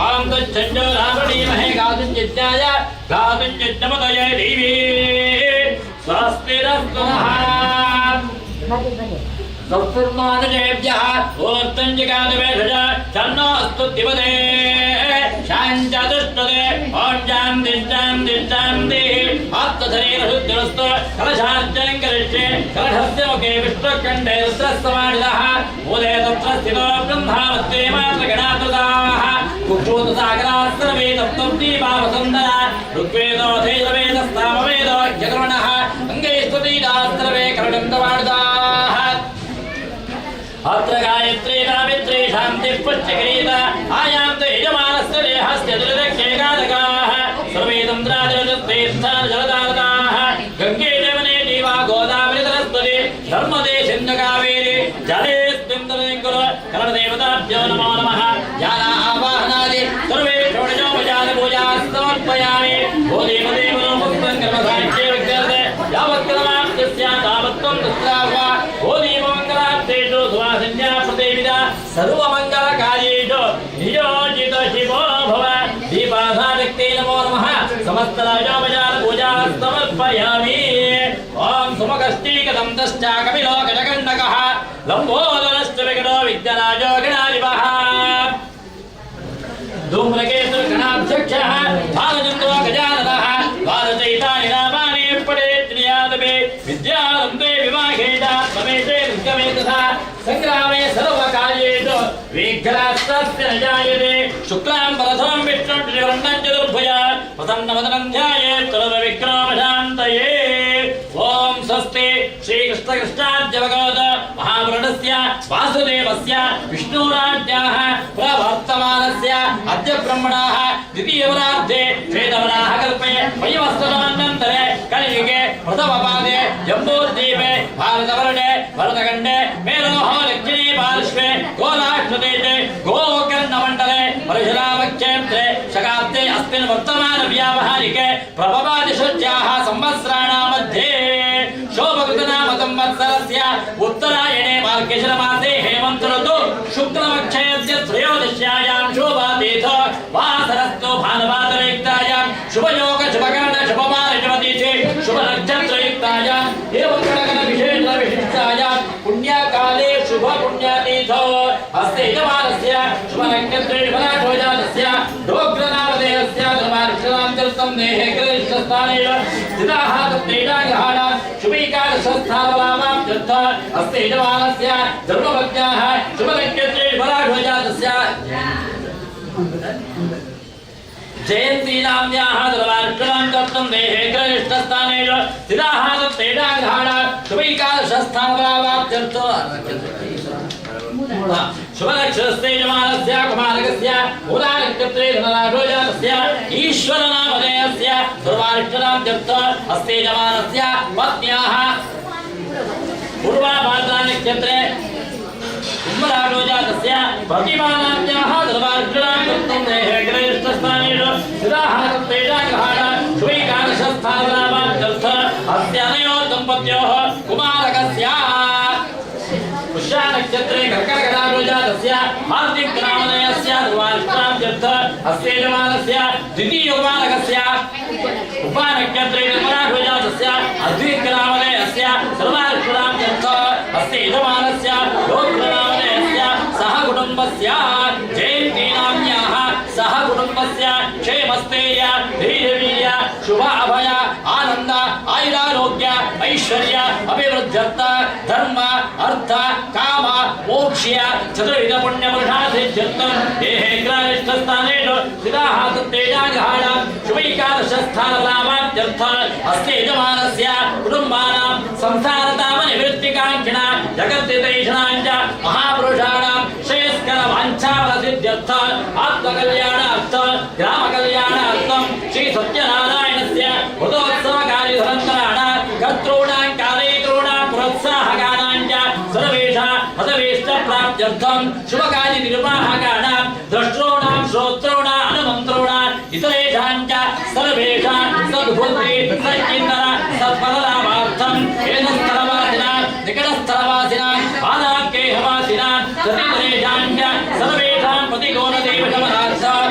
ಓಂ ತಚ್ಚಂಜೋ ರಾವಣೀಮಹೇ ಗಾತುಂ ಯಜ್ಞಾಯ ಗಾತುಂ ಯಜ್ಞಪತಯೇ ದೇವಿ ಸ್ವಸ್ತಿರಸ್ತು ನಃ. ಸೌಪರ್ಮಾನುಜೇಭ್ಯಃ ಊರ್ತಂಜಿಗಾದುವೇಷಜ ಚನ್ನೋ ಅಸ್ತು ದಿವದೇ ಶಾಂಚತುಷ್ಟದೆ. ಓಂ ಶಾಂತಿ ಶಾಂತಿ ಶಾಂತಿ. ಆತ್ಮಶರೀರ ಶುದ್ಧಿರಸ್ತು. ಕಲಶಾರ್ಚಂ ಕರಿಷ್ಯೆ. ಕಲಶಸ್ಯ ಮುಖೇ ವಿಷ್ಣುಖಂಡೇ ರುದ್ರಸ್ಸಮಾನಿತಃ ಮೂಲೆ ತತ್ರ ಸ್ಥಿತೋ ಬ್ರಹ್ಮಾವತ್ತೆ ಮಾತೃಗಣಾಕೃತಾಃ. ಕುಕ್ಷೋತ ಸಾಗರಾಃ ಸರ್ವೇ ತಪ್ತಬ್ದೀಪಾ ವಸುಂಧರ. ಋಗ್ವೇದೋ ಧೈರ್ವೇದಸ್ಸಾಮವೇದೋ ಯಕರ್ಣಃ. ಅಂಗೈಸ್ತುತೀತಾಃ ಸರ್ವೇ ಕರುಣಂತಮಾಡುತಾಃ. ಅತ್ರ ಗಾಯತ್ರಿ ಸಾವಿತ್ರಿ ಶಾಂತಿ ಪುಷ್ಟಿಕ್ರೀತ ಆಯಾಂತ ಯಜಮಾನಸ್ಯ ದೇಹಸ್ಯ ದುರಿತಕ್ಷೇಕಾದಕಾಃ. ಸರ್ವೇ ತಂತ್ರಾದಿತೀರ್ಥಾನ ಜಲದಾರದಾಃ. ಗಂಗೆ ಜಮನೆ ಜೀವಾ ಗೋದಾವರಿ ಸರಸ್ವತಿ ನರ್ಮದೇ ಸಿಂಧು ಕಾವೇರಿ ಜಲೇಸ್ಮಿನ್ ತದಂಕುರು. ಕರಣದೇವತಾಭ್ಯೋ ನಮೋ ನಮಃ. ಧ್ಯಾನ ಆವಾಹನಾದಿ ಸರ್ವೇ ಷೋಡಶೋಪಚಾರ ಪೂಜಾ ಸಮರ್ಪಯಾಮಿ. ಭೋ ದೇವದೇವನೋ ಪುಷ್ಪಂ ಕರ್ಮಸಾಕ್ಷ್ಯೇ ವಿದ್ಯತೆ. ಯಾವತ್ ಕರ್ಮಾಪ್ತಸ್ಯ ತಾವತ್ತ್ವಂ ತತ್ರಾವ. ಭೋ ದೀಪಮಂಗಲಾರ್ಥೇಷು ಸುವಾಸನ್ಯಾ ಪ್ರದೇವಿದ ಸರ್ವಮಂಗಲ ಕಾರ್ಯೇಷು ನಿಯೋಜಿತ ಶಿವೋ ಭವ. ದೀಪಾಧಾರಕ್ತೇ ನಮೋ ನಮಃ. ಸಮಸ್ತ ರಾಜೋಪಚಾರ ಪೂಜಾ ಸಮರ್ಪಯಾಮಿ. ಓಂ ಸುಮುಖಶ್ಚೈಕದಂತಶ್ಚ ಕಪಿಲೋ ಗಜಕಂಟಕಃ ಲಂಬೋದರಶ್ಚ ವಿಕಟೋ ವಿಘ್ನರಾಜೋ ಗಣಾಧಿಪಃ. ಧೂಮ್ರಕೇತುರ್ಗಣಾಧ್ಯಕ್ಷಃ ಭಾಲಚಂದ್ರೋ ಗಜಾನನಃ. ದ್ವಾದಶೈತಾನಿ ನಾಮಾನಿ ಪಠೇತ್ ನಿಯಾದಪಿ. ವಿದ್ಯಾರಂಭೆ ವಿವಾಹೇ ಚ ಪ್ರವೇಶೇ ನಿರ್ಗಮೇ ತಥಾ ಸಂಗ್ರಾಮೇ ಸರ್ವಕಾರ್ಯೇಷು ವಿಘ್ನಸ್ತಸ್ಯ ನ ಜಾಯತೆ. ಶುಕ್ಲಾಂಬರಧರಂ ವಿಷ್ಣುಂ ಶಶಿವರ್ಣಂ ಚತುರ್ಭುಜ ಪ್ರಸನ್ನವದನಂ ಧ್ಯಾಯೇತ್ ಸರ್ವವಿಘ್ನೋಪಶಾಂತಯೇ. ಓಂ ಸ್ವಸ್ತಿ. ಶ್ರೀಕೃಷ್ಣ ಕೃಷ್ಣಾದ್ಯ ಭಗವತ ಮಹಾಪುರುಷಸ್ಯ ವಾಸುದೇವಸ್ಯ ವಿಷ್ಣುರಾಜ್ಞಾಃ ಪ್ರವರ್ತಮಾನಸ್ಯ ಅದ್ಯ ಬ್ರಹ್ಮಣಃ ದ್ವಿತೀಯವರಾರ್ಧೆ ಶ್ವೇತವರಾಹ ಕಲ್ಪೆ ವೈವಸ್ವತಮನ್ವಂತರೆ ಕಲಿಯುಗೆ ಪ್ರಥಮಪಾದೆ ಜಂಬೂದ್ವೀಪೆ ಭಾರತವರ್ಷೆ ಭರತಖಂಡೆ ಮೇರೋಃ ದಕ್ಷಿಣೇ ಪಾರ್ಶ್ವೆ ಗೋರಾಷ್ಟ್ರದೇಶೆ ಗೋಕರ್ಣಮಂಡಲೆ ಪರಶುರಾಮಕ್ಷೇತ್ರೆ ಶಕಾಬ್ದೆ ಅಸ್ಮಿನ್ ವರ್ತಮಾನ ವ್ಯಾವಹಾರಿಕೆ ಪ್ರಭವಾದಿಷಷ್ಟ್ಯಾः ಸಂವತ್ಸರಾಣಾಂ ಮಧ್ಯೆ ಶೋಭಕೃತನಾಮ ಸಂವತ್ಸರಸ್ಯ ಉತ್ತರಾಯಣೆ ಮಾರ್ಗಶಿರಮಾಸೆ ಹೇಮಂತ ಋತು ಶುಕ್ಲಪಕ್ಷಯಸ್ಯ ತ್ರಯೋದಶ್ಯಾಯಾಂ ಶೋಭಾತೀಥ ವಾಸರಸ್ತು ಭಾನುವಾಸರಯುಕ್ತಾಯಾಂ ಶುಭಯೋಗ ಶುಭಕರಣ ಶುಭವಾರ ಶುಭತಿಥಿ ಶುಭ ನಕ್ಷತ್ರಯುಕ್ತಾಯಾಂ ಏವಂ ವಿಶೇಷ ವಿಶಿಷ್ಟಾಯಾಂ ಪುಣ್ಯಕಾಲೇ ಶುಭ ಪುಣ್ಯತೀಥೋ ಅಸ್ಯ ಯಜಮಾನಸ್ಯ ಶುಭ ನಕ್ಷತ್ರೆ ಶುಭರಾಶೋಜಾತಸ್ಯ ಡೋಗ್ರನಾಮಧೇಯಸ್ಯ ಧರ್ಮಾರಿಷ್ಟನಾಂ ದೇಹೇ ಗ್ರಹಿಷ್ಠಸ್ಥಾನೇಷು ಸ್ಥಿತಾಃ ತತ್ತೈಜಾಗ್ರಹಾಣಾಂ ಶುಭೈಕಾದಶಸ್ಥಾನಲಾಭಾಪ್ತ್ಯರ್ಥ ಅಸ್ಯ ಯಜಮಾನಸ್ಯ ಧರ್ಮಪತ್ನ್ಯಾಃ ಶುಭ ನಕ್ಷತ್ರೆ ಶುಭರಾಶೋಜಾತಸ್ಯ ಜಯಂತಿ ನಾಮ್ಯಾಃ ಧರ್ಮಾರಿಷ್ಟನಾಂ ದತ್ತಂ ದೇಹೇ ಗ್ರಹಿಷ್ಠಸ್ಥಾನೇಷು ಸ್ಥಿತಾಃ ತತ್ತೈಜಾಗ್ರಹಾಣಾಂ ಶುಭೈಕಾದಶಸ್ಥಾನಲಾಭಾಪ್ತ್ಯರ್ಥ ಶುಭನಕ್ಷತ್ರಸ್ಯ ಯಜಮಾನಸ್ಯ ಕುಮಾರಕಸ್ಯ ಮೂಲಾನಕ್ಷತ್ರೆ ಧನರಾಶೋಜಾತಸ್ಯ ಈಶ್ವರನಾಮಧೇಯಸ್ಯ ಸರ್ವಾರಿಷ್ಟನಾಂತ್ಯರ್ಥ ಅಸ್ಯ ಯಜಮಾನಸ್ಯ ಪತ್ನ್ಯಾಃ ಪೂರ್ವಾಭಾದ್ರಾ ನಕ್ಷತ್ರೆ ಕುಂಭರಾಶೋಜಾತಸ್ಯ ପ୍ରତିಮಾನಾಮ್ಯಾಃ ಧರ್ಮಾರಿಷ್ಟನಾಂ ದತ್ತಂ ದೇಹೇ ಗ್ರಹಿಷ್ಠಸ್ಥಾನೇಷು ಸ್ಥಿತಾಃ ತತ್ತೈಜಾಗ್ರಹಾಣಾಂ ಶುಭೈಕಾದಶಸ್ಥಾನಲಾಭಾಪ್ತ್ಯರ್ಥ ಅಸ್ಯ ಅನಯೋರ್ ದಂಪತ್ಯೋಃ ಕುಮಾರಕಸ್ಯ ಪುಷ್ಯಾ ನಕ್ಷತ್ರೆ ಕರ್ಕಟಕರಾಶೋಜಾತಸ್ಯ ಹಾರ್ದಿಕ್ ನಾಮಧೇಯಸ್ಯ ಧ್ರುವಾರಿಷ್ಟಾಂತ್ಯರ್ಥ ಅಸ್ಯ ಯಜಮಾನಸ್ಯ ದ್ವಿತೀಯ ಕುಮಾರಕಸ್ಯ ಉಪಾ ನಕ್ಷತ್ರೆ ನಿರ್ಮಲಾಶೋಜಾತಸ್ಯ ಅದ್ವಿಕ್ ನಾಮಧೇಯಸ್ಯ ಸರ್ವಾರಿಷ್ಟಾಂತ್ಯರ್ಥ ಅಸ್ಯ ಯಜಮಾನಸ್ಯ ಗೋತ್ರನಾಮಧೇಯಸ್ಯ ಸಹ ಕುಟುಂಬಸ್ಯ ಜಯಂತಿ ನಾಮ್ಯಾಃ ಸಹ ಕುಟುಂಬಸ್ಯ ಕ್ಷೇಮಸ್ಥೈರ್ಯ ಧೈರ್ಯವೀರ್ಯ ಶುಭ ಅಭಯ ಆನಂದ ಆಯುರಾರೋಗ್ಯ ಐಶ್ವರ್ಯ ಅಭಿವೃದ್ಧ್ಯರ್ಥ ಧರ್ಮ ಅರ್ಥ ಕಾಮ ಮೋಕ್ಷ ಚತುರ್ವಿಧ ಪುಣ್ಯ ಪುರುಷಾರ್ಥಿತ್ಯರ್ಥಂ ದೇಹೇ ಗ್ರಹಿಷ್ಠಸ್ಥಾನೇಷು ಸ್ಥಿತಾಃ ತತ್ತೇಜಾಗ್ರಹಾಣಾಂ ಶುಭೈಕಾದಶಸ್ಥಾನಲಾಭಾಪ್ತ್ಯರ್ಥ ಅಸ್ಯ ಯಜಮಾನಸ್ಯ ಕುಟುಂಬಾನಾಂ ಸಂಸಾರತಾಪ ನಿವೃತ್ತಿಕಾಂಕ್ಷಿಣ ಜಗದ್ಧಿತೈಷಿಣಾಂಚ ಮಹಾಪುರುಷಾಣಾಂ ಶ್ರೇಯಸ್ಕರ ವಾಂಛಾಫಲಸಿದ್ಧ್ಯರ್ಥ ಆತ್ಮಕಲ್ಯಾಣಾರ್ಥ ಗ್ರಾಮ ಕಲ್ಯಾಣಾರ್ಥಂ ಶ್ರೀ ಸತ್ಯನಾರಾಯಣಸ್ಯ ವ್ರತೋತ್ಸವ ಕಾರ್ಯಧರಂತರಾಣ ಕರ್ತॄಣಾಂ ಕಾರಯಿತॄಣಾಂ ಪ್ರೋತ್ಸಾಹಕಾನಾಂ ಚ ಸರ್ವೇಷಾಂ ಪದವೇಷ್ಟ ಪ್ರಾಪ್ತ್ಯರ್ಥಂ ಶುಭಕಾರ್ಯ ನಿರ್ವಾಹಕಾನಾಂ ದ್ರಷ್ಟॄಣಾಂ ಶ್ರೋತॄಣಾಂ ಅನುಮಂತॄಣಾಂ ಇತರೇಷಾಂ ಚ ಸರ್ವೇಷಾಂ ಸದ್ಬುದ್ಧಿ ಸಚ್ಚಿಂತನ ಸತ್ಫಲಲಾಭಾರ್ಥಂ ಏತಸ್ಥಲವಾಸಿನಾಂ ನಿಕಟಸ್ಥಲವಾಸಿನಾಂ ಪಾದಾಂಕೇಹವಾಸಿನಾಂ ತದಿತರೇಷಾಂ ಚ ಸರ್ವೇಷಾಂ ಪ್ರತಿಕೂಲ ದೇವಶಮನಾರ್ಥ.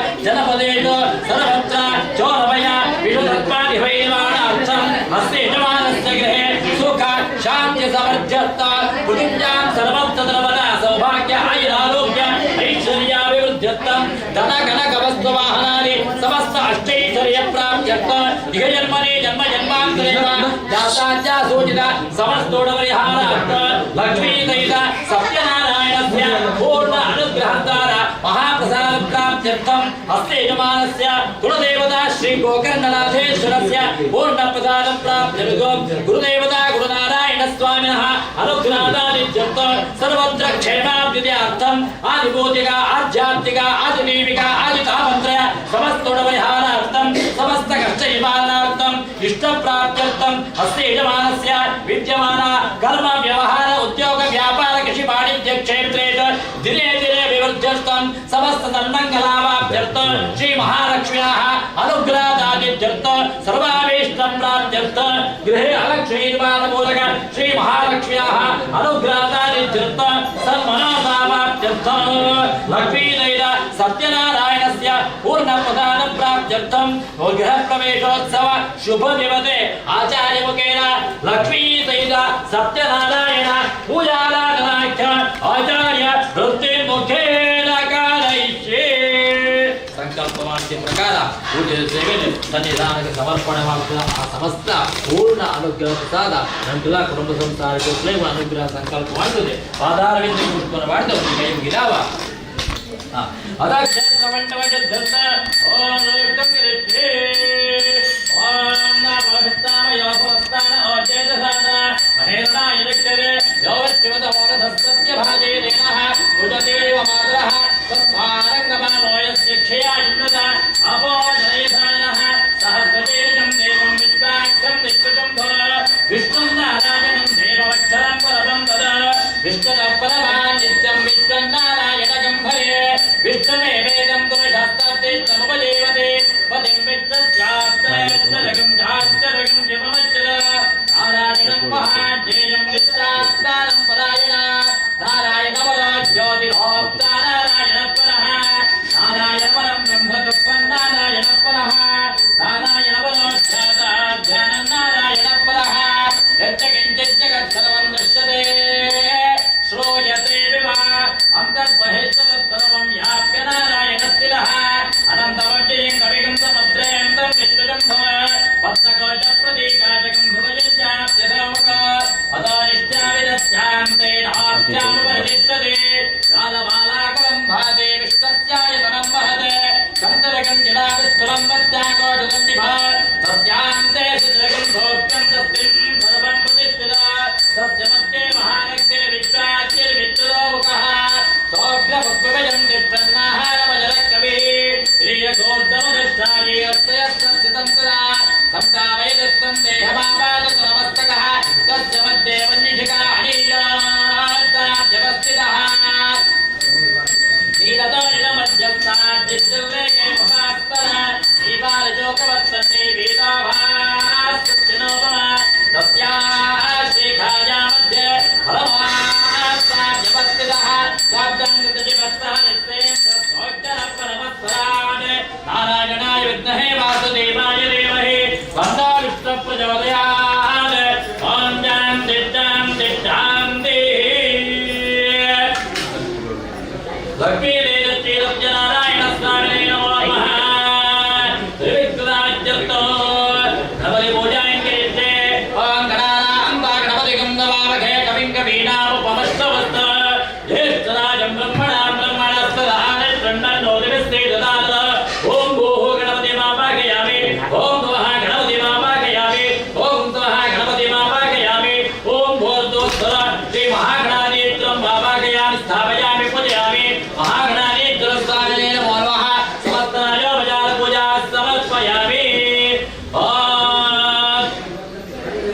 ಜನಪದೇಶು ಸರ್ವತ್ರ ಚೋರಭಯ ವಿಷಸರ್ಪಾದಿ ಭೈರವಾಣಾರ್ಥಂ ಅಸ್ಯ ಯಜಮಾನಸ್ಯ ಗೃಹೇ ಸುಖ ಶಾಂತಿ ಸಮೃದ್ಧ್ಯರ್ಥ ಪೃಥಿವ್ಯಾಂ ಸರ್ವತ್ರ ಸರ್ವದಾ ಸೌಭಾಗ್ಯ ಆಯುರಾರೋಗ್ಯ ಐಶ್ವರ್ಯಾಭಿವೃದ್ಧ್ಯರ್ಥಂ ಧನ ಕನಕ ವಸ್ತು ವಾಹನಾದಿ ಸಮಸ್ತ ಅಷ್ಟೈಶ್ವರ್ಯ ಪ್ರಾಪ್ತ್ಯರ್ಥ ಇಹ ಜನ್ಮನೆ ಜನ್ಮ ಜನ್ಮಾಂತರೇವ ಜಾತಾಜ್ಞಾ ಸೂಚಿತ ಸಮಸ್ತೋಡ ಪರಿಹಾರಾರ್ಥ ಲಕ್ಷ್ಮೀ ಸಹಿತ ಸತ್ಯನಾರಾಯಣಸ್ಯ ಪೂರ್ಣ ಅನುಗ್ರಹದ್ವಾರ ಮಹಾಪ್ರಸಾದ ಪ್ರಾಪ್ತ್ಯರ್ಥಂ ಅಸ್ಯ ಯಜಮಾನಸ್ಯ ಕುಲದೇವತಾ ಶ್ರೀ ಗೋಕರ್ಣನಾಥೇಶ್ವರಸ್ಯ ಪೂರ್ಣ ಪ್ರಸಾದ ಪ್ರಾಪ್ತ್ಯರ್ಥಂ ಗುರುದೇವತಾ ಗುರುನಾರಾಯಣ ಸ್ವಾಮಿನಃ ಅನುಗ್ರಹದಾದಿತ್ಯರ್ಥ ಸರ್ವತ್ರ ಕ್ಷೇಮಾಭ್ಯುದಯಾರ್ಥಂ ಆದಿಭೌತಿಕ ಆಧ್ಯಾತ್ಮಿಕ ಆದಿದೈವಿಕ ಆದಿತಾಪತ್ರಯ ಸಮಸ್ತೋಡ ಪರಿಹಾರಾರ್ಥಂ ಸಮಸ್ತ ಕಷ್ಟ ನಿವಾರಣಾರ್ಥಂ ಇಷ್ಟ ಪ್ರಾಪ್ತ್ಯರ್ಥಂ ಅಸ್ಯ ಯಜಮಾನಸ್ಯ ವಿದ್ಯಮಾನ ಕರ್ಮ ವ್ಯವಹಾರ ಉದ್ಯೋಗ ವ್ಯಾಪಾರ ಕೃಷಿ ವಾಣಿಜ್ಯ ಕ್ಷೇತ್ರೇಷು ದಿನೇ ದಿನೇ ಅಭಿವೃದ್ಧ್ಯರ್ಥಂ ಸಮಸ್ತ ಸನ್ಮಂಗಲಾವಾಪ್ತ್ಯರ್ಥ ಶ್ರೀ ಮಹಾಲಕ್ಷ್ಮ್ಯಾः ಅನುಗ್ರಹದಾದಿತ್ಯರ್ಥ ಸರ್ವಾಭೀಷ್ಟ ಪ್ರಾಪ್ತ್ಯರ್ಥ ಗೃಹೇ ಅಲಕ್ಷ್ಮೀ ಮೂಲಕ ಶ್ರೀ ಮಹಾಲಕ್ಷ್ಮ್ಯಾः ಅನುಗ್ರಹದಾದಿತ್ಯರ್ಥ ಸನ್ಮನೋಭಾವಾಪ್ತ್ಯರ್ಥ ಲಕ್ಷ್ಮೀ ಸತ್ಯನಾರಾಯಣಸ್ಯ ಪೂರ್ಣ ಪ್ರಸಾದ ಪ್ರಾಪ್ತ್ಯರ್ಥಂ ಗೃಹ ಪ್ರವೇಶೋತ್ಸವ ಶುಭ ದಿವಸೆ ಆಚಾರ್ಯ ಮುಖೇನ ಲಕ್ಷ್ಮೀ ಸಹಿತ ಸತ್ಯನಾರಾಯಣ ಪೂಜಾರಾಧನಾಖ್ಯ ಆಚಾರ್ಯ ವೃತ್ತಿ ಮುಖೇನ ಕಾರಯಿಷ್ಯೆ. ಸಂಕಲ್ಪ ಮಾಡಿದ ಪ್ರಕಾರ ಪೂಜೆ ಸೇವೆ ಸನ್ನಿಧಾನಕ್ಕೆ ಸಮರ್ಪಣೆ ಮಾಡುತ್ತ ಆ ಸಮಸ್ತ ಪೂರ್ಣ ಅನುಗ್ರಹ ಪ್ರಸಾದ ನಂತರ ಕುಟುಂಬ ಸಂಸಾರಕ್ಕೆ ಪ್ರೇಮ ಅನುಗ್ರಹ ಸಂಕಲ್ಪ ಮಾಡುತ್ತದೆ. ಪಾದಾರವಿಂದ ಪುಷ್ಪನ ಮಾಡಿದ ಒಂದು ಕೈ ಮುಗಿದಾವ. ಅದ ಕ್ಷೇತ್ರ ಮಂಡಪ ಓಂ ರುಕ್ತಂ ಓಂ ನಮಃ ಓಜೇಜಸಾನ ಮಹೇಂದ್ರಾಯ ಲಿಖ್ಯತೆ ಯೋವಶ್ಚಿವತಮೋರಧಸ್ತಸ್ಯ ಭಾಜೇನೇನಃ ಉದದೇವ ಮಾತರಃ ತಸ್ಮಾರಂಗಮಾನೋಯಸ್ಯ ಕ್ಷಯಾಯುತ ಅಪೋ ಜನಯಸಾನಃ ಸಹಸ್ರತೇಜಂ ದೇವಂ ವಿಶ್ವಾಕ್ಷಂ ವಿಶ್ವಜಂ ಭವ ವಿಷ್ಣುಂ ನಾರಾಯಣಂ ದೇವವಕ್ಷರಂ ಪರಮಂ ಪದ ವಿಷ್ಣುತಃ ಪರಮಾನ್ ನಿತ್ಯಂ ವಿಷ್ಣುಂ ನಾರಾಯಣಗಂ ಭರೇ ವಿಷ್ಣುವೇ ವೇದಂ ಪುರುಷಸ್ತೇಷ್ಟಮುಪಜೀವತೆ ಪತಿಂ ವಿಶ್ವಸ್ಯಾಪ್ತರಗಂ ಜಾಶ್ಚರಗಂ ಜಪಮಚ್ಚರ ನಾರಾಯಣಂ ಮಹಾಜ್ಞೇಯಂ ವಿಶ್ವಾತ್ಮಾನಂ ಪರಾಯಣ ನಾರಾಯಣ ಪರೋ ಜ್ಯೋತಿರೋಕ್ತ ನಾರಾಯಣ ಪರಃ ನಾರಾಯಣ ಪರಂ ಬ್ರಹ್ಮ ತತ್ವಂ ನಾರಾಯಣ ಪರಃ ನಾರಾಯಣ ಪರೋ ಧ್ಯಾತ ಧ್ಯಾನ ನಾರಾಯಣ ಪರಃ ಯಚ್ಚ ಕಿಂಚಿತ್ ಜಗತ್ ಸರ್ವಂ ದೃಶ್ಯತೆ ಶ್ರೂಯತೆ ವಿವಾ ಅಂತರ್ಬಹಿಸ್ತತ್ಸರ್ವಂ ವ್ಯಾಪ್ಯ ನಾರಾಯಣ ಸ್ಥಿರಃ ಅನಂತಮಜ್ಜಯಂ ಕವಿಗಂ ಸಮುದ್ರೇಂ ತಂ ವಿಷ್ಣುಜಂ ಭವ ಪತ್ತಕೋಶ ಪ್ರತೀಕಾಜಕಂ ಹೃದಯಂಚಾಪ್ಯಧೋಮಕ ಅದಾನಿಷ್ಟಾವಿದಸ್ಯಾಂತೇನಾಪ್ಯಾನುಪರಿತಿಷ್ಠತೆ ಕಾಲಮಾಲಾಕರಂ ಭಾತೆ ವಿಶ್ವಸ್ಯಾಯತನಂ ಮಹತ್ ಚಂದ್ರಕಂ ಜಲಾವಿಸ್ತುಲಂ ಮತ್ಯಾಕೋಶಸನ್ನಿಭ ತಸ್ಯಾಂತೆ ಸುಜಗಂ ಭೋಗ್ಯಂ ತಸ್ಮಿನ್ ಸರ್ವಂ ಪ್ರತಿಷ್ಠಿತ ತಸ್ಯ ಮಧ್ಯೆ ಮಹಾನಗ್ನೇ ವಿಶ್ವಾಚ್ಯರ್ವಿಶ್ವಲೋಕಃ ಸೌಗ್ರಪುಷ್ಪವಯಂ ತಿಷ್ಠನ್ನಾಹಾರಮಜರಕವಿಃ ಶ್ರೀಯಗೋದ್ದಮದೃಷ್ಟಾಯೇಯಸ್ತಯಸ್ತಸ್ಯ ಸಂತದಾ ಸಂತಾವಯದತ್ವಂ ದೇಹಮಾಪಾದತುರಮಸ್ತಕಃ ತಸ್ಯ ಮಧ್ಯೆ ವನ್ನಿಷಿಕಾ ಅನೀಯಾವ್ಯವಸ್ಥಿತಃ ನೀಲತೋರಿಣಮಧ್ಯಸ್ಥಾಜ್ಜಿಲ್ಲೇಕೆ ಮಹಾಸ್ತರ ದೀಪಾಲಜೋಕವತ್ಸನ್ನೇ ವೇದಾಭಾಸ್ವಚ್ಛನೋಪಮ ತಸ್ಯಾ ಶ್ರೀಖಾಯಾ ಮಧ್ಯೆ ಪರಮಾತ್ಮಾವ್ಯವಸ್ಥಿತಃ ಸ್ವಾಬ್ದಾಂಗೃತಜಿವಸ್ತಃ ನಿಶ್ಚಯೇಂದ್ರ ಪರಮಸ್ವರಾಟ್ ನಾರಾಯಣಾಯ ವಿದ್ಮಹೇ ವಾಸುದೇವಾಯ ಧೀಮಹಿ ತನ್ನೋ ವಿಷ್ಣು ಪ್ರಚೋದಯಾತ್. ಓಂ ಶಾಂತಿ ಶಾಂತಿ ಶಾಂತಿ. ಲಕ್ಷ್ಮೀ ಶ್ರೀ ಸತ್ಯನಾರಾಯಣ ಸ್ವಾಮಿನೇ ನಮೋ ನಮಃ. ತ್ರಿವಿಕ್ರಮಾಚ್ಯುತೋ ಗಣಪತಿ ಪೂಜಾಂ ಕರಿಷ್ಯೆ. ಓಂ ಗಣಾನಾಂ ತ್ವಾ ಗಣಪತಿಗಂ ನಮಾಮಹೇ ಕವಿಂ ಕವೀನಾಮುಪಮಶ್ರವಸ್ತ ಜ್ಯೇಷ್ಠರಾಜಂ ಬ್ರಹ್ಮಣಾಂ ಬ್ರಹ್ಮಣಸ್ಪದಾನ ಶೃಣ್ವನ್ನೋತಿಭಿಸ್ಸೀದಸಾದರ. ಓಂ ಭೂಃ ಗಣಪತಿ ಮಾಪಾಕಯಾಮಿ. ಓಂ ಭುವಃ ಗಣಪತಿ ಮಾಪಾಕಯಾಮಿ. ಓಂ ಸ್ವಃ ಗಣಪತಿ ಮಾಪಾಕಯಾಮಿ. ಓಂ ಭೂರ್ಭುವಃ ಶ್ರೀ ಮಹಾಗಣಾಧೀಶ್ವರಂ ಮಾಪಾಕಯಾಮಿ ಸ್ಥಾಪಯಾಮಿ ಪೂಜಯಾಮಿ. ಮಹಾಗಣಾಧೀಶ್ವರ ಸ್ವಾಮಿನೇ ನಮೋ ನಮಃ. ಸಮಸ್ತಾಯೋಪಚಾರ ಪೂಜಾ ಸಮರ್ಪಯಾಮಿ. ಓಂ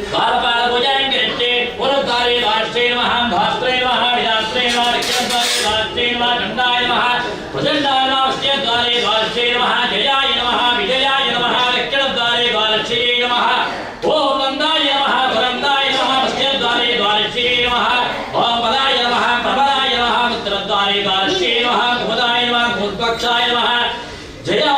ದ್ವಾರಪಾಲ ಪೂಜಾಂ ಕರಿಷ್ಯೆ. ಪುರದ್ವಾರೇ ದ್ವಾರಶ್ರೀ ನಮಃ, ಧಾತ್ರೇ ನಮಃ, ವಿಧಾತ್ರೇ ನಮಃ, ದಕ್ಷಿಣದ್ವಾರೇ ದ್ವಾರಶ್ರೀ ನಮಃ, ಚಂಡಾಯ ನಮಃ, ಪ್ರಚಂಡಾಯ ನಮಃ, ಪಶ್ಚಿಮದ್ವಾರೇ ದ್ವಾರಶ್ರೀ ನಮಃ, ಜಯಾಯ ನಮಃ, ವಿಜಯಾಯ ನಮಃ, ದಕ್ಷಿಣದ್ವಾರೇ ದ್ವಾರಶ್ರೀ ನಮಃ. ಓಂ ನಂದಾಯ ನಮಃ, ಸುರಂದಾಯ ನಮಃ, ಪಶ್ಚಿಮದ್ವಾರೇ ದ್ವಾರಶ್ರೀ ನಮಃ. ಓಂ ಪದಾಯ ನಮಃ, ಪ್ರಬಲಾಯ ನಮಃ, ಉತ್ತರದ್ವಾರೇ ದ್ವಾರಶ್ರೀ ನಮಃ, ಕುಮುದಾಯ ನಮಃ, ಕುಮುದ್ಪಕ್ಷಾಯ ನಮಃ, ಜಯಾಯ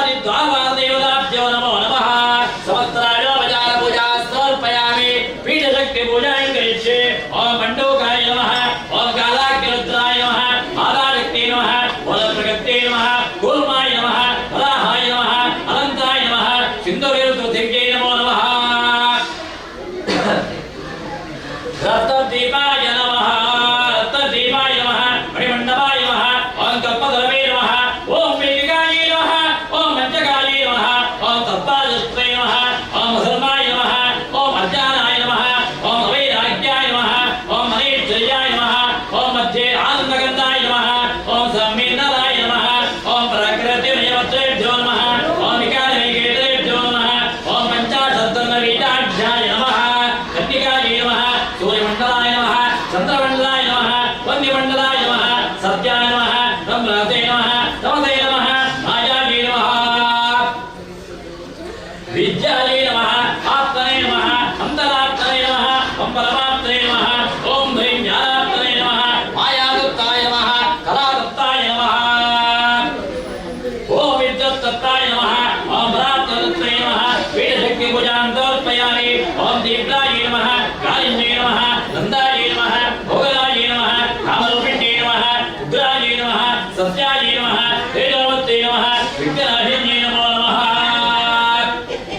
ಸಮರ್ಪಯಾಮಿ. ಓಂ ದೀಪ್ತಾಯ ನಮಃ, ಕಾಲಿನ್ಯೈ ನಮಃ, ನಂದಾಯ ನಮಃ, ಭೋಗದಾಯ ನಮಃ, ಕಾಮರೂಪಿಣ್ಯೈ ನಮಃ, ಉಗ್ರಾಯ ನಮಃ, ಸತ್ಯಾಯ ನಮಃ, ತೇಜೋವತ್ತೈ ನಮಃ, ವಿಘ್ನನಾಶಿನ್ಯೈ ನಮೋ ನಮಃ.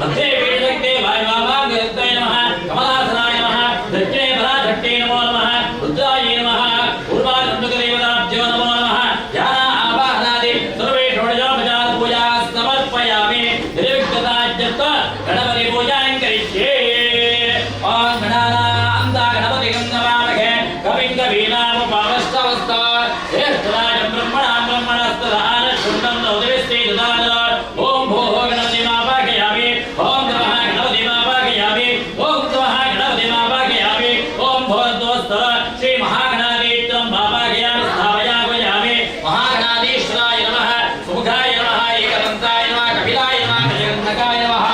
ಮಧ್ಯೆ ಪೀಠಶಕ್ತೆ ವಾಯುವಾಮಾಂಗಯುಕ್ತಾಯ ನಮಃ, ಕಮಲಾಸನಾಯ ನಮಃ, ದಕ್ಷಿಣೆ ಪರಾಶಕ್ತೈ ನಮೋ ನಮಃ, ರುದ್ರಾಯ ನಮಃ, ಪೂರ್ವಾನಂದಕದೇವತಾಭ್ಯೋ ನಮೋ ನಮಃ. ಧ್ಯಾನ ಆವಾಹನಾದಿ ಸರ್ವೇ ಷೋಡಶೋಪಚಾರ ಪೂಜಾ ಸಮರ್ಪಯಾಮಿ. ನಿರ್ವಿಘ್ನತಾಜ್ಞತ್ವ ಗಣಪತಿ ಪೂಜಾಂ ಕರಿಷ್ಯೆ. ಓಂ ಗಣಾನಾಂ ಗಣಪತಿಂ ನಮಾಮಹೇ ಕವಿಂ ಕವೀನಾಮುಪಮಶ್ರವಸ್ತವ ಜ್ಯೇಷ್ಠರಾಜಂ ಬ್ರಹ್ಮಣಾಂ ಬ್ರಹ್ಮಣಸ್ಪದಾನ ಶೃಣ್ವನ್ನೋತಿಭಿಸ್ಸೀದಸಾದನಃ. ಓಂ ಭೂಃ ಗಣಪತಿಮಾವಾಹಯಾಮಿ. ಓಂ ನಮಃ ಗಣಪತಿಮಾವಾಹಯಾಮಿ. ಓಂ ನಮಃ ಗಣಪತಿಮಾವಾಹಯಾಮಿ. ಓಂ ಭೂರ್ಭುವಃ ಶ್ರೀ ಮಹಾಗಣಾಧೀಶ್ವರಂ ಆವಾಹಯಾಮಿ, ಸ್ಥಾಪಯಾಮಿ. ಮಹಾಗಣಾಧೀಶ್ವರಾಯ ನಮಃ, ಸುಮುಖಾಯ ನಮಃ, ಏಕದಂತಾಯ ನಮಃ, ಕಪಿಲಾಯ ನಮಃ, ಗಜಗಂಧಕಾಯ ನಮಃ,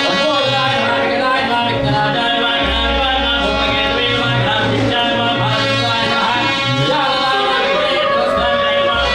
ಲಂಬೋದರಾಯ ನಮಃ, ವಿಕಟಾಯ ನಮಃ, ವಿಘ್ನರಾಜಾಯ ನಮಃ, ಗಣಾಧಿಪಾಯ ನಮಃ, ಧೂಮಕೇತವೇ ನಮಃ, ಗಣಾಧ್ಯಕ್ಷಾಯ ನಮಃ, ಭಾಸ್ಕರಾಯ ನಮಃ, ಗಜಾನನಾಯ ನಮಃ, ವಿಘ್ನೇಶ್ವರಸ್ವಾಮಿನೇ ನಮಃ.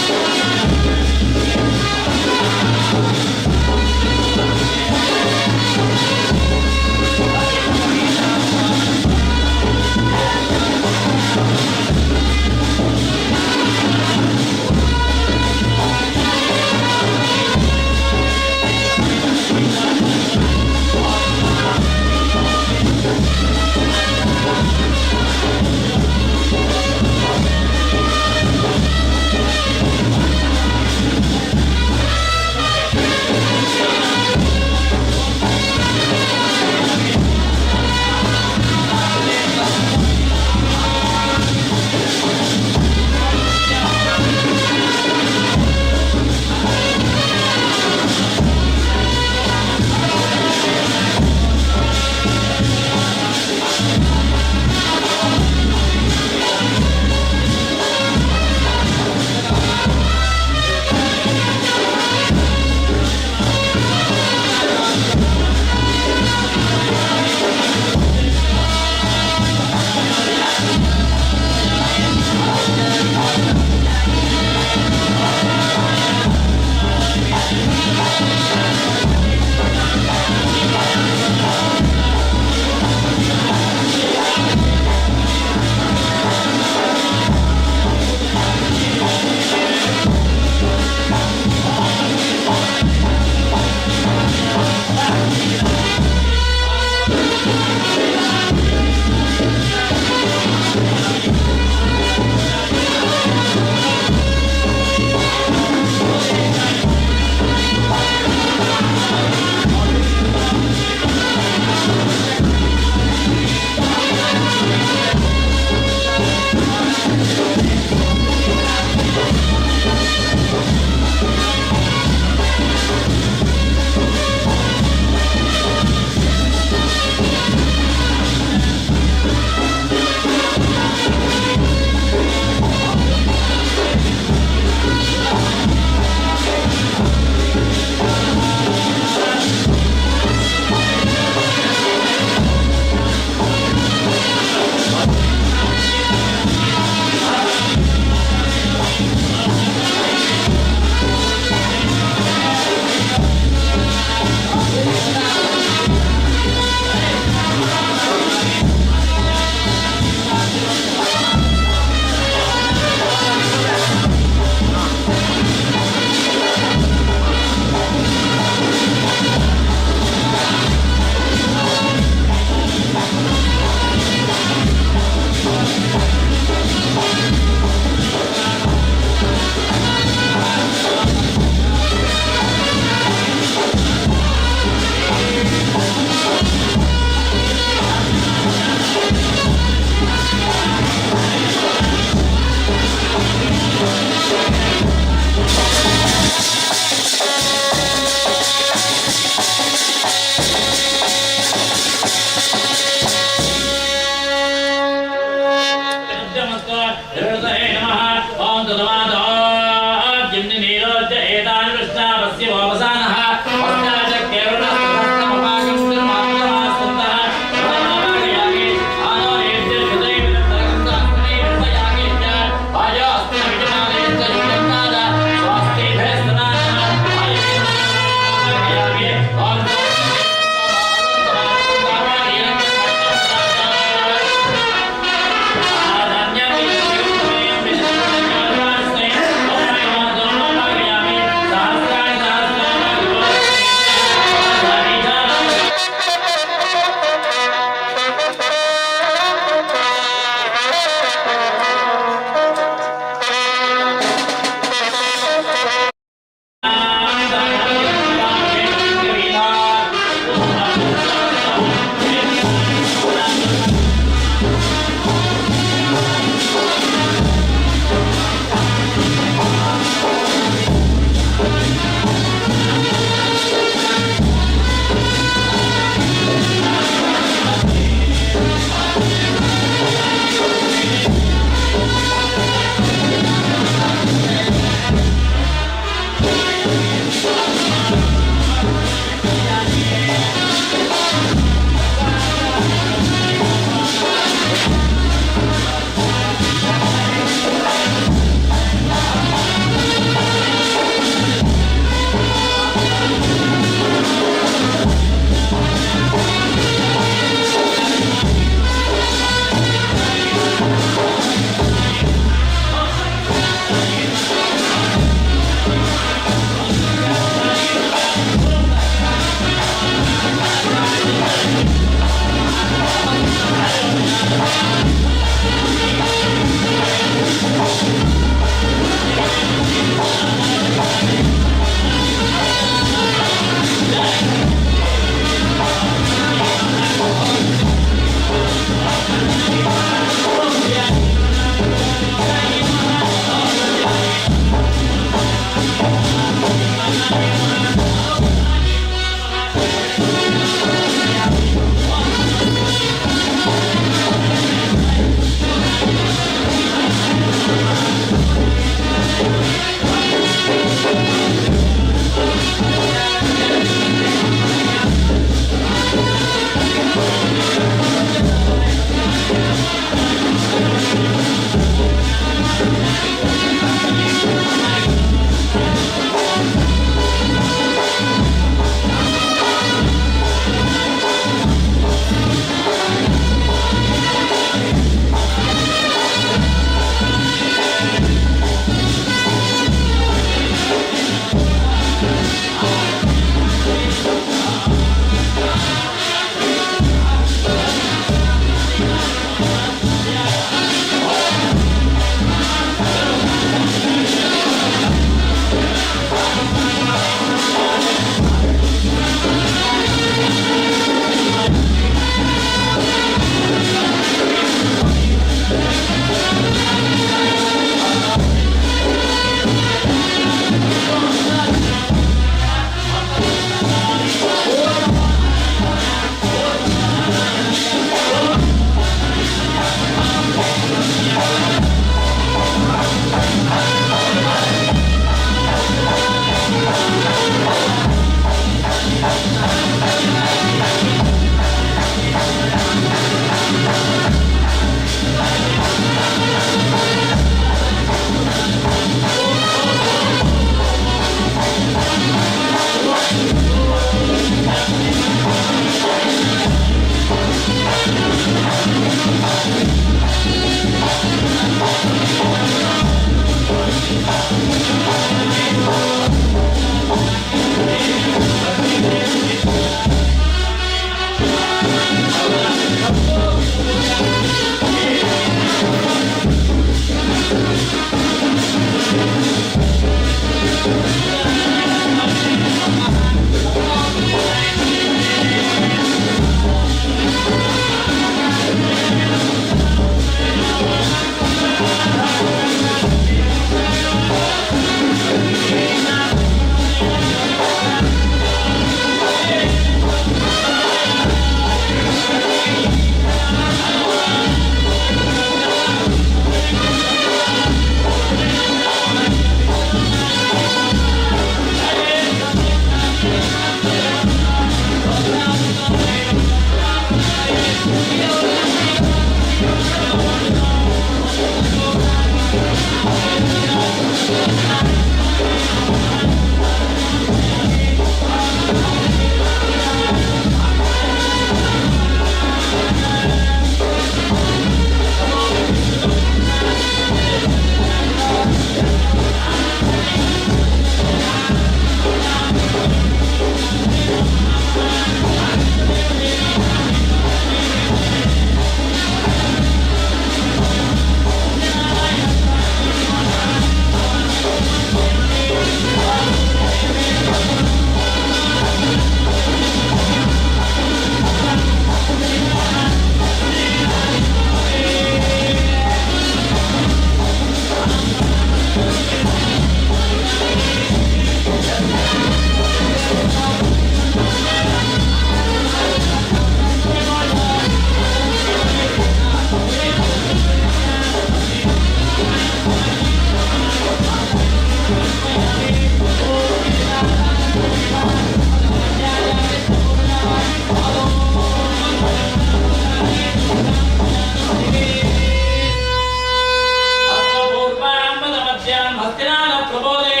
ಪ್ರಬೋಧೆ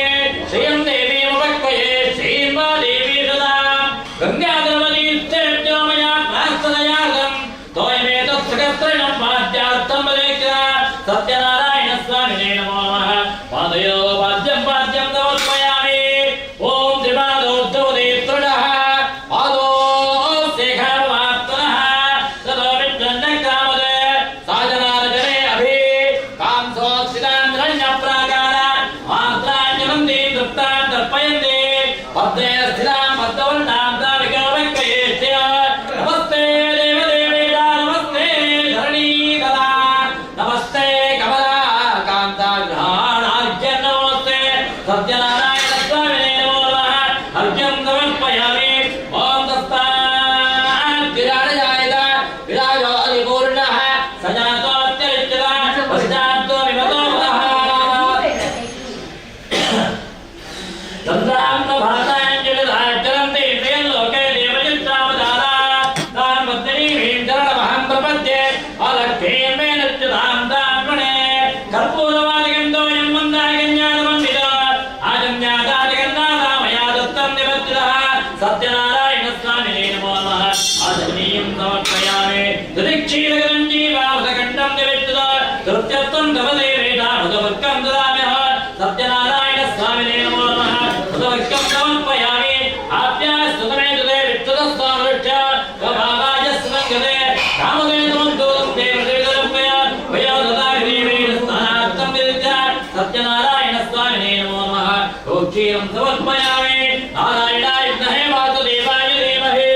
ಶ್ರಿಯಂ ದೇವೀಮುಪಕ್ವಯೇ ಶ್ರೀಂ ವಾ ದೇವೀ ಸದಾ ಗಂಗಾಧರ್ಮತೀರ್ಥೇಭ್ಯೋ ಮಯಾ ಪ್ರಾರ್ಥನಯಾಗಂ ತೋಯಮೇತತ್ ಸಹಸ್ರಣಂ ಪಾದ್ಯಾರ್ಥಂ ವದೇಕ್ಯ ಸತ್ಯನಾರಾಯಣ ಸ್ವಾಮಿನೇ ನಮೋ ನಮಃ. ಪಾದಯೋ ಪಾದ್ಯಂ ಪಾದ್ಯಂ ಸಮರ್ಪಯಾಮಿ. ಓಂ ತ್ರಿಪಾದೋದ್ಧವದೇತೃಣಃ ಪಾದೋ ಶೇಖರಮಾತ್ಮನಃ ತದೋ ವಿಜ್ಞಾಮದೆ ಸಾಜನಾರಜನೆ ಅಭಿ ಕಾಂಸೋಕ್ಷಿತಾನ್ ರಣ್ಯಪ್ರಾಕಾರ ಮಾತ್ರಾಂಜನಂದಿ ತೃಪ್ತಾನ್ ತರ್ಪಯಂತಿ ಪದ್ಮೇ ಸ್ಥಿತಾಂ ಪದ್ಮವರ್ಣಾಂ ತಾವಿಕವಕ್ಕಯೇಷ್ಯ. ನಮಸ್ತೆ ದೇವದೇವೇಶ, ನಮಸ್ತೆ ಧರಣೀಧರ, ನಮಸ್ತೆ ಕಮಲಾ ಕಾಂತ ಗೃಹಾಣಾರ್ಘ್ಯ ನಮಸ್ತೆ. ಸತ್ಯನಾರಾಯಣ ಸ್ವಾಮಿನೇ ನಮೋ ನಮಃ. ಅರ್ಘ್ಯಂ ಸಮರ್ಪಯಾಮಿ. ಓಂ ತಸ್ತಾತ್ ವಿರಾಜಾಯತ ವಿರಾಜೋ ಅಧಿಪೂರ್ಣಃ ಸಜಾತೋತ್ಯರಿಚ್ಯತ ಪಶ್ಚಾತ್ತೋ ವಿಮತೋ ಮತಃ. ಚಂದ್ರಾಂತ ಭಾತಾಂಜಲಿದಾಚರಂತಿ ಲೋಕೆ ದೇವಚಿತ್ರಾವತಾರ ತಾಂ ಪತ್ನೀಂ ಶರಣಮಹಂ ಪ್ರಪದ್ಯೆ ಅಲಕ್ಷ್ಮೀಂ ಮೇ ನಚ್ಯುತಾಂ ತಾಂ ಗಣೆ. ಕರ್ಪೂರವಾದಿಗಂಧೋಯಂ ಮಂದಾಗನ್ಯಾನಮಂಡಿತ ಆಜನ್ಯಾದಾಜಗನ್ನಾಥ ಮಯಾ ದತ್ತಂ ನಿವಜ್ರಃ. ಸತ್ಯನಾರಾಯಣ ಸ್ವಾಮಿನೇ ನಮೋ ನಮಃ. ಆಚಮನೀಯಂ ಸಮರ್ಪಯಾಮಿ. ಕ್ಷೀರಗರಂಜೀವಾಮೃತಖಂಡಂ ನಿವಜ್ರದ ತೃಪ್ತ್ಯರ್ಥಂ ತವ ದೇವೇಶ ಮಧುವರ್ಕಂ ದದಾಮ್ಯಹ. ಸತ್ಯನಾರಾಯಣ ಸ್ವಾಮಿನೇ ನಮೋ ನಮಃ. ಮಧುವರ್ಕಂ ಸಮರ್ಪಯಾಮಿ. ಆಪ್ಯಾಸ್ತುತಮೇತುತೆ ವಿತ್ತದಸ್ವಾಮೃಕ್ಷ ಸ್ವಭಾವಾಯ ಸ್ಮಂಗತೆ ಕಾಮಧೇನುಮಂತೋದಂ ದೇವದೇವರಪ್ಪಯ ವಯೋ ದದಾಗ್ರೀವೇಣ ಸ್ನಾನಾರ್ಥಂ ವಿದ್ಯ. ಸತ್ಯನಾರಾಯಣ ಸ್ವಾಮಿನೇ ನಮೋ ನಮಃ. ಕ್ಷೀರಂ ಸಮರ್ಪಯಾಮಿ. ನಾರಾಯಣಾಯ ವಿದ್ಮಹೇ ವಾಸುದೇವಾಯ ಧೀಮಹಿ.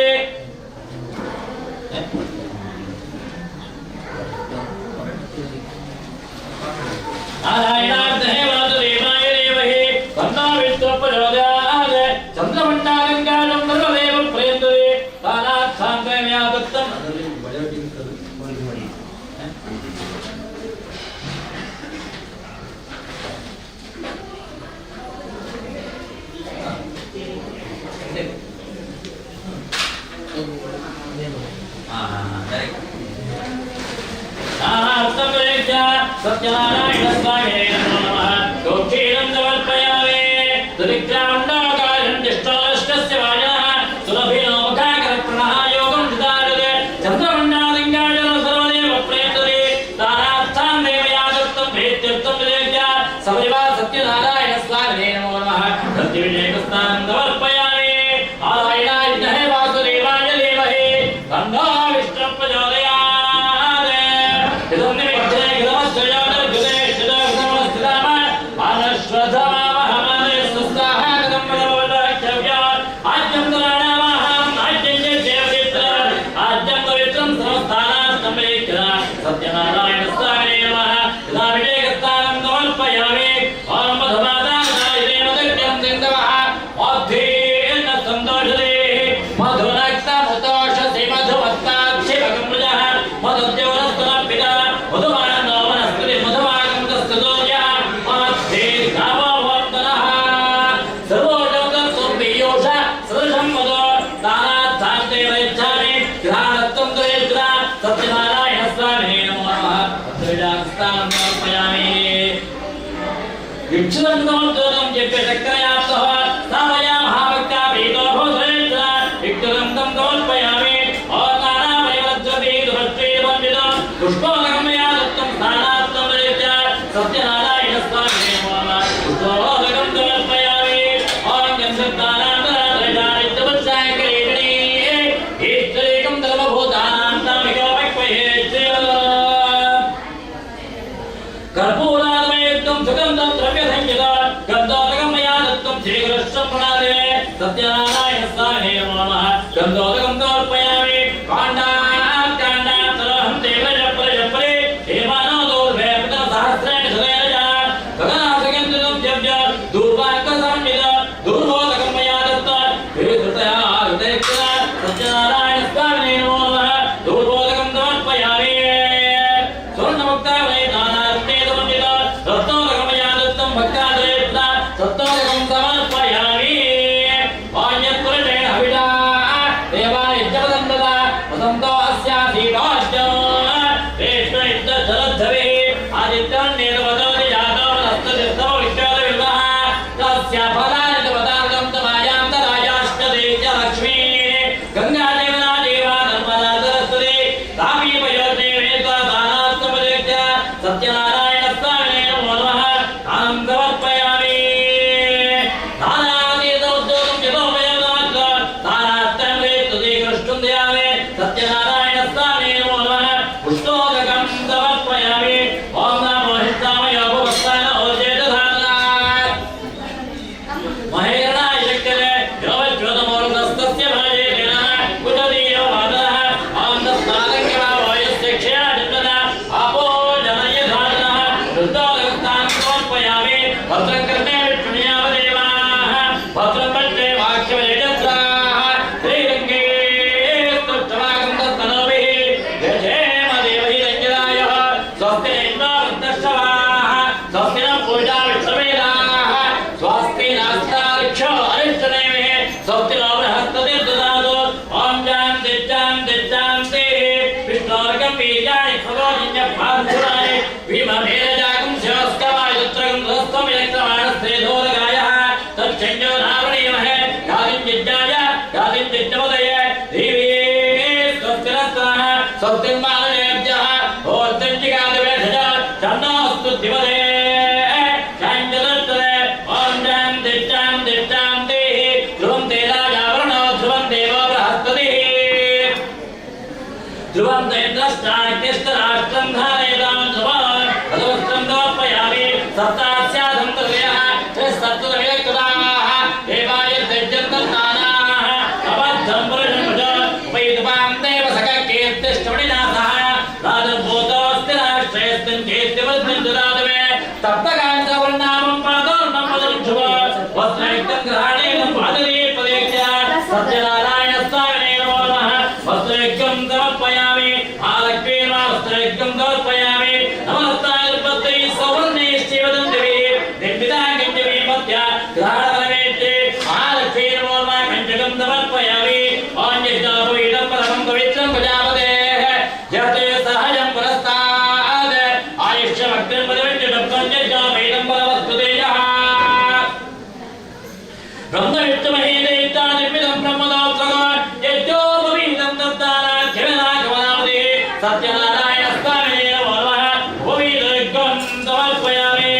ನಾರಾಯಣಾಯ ವಿದ್ಮಹೇ ವಾಸುದೇವಾಯ ಧೀಮಹಿ ತನ್ನೋ ವಿಷ್ಣು ಪ್ರಚೋದಯಾತ್. ಚಂದ್ರಮಂಡಲಂಗಾಜಂ ಸರ್ವದೇವ ಪ್ರಯಂತದೆ ತಾನಾರ್ಥಾಂತಮಯಾ ದತ್ತಂ. ಸತ್ಯನಾರಾಯಣ ಸ್ವಾಮಿನೇ ನಮೋ ನಮಃ. ಕ್ಷೀರಂ ಸಮರ್ಪಯಾಮಿ. ತ್ರಿವಿಕ್ರಮಂಡಲಕಾರ್ಯಂ ತಿಷ್ಠಾಷ್ಟಸ್ಯ ವಾಜನಃ ಸುರಭಿನೋ ಮುಖಾಕರಪ್ರಣಃ ಯೋಗಂ ಸುಧಾರದೆ. ಚಂದ್ರಮಂಡಲಲಿಂಗಾಜನ ಸರ್ವದೇವ ಪ್ರೇತರೆ ತಾರಾರ್ಥಾಂ ದೇವಯಾದತ್ತಂ ಪ್ರೀತ್ಯರ್ಥಂ ವಿಲೇಖ್ಯ ಸಪರಿವಾರ. ಸತ್ಯನಾರಾಯಣ ಸ್ವಾಮಿನೇ ನಮೋ ನಮಃ. ಸತ್ಯವಿಜಯಕಸ್ನಾನಂ ಸಮರ್ಪಯಾಮಿ. ನಾರಾಯಣಾಯ ವಿದ್ಮಹೇ ವಾಸುದೇವಾಯ ಧೀಮಹಿ ತನ್ನೋ ವಿಷ್ಣು ಪ್ರಚೋದಯಾತ್. ಇದಂ ನಿಮಿತ್ತೇ ಗಿರಮಸ್ಯ ಯೋಗರ್ಗತೆ ಆಜ್ಯಂ ದುರಾಣಾಮಹಂ ಆಜ್ಯಂ ದೇವದೇತ್ರ ಆಜ್ಯಂ ಪವಿತ್ರಂ ಸಮಸ್ಥಾನಾತ್ ಸಂವೇಕ್ಯ. ಸತ್ಯನಾರಾಯಣ ಸ್ವಾಮಿನೇ ನಮಃ. ಯಥಾಭಿಷೇಕಸ್ಥಾನಂ ಸಮರ್ಪಯಾಮಿ. ಓಂ ಮಧುಮಾದಾಯ ಮದಜ್ಞಂ ಸಿಂಧವಃ ವಾಗ್ಧೇನ ಸಂತೋಷದೇ ಮಧುನಕ್ತ ಮುತೋಷಸಿ ಮಧುಮತ್ತಾಕ್ಷಿಮಗಮೃಜಃ ಮಧುದ್ಯೌರಸ್ತುನಪಿತ ಮಧುಮಾನೋ ವನಸ್ಪತಿ ಮಧುಮಾಗಂಧಸ್ತುತೋರ್ಯಃ ಮಾಧ್ಯೇ ಗಾವೋವರ್ತನಃ ಸರ್ವೋಷೋದತ್ವಂ ಪೀಯೂಷ ಸದೃಶಂ ಮಧು ತಾನಾರ್ಥಾಂತೆ ವೈಚ್ಛಾಮಿ ಗೃಹಾಣತ್ವಂ ದುರೇತ್ರ. ಸತ್ಯನಾರಾಯಣ ಸ್ವಾಮಿನೇ ನಮೋ ನಮಃ. ಸತ್ಯವಿಜಾಸ್ಥಾನಂ ಸಮರ್ಪಯಾಮಿ. ಇಕ್ಷುದಂತಮೋದ್ಯೋಗಂ ಜಪ್ಯ ಚಕ್ರಯಾಪ್ತಃ ಸ್ಥಾಪಯ ಮಹಾಭಕ್ತ ಪ್ರೀತೋ ಭೂಸುರೇತ್ರ. ಇಕ್ಷುದಂತಂ ಸಮರ್ಪಯಾಮಿ. ಓಂ ನಾನಾಪರಿವಜ್ರತಿ ದುರಶ್ರೀ ವಂದಿತ ಪುಷ್ಪೋದಕಂ ಮಯಾ ದತ್ತಂ ಸ್ನಾನಾರ್ಥಂ ವಿರೇಚ್ಯ. ಸತ್ಯನಾರಾಯಣ ಸ್ವಾಮಿನೇ ನಮೋ ನಮಃ. ಪುಷ್ಪೋದಕಂ ಸಮರ್ಪಯಾಮಿ. ಓಂ ಗಂಧಜ್ಞಾನಾಂತರಾದ್ರಜಾನಿತ್ಯವತ್ಸಾಯಕರೇಣಿ ಈಶ್ವರೇಕಂ ಧರ್ಮಭೂತಾನಾಂ ತಾಮಿಕೋಪಕ್ವಯೇಚ್ಯ. ಕರ್ಪೂರಾದಮಯುಕ್ತಂ ಸುಗಂಧಂ ದ್ರವ್ಯಸಂಯುತ ಗಂಧೋದಕಂ ಮಯಾ ದತ್ತಂ ಶ್ರೀಗುರುಶ್ಚ ಪ್ರಣಾದೇ. ಸತ್ಯನಾರಾಯಣ ಸ್ವಾಮಿನೇ ನಮೋ ನಮಃ. ಗಂಧೋದಕಂ ಸಮರ್ಪಯಾಮಿ. ಕಾಂಡಾತ್ ಕಾಂಡಾತ್ ಸರೋಹಂ ದೇವಜ ಜಪ್ರೆ ಹೇಮಾನೋ ದೂರ್ವೇ ಪಿತನ ಸಹಸ್ರೇಣ ಶತೇನ ಚ ಗಗನಾಸಗಂಧಿತಂ ಜವ್ಯ ದೂರ್ವಾಂಕ ಸಂಹಿತ ದೂರ್ವೋದಕಂ ಮಯಾ ದತ್ತ ಹೇ ಹೃದಯ ಹೃದಯ. ಸತ್ಯನಾರಾಯಣ ಸ್ವಾಮಿನೇ ನಮೋ ನಮಃ. ದೂರ್ವೋದಕಂ ಸಮರ್ಪಯಾಮಿ. ಸುವರ್ಣಮುಕ್ತಾವೈ ನಾನಾರತ್ನೇತಮಂಡಿತ ರತ್ನೋದಕಮಯಾ ದತ್ತಂ ಭಕ್ತಾದ್ರೇತ್ರ ಸತ್ನೋದಕಂ ಸಮರ್ಪಯಾಮಿ. ವಾಯೋ तच्छञ्जो नावणीमहे गातिं यज्ञाय गातिं यज्ञपतये देवी स्वस्तिरस्तनः स्वस्तिर्मानवेभ्यः ओर्तञ्चिकादिवेषज चन्नोऽस्तु दिवदे शाञ्जलत्तरे ॐ शान्ति शान्ति शान्तिः ध्रुवं ते राजावरुणो ध्रुवं देवो बृहस्पतिः ध्रुवं तेन्द्रश्चाग्निश्च राष्ट्रं धारयतां ध्रुवान् भगवस्त्रं समर्पयामि सप्तास्याधं तदयः त्रिसप्तदविलकृताः देवाय तज्जन्तर्दानाः अबद्धं पुरुषं भज उपैतुपां देव सखकीर्तिष्ठमणिनाथः राजभूतोऽस्ति राष्ट्रेऽस्मिन् कीर्तिवृद्धिं ददातु मे तप्तकाञ्चवर्णामं पादोर्णं पदं वस्त्रयुक्तं ग्रहाणेन पादरे पदेभ्य सत्यनारायण स्वामिने नमो नमः। वस्त्रयुक्तं समर्पयामि आलक्ष्मी वस्त्रयुक्तं समर्पयामि नमस्ताय पत्यै सौवर्णे श्रीवदन्तिभिः निर्मिताङ्गञ्जवी पत्य ग्रहणपरमेत्रे महालक्ष्मी नमो नमः। कञ्चकं समर्पयामि आञ्जनापवीतं परमं पवित्रं प्रजापतेः यते सहजं पुरस्तात् आयुष्यमग्निं पदविद्युतं परमस्तु तेजः ब्रह्मविष्णुमहेन्द्रयुक्तानिर्मितं ब्रह्मदोत्रगो यज्ञोपवीतं दत्तानाख्यविनाकमनामधे सत्यनारायण स्वामिने नमो नमः। उपवीतयज्ञं समर्पयामि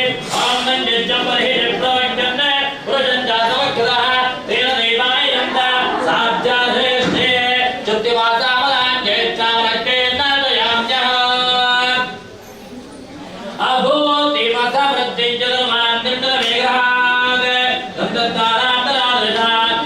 आनन्दं यज्ञं बर्हिः प्रवज्ञं पुरुषं जातवक्षतः तेन दैवायन्त साध्याधेष्ठे च्युतिवासामलां ज्येष्ठामरक्तेन्नादयाम्यः अभूतिमसमृद्धिं च धर्मान् निर्मलमेघात् दन्ततारान्तरादृशात्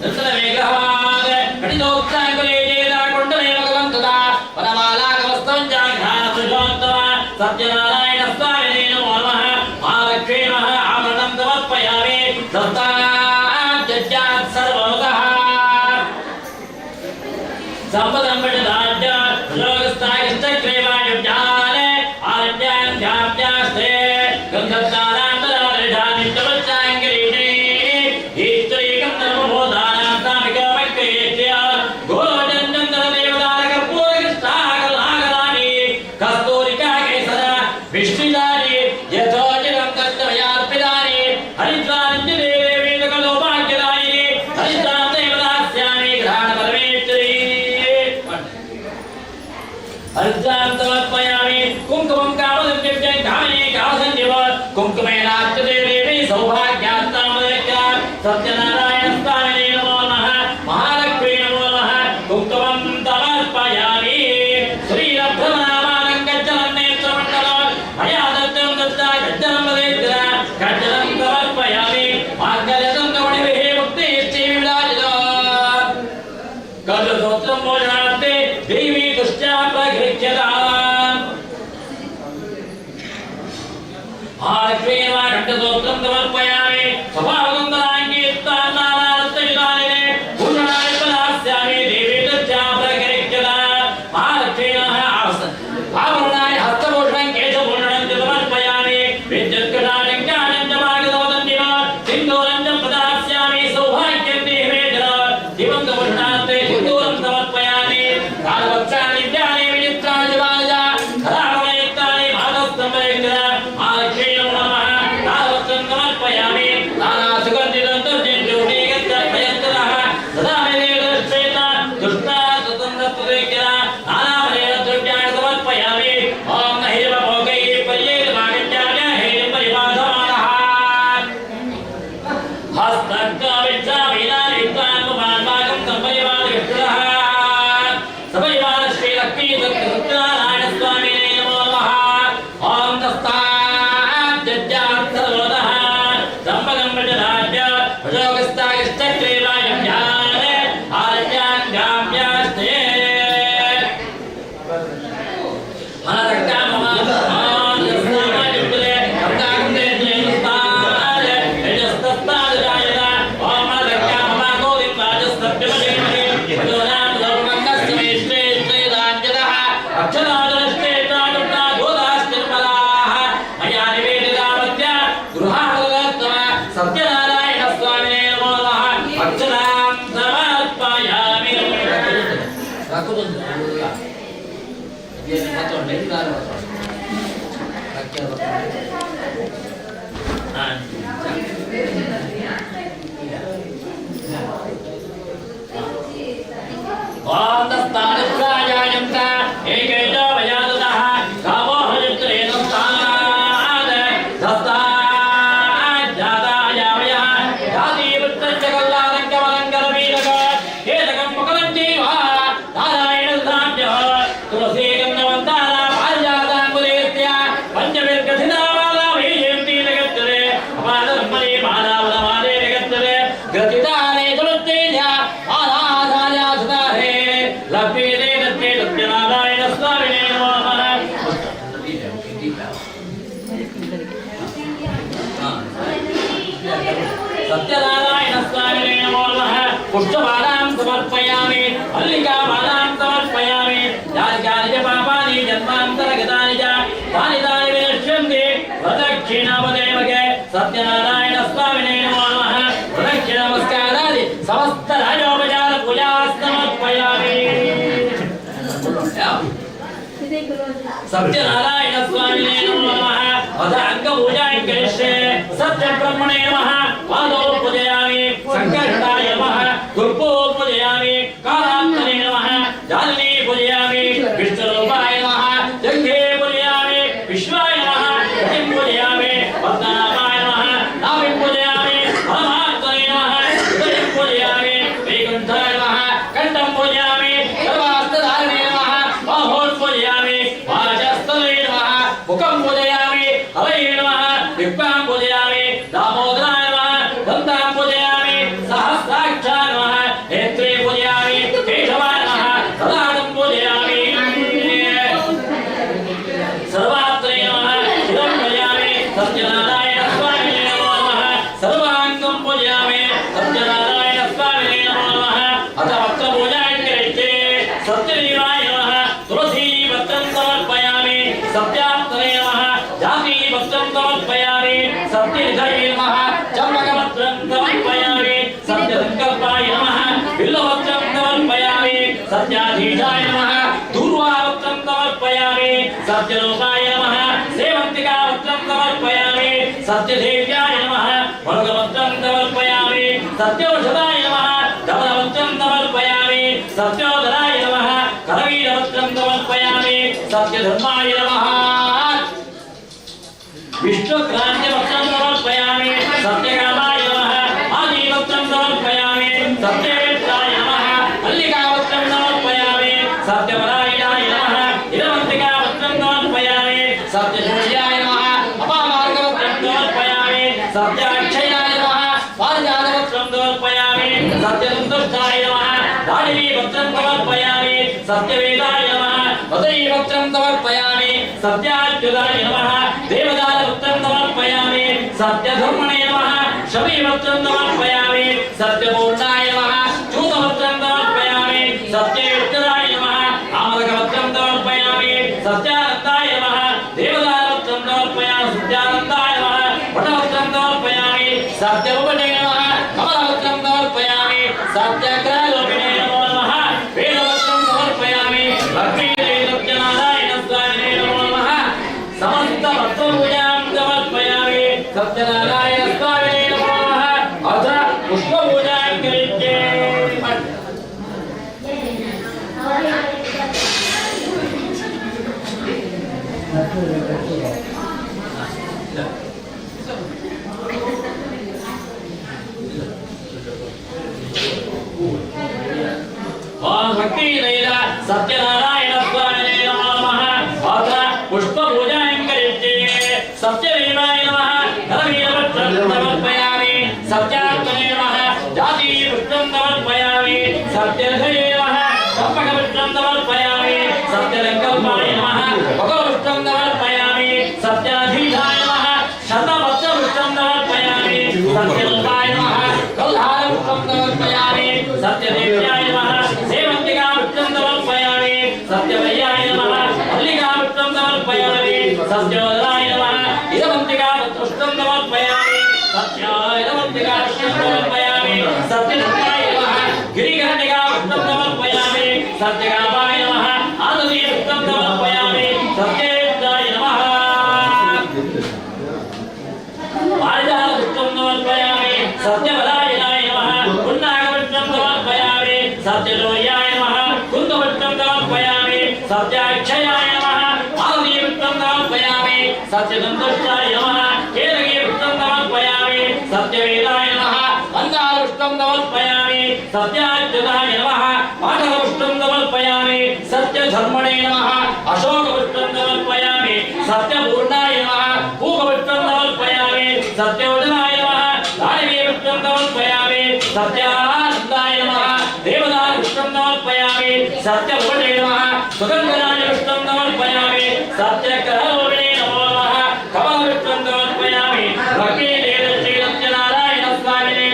निर्मलमेघात् कटितोक्ताङ्कुले चेदाकुण्डलेव कलं तदा वनमालाकवस्त्रं जाघ्राणपुरुषोत्तम सत्यनारायण स्वामिने नमो नमः। महालक्ष्मी नमः आभरणं समर्पयामि दत्तात् सर्वतः संपदं पठिताद्य लोकस्थायश्चक्रेवायुज्ञाने आरण्यां ध्याप्यास्ते गन्धद्वारान्तरादृढानित्यवच्चाङ्गिरीणे ईश्वरीकं धर्मभूतानां तामिकमक्रियेत्य गोचन्दनदेवदारकर्पूरकृष्णाकलाकलानि कस्तूरिका केसर विष्णुदानि यथोचितं तत्त्वयार्पितानि हरिद्वारञ्च देवी सकलोभाग्यदायिनि हरिद्वां देवदास्यामि घ्राणपरमेश्वरी। हरिद्वां समर्पयामि कुङ्कुमं कामसञ्जीव्यं कामिनी कामसञ्जीव कुङ्कुमेनाच्युते देवी सौभाग्यात्तामदक्या सत्यनारायण स्वामिने नमो नमः। महालक्ष्मी नमो नमः। कुङ्कुमं समर्पयामि श्रीरब्धनामानं गज्जलं नेत्रमण्डलं मया दत्तं दत्ता गज्जलं वदेत्र गज्जलं समर्पयामि माङ्गल्यतं कवणिभिः मुक्तिश्चैविराजिता गजसूत्रं भोजनार्थे देवी दुष्टा प्रगृह्यताम् महालक्ष्मी नमः। खण्डसूत्रं समर्पयामि स्वभावसुन्दराङ्गीत्तान्नानारत्नयुतानि भूषणानि प्रदास्यामि देवी दुष्टा प्रगृह्यताम् महालक्ष्मी नमः। आभरणानि हस्तभूषणं केशभूषणं च समर्पयामि विद्युत्कटानं ज्ञानं च भागवतन्दिव सिन्दूरं च प्रदास्यामि सौभाग्यं देहि मे जीवन्तभूषणार्थे सिन्दूरं समर्पयामि कालवत्सानि विद्यानि विचित्राणि च बालजा खरामयुक्तानि मातस्तम्भयुक्ता महालक्ष्मी नमो नमः। तालवत्सं समर्पयामि नानासुगन्धितं तर्जन्योगीगन्तर्भयन्तरः सदा मे देवदृष्टेन दुष्टा स्वतन्त्रत्वदैक्यः नानामनेन द्रव्याणि समर्पयामि ॐ नहिर्वभोगैः पर्येतमागत्याय हेयं परिबाधमानः हस्तकाविच्छामीनायुक्तान्मुखान्माकं सम्परिवारविष्णुः सपरिवार श्रीलक्ष्मी सत्यनारायणस्वामिने नमो नमः। ॐ तस्ताद्यज्ञार्थलोदः सम्पदं व्रजराज्य भजोगस्तायश्चक्रेवायुज्ञाने आरण्यान् गाम्यास्ते సత్యనారాయణ స్వామినే నమో నమః। అక్షరాం సమర్పయామి। सत्यनारायण स्वामिने नमो नमः। पुष्पमालां समर्पयामि, मल्लिकामालां समर्पयामि। यानि कानि च पापानि जन्मान्तरगतानि च तानि तानि विनश्यन्ति। प्रदक्षिणापदेवके सत्यनारायण स्वामिने नमो नमः। प्रदक्षिण नमस्कारादि समस्त राजोपचार पूजा समर्पयामि। सत्यनारायण स्वामिने नमो नमः। अथ अङ्गपूजां करिष्ये। सत्यब्रह्मणे नमः। पादौ पूजयामि। सङ्कष्टाय नमः। गुर्पो पूजयामि। कालात्मने नमः। जालिनी पूजयामि। विष्णुरूपाय नमः। जङ्घे पूजयामि। विश्वाय नमः। गतिं पूजयामि। पद्मनाभाय नमः। नाभिं पूजयामि। परमात्मने नमः। हृदयं पूजयामि। वैकुण्ठाय नमः। कण्ठं पूजयामि। सर्वास्तधारिणे नमः। बाहोन् पूजयामि। वाचस्थले नमः। मुखं पूजयामि। हरये नमः। जिह्वां पूजयामि। दामोदराय नमः। दन्तां पूजयामि। सहस्राक्षाय नमः। नेत्रे पूजयामि। केशवाय नमः। ललाटं पूजयामि। सर्वात्रे नमः। शिरं पूजयामि। सत्यनारायण स्वामिने नमो नमः। सर्वाङ्गं पूजयामि। सत्यनारायण स्वामिने नमो नमः। अथ पत्रपूजां करिष्ये। सत्यदेवाय नमः। तुलसीपत्रं समर्पयामि। सत्यात्मने नमः। जातीपत्रं समर्पयामि। सत्यनिधये नमः। चम्पकपत्रं समर्पयामि। सत्यसङ्कल्पाय नमः। बिल्वपत्रं समर्पयामि। सत्याधीशाय नमः। दूर्वापत्रं समर्पयामि। सत्यरूपाय नमः। सेवन्तिकापत्रं समर्पयामि। सत्यदेव्याय नमः। मरुगपत्रं समर्पयामि। सत्यौषधाय नमः। धवलपत्रं समर्पयामि। सत्योदराय नमः। करवीरपत्रं समर्पयामि। सत्यधर्माय नमः। विष्णुक्रान्तिपत्रं समर्पयामि। सत्यकामाय नमः। आदिपत्रं समर्पयामि। सत्यवेत्राय नमः। मल्लिकापत्रं समर्पयामि। सत्यपरायणाय नमः। इदवन्तिकापत्रं समर्पयामि। सत्यशून्याय नमः। अपामार्गपत्रं समर्पयामि। सत्याक्षयाय नमः। पारिजातपत्रं समर्पयामि। सत्यसन्तुष्टाय नमः। दाडिमीपत्रं समर्पयामि। सत्यवेदाय नमः। वदनीपत्रं समर्पयामि। सत्याच्युताय नमः। देवदारपत्रं समर्पयामि। सत्यधर्मणे नमः। शमीपत्रं समर्पयामि। सत्यपूर्णाय नमः। चूतपत्रं समर्पयामि। सत्ययुक्तराय नमः। आमलकपत्रं समर्पयामि। सत्यानन्दाय नमः। देवदारपत्रं समर्पयामि। सत्यानन्दाय नमः। वटपत्रं समर्पयामि। सत्यमुपटे नमः। कमलपत्रं समर्पयामि। सत्यग्रहरूपिणे नमो नमः। वेदपत्रं समर्पयामि। लक्ष्मीदेवी सत्यनारायण स्वामिने नमो नमः। समस्त पत्रपूजां समर्पयामि। सत्यनारायण स्वामिने नमो नमः। अथ पुष्पपूजां करिष्ये। ఓం భక్తిదైన సత్యనారాయణ స్వామినే నమో నమః। అథ పుష్పపూజాం కరిష్యే। సత్యదేవాయ నమః। కరవీరపత్రం సమర్పయామి। సత్యాత్మనే నమః। జాతీపుష్పం సమర్పయామి। సత్యధయే నమః। చంపకపుష్పం సమర్పయామి। సత్యసంకల్పాయ నమః। భగవపుష్పం సమర్పయామి। సత్యాధీశాయ నమః। శతపత్రపుష్పం సమర్పయామి। సత్యరూపాయ నమః। కల్హారపుష్పం సమర్పయామి। సత్యదేవ్యాయ నమః। సేవంతికాపుష్పం సమర్పయామి। సత్యవయ్యాయ నమః। మల్లికాపుష్పం సమర్పయామి। సత్యోదరాయ నమః। ఇదవంతికాపుష్పం సమర్పయామి। సత్యాయవంతికాపుష్పం సమర్పయామి। సత్యధర్మాయ నమః। గిరికర్ణికాపుష్పం సమర్పయామి। సత్యకామాయ నమః। ఆదతీపుష్పం సమర్పయామి। సత్యేష్టాయ నమః। పారిజాతపుష్పం సమర్పయామి। సత్యపరాయణాయ నమః। పున్నాగపుష్పం సమర్పయామి। సత్యలోయాయ నమః। కుందపుష్పం సమర్పయామి। సత్యాక్షయాయ నమః। మాలతీపుష్పం సమర్పయామి। సత్యసంతుష్టాయ నమః। కేతకీపుష్పం సమర్పయామి। సత్యవేదాయ నమః। మందారపుష్పం సమర్పయామి। సత్యాచ్యుతాయ నమః। పాఠకపుష్పం సమర్పయామి। సత్యధర్మణే నమః। అశోకపుష్పం సమర్పయామి। సత్యపూర్ణాయ నమః। పూకపుష్పం సమర్పయామి। సత్యోజనాయ నమః। దాళిమీపుష్పం సమర్పయామి। సత్యానందాయ నమః। దేవదారుపుష్పం సమర్పయామి। సత్యభూషే నమః। సుగంధరాజ పుష్పం సమర్పయామి। సత్యగ్రహరూపిణే నమో నమః। కమలపుష్పం సమర్పయామి। లక్ష్మీదేవి శ్రీ సత్యనారాయణ స్వామినే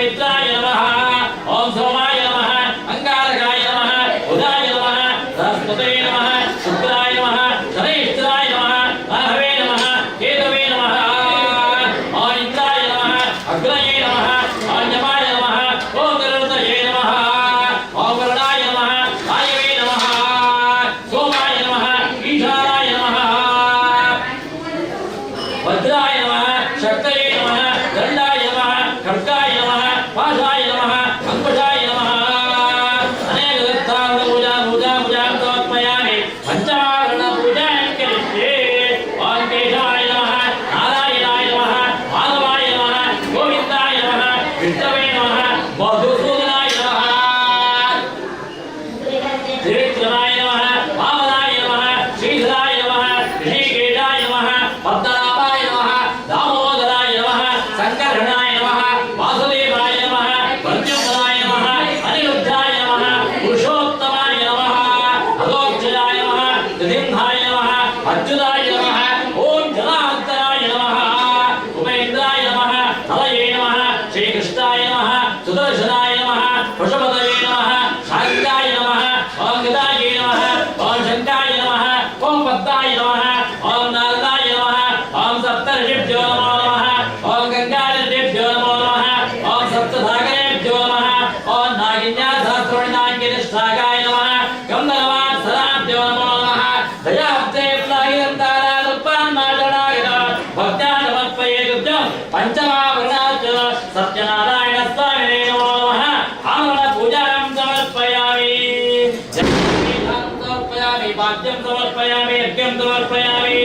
మిత్రాయ నమః. ఓం సోమాయ నమః. అంగారకాయ నమః. బుధాయ నమః. బృహస్పతయే నమః. శుక్రాయ నమః. శనైశ్చరాయ నమః. రాహవే నమః. కేతవే నమః. ఓం ఇంద్రాయ నమః. అగ్నయే నమః. ఓం యమాయ నమః. ఓం గరుడయే నమః. ఓం వరుణాయ నమః. వాయవే నమః. సోమాయ నమః. ఈశానాయ నమః. వజ్రాయ నమః. శక్తయే నమః. దండాయ నమః. ఖడ్గాయ నమః. పాశాయ నమః. అంకుశాయ నమః. అనేక దత్తాంగ పూజా పూజా పూజాం సమర్పయామి. పంచమావరణ పూజాం కరిష్యే. ఓం కేశవాయ నమః. నారాయణాయ నమః. మాధవాయ నమః. గోవిందాయ నమః. విష్ణవే నమః. మధుసూదనాయ నమః. త్రివిక్రమాయ నమః. వామనాయ నమః. శ్రీధరాయ నమః. ఋషికేశాయ నమః. పద్మనాభాయ నమః. దామోదరాయ నమః. సంకర్షణాయ నమః. వాసుదేవాయ నమః. ప్రద్యుమ్నాయ నమః. అనిరుద్ధాయ నమః. పురుషోత్తమాయ నమః. అధోక్షజాయ నమః. నృసింహాయ నమః. అచ్యుతాయ నమః. ఓం జనార్దనాయ నమః. ఉపేంద్రాయ నమః. హరయే నమః. శ్రీకృష్ణాయ నమః. సుదర్శనాయ నమః. పశుపతయే నమః. శాంతాయ నమః. ఓం గదాయ నమః. ఓం శంకాయ నమః. ఓం పద్మాయ నమః. ఓం నారదాయ నమః. ఓం సప్తర్షిభ్యో నమో నమః. ఓం గంగానదిభ్యో నమో నమః. ఓం సప్తసాగరేభ్యో నమః. ఓం నాగిన్యా సహస్రమణినాంగినిష్ఠాగాయ నమః. గంధర్వాప్సరాభ్యో నమో నమః. దయాబ్దే ప్లాహిరంతారాదుత్పన్నాచడాగత భక్త్యా సమర్పయే తుభ్యం పంచమావరణాచ సత్యనారాయణ స్వామినే నమో నమః. ఆవరణ పూజాం సమర్పయామి. సమర్పయామి. పాద్యం సమర్పయామి. అర్ఘ్యం సమర్పయామి.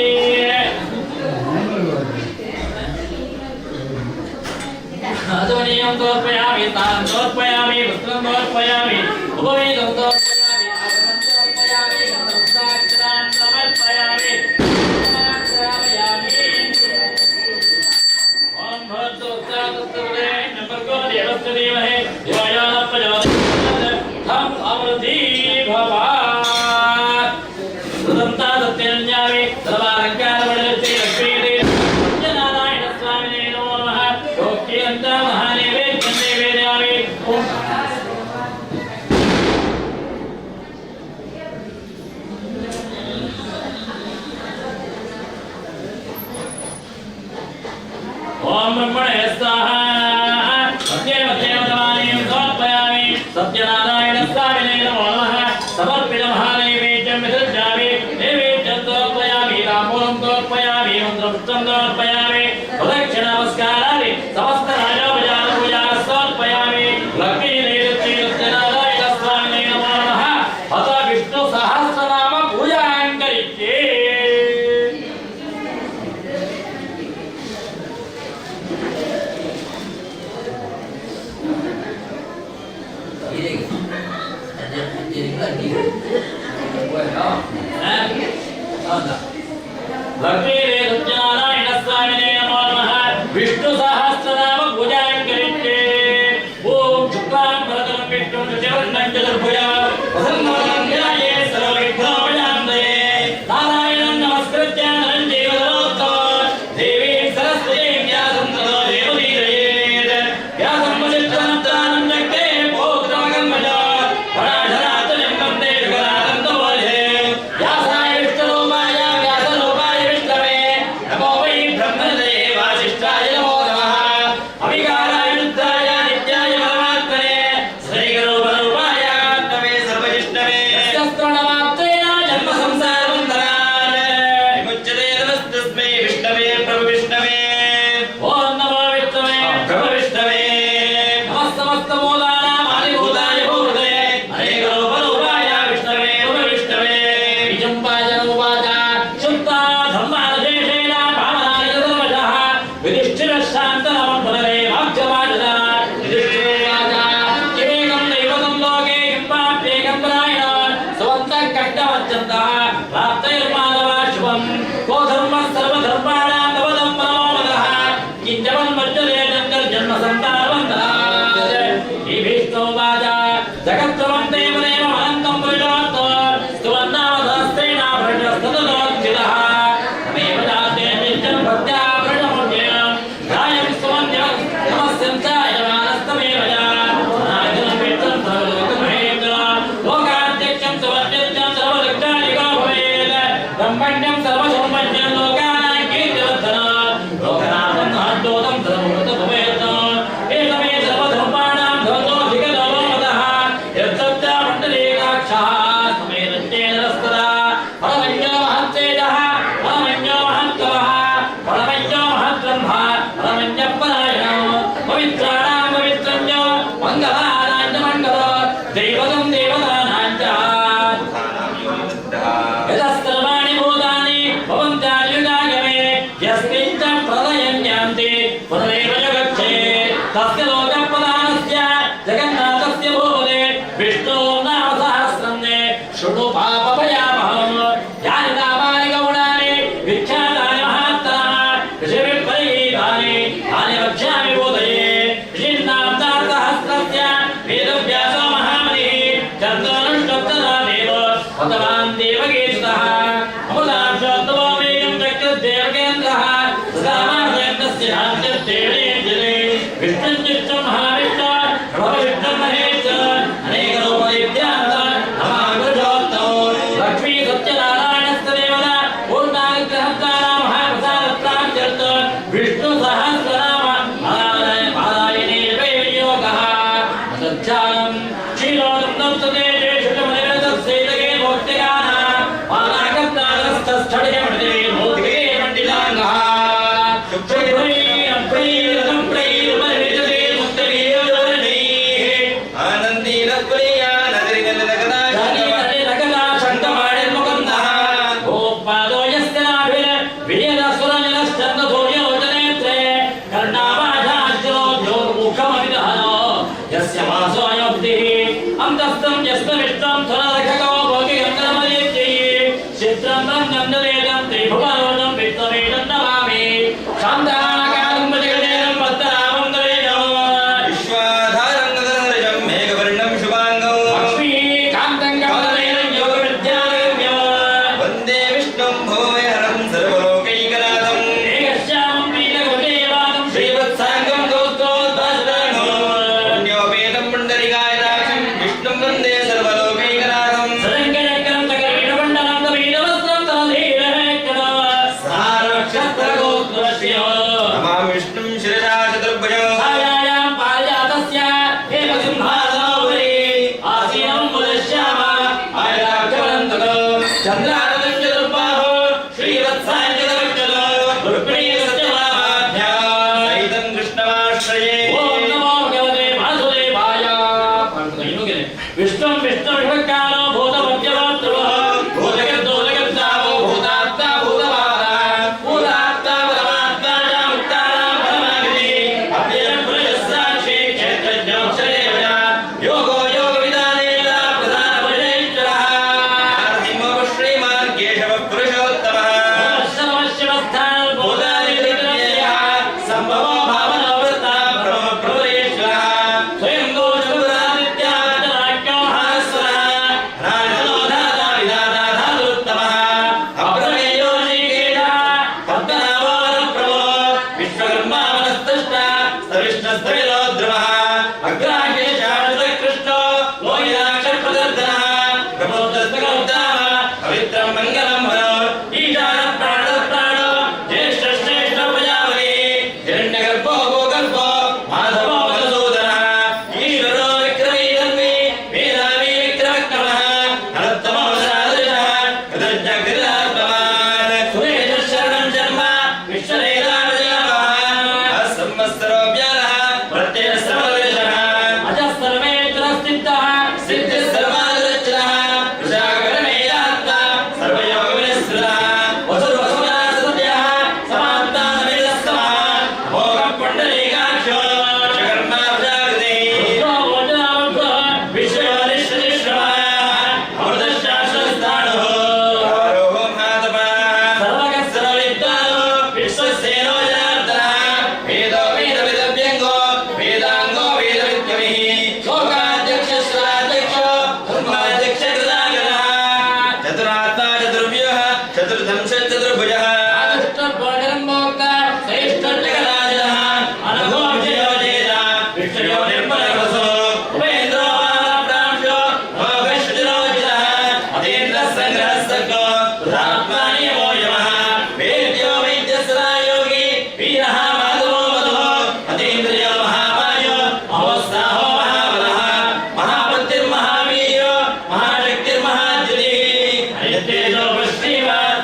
ఆచమనీయం సమర్పయామి. స్నానం సమర్పయామి. వస్త్రం సమర్పయామి. ఉపవీతం సమర్పయామి. ఆసనం సమర్పయామి. మంత్రోచ్చారణం సమర్పయామి. సమర్పయామి. ఓం భవద్వత్సాతత్సర్వే భర్గో దేవస్య ధీమహి ధియో యో నః ప్రచోదయాత్. ధం అమృతీ భవ. సుదంతా సత్యన్యామి సర్వాలంకారమణిలక్ష్మీ లక్ష్మీదేవి సత్యనారాయణ స్వామినే నమో నమః. లోక్యంత మహానైవేద్యం నివేదయామి. ఓం ఓం బ్రహ్మణే స్వాహా. సత్యేవ దేవతమానీయం సమర్పయామి. సత్యనారాయణ స్వామినే నమో నమః. సమర్పిత మహానైవేద్యం విసర్జామి. నైవేద్యం సమర్పయామి. తాంబూలం సమర్పయామి. మంత్రపుష్పం సమర్పయామి. ప్రదక్షిణ నమస్కారాన్ని సమస్త రాజోపచార పూజా సమర్పయామి. లక్ష్మీ నైరుతి సత్యనారాయణ స్వామినే నమో నమః. అత విష్ణు సహస్రనామ పూజాం కరిష్యే. లక్ష్మీ సత్యనారాయణ స్వామినే నమో నమః. విష్ణు సహస్రనామ పూజాం కరిష్యే. ఓం శుక్లాం భరతం విష్ణుం శశివర్ణం చతుర్భుజం ప్రసన్నవదనం ధ్యాయే సర్వవిఘ్నోపశాంతయే. నారాయణం నమస్కృత్య నరం చైవ నరోత్తమం దేవీం సరస్వతీం వ్యాసం తతో జయముదీరయేత్. వ్యాసం వసిష్ఠానం జగ్దే పోక్తమకల్మషాత్. పరాశరాత్మజం వందే జగదానందబోధే. వ్యాసాయ విష్ణురూపాయ వ్యాసరూపాయ విష్ణవే. तस्य लोकप्रधानस्य जगन्नाथस्य भूपते विष्णोर्नाम सहस्रं शृणु पापभयामहं। यानि नामानि गौणानि विख्यातानि महात्तराः ऋषिभिः परिगीतानि तानि वक्ष्यामि बोधये। ऋषीणां सहस्रस्य वेदव्यासो महामुनिः चन्द्रानुष्टुप्तदादेव भगवान् देवकीसुतः अमृतांशोत्तमोमेयं चक्रदेवकेन्द्रः सदामासयज्ञस्य शान्तिर्देवेन्द्रे विष्णुञ्चिष्टं महाविष्णु प्रभविष्णुं महेश्वर अनेकरूपदैत्यान्त नमामि। लक्ष्मी सत्यनारायणस्य देवता पूर्णानुग्रहद्वारा महाप्रसादप्राप्त्यर्थ विष्णु सहस्रनाम पारायणे विनियोगः। सज्जानं क्षीरोदं दत्तते जेषुतमनिरतस्यैतके भोक्तिगानः पालाकर्तारस्थस्थडियमण्डिते भौतिके मण्डिलाङ्गः शुभ्रैरप्रैरसं प्रैर्मनिजते मुक्तवीरवर्णैः ಆನಂದೀನ ಪ್ರಿಯ ನಗರಿ ಭೋಪಾದೋ ಯಸ್ಯ ನಾಭಿರ್ ವಿಜಯದಸುರನಿಲಶ್ಚಂದ್ರಸೂರ್ಯಲೋಚನೇತ್ರೆ ಕರ್ಣಾವಾಧಾಶ್ಚರೋದ್ಯೋರ್ಮುಖಮವಿದಹನೋ ಯಸ್ಯ ವಾಸೋಯೋಕ್ತಿಃ ಅಂತಸ್ಥಂ ಯಸ್ಯ ವಿಷ್ಣಂ ಸುರರಖಕೋ ಭೋಗಿಗಂಧರ್ಮದೇತ್ಯೈ ಚಿತ್ರಂ ರಂಗಂಧವೇದಂ ತ್ರಿಭುವನೋದಂ ವಿಷ್ಣುವೇದಂ ನಮಾಮಿ। ಶಾಂತಾಕಾರಂ ಭುಜಗಜೇನಂ ಪದ್ಮನಾಭಂ ಗವೇಣೋ ವಿಶ್ವಾಧಾರಂ ಗಗನಸದೃಶಂ ಮೇಘವರ್ಣಂ ಶುಭಾಂಗಂ ಲಕ್ಷ್ಮೀಕಾಂತಂ ಕಮಲನಯನಂ ಯೋಗವಿದ್ಯಾಗಮ್ಯಂ ವಂದೇ ವಿಷ್ಣುಂ ಭುವಹರಂ ಸರ್ವಲೋಕೈಕನಾಥಂ ಏಕಶ್ಯಾಮಂ ಪೀತಕವಟೇವಾದಂ ಶ್ರೀವತ್ಸಾಂಗಂ ಗೌತ್ರೋದ್ಭಾಸಿತಾಂಗಂ ಪುಣ್ಯೋಪೇತಂ ಪುಂಡರೀಕಾಯತಾಕ್ಷಂ ವಿಷ್ಣುಂ ವಂದೇ ಸರ್ವಲೋಕೈಕನಾಥಂ ಸದಂಕಚಕ್ರಂ ಸಕಲವೀರಮಂಡಲಂ ನವೀನವಸ್ತ್ರಂ ತಲಧೀರಹೇಕ್ಷಣಂ ಸಾರಕ್ಷತ್ರಗೋತ್ರಸ್ಯ ನಮಾಮಿ ವಿಷ್ಣುಂ ಶಿರಸಾ ಚತುರ್ಭುಜಂ छायायां पारिजातस्य हेमसिंहासनोपरि आसीनं मुदश्याम आयताक्षवरन्तको ಚಂದ್ರಾನಂದಂ ಚತುರ್ಬಾಹೋ ಶ್ರೀವತ್ಸಾಂಕಿತವಕ್ಷಸೋ रुक्मिणी सत्यभामाभ्यां ಸಹಿತಂ ಕೃಷ್ಣಮಾಶ್ರಯೇ. ಓಂ ನಮೋ ಭಗವತೆ ವಾಸುದೇವಾಯ। ವಿಷ್ಣು ವಿಷ್ಣು ವಿಷ್ಣುಕಾಲೋ ಭೂತಮಧ್ಯಮಾತೃವಃ ಭೂತಗದ್ದೋದಗದ್ದಾವೋ ಭೂತಾತ್ಮ ಭೂತವಾದ ಭೂತಾತ್ಮ ಪರಮಾತ್ಮ ಚ ಮುಕ್ತಾನಾಂ ಪರಮಾಗತಿ ಅವ್ಯಯಂ ಪುರುಷಸ್ಸಾಕ್ಷಿ ಕ್ಷೇತ್ರಜ್ಞೋಕ್ಷರೇವ ಚ ಯೋಗೋ ಯೋಗವಿದಾನೇನ ಪ್ರಧಾನ ಪುರುಷೇಶ್ವರಃ ನರಸಿಂಹೋ ಶ್ರೀಮಾನ್ ಕೇಶವ ಪುರುಷೋತ್ತಮಃ ನಮಃ ಶಿವಸ್ಥಾನ ಭೂತಾನಿ ವಿಜ್ಞೇಯಃ ಸಂಭವೋ ಭಾವನೋ ವೃತ್ತ ಬ್ರಹ್ಮ ಪ್ರಭುರೇಶ್ವರಃ ಸ್ವಯಂ ಗೋಚರಾದಿತ್ಯಾಜ್ಞೋ ಮಹಾಸ್ವರಃ ರಾಜನೋ ಧಾತಾ ವಿಧಾತಾ ಧಾತುರುತ್ತಮಃ ಅಪ್ರಮೇಯೋ ಶ್ರೀಕೇಶಃ ಪದ್ಮನಾಭೋ ಪ್ರಭೋ ವಿಶ್ವಕರ್ಮ ಮನಸ್ತುಷ್ಟ ಸ್ತವಿಷ್ಣಸ್ತವಿರೋ ಧ್ರುವಃ ಅಗ್ರಾಹ್ಯ ಶಾಶ್ವತ ಕೃಷ್ಣೋ ಲೋಹಿತಾಕ್ಷ ಪ್ರದರ್ದನಃ ಪ್ರಮೋದಸ್ತಗೌತಾಮ ಪವಿತ್ರಂ ಮಂಗಲಂ ಹರೋ ಈಶಾನ ಪ್ರಾಣ ಪ್ರಾಣೋ ಜ್ಯೇಷ್ಠ ಶ್ರೇಷ್ಠ ಪ್ರಜಾಪತಿ ಹಿರಣ್ಯಗರ್ಭೋ ಗೋಗರ್ಭೋ ಮಾಧವೋ ಮಧುಸೂದನಃ ಈಶ್ವರೋ ವಿಕ್ರಮೀ ಧನ್ವಿ ಮೇಧಾವಿ ವಿಕ್ರಮಕ್ರಮಃ ಅನುತ್ತಮೋ ಸದಾದೃಶಃ ಕೃತಜ್ಞ ಕೃತಾತ್ಮವಾನ್ ಸುರೇಶ ಶರಣಂ ಜನ್ಮ ವಿಶ್ವವೇದಾನಜಾಮಃ ಸಂವತ್ಸರೋ ವ್ಯಾಲಃ ಪ್ರತ್ಯಯ ಸಮದರ್ಶನಃ ಅಜ ಸರ್ವೇತರ ಸ್ಥಿತಃ ಸಿದ್ಧಿಃ ಸರ್ವಾದರ್ಶನಃ ವಿಶಾಖಪರಮೇಯಾತ್ಮ ಸರ್ವಯೋಗವಿನಿಸ್ಸೃತಃ ವಸುರ್ವಸುನಾ ಸತ್ಯಃ ಸಮಾತ್ಮಾ ಸಮಿತಃ ಭೋಗ ಪುಂಡರೀಕಾಕ್ಷೋ ವಿಶ್ವಕರ್ಮ ಪ್ರಜಾಪತಿಃ ರುದ್ರೋ ಭೋಜನಾವೃದ್ಧಃ ವಿಶ್ವನಿಶ್ವನಿಶ್ರಮಃ ಅಮೃತಶಾಶ್ವತಸ್ಥಾಣುಃ ಆರೋಹೋ ಮಹಾತಪಃ ಸರ್ವಗಃ ಸರ್ವವಿದ್ವಾನೋ ವಿಶ್ವಸೇನೋ ಜನಾರ್ದನಃ ವೇದೋ ವೇದವಿದವ್ಯಂಗೋ ವೇದಾಂಗೋ ವೇದವಿದ್ಯಮಿಃ ಲೋಕಾಧ್ಯಕ್ಷ ಸುರಾಧ್ಯಕ್ಷೋ ಧರ್ಮಾಧ್ಯಕ್ಷ ಕೃತಾಗರಃ ಚತುರಾತ್ಮ ಚತುರ್ವ್ಯೂಹ ಚತುರ್ಧಂಶ ಚತುರ್ಭುಜಃ ಚತುಷ್ಟರ್ಭೋಜನಂ ಭೋಕ್ತ ಶ್ರೇಷ್ಠ ಜಗರಾಜಃ ಅನಘೋ ವಿಜಯೋ ಜೇತ ವಿಷ್ಣುಯೋ ನಿರ್ಮಲವಸೋ ಉಪೇಂದ್ರೋ ಮಾನಪ್ರಾಂಶೋ ಭೋಗಶ್ರುತಿರೋಜಿತಃ ಅತೀಂದ್ರಃ ಸಂಗ್ರಹಃ ಸರ್ಗೋ ವೃಥಾತ್ಮಾ ನಿಯಮೋ ಯಮಃ ವೇದ್ಯೋ ವೈದ್ಯಃ ಸದಾ ಯೋಗಿ ವೀರಃ ಮಾಧವೋ ಮಧುಃ ಅತೀಂದ್ರಿಯೋ ಮಹಾಮಾಯೋ ಮಹೋತ್ಸಾಹೋ ಮಹಾಬಲಃ ಮಹಾಬುದ್ಧಿರ್ಮಹಾವೀರ್ಯೋ ಮಹಾಶಕ್ತಿರ್ಮಹಾದ್ಯುತಿಃ ಅನಿತ್ಯೇಜೋ ಶ್ರೀಮಾನ್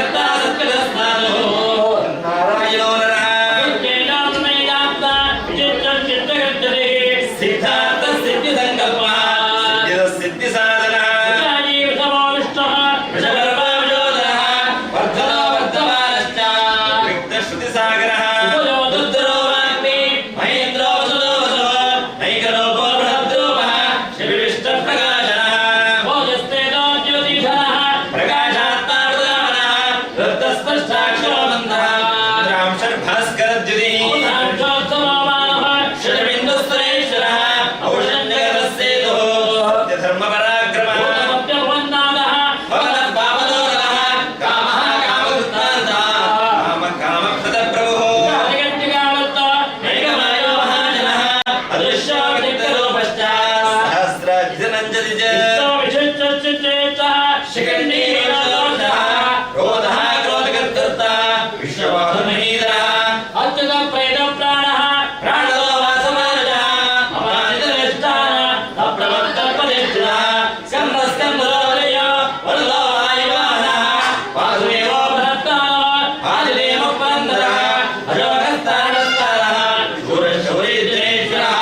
सत्यकर्ता सत्यदस्नानो नारायणो नरः। सिद्धार्थ सिद्धिसङ्कल्पः सिद्धिदः सिद्धिसाधनः। वृषपर्वाविजोदरः वर्धनो वर्धमानश्च विघ्नश्रुतिसागरः। रुद्रो वाग्मी महेन्द्रो वसुदो वसुः नैकलोको बृहद्रूपः शिविविष्टप्रकाशनः। प्रकाशात्मा वृदामनः वृत्तस्पष्टाक्षरो बन्धः भास्करद्युतिः। षड्बिन्दुस्तरेश्वरः औषण्यगतस्सेतुः सत्यधर्मपराक्रमः। भवनः पापदोरः कामः कामवृत्तान्तः काम कामप्रदप्रभुः। नैकमायो महाजनः अदृश्यो व्यक्तरूपश्च सहस्राजितनञ्जति च। शिखण्डीरोषः क्रोधः क्रोधकर्ता विश्वबाहुमहीधरः। अच्युत प्रेत प्राणः प्राणो वासमानजः अपानितनिष्ठान अप्रमत्तप्रतिष्ठितः स्कन्दस्कन्दलोदय वरदो वायुवाहनः वासुदेवो भरत्ताः आदिदेवः पुरन्दरः अशोकस्तारणस्तारः शूरशौर्यजनेश्वरः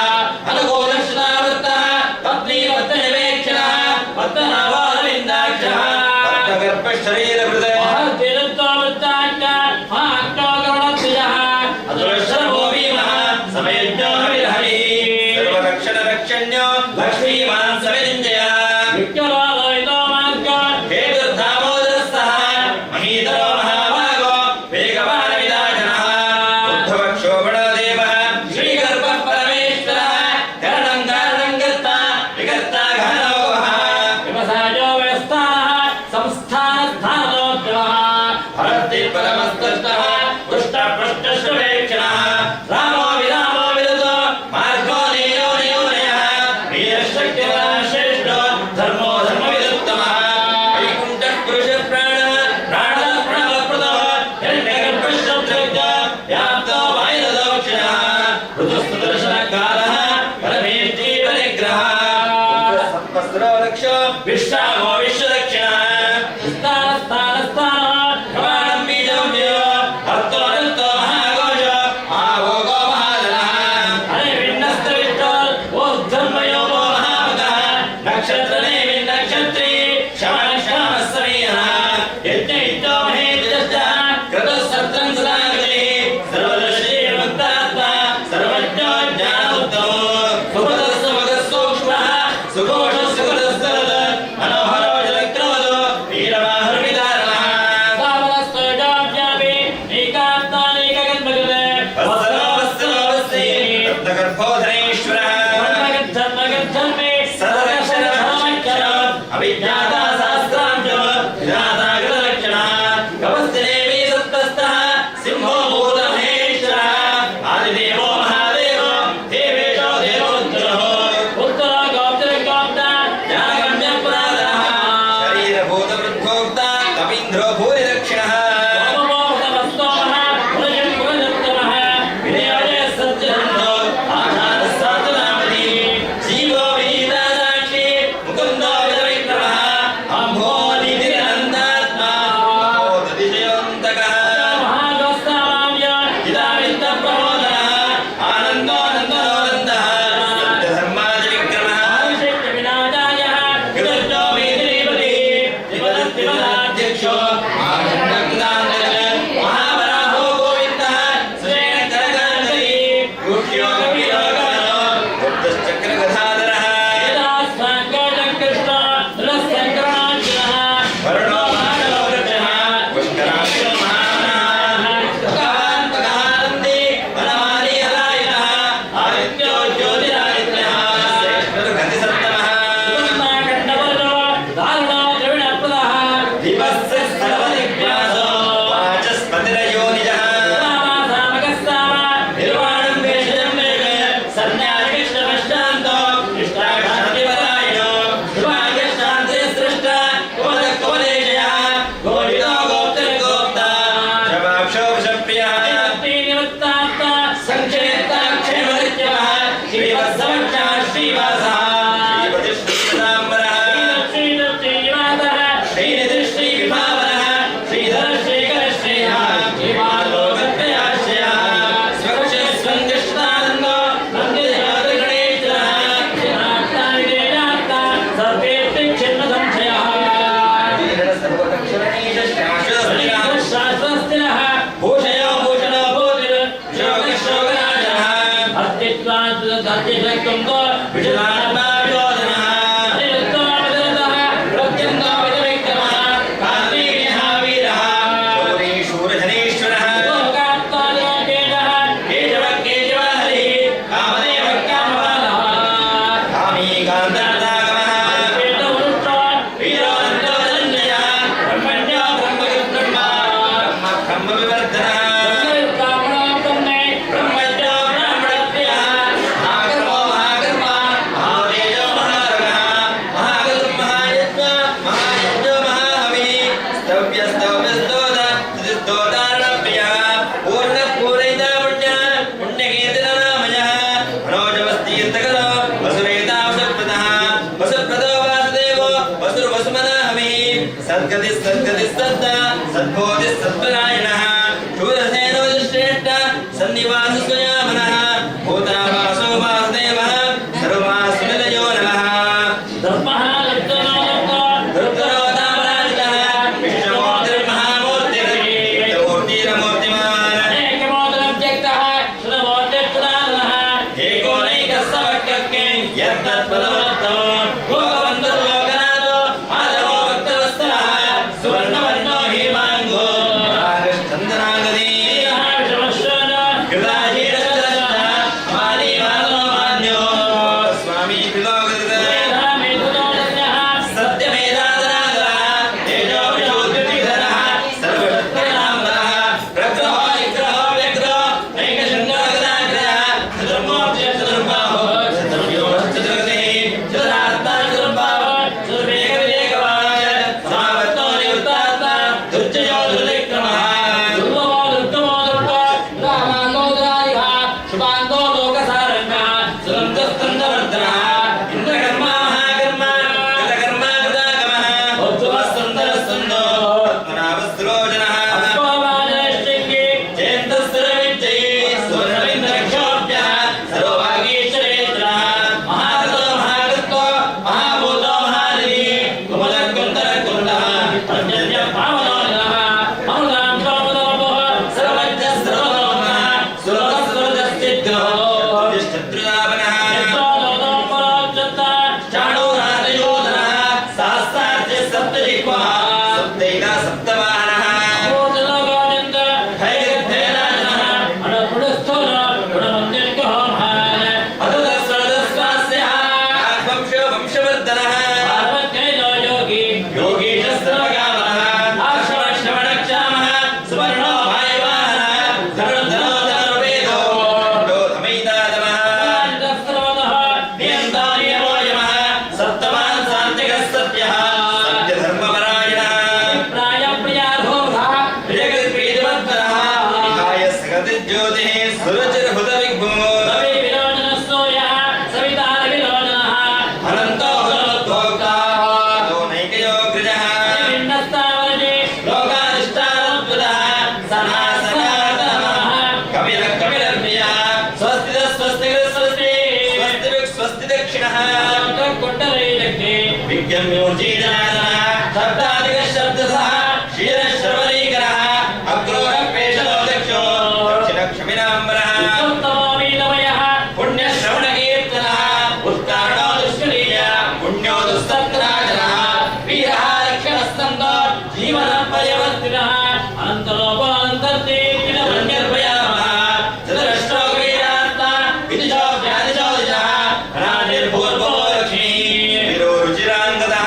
अनुकूलश्रावृत्तः पत्नीपत्तनिवेक्षणः पद्मनाभारविन्दाक्षः पद्मगर्भशरीरभृत। महद्विरुद्धवृत्ताञ्च महाक्रोगरुणप्रियः। अदुरश्रवो भीमः समयज्ञो हविर्हरिः सर्वरक्षणरक्षण्यो लक्ष्मीवान् सविरिञ्जय। विठ्ठलो लोहितो मार्ग हेतुर्धामोदरस्तः महीधरो महाभागो वेगवानविदाजनः उद्धवक्षोभणो देवः श्रीगर्भः परमेश्वरः करणं कारणं कर्ता विकर्ता घनोः। व्यवसायो व्यवस्थानः संस्थानस्थानोद्यमः। भरति परमस्तष्टः पृष्ठपृष्ठश्रवेक्षणः रामो विरामो विरतो मार्गो नीरो नियोनयः वीरशक्तिवान् श्रेष्ठो धर्मो धर्मविदुत्तमः वैकुण्ठः पुरुषप्राणः प्राणः प्रणवप्रदः हिरण्यगर्भशब्दज्ञ व्याप्तो वायुरदोक्षिणः ऋतुस्तुदर्शनकालः परमेष्ठी परिग्रहः संवत्सरो विश्रामो विश्वदक्षिणः। स्थानस्थानस्थानः प्रमाणं बीजं व्ययो भक्तो नृत्तो महाघोष महाभोगो महाधनः। हरिविन्नस्तविष्टोर् ऊर्ध्वमयो वो महामतः नक्षत्रनेमि नक्षत्री क्षमः समीहः यज्ञ इत्तो महेन्द्रश्च क्रतुः सत्रं सदा गतिः सर्वदर्शी मुक्तात्मा सर्वज्ञो ज्ञानोत्तमो सुपदः सुमगः सूक्ष्मः सुघोषः सुकृतस्तरद मनोहरो जलक्रोधो वीरवाहुर्विदारणः। सावरस्वजाव्यापि एकात्मानेकगन्मगते। वत्सलो वत्सलो वत्सी रत्नगर्भोधनेश्वरः। धर्मगद्धर्मगद्धर्मे सदलक्षणक्षर अभिज्ञाता सहस्रांशो विधाता कृतलक्षणः कवस्तिदेवी सत्तस्तः सिंहो भूतमहेश्वरः आदिदेवो महादेवो देवेशो देवोत्तरः। उत्तर गोप्तर गोप्ता ज्ञानगम्यपुरातनः शरीरभूतवृद्धोक्ता कपीन्द्रो भूरिदक्षिणः। सोमोपतमस्तोमः पुरजं पुरजत्तमः विनयोजय सत्यसन्धो आधारः सातुनामति जीवो विनीता साक्षी मुकुन्दो विदविक्रमः अम्भो निधिरनन्तात्मा महोदतिशयोऽन्तकः। महागोस्तामाव्य जितावित्तप्रमोदनः आनन्दो नन्दनोनन्दः सत्यधर्मादिविक्रमः। अभिषेक्तविनादायः कृतज्ञो मेदिनीपतिः त्रिपदत्रिपदाध्यक्षो महागण्डकृतान्तकः महावराहो गोविन्दः सुषेण करकान्तरी गुह्यो कपिलो गमनो गुप्तश्चक्रगदाधरः। वेदास्वाङ्गोजकृष्ण दृढशङ्करार्जुनः वरुणो मानवो वृक्षः पुष्कराक्षो महामनाः भगवान् भगवानन्दी वनमाली हलायुधः आदित्यो ज्योतिरादित्यः श्रेष्ठगतिसत्तमः। सुवर्णाखण्डवरदो दारुणो द्रविणप्रदः दिवस्य सर्वदिग्व्यासो वाचस्पतिरयो निजः। सामगस्साम निर्वाणं भेषजं वेद सन्न्यासिकृष्णपश्चान्तो इष्टाक्षान्तिपरायणो शुभाङ्गशान्तिसृष्टा कुमदकोदेशयः गोविदो गोप्तिर्गोप्ता शवाक्षो वृषप्रियः। निवृत्तात्मा संक्षेत्ताक्षेमनित्यः श्रीवत्सवक्षः श्रीवासः श्रीपतिश्रीपदाम्बरः। श्रीलक्ष्मीवासः श्रीनिधिश्रीविभावनः श्रीधरः। ಸ್ತವ್ಯಸ್ತವ್ಯಸ್ತೋದ ಸ್ತುತಿಸ್ತೋತಾರಣಪ್ರಿಯಃ ಪೂರ್ಣಃ ಪೂರಯಿತಾ ಪುಣ್ಯಃ ಪುಣ್ಯಕೀರ್ತಿನಾಮಯಃ ಮನೋಜವಸ್ತೀರ್ಥಕರೋ ವಸುರೇತಾ ವಸುಪ್ರದಃ ವಸುಪ್ರದೋ ವಾಸುದೇವೋ ವಸುರ್ವಸುಮನಾಹವಿಃ ಸದ್ಗತಿಃ ಸದ್ಗತಿಃ ಸದ್ದ ಸದ್ಬೋಧಿಃ ಸತ್ಪರಾಯಣಃ ಶೂರಸೇನೋ ಶ್ರೇಷ್ಠ ಸನ್ನಿವಾಸ ಸ್ವಯಾಮನಃ ಭೂತಾವಾಸೋ ವಾಸುದೇವಃ ಸರ್ವಾಸುನಿಲಯೋ ನಮಃ. ಧರ್ಮಃ ದುರ್ತನೋ ರುದ್ರೋ ತಾಮರಾಜಿತಃ ವಿಷ್ಣುಮೂರ್ತಿರ್ಮಹಾಮೂರ್ತಿರ್ಮೂರ್ತಿರಮೂರ್ತಿಮಾನ್ ಅನೇಕಮೋದನವ್ಯಕ್ತಃ ಸುರಮೂರ್ತಿರ್ಪುರಾತನಃ ಏಕೋನೈಕಃ ಸಮಕ್ಕಕ್ಕೆ ಯತ್ತತ್ಪದಮುತ್ತಮಂ ಲೋಕಬಂಧುರ್ಲೋಕನಾಥೋ ಮಾಧವೋ ಭಕ್ತವತ್ಸಲಃ ಸುವರ್ಣವರ್ಣೋ ಹೇಮಾಂಗೋ ರಾಗಶ್ಚಂದನಾಂಗದೀ ವಿಷಮಶ್ವನ ಕೃತಾಶೀಲಶ್ಚ ಮಾನಿ ಮಾನೋ ಮಾನ್ಯೋ ಸ್ವಾಮಿ ತ್ರಿಲೋಕದಿತ ಮೇಧುನೋದನ್ಯಃ ಸತ್ಯಮೇಧಾದನಾದರಃ ತೇಜೋ ವಿಶೋದ್ಯುತಿಧರಃ ಸರ್ವಶಕ್ತನಾಂಬರಃ ಪ್ರಗ್ರಹೋ ನಿಗ್ರಹೋ ವ್ಯಗ್ರಹೋ ನೈಕಶೃಂಗಗದಾಗ್ರಹಃ ಚತುರ್ಮೂರ್ತಿಃ ಚತುರ್ಬಾಹೋ ಚತುರ್ವ್ಯೂಹಶ್ಚತುರ್ಗತಿಃ ಚತುರಾತ್ಮ ಚತುರ್ಭಾವೋ ಚತುರ್ವೇಗವಿವೇಕವಾನ್ ಸಮಾವರ್ತೋ ನಿವೃತ್ತಾತ್ಮ ದುರ್ಜಯೋ ದುರ್ವಿಕ್ರಮಃ. ದುರ್ಲಭೋ ದುರ್ಗಮೋ ದುರ್ಗ ರಾಮಾಂಗೋದರಾಯಿಹ ಶುಭಾಂಗೋ ಲೋಕಸಾರಂಗಃ ಸುರಂಗಸ್ತಂದವರ್ಧನಃ ಇಂದ್ರಕರ್ಮ ಮಹಾಕರ್ಮ ಕೃತಕರ್ಮ ಕೃತಾಗಮಃ ಭೌತ್ವಃ ಸುಂದರಃ ಸುಂದೋ ಪದ್ಮನಾಭಸ್ಸುರೋಜನಃ ಅಶ್ವವಾಜಶ್ಚಿಂಗಿ ಜಯಂತಸ್ತರವಿಜಯೀ ಸುವರ್ಣವಿಂದ್ರಕ್ಷೋಭ್ಯಃ ಸರ್ವಭಾಗೀಶ್ವರೇಂದ್ರಃ ಮಹಾರಥೋ ಮಹಾಕೃತ್ವೋ ಮಹಾಭೂತೋ ಮಹಾನಿಧಿಃ ಕುಮಲಕುಂದರಕುಂದಃ ಪರ್ಜನ್ಯ ಪಾವನೋ ನಮಃ ಅಮೃತಾಂ ಸೋಮದೋಪಃ ಸರ್ವಜ್ಞ ಸರ್ವಲೋಕಃ ಸುಲಭ ಸುಲಭಸ್ಥಿತೋ ಶತ್ರುನಾಭನಃ ಯತ್ರೋ ಲೋಕೋಪರೋಚ್ಯುತ ಚಾಣೂರಾತಯೋಧನಃ ಸಹಸ್ರಾರ್ಚ ಸಪ್ತಜಿಹ್ವಃ ಸಪ್ತೈಕ ಸಪ್ತವಾಹನಃ ಭೂತಲೋಕದಿಂದ ಹೈಗರ್ಭೇನಾಜನಃ ಅಣುಪುಣಸ್ಥೂಲ ಗುಣಮಂದಿರ್ಗೋ ಮಹಾನ್ ಅದುದಸ್ವರದಸ್ವಾಸ್ಯಃ ವಂಶೋ ವಂಶವರ್ಧನಃ ಪಾರ್ವತ್ಯೈಲೋ ಯೋಗಿ ಯೋಗೀಶ ಸರ್ವಗಾಮನಃ ಆಶ್ರಮ ಶ್ರವಣಕ್ಷಾಮಃ ಸುವರ್ಣೋ ವಾಯುವಾಹನಃ ಧನುರ್ಧರೋ ಧನುರ್ವೇದೋ ಧಮೈತಾದಮಃ ಸರ್ವತಃ ನಿಯಂತಾ ನಿಯಮೋ ಯಮಃ ಸಪ್ತಮಾನ್ ಸಾಂತ್ವಿಕಃ ಸತ್ಯಃ ಸತ್ಯಧರ್ಮಪರಾಯಣಃ ಪ್ರಾಯ ಪ್ರಿಯಾರ್ಹೋರ್ಧಃ ಪ್ರಿಯಕೃತ್ ಪ್ರೀತಿಮತ್ಪರಃ ವಿಹಾಯ ಸಗತಿಜ್ಯೋತಿಃ ಸುರಚಿರ್ಹುತವಿಘ್ನೋ ರವಿ ವಿರೋಚನಸ್ಸೂರ್ಯಃ ಸವಿತಾ ರವಿರೋಚನಃ ಅನಂತೋ ಹುಲೋದ್ಭೋಕ್ತಾ ನೈಕಯೋಗ್ರಜಃ ಪಿಂಡಸ್ತಾವರಜೆ ಲೋಕಾಧಿಷ್ಠಾನೋದ್ಭುತಃ ಸನಾ ಸನಾತನಃ ಕಪಿಲ ಕಪಿಲಪ್ರಿಯಃ ಸ್ವಸ್ತಿದ ಸ್ವಸ್ತಿಗೃ ಸ್ವಸ್ತಿ ಸ್ವಸ್ತಿಭಿಕ್ ಸ್ವಸ್ತಿ ದಕ್ಷಿಣಃ ಕೊಂಡರೈಜಕ್ಕೆ ವಿಜ್ಞಮ್ಯೋರ್ಜೀಜನಾದನಃ ಶಬ್ದಾದಿಗ ಶಬ್ದಸಃ ಕ್ಷೀರಶ್ರವಣೀಕರಃ ಅಕ್ರೂರ ಪೇಶಲೋ ದಕ್ಷೋ ದಕ್ಷಿಣ ಕ್ಷಮಿನಾಂಬರಃ ಉತ್ತಮೋಮೀತಮಯಃ ಪುಣ್ಯಶ್ರವಣಕೀರ್ತನಃ ಉತ್ಕಾರಣೋ ದುಷ್ಕರೀಯ ಪುಣ್ಯೋ ದುಸ್ತತ್ರಾಜನಃ ವೀರಃ ರಕ್ಷಣಸ್ತಂದೋ ಜೀವನ ಪರಿವರ್ತಿನಃ ಅನಂತಲೋಪ ಅನಂತರ್ತಿ ನಿರ್ಭಯಾಮಃ ಚತುರಶ್ರೋ ವೀರಾತ್ಮ ವಿದಿಶೋ ವ್ಯಾಧಿಶೋ ದಿಶಃ ಪ್ರಾಣಿರ್ಭೂರ್ಭುವೋ ಲಕ್ಷ್ಮೀ ವೀರೋ ರುಚಿರಾಂಗದಃ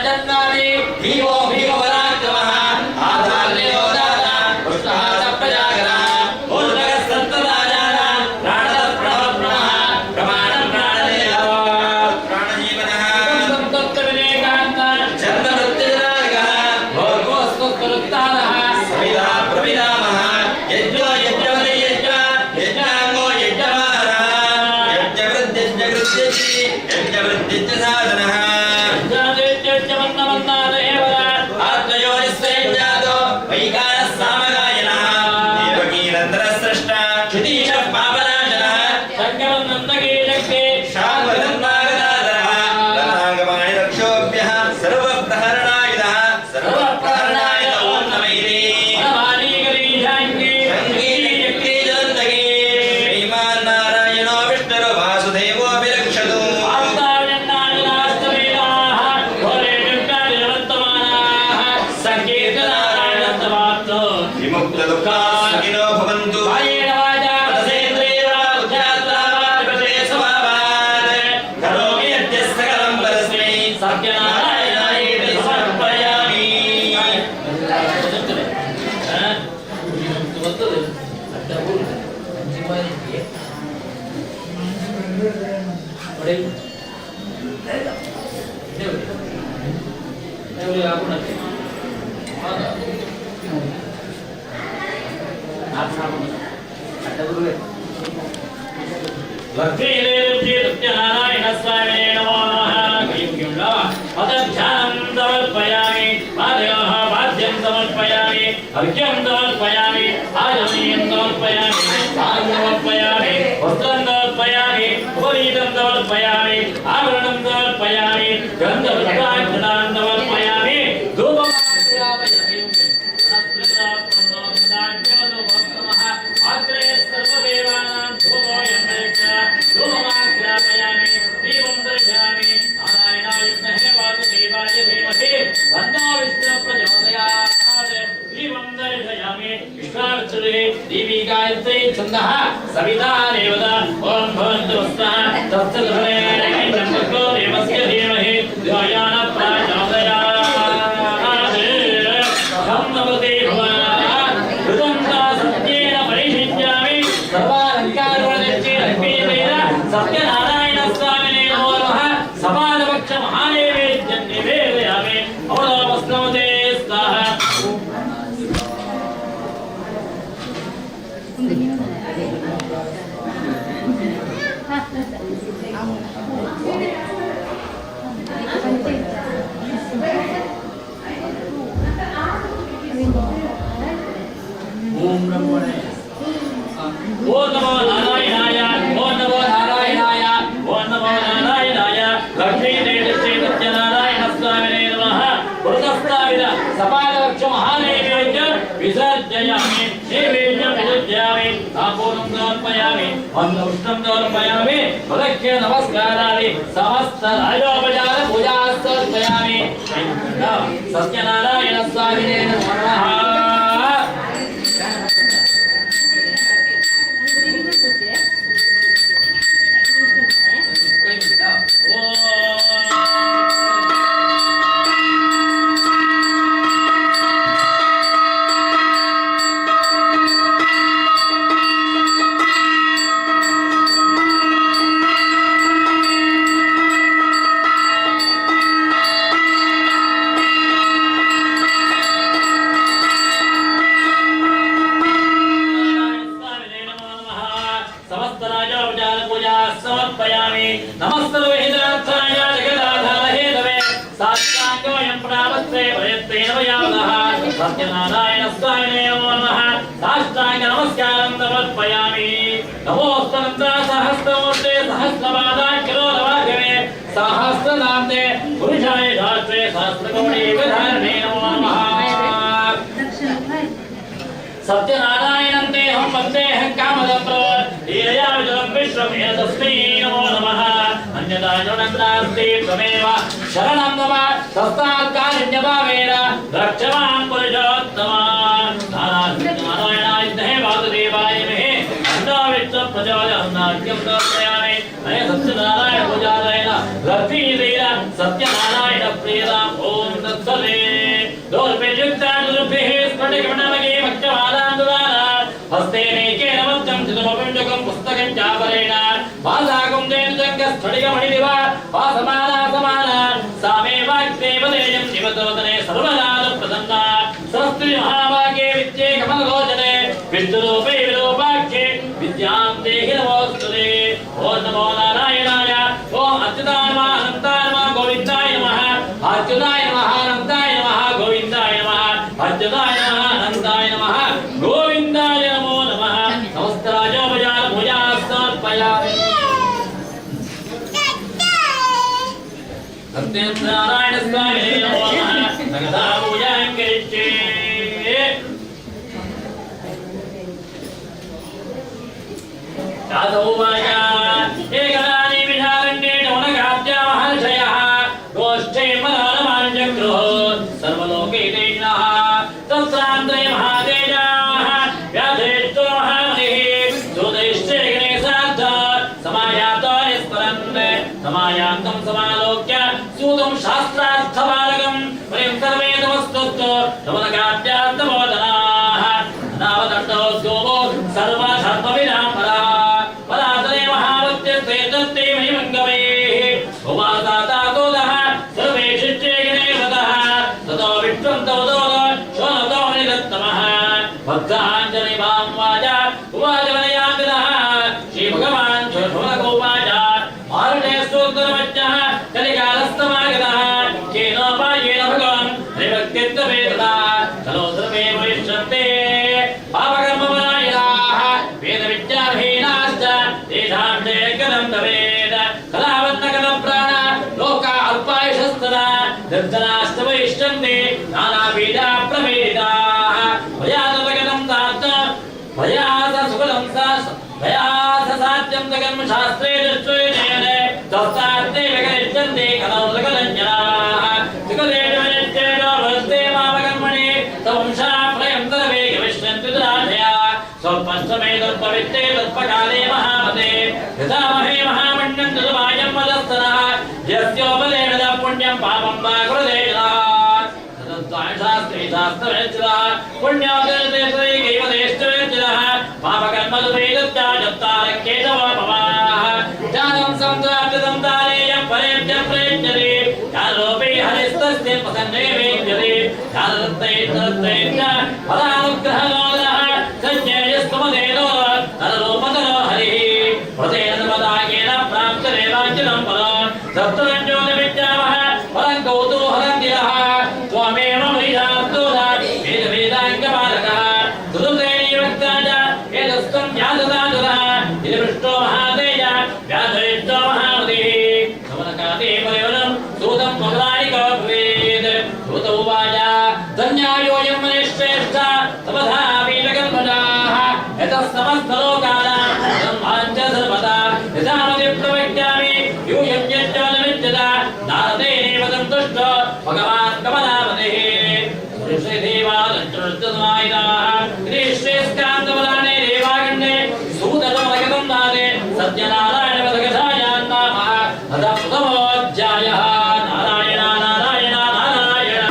ಜನ್ಮಾದಿ ಭೀಮೋ ಭೀಮಪರಾಕ್ರಮಃ ಆಧಾರ್ಯೋ ದಾತ ಪುಷ್ಟಃ ಸಪ್ರಜಾಗರಃ ಮೂರ್ಧಗಃ ಸಂತತಾಜಾನ ಪ್ರಾಣದ ಪ್ರಣವ ಪ್ರಣಃ ಪ್ರಮಾಣಂ ಪ್ರಾಣದೇಹ ಪ್ರಾಣಜೀವನಃ ಸಂತಪ್ತ ವಿವೇಕಾಂತ ಚಂದ್ರವೃತ್ತಿಜನಾರ್ಗಃ ಭೋರ್ಗೋಸ್ತುರುತ್ತಾರಃ ಸವಿತಾ ಪ್ರವಿಧಾಮಃ ಯಜ್ಞೋ ಯಜ್ಞವತಿ ಯಜ್ಞ ಯಜ್ಞಾಂಗೋ ಯಜ್ಞವಾಹನಃ ಯಜ್ಞವೃದ್ಧಿಜ್ಞಕೃತ್ಯಜಿ ಯಜ್ಞವೃದ್ಧಿಜ್ಞ ಸಾಧನಃ ಆತ್ಮಯೋನಿಸ್ವಯಂಜಾತೋ ವೈಕಾನಃ ಸಾಮಗಾಯನಃ ದೇವಕೀನಂದನಃ ಸ್ರಷ್ಟಾ ಕ್ಷಿತೀಶಃ ಪಾಪನಾಶನಃ ಶಾಂಗಧನ್ವಾಗದಾಧರಃ ರಥಾಂಗಮಾಣಿ ರಕ್ಷೋಭ್ಯಃ ಸರ್ವಪ್ರಹರಣಾಯುಧಃ ಸರ್ವಪ್ರಹರಣಾಯುಧ ಓಂ ನಮ ಇತಿ ಸಂಗೀತಯುಕ್ತಿಜಲಂತಗೆ ಶ್ರೀಮಾನ್ ನಾರಾಯಣೋ ವಿಷ್ಣುರು ವಾಸುದೇವೋಭಿರಕ್ಷತು. ವಿಮುಕ್ತ ದುಃಖಾಗಿನೋ ಭವಂತು. ಮನಸೇಂದ್ರಿಯೈರ್ವಾ ಬುದ್ಧ್ಯಾತ್ಮಾ ವಾ ವಿಪದೇ ಸ್ವಭಾವಾತ್ ಕರೋಮಿ ಯದ್ಯ ಸಕಲಂ ಪರಸ್ಮೈ ಸತ್ಯನಾರಾಯಣಾಯೇತಿ ಸಮರ್ಪಯಾಮಿ. ನೋಡಿ. ಲಕ್ಷ್ಮೀದೇವಿ ಸತ್ಯನಾರಾಯಣ ಸ್ವಾಮಿನೇ ನಮೋ ನಮಃ. ಪದಧ್ಯಾನಂ ಸಮರ್ಪಯಾಮಿ, ಪಾದಯೋಃ ಪಾದ್ಯಂ ಸಮರ್ಪಯಾಮಿ, ಅರ್ಘ್ಯಂ ಸಮರ್ಪಯಾಮಿ, ಆಚಮನೀಯಂ ಸಮರ್ಪಯಾಮಿ, ಸ್ನಾನಂ ಸಮರ್ಪಯಾಮಿ, ವಸ್ತ್ರಂ ಸಮರ್ಪಯಾಮಿ, ಉಪವೀತಂ ಸಮರ್ಪಯಾಮಿ, ಆಭರಣಂ ಸಮರ್ಪಯಾಮಿ, ಗಂಧಪುಷ್ಪಾಕ್ಷತಾಂ ಸಮರ್ಪಯಾಮಿ, ಧೂಪಮಾಗ್ರಾಪಯಾಮಿ. ಅಗ್ರೆ ಸರ್ವದೇವಾನಾಂ ಧೂಪೋಯಂ ಪ್ರೇಕ್ಷ ಧೂಪಮಾಗ್ರಾಪಯಾಮಿ, ದೀಪಂ ದರ್ಶಯಾಮಿ. ನಾರಾಯಣಾಯ ವಿದ್ಮಹೇ ವಾಸುದೇವಾಯ ಧೀಮಹಿ ತನ್ನೋ ವಿಷ್ಣು ಪ್ರಚೋದಯಾತ್. ದೀಪಂ ದರ್ಶಯಾಮಿ. ವಿಶ್ವಾಮಿತ್ರೇ ದೇವಿ ಗಾಯತ್ರಿ ಛಂದಃ ಸವಿತಾ ದೇವತಾ. ಓಂ ಭವಂತು ವಸ್ತಃ ತತ್ಸವಿತುರ್ವರೇಣ್ಯಂ ದೇವಸ್ಯ ಧೀಮಹಿ ಧಿಯೋ ಯೋ ನಃ ಪ್ರಚೋದಯಾತ್. ಧಂ ನಮತೆ ಭವಾನ್ ಋತಂ ಸತ್ಯೇನ ಪರಿಷಿಚ್ಯಾಮಿ. ಸರ್ವಾಲಂಕಾರವರದಕ್ಷೇ ಲಕ್ಷ್ಮೀದೇವ ಸತ್ಯನಾರಾಯಣ ಸ್ವಾಮಿನೇ ನಮೋ ನಮಃ. ಸಪಾದಪಕ್ಷ ಮಹಾನೈವೇದ್ಯಂ ನಿವೇದಯಾಮಿ. ಅಮೃತಮಸ್ನಮತೆ ಸ್ವಾಹ. ಓಂ ನಮೋ ನಾರಾಯಣಾಯ, ಓಂ ನಮೋ ನಾರಾಯಣಾಯ, ಓಂ ನಮೋ ನಾರಾಯಣಾಯ. ಲಕ್ಷ್ಮೀ ಶ್ರೀ ಸತ್ಯನಾರಾಯಣ ಸ್ವಾಮಿನೇ ನಮಃ. ಪುರತಸ್ಥಾಪಿತ ಸಪಾದಪಕ್ಷ ಮಹಾನೈವೇದ್ಯ ವಿಸರ್ಜಯಾಮಿ. ನೈವೇದ್ಯಂ ವಿಸರ್ಜಯಾಮಿ. ತಾಂಬೂಲಂ ಸಮರ್ಪಯಾಮಿ, ಮಂತ್ರಪುಷ್ಪಂ ಸಮರ್ಪಯಾಮಿ. ಪದಕ್ಕೆ ನಮಸ್ಕಾರಾದಿ ಸಮಸ್ತ ರಾಜೋಪಚಾರ ಪೂಜಾ ಸಮರ್ಪಯಾಮಿ. ಸತ್ಯನಾರಾಯಣ ಸ್ವಾಮಿನೇ ನಮಃ. ಸಮಸ್ತರಾಜೋಪಚಾರ ಪೂಜಾ ಸಮರ್ಪಯಾಮಿ. ನಮಸ್ತರ್ವಹಿತಾರ್ಥಾಯ ಜಗದಾಧಾರ ಹೇತವೇ ಸಾಷ್ಟಾಂಗೋಯಂ ಪ್ರಾವಸ್ತೆ ಪ್ರಯತ್ನೇನ ವಯಾಮಃ. ಸತ್ಯನಾರಾಯಣ ಸ್ವಾಮಿನೇ ನಮೋ ನಮಃ. ಸಾಷ್ಟಾಂಗ ನಮಸ್ಕಾರಂ ಸಮರ್ಪಯಾಮಿ. ನಮೋಸ್ತನಂತ ಸಹಸ್ರಮೂರ್ತೆ ಸಹಸ್ರಪಾದಾಖ್ಯರೋಧವಾಗಮೆ ಸಹಸ್ರನಾಮ್ನೆ ಪುರುಷಾಯ ಶಾಸ್ತ್ರೆ ಸಹಸ್ರಕೋಟಿ ವಿಧಾರಣೆ ನಮೋ ನಮಃ. ಸತ್ಯನಾರಾಯಣಂತೆ ಹಂ ವಂದೇಹಂ ಕಾಮದಪ್ರೋ ಲೀಲಯಾ ವಿಜಲಂ ವಿಶ್ವಂ ಏತಸ್ಮೈ ನಮೋ ನಮಃ. ಅನ್ಯಥಾ ಶರಣಂ ತ್ವಮೇವ ಶರಣಂ ಮಮ ತಸ್ಮಾತ್ ಕಾರುಣ್ಯಭಾವೇನ ರಕ್ಷ ಮಾಂ ಪುರುಷೋತ್ತಮ. ನಾರಾಯಣಾಯ ವಿದ್ಮಹೇ ವಾಸುದೇವಾಯ ಧೀಮಹಿ ತನ್ನೋ ವಿಷ್ಣು ಪ್ರಚೋದಯಾತ್. ಸಮರ್ಪಯಾಮಿ. ಅಯ ಸತ್ಯನಾರಾಯಣ ಪೂಜಾಲಯನ ಲಕ್ಷ್ಮೀ ಸತ್ಯನಾರಾಯಣ ಪ್ರಿಯತಾಂ. ಓಂ ತತ್ಸದೇ. ದೌರ್ಭ್ಯಯುಕ್ತಾನುಭಿः ಸ್ಫಟಿಕಮಣಮಗೇ ಭಕ್ತಮಾಲಾಂದುದಾನ ಹಸ್ತೇನೈಕೇನ ಮಧ್ಯಂ ಚಿತಮಪಿಂಡಕಂ ಪುಸ್ತಕಂ ಚಾಪರೇಣ ವಾಸಾಕುಂದೇನುಜಂಗ ಸ್ಫಟಿಕಮಣಿರಿವ ವಾಸಮಾನ ಸಮಾನ ಸಾಮೇ ವಾಗ್ದೇವದೇಯಂ ಶಿವತವದನೆ ಸರ್ವದಾನು ಪ್ರಸನ್ನ. ಸರಸ್ವತಿ ಮಹಾಭಾಗ್ಯೆ ವಿದ್ಯೆ ಕಮಲಲೋಚನೆ ವಿಷ್ಣುರೂಪೇ ವಿರೂಪಾಕ್ಷೆ ವಿದ್ಯಾಂ ದೇಹಿ ನಮೋಸ್ತುತೆ. ಓಂ ನಮೋ ನಾರಾಯಣಾಯ. ಓಂ ಅಚ್ಯುತಾಯ ನಮಃ, ಅನಂತಾಯ ನಮಃ, ಗೋವಿಂದಾಯ ನಮಃ. ಅಚ್ಯುತಾಯ ನಮಃ, ಅನಂತಾಯ ನಮಃ, ಗೋವಿಂದಾಯ ನಮಃ. ಅಚ್ಯುತಾಯ ನಮಃ, ಅನಂತಾಯ ನಮಃ, ಗೋವಿಂದಾಯ ನಮೋ ನಮಃ. ಸಮಸ್ತ ರಾಜೋಪಚಾರ ಪೂಜಾ ಸಮರ್ಪಯಾಮಿ. ಸತ್ಯನಾರಾಯಣ ಸ್ವಾಮಿ ನಮೋ ನಮಃ. ನಗದಾ ಪೂಜಾಂ ಕರಿಷ್ಯೆ. ಯಾದೌವಾಚ ಏಕದಾ ನಿಮಿಷಾರಣ್ಯೇ ಶೌನಕಾದ್ಯಾ ಮಹರ್ಷಯः गोष्ठे मनोरमाञ्चक्रुः सर्वलोकैतेजिनः. तत्रान्त्रे महातेजाः व्याधेष्टो महामुनिः सूतैश्चैकने सार्ध समायातो निस्मरन्. समायान्तं समालोक्य सूतं शास्त्रार्थबालकं वयं सर्वे तमस्तुत्व शौनकाद्यास्तमोदनाः अनावदण्डो गोपो सर्वधर्मविदां परा परातरे महावत्यस्ते तत्ते महिमङ्गमैः उवासातातोदः सर्वे शिष्ये गणेवतः. ततो विष्णुं तवतो शोनतो मुनिदत्तमः. ಬದ್ಧಾಂಜಲಿಮಾಂ ವಾಚ ಉವಾಚ ವನಯಾಮಿನಃ ಶ್ರೀ ಭಗವಾನ್ ಶೌನಕೋವಾಚ ಮಾರುಣೇ ಸ್ತೋತ್ರಮಜ್ಞಃ ಕಲಿಕಾಲಸ್ತಮಾಗತಃ ಕೇನೋಪಾಯೇನ ಭಗವಾನ್ ಹರಿಭಕ್ತಿತ್ವವೇತದಾ ತಲೋದ್ರವೇ ಭವಿಷ್ಯन्ते ಪಾಪಕರ್ಮಪರಾಯಣಾಃ ವೇದವಿದ್ಯಾವಿಹೀನಾಶ್ಚ ತೇಷಾಂ ಜಯಗಣಂ ಭವೇತ್ ಕಲಾವನ್ನಕಲಪ್ರಾಣ ಲೋಕ ಅಲ್ಪಾಯುಷಸ್ತದಾ ನಿರ್ಧನಾಶ್ಚ ಭವಿಷ್ಯन्ते ನಾನಾಬೀಜಾ ಪ್ರಭೇದಾಃ ಭಯಾದಗಣಂ ದಾತ ಭಯಾಸ ಸುಖದಂ ಭಯಾಸ ಸಾಧ್ಯಂ ತಗನ್ಮ ಶಾಸ್ತ್ರೇ ದೃಷ್ಟೇನ ತಸ್ಸಾರ್ಥೇ ವಿಕರಿಷ್ಯन्ते ಕಲೌ ಸಕಲಂಜನಾಃ ಸುಖದೇನ ವಿನಿಶ್ಚಯೇನ ವಸ್ತೆ ಮಾಮಕರ್ಮಣಿ ತವಂಶಾ ಪ್ರಯಂ ಸರ್ವೇ ಗಮಿಷ್ಯन्ति ದುರಾಶಯ ಸ್ವಲ್ಪಷ್ಟಮೇತತ್ ಪವಿತ್ರೇ ತತ್ಪಕಾಲೇ ಮಹಾಮತೆ ಯಥಾಮಹೇ ಮಹಾಮಣ್ಯಂ ದುರ್ವಾಯಂ ಮದಸ್ತನಃ ಯಸ್ಯೋಪದೇನ ಪುಣ್ಯಂ ಪಾಪಂ ವಾ ಕುರುತೆ ಶಾಸ್ತ್ರೀ ಶಾಸ್ತ್ರವೇಚ್ಚಿದಃ ಪುಣ್ಯೋದಯತೆ ಶ್ರೀಕೈವದೇಷ್ಟವೇಚ್ಚಿದಃ ಪಾಪಕರ್ಮದುಪೇದತ್ಯಾಜತ್ತಾರ ಕೇಶವೋಪಮಾಃ ಜ್ಞಾನಂ ಸಂಪ್ರಾಪ್ಯ ಸಂತಾನೇಯಂ ಪರೇಭ್ಯ ಪ್ರೇಚ್ಯತೆ ಜ್ಞಾನರೂಪೇ ಹರಿಸ್ತಸ್ಯ ಪ್ರಸನ್ನೇ ವೇದ್ಯತೆ ಜ್ಞಾನದತ್ತೈತದತ್ತೈತ್ಯ ಫಲಾನುಗ್ರಹಣೋದರಃ ಸಜ್ಞೇಯಸ್ತಮದೇನೋ ನರರೂಪಧರೋ ಹರಿಃ ವ್ರತೇನ ಸಮದಾಗೇನ ಪ್ರಾಪ್ತರೇವಾಂಚಲಂ ಫಲಂ ಸಪ್ತರಂಜೋನ ವಿದ್ಯಾಮಃ ಫಲಂ ಕೌತೂಹಲಂ ಗಿರಃ ತ್ವಮೇವ ಮಹಿಷಾಸ್ತೂಲ ವೇದ ವೇದಾಂಗಪಾಲಕಃ ಸುದುದೇನಿ ವಕ್ತಾಜ ಏತಸ್ತ್ವಂ ವ್ಯಾಸದಾದುರಃ ಇತಿ ಪೃಷ್ಟೋ ಮಹಾತೇಜ ವ್ಯಾಸಯಿಷ್ಟೋ ಮಹಾಮತಿಃ ಸಮನಕಾದೇ ಪರಿವರಂ ಸೂತಂ ಮೊದಲಾಯಿಕೋ ಭವೇತ್ ಸೂತ ಉವಾಚ ಧನ್ಯಾಯೋಯಂ ಮನಿಶ್ರೇಷ್ಠ ತಪಧಾಪೀತಕಲ್ಮಷಾಃ ಯತಃ ಸಮಸ್ತಲೋಕಾನಾಂ ಬ್ರಹ್ಮಾಂಚ ಸರ್ವದಾ ಯಥಾಮತಿ ಪ್ರವಕ್ಷ್ಯಾಮಿ ಯೂಯಂ ಯಜ್ಞಾನಮಿಚ್ಛತ ನಾರದೇನೇವ ಸಂತುಷ್ಟೋ ಭಗವಾನ್ ಕಮಲಾಪತಿಃ ಶ್ರೀಶ್ರೇಷ್ಠಾಂತಪುರಾಣೇ ದೇವಾಗಣ್ಯೇ ಸೂತಸಮಲಗತಂ ನಾದೆ ಸತ್ಯನಾರಾಯಣ ಪದಕಥಾಯಾನ್ನಾಮ ಅಥ ಪ್ರಥಮೋऽಧ್ಯಾಯಃ. ನಾರಾಯಣ ನಾರಾಯಣ ನಾರಾಯಣ.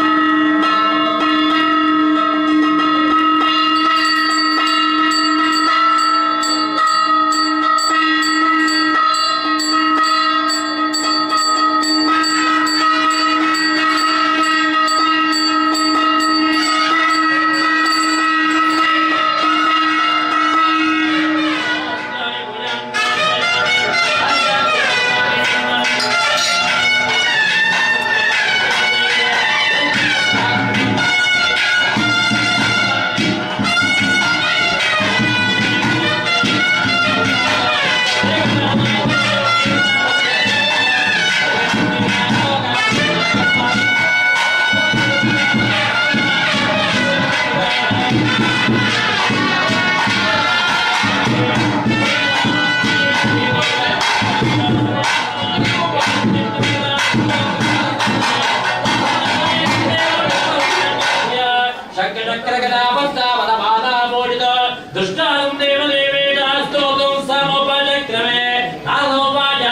ದುಷ್ಟಾಂ ದೇವದೇವೇನ ಸ್ತೋತುಂ ಸಮೋಪಚಕ್ರಮೇ ನಾನೋಪಾಯ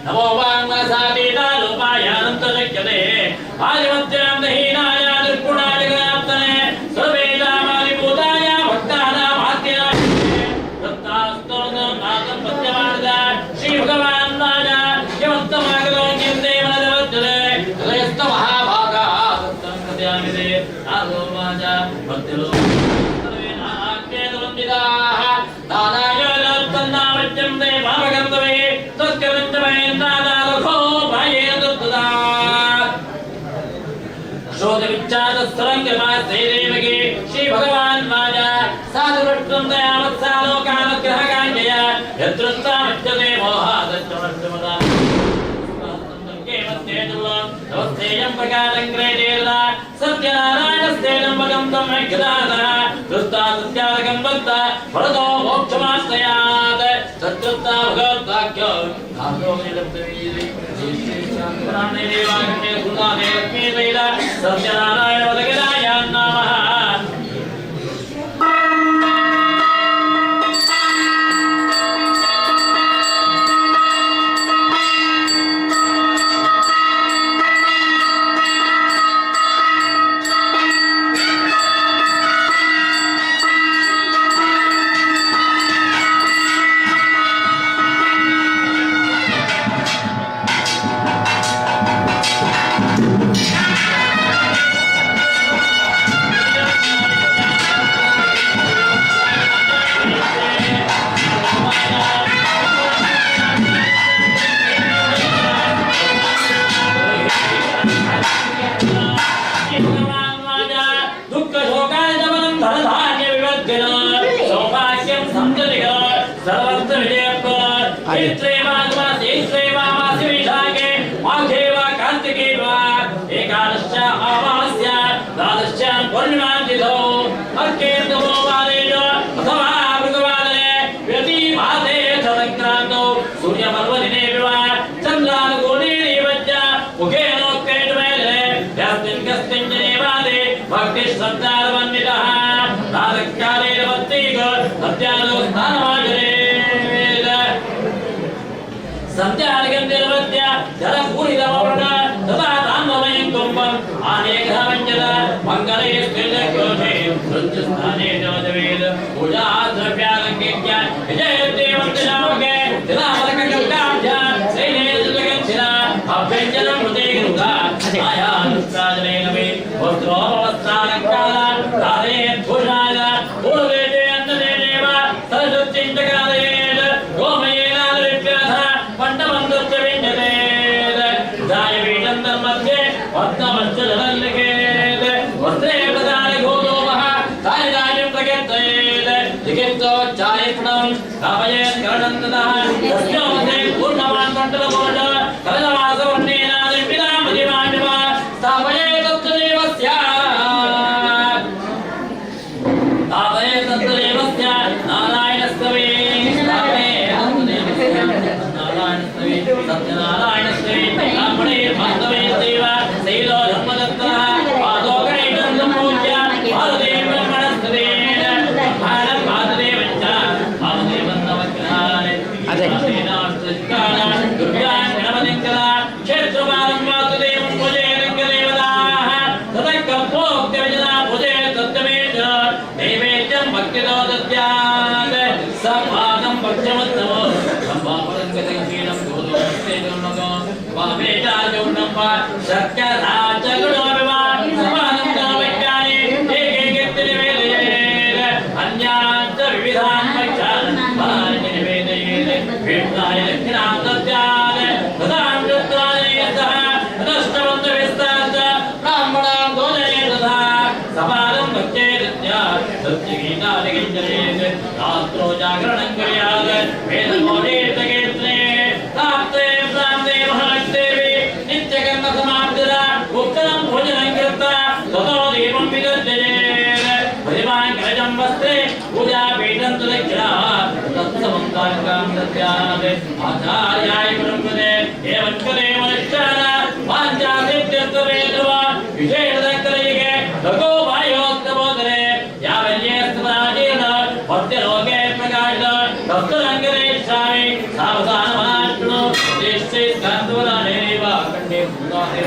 ನಮೋ ವಾङ्ಮನಸಾತೀತಾಲೋಪಾಯಾನಂತಶಕ್ಯತೆ ಆದಿಮತ್ಯಾಂ ದಹೀನಾಯ ನಿರ್ಗುಣಾಯ ಜಗದಾಪ್ತನೆ ಸರ್ವೇಷಾಮಾದಿಭೂತಾಯ ಭಕ್ತಾನಾಂ ಆದ್ಯನಾಯ ದತ್ತಾಸ್ತೋತಂ ನಾಥಂ ಪದ್ಯಮಾನದ ಶ್ರೀ ಭಗವಾನ್ ರಾಜ ಕಿಮತ್ತಮಾಗಲೋ ಕಿಂ ದೇವನದವಜ್ಜಲೆ ಹೃದಯಸ್ಥ ಮಹಾಭಾಗ ಸತ್ತಂ ಕಥಯಾಮಿದೆ ನಾದೋವಾಚ ಭಕ್ತಿರೋ ಸರ್ವೇ ನಾನಾಖ್ಯೇತವಂದಿತಾಃ ನಾನಾಯೋತ್ಪನ್ನಾವಜ್ಯಂ ತೇ ಪಾಪಗಂಧವೇ ತ್ವತ್ಕರಂಚಮಯೇಂದ್ರಾದಾಲಘೋಪಾಯೇನ ದತ್ತದಾತ್ ಶೋಧವಿಚ್ಛಾದಸ್ಥಲಂಗಮಾಶ್ರೀದೇವಗೆ ಶ್ರೀ ಭಗವಾನ್ ವಾಚ ಸಾಧುವೃಷ್ಟಂ ದಯಾವತ್ಸಾಲೋಕಾನುಗ್ರಹಕಾಂಜಯ ಯದೃಷ್ಟಾಮಚ್ಯತೆ ಮೋಹಾದಚ್ಚಮಷ್ಟಮದ ನಮಸ್ತೇಯಂ ಪ್ರಕಾಶಂಕ್ರೇತೇರ ಸತ್ಯನಾರಾಯಣಸ್ತೇನಂ ಪದಂ ತಂ ವೆಂಕಟಾದರ ದೃಷ್ಟಾ ಸತ್ಯಾದಕಂ ಭಕ್ತ ಭರತೋ ಮೋಕ್ಷಮಾಶ್ರಯಾತ್ ಸತ್ಕೃತ್ತ ಭಗವದ್ವಾಕ್ಯ ಸತ್ಯನಾರಾಯಣ ವದಗದಾಯಾನ್ನಾಮಃ. ಚೈತ್ರೇ ಮಾಘಮಾಸೆ ಮಾಸಿ ವೈಶಾಖೆ ಮಾಘೇ ವಾ ಕಾರ್ತಿಕೇ ವಾ ಏಕಾದಶ್ಯ ಅಮಾವಾಸ್ಯ ದ್ವಾದಶ್ಯಾಂ ಪೂರ್ಣಿಮಾಂ ತಿಥೌ ಅರ್ಕೇರ್ತವೋ ವಾರೇಣ ಅಥವಾ ಮೃಗವಾದರೆ ವ್ಯತಿಪಾತೆ ಸಂಕ್ರಾಂತೌ ಸೂರ್ಯಪರ್ವದಿನೇ ವಿವಾ ಚಂದ್ರಾನುಕೂಲೇ ನೈವಜ್ಯ ಮುಖೇನೋತ್ಕೈಟಮೇಲೆ ಯಸ್ಮಿನ್ ಕಸ್ಮಿನ್ ಜನೆ ವಾದೆ ಭಕ್ತಿ ಶ್ರದ್ಧಾರವನ್ವಿತಃ ಪ್ರಾತಃಕಾಲೇ ಭಕ್ತಿಗ ಸತ್ಯಾದೋ ಸ್ನಾನಮಾಚರೇತ್. ಸಂಧ್ಯಾರ್ಘ್ಯಂತಿರ್ವದ್ಯ ಜಲಪೂರಿತಮವರ್ಣ ತಥಾ ತಾಮ್ರಮಯಂ ಕುಂಭಂ ಆನೇಕವಂಜಲ ಮಂಗಲೇ ಸ್ಥಿರಕೋಶೇ ಮೃತ್ಯುಸ್ಥಾನೇ ಚ ಪೂಜಾ ದ್ರವ್ಯಾಲಂಕೃತ್ಯ ವಿಜಯದೇವಂತನಾಮಕೆ ತಿಲಾಮಲಕಕಲ್ಕಾಭ್ಯ ಶೈಲೇಂದ್ರಗಚ್ಛಿನ ಅಭ್ಯಂಜನಂ ಕೃತೆ ಕೃತ ಆಯಾನುಷ್ಠಾಜನೇನ ವೈ ವಸ್ತ್ರೋಪವಸ್ತ್ರಾಲಂಕಾರ ಧಾರಯೇತ್ ಭೂಷಾಯ ಪೂರ್ವೇತೆ ಅನ್ನದೇನೇವ ಸರಸ್ವತಿಂಚಕಾಲಯೇತ್ ಗೋಮಯೇನಾನುಲಿಪ್ಯಾಥ ಪಂಡಮಂತ್ರಸ್ಯ ವಿಂಜತೇತ್ ದಾಯಪೀಠಂ ತನ್ಮಧ್ಯೆ ಪದ್ಮಮಶ್ಚ ಜಲಲ್ಲಿಖೇತ್ ವಸ್ತ್ರೇ ಪ್ರದಾನ ಗೋಲೋಮಃ ತಾಯದಾಯಂ ಪ್ರಕೀರ್ತಯೇತ್ ಲಿಖಿತೋಚ್ಚಾರಿಪಣಂ ಸ್ಥಾಪಯೇತ್ ಕರಣಂ ತತಃ ತಸ್ಯೋಮತೆ ಪೂರ್ಣಮಾನ್ ಮಂಡಲಪೂರ್ಣ ಕಲವಾಸವರ್ಣೇನಾದಿರ್ಪಿತಾಂ ಪ್ರತಿಮಾಂಡಿವ ಸ್ಥಾಪಯೇತ್ ತತ್ತದೇವ ಸ್ಯಾತ್ ಸ್ಥಾಪಯೇತ್ ತತ್ತದೇವ ಸ್ಯಾತ್ ನಾರಾಯಣಸ್ತವೇ ಸ್ಥಾಪಯೇತ್ ನಾರಾಯಣಸ್ತವೇ ಸತ್ಯನಾರಾಯಣಸ್ತವೇ ಬ್ರಾಹ್ಮಣೇ ಬಾಂಧವೇ ದೇವ ಶೈಲೋ ಧರ್ಮದತ್ತಃ ಪಾದೋಗಣೇಶಂ ಸಂಪೂಜ್ಯ ವಾಸುದೇವ ಬ್ರಹ್ಮಣಸ್ತುತೇನ ಬ್ರಹ್ಮಾಣಂ ವಾಸುದೇವಂಚ ವಾಸುದೇವಂ ನಮಸ್ಕಾರೆ ಅದೇ. ದುರ್ಗಾ ಗಣಪತಿಂಕರ ಕ್ಷೇತ್ರಪಾಲಂ ವಾಸುದೇವಂ ಪೂಜೆ ರಂಗದೇವತಾಃ ತತಃ ಕಲ್ಪೋಕ್ತವಿಜನ ಪೂಜೆ ತತ್ವಮೇಶ ನೈವೇದ್ಯಂ ಭಕ್ತಿದೋ ದದ್ಯಾತ್ ಸಪಾದಂ ಭಕ್ಷ್ಯಮುತ್ತಮೋ ಸಂಭಾಪರಂಗತಂಕೀಣಂ ಗೋಧೂಮಸ್ತೇಜೋನ್ನಗೋ ವಾಮೇಚಾರ್ಜೌನಂ ವಾ ಶರ್ಕರಾ ಚ ಗುಣೋಪಿವ ಸಪಾದಂ ದಾವಕ್ಯಾನಿ ಏಕೈಕತ್ಯ ನಿವೇದಯೇತ್ ಅನ್ಯಾನ್ ಚ ವಿವಿಧಾನ್ ಭಕ್ಷ್ಯಾನ್ ಫಲಾನಿ ನಿವೇದಯೇತ್ ವಿಷ್ಣಾಯ ದಕ್ಷಿಣಾಂ ದದ್ಯಾತ್ ತದಾಂ ಕೃತ್ವಾನಯತಃ ತತಶ್ಚವಂತ ವಿಸ್ತಾರ್ಥ ಬ್ರಾಹ್ಮಣಾಂ ಭೋಜನೆ ತಥಾ ಸಪಾದಂ ಭಕ್ಷ್ಯೇದದ್ಯಾತ್ ಸತ್ಯಗೀತಾದಿಗಿಂಜಲೇತ್ ರಾತ್ರೋ ಜಾಗರಣಂ ಕುರ್ಯಾತ್ ವೇದಘೋಷೇತಕೀರ್ತನೆ ಪ್ರಾಪ್ತೆ ಪ್ರಾಪ್ತೆ ಮಹಾಲಕ್ಷ್ಮೀ ನಿತ್ಯಕರ್ಮ ಸಮಾಪ್ತಿರ ಉತ್ತರಂ ಭೋಜನಂ ಕೃತ್ವಾ ತತೋ ದೀಪಂ ವಿದರ್ಶಯೇತ್ ಪ್ರತಿಮಾಂ ಕಲಶಂ ವಸ್ತ್ರೆ ಪೂಜಾಪೀಠಂ ತು ದಕ್ಷಿಣಾ ತತ್ಸಮಂ ತಾಂಗಾಂ ದದ್ಯಾತ್ ಆಚಾರ್ಯಾಯ ಬ್ರಹ್ಮದೆ ಏವಂ ಕಲೆ ಮನುಷ್ಯಾನ ವಾಂಚಾಸಿತ್ಯರ್ಥವೇದ್ರುವ ವಿಶೇಷದಕ್ಕಲಿಗೆ ಲಘೋ ವಾಯೋತ್ತಮೋದರೆ ಯಾವಲ್ಯೇ ಸ್ತುತಾಜೀರ್ಣ ಭಕ್ತಿಲೋಕೆ ಪ್ರಕಾಶ ತಸ್ತರಂಗರೇಶ್ವಾಮಿ ಸಾವಧಾನಮನಾಶ್ರುಣು ದೇಶೇ ಸ್ಕಂದವರಾಣೇವ ಖಂಡೇ ಭೂತಾಹೇ.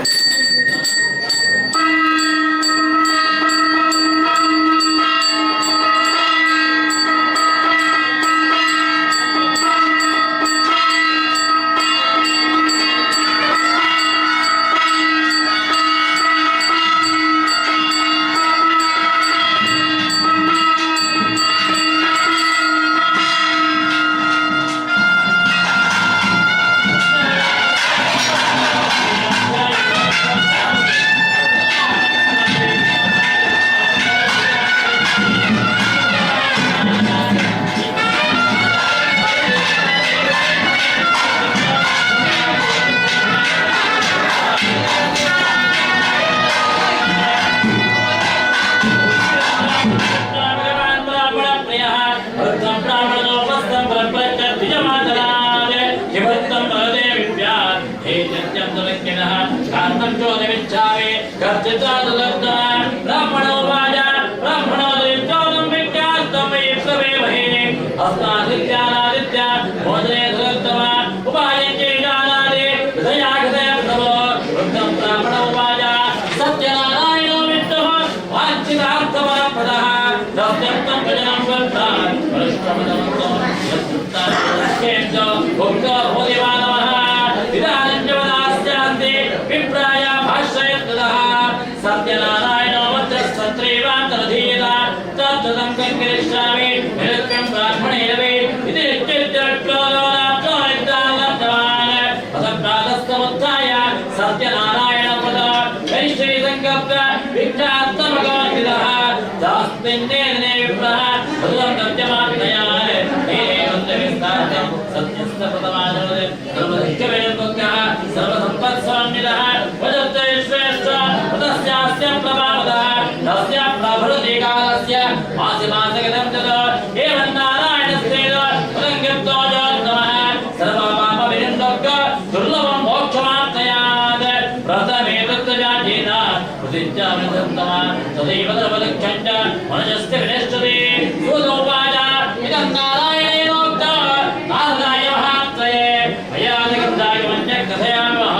ಭಗವಾನ್ ಬ್ರಾಹ್ಮಣ ಪ್ರಿಯಃ ವೃತ್ತಂ ಬ್ರಾಹ್ಮಣೋಪಸ್ಥಂ ಬ್ರಹ್ಮಚ ದ್ವಿಜಮಾತರಾತ್ ಕಿಮರ್ಥಂ ವದತೆ ವಿದ್ಯಾತ್ ಹೇ ಸತ್ಯಂ ತುಲಕ್ಕಿಣಃ ಕಾಂತಂ ಚೋದಮಿಚ್ಛಾಮಿ ಕರ್ತಿತ್ವಾ ಸುದತ್ತಃ ಬ್ರಾಹ್ಮಣೋವಾಚ ಬ್ರಾಹ್ಮಣೋ ದಯಿತ್ವಾದಂ ವಿಜ್ಞಾಸ್ತಂ ಮಯಿ ಪ್ರವೇಮಹೇ ಅಸ್ಮಾದಿತ್ಯಾನಾದಿತ್ಯ ಭೋಜನೆ ಸುದತ್ತಮ ಉಪಾಯಂಚೇಷಾನಾದಿ ಹೃದಯಾಘೃದಯ ಪ್ರಭೋ ವೃತ್ತಂ ಬ್ರಾಹ್ಮಣೋವಾಚ ಸತ್ಯನಾರಾಯಣೋ ವಿಷ್ಣುಃ ವಾಂಛಿತಾರ್ಥಫಲಪ್ರದಃ ತಸ್ಯರ್ಥಂ ಭಜನಂ ಕರ್ತಾ ಪರಿಶ್ರಮದವಂತೋ ಯತ್ಕೃತ್ತಾಂಚ ಭುಕ್ತೋ ಭೋದಿಮಾನವಃ ಇದಾನಂಚ ವದಾಸ್ಯಾಂತಿ ವಿಪ್ರಾಯ ಭಾಷ್ಯಯತ್ತದಃ ಸತ್ಯನಾರಾಯಣೋ ವಜ್ರಸ್ತತ್ರೈವಾಂತರಧೀಯತ ತತ್ತದಂ ಕಂಕರಿಷ್ಯಾಮಿ ನಿರತ್ಯಂ ಬ್ರಾಹ್ಮಣೇನ ವೈ ಇತಿ ನಿಶ್ಚಿತ್ಯ ವಿಪ್ಲೋದೋನಾಪ್ತೋ ನಿದ್ರಾಲಬ್ಧವಾನ್ ಅಥ ಪ್ರಾತಸ್ತಮುತ್ಥಾಯ ಸತ್ಯನಾರಾಯಣ ಪದ ಕರಿಷ್ಯೆ ಸಂಕಲ್ಪ ವಿಖ್ಯಾತಮಗೋಚಿತಃ ತಾಸ್ಮಿನ್ನೇ ದಿನೇ ವಿಪ್ರಃ ಮಧುರಂ ಸತ್ಯಮಾಪಿನಯಾನ್ ನೇನೇವಂತ ವಿಸ್ತಾರ್ತಂ. ಸತ್ಯಸ್ತಪತಮಾಚರತೆ ಸರ್ವದುಃಖವೇರ್ಮುಕ್ತಃ ಸರ್ವಸಂಪತ್ಸ್ವಾಮಿನಃ ವಜತ್ತೆ ಶ್ರೇಷ್ಠ ತಸ್ಯಾಸ್ಯ ಪ್ರಭಾವತಃ ತಸ್ಯ ಪ್ರಭೃತಿ ಕಾಲಸ್ಯ ಮಾಸಿ ಮಾಸಗತಂ ತದ ಏವಂ ನಾರಾಯಣಸ್ಯೇನ ಪರಂಗತ್ವಾಜೋತ್ತಮಃ ಸರ್ವಪಾಪ ವಿನಿಂದಕ ದುರ್ಲಭಂ ಮೋಕ್ಷಮಾಪ್ತಯಾತ್ ಪ್ರಥಮೇ ತತ್ವಜಾತೇನ ಪ್ರತಿಜ್ಞಾಮಿತಂತಮ ತದೈವ ಸರ್ವದುಃಖಂ ಚ ಮನಜಸ್ಯ ವಿನಶ್ಯತೆ. ಸೂತೋಪಾಚ ಇದಂ ನಾರಾಯಣೇನೋಕ್ತ ನಾರದಾಯ ಮಹಾತ್ಮಯೇ ಭಯಾನಕಂದಾಯ ಮಂಜ ಕಥಯಾಮಃ.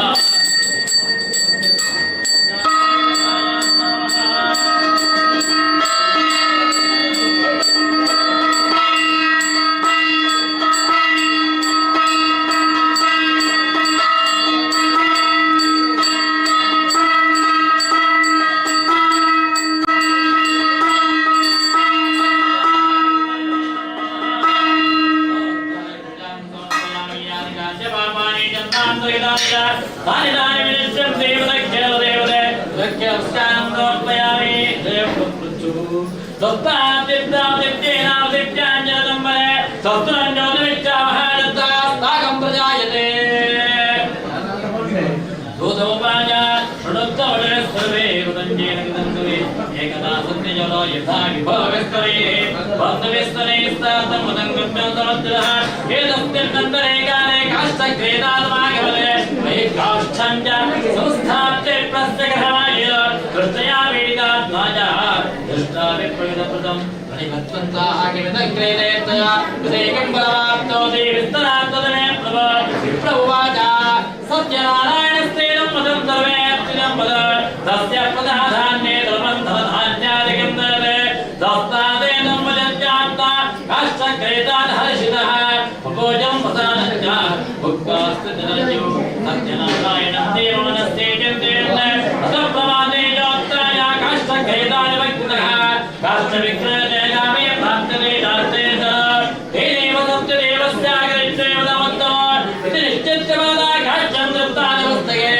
ఏకదా సత్యజలో యథా విభవవిస్తరే బంధవిస్తరేస్తాతముదంగమ్యోతమద్రః ఏతస్మిన్నంతరే కాలే కాష్టక్రేతాత్మాగమనే కాష్ఠం చ సంస్థాప్య ప్రస్యగ్రహమాయ కృష్ణయా వేడితాత్మాయ దృష్టా విప్రవిదప్రదం ప్రణిపత్వంతాహాకిమిదగ్రేతయా విదేకం బలవాప్నోతి విస్తరాత్తదమే ప్రభ. విప్రభువాచ సత్యనారాయణస్తేనం పదం సర్వేప్తిదం పద తస్య ప్రదాధాన్యే ధర్మం ధనధాన్యాదికం దదతే దస్తాదేనం వజత్యాత్మ కాష్టక్రేతాన్ హర్షితः భోజం వసానశ్చ భుక్తాస్తు జనజ్యో సత్యనారాయణం దేవమనస్తే చింతేన్ అసప్రమాదే జోక్తాయ కాష్టక్రేతాన్ భక్తితः కాష్టవిక్రయతే కామే ప్రాప్యతే శాస్త్రే తేనైవ సత్యదేవస్యాగరిత్యేవ తమత్తమ ఇతి నిశ్చిత్యమానా కాష్టం తృప్తానవస్తయే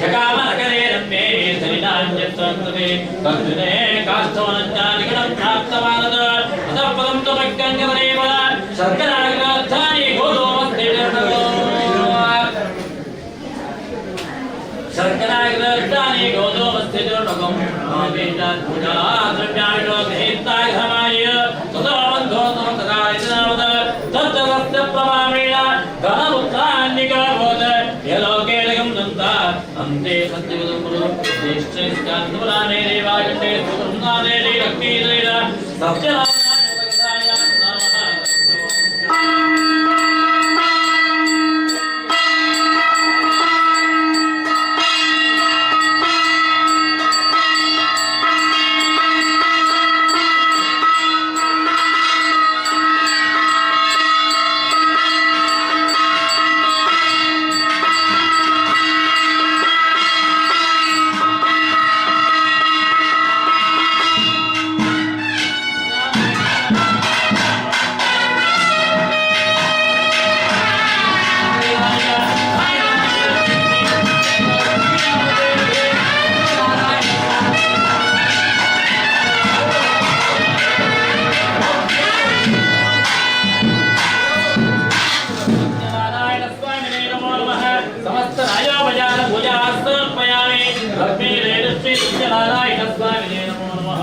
జగామనకరే రమ్యే సరినాన్యత్వంతతే తద్వినే కాష్టవనంచానికటం ప్రాప్తమానద అతఃపదం తు భక్త్యంగమరేవ శర్కరాగ్రర్థాని గోధూమస్తే శర్కరాగ్రర్థాని గోధూమస్తే చూర్ణకం పూజా ద్రవ్యాణి గృహీతాయ తదో బంధోతమ తదా నామద తత్తస్య ప్రమామేణ ధనముత్రాన్నికభూత యలోకేలకం దంత అంతే సత్యవదములు జ్యేష్ఠైస్కాంతురానే దేవాగంటే సుతృణానే లక్ష్మీదైన సత్యనారాయణ నమః. సత్యనారాయణ స్వామినే నమో నమః. సమస్త రాజోపచార పూజా సమర్పయామి. లక్ష్మీ సత్యనారాయణ స్వామినే నమో నమః.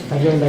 തയ്യൽ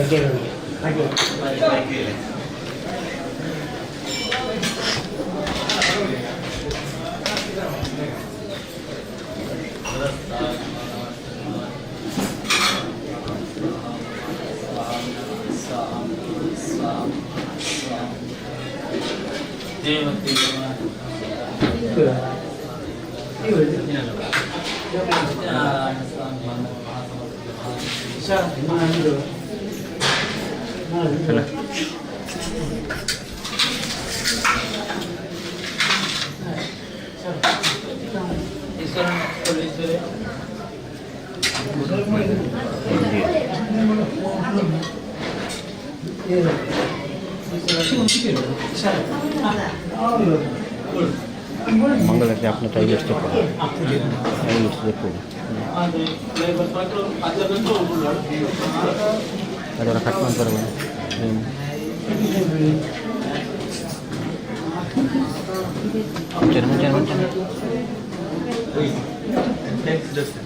ಮಂಗಳಕ್ಕೆ ಅಪ್ಪನ ಟೈಲೆಟ್ಸ್ ತೆಪ್ಪುಡು, ಟೈಲೆಟ್ಸ್ ತೆಪ್ಪುಡು. ಅದರ ಕಟ್ ಮಾಡ್ತಾರೆ. ಹ್ಞೂ, ಮುಂಚೆ ಮುಂಚೆ ಮುಂಚೆ. ಸುದರ್ಶನ್,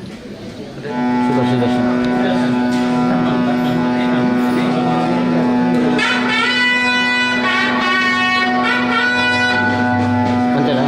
ಸುದರ್ಶನ್. ಅಂತೆನಾ?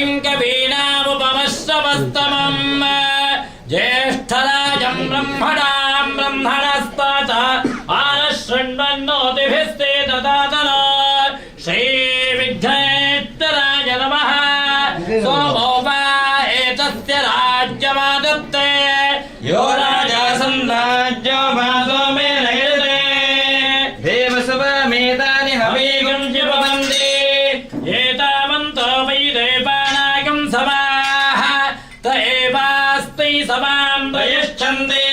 ಕವಿಂ ಕವೀನಾಮುಪಮಶ್ರವಸ್ತಮಂ ಜ್ಯೇಷ್ಠರಾಜಂ ಬ್ರಹ್ಮಣಾಂ ಬ್ರಹ್ಮಣಸ್ಪತ ಆನಶೃಣ್ವನ್ನೋತಿಭಿಸ್ತೆ ದದಾತನ ಶ್ರೀ ವಿಘ್ನೇಶ್ವರಾಯ ನಮಃ. ಸೋಮೋ ವಾ ಏತಸ್ಯ ರಾಜ್ಯಮಾದತ್ತೆ. ಯೋ ರಾಜಾ ಸಮ್ರಾಜ್ಯೋ ಸೋಮೇನ ಯಜತೆ. ದೇವಸಭಾಮೇತಾನಿ ಹವೀಗುಂಷಿ ಭವಂತಿ. ಏತಾವಂತೋ ವೈ ದೇವಾನಾಗಂ ಸಮಾಃ ತ ಏವಾಸ್ತೈ ಸಮಾಂ ಪ್ರಯಶ್ಚन्ति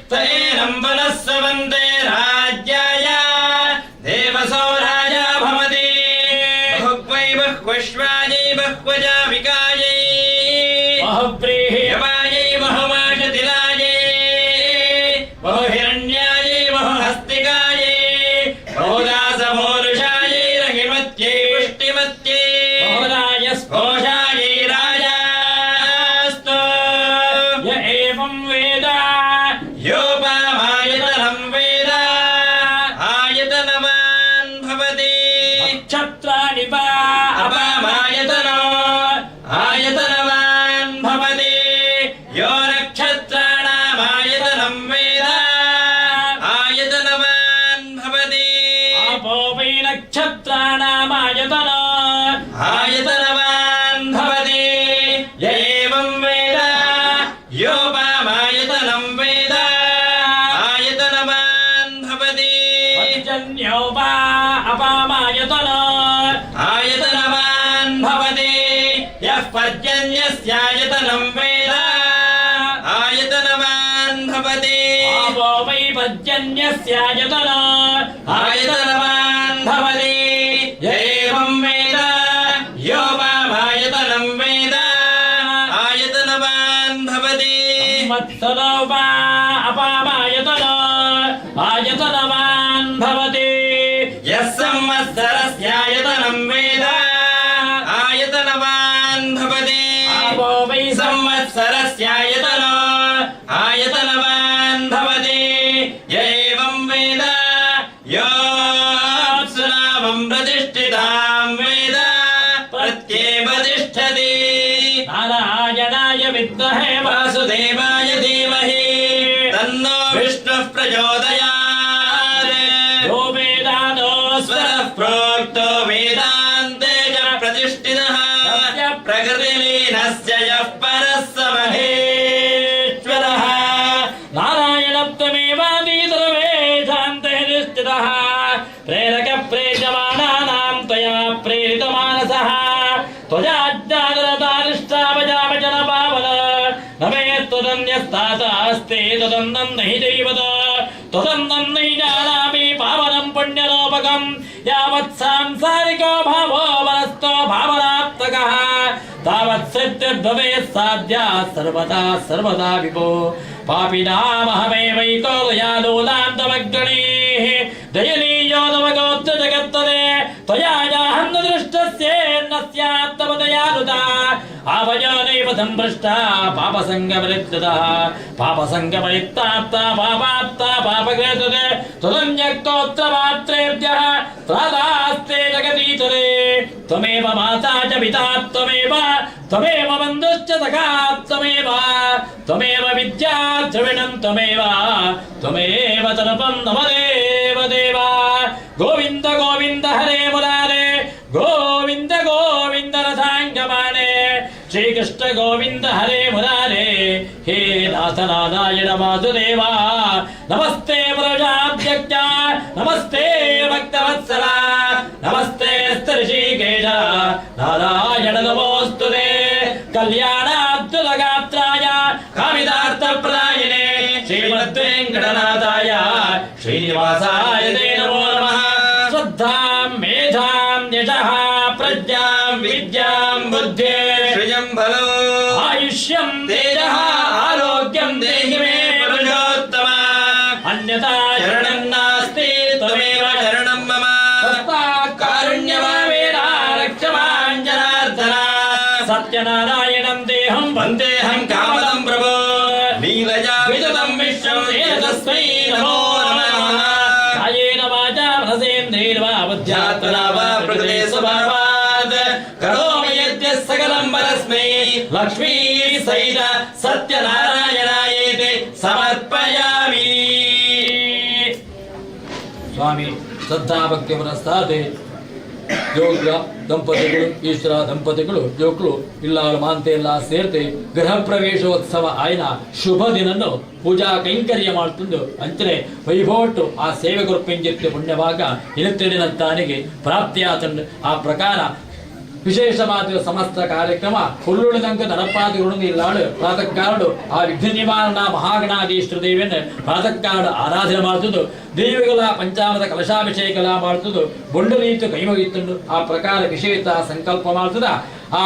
त एनं वनः सवन्ते राज्याय देवसो राजा भवति. बहुग्वै बह्वश्वायै बह्वजाविकायै बहुव्रीहि यवायै बहुमाशतिलायै बहुहिरण्यायै बहुहस्तिकायै बहुदासभोरुषायै रहिमत्यै पुष्टिमत्यै बहुराय घोषायै राजास्तु. य एवं वेद योपामायतनं वेद आयतनवान् भवति. नक्षत्राणि वा अपामायतनो आयतनवान् भवति. यो नक्षत्राणामायतनं वेद आयतनवान् भवति. आपो वै नक्षत्राणामायतनो आयतनवान् भवति. य एवं वेद योपामायतनं वेद आयतनवान् भवति. पर्जन्यो वा अपामायतनो आयतनवान् भवति. यः पर्जन्यस्यायतनं वेद आयतनवान् भवति. आपो वै पर्जन्यस्यायतनो आयतनवान् भवति. य एवं वेद यो वामायतनं वेद आयतनवान् भवति. संवत्सरो वा अपामायतनो आयतनवान् भवति. यः संवत्सरस्यायतनं वेद आयतनवान् भवति. आपो वै संवत्सरस्यायतनो आयतनवान् भवति. य एवं वेद योऽप्सुनामं प्रतिष्ठितां वेद प्रत्येव तिष्ठति. नारायणाय विद्महे वासुदेवाय धीमहि तन्नो विष्णुः प्रचोदयात्. यो वेदानो स्वरः प्रोक्तो वेदान्ते च प्रतिष्ठितः प्रकृतिलीनस्य यः परः स महेश्वरः. नारायणत्वमेवादीतरवेशान्ते निश्चितः प्रेरक प्रेषमाणानां त्वया प्रेरितमानसः त्वया ज्ञानरतानिष्ठावजामजन पावन न मे त्वदन्यस्तातास्ते तदन्नं न हि दैवत त्वदन्नं न हि जानामि पावनं पुण्यलोपकम् यावत् सांसारिको भावो वनस्तो भावनात्मकः तावत् सिद्धिर्भवेत् साध्या सर्वदा सर्वदा विभो. पापिनामहमेवैको दयालूनां तमग्रणीः दयनीयो नवगोत्र जगत्तरे त्वया याहं न दृष्टस्येन्न स्यात् तव दयालुता. आवयो नैव सम्पृष्टा पापसङ्गपरित्तः पापसङ्गपरित्तात्ता पापात्ता पापकृतते त्वदन्यक्तोत्रमात्रेभ्यः त्रादास्ते जगतीतरे. त्वमेव माता च पिता त्वमेव त्वमेव बन्धुश्च सखा त्वमेव त्वमेव विद्या द्रविणं त्वमेव त्वमेव तनुपं नम देव देव. गोविन्द गोविन्द हरे मुरारे गोविन्द गोविन्द रथाङ्गमाने श्रीकृष्ण गोविन्द हरे मुरारे हे नाथ नारायण वासुदेव. नमस्ते पुरुषाध्यक्ष नमस्ते भक्तवत्सल नमस्ते ऋषिकेश नारायण नमोऽस्तु ते. कल्याणाद्भुतगात्राय कामितार्थप्रदायिने श्रीमद्वेङ्कटनाथाय श्रीनिवासाय ते नमो नमः. श्रद्धां मेधां यशः प्रज्ञां विद्यां बुद्धे श्रियं फलो आयुष्यं तेजः आरोग्यं देहि मे पुरुषोत्तम. अन्यथा शरणं नास्ति त्वमेव शरणं मम. कारुण्यभावेन रक्ष मां जनार्दन. सत्यनारायणं देहं वन्देऽहं कामदं प्रभो लीलया विदतं विश्वं येन तस्मै नमो नमः. कायेन वाचा मनसेन्द्रियैर्वा ध्यात्मना वा प्रकृते स्वभावात् करोमि यद्यः सकलं परस्मै. ಲಕ್ಷ್ಮೀ ಸಹಿತ ಸತ್ಯನಾರಾಯಣಾಯೇತಿ ಸಮರ್ಪಯಾಮಿ. ಸ್ವಾಮಿ ಶ್ರದ್ಧಾಭಕ್ತಿ ಮನಸ್ಸಾದೆ ಯೋಗ್ಯ ದಂಪತಿಗಳು, ಈಶ್ವರ ದಂಪತಿಗಳು, ಜೋಕ್ಲು ಇಲ್ಲ ಮಾಂತೆ ಎಲ್ಲ ಸೇರ್ತೆ ಗೃಹ ಪ್ರವೇಶೋತ್ಸವ ಆಯ್ನ ಶುಭ ದಿನನ್ನು ಪೂಜಾ ಕೈಂಕರ್ಯ ಮಾಡ್ತಂದು ಅಂಚನೆ ವೈಭೋಟು ಆ ಸೇವೆ ಕೊರ್ಪಿಂಜಿತ್ಯ ಪುಣ್ಯವಾಗ ಇರುತ್ತಿಡಿನತ್ತಾನಿಗೆ ಪ್ರಾಪ್ತಿಯಾತಂಡು. ಆ ಪ್ರಕಾರ ವಿಶೇಷವಾದ ಸಮಸ್ತ ಕಾರ್ಯಕ್ರಮ ಹುಲ್ಲುಳಿದಂಕ ನಡಪಾದಿಗಳು ಇಲ್ಲಾಳು ಪ್ರಾತಃ ಕಾಲಡು ಆ ವಿಘ್ನ ನಿವಾರಣ ಮಹಾಗಣಾಧೀಶ್ವರ ದೇವಿಯನ್ನು ಪ್ರಾತಃ ಕಾಲ ಆರಾಧನೆ ಮಾಡ್ತದ್ದು, ದೇವಿಗಳ ಪಂಚಾಮೃತ ಕಲಶಾಭಿಷೇಕಲ ಮಾಡ್ತದ್ದು, ಬೊಂಡಲೀತು ಕೈಮುಗಿತ್ತುಂಡು. ಆ ಪ್ರಕಾರ ವಿಶೇಷ ಸಂಕಲ್ಪ ಮಾಡ್ತದ ಆ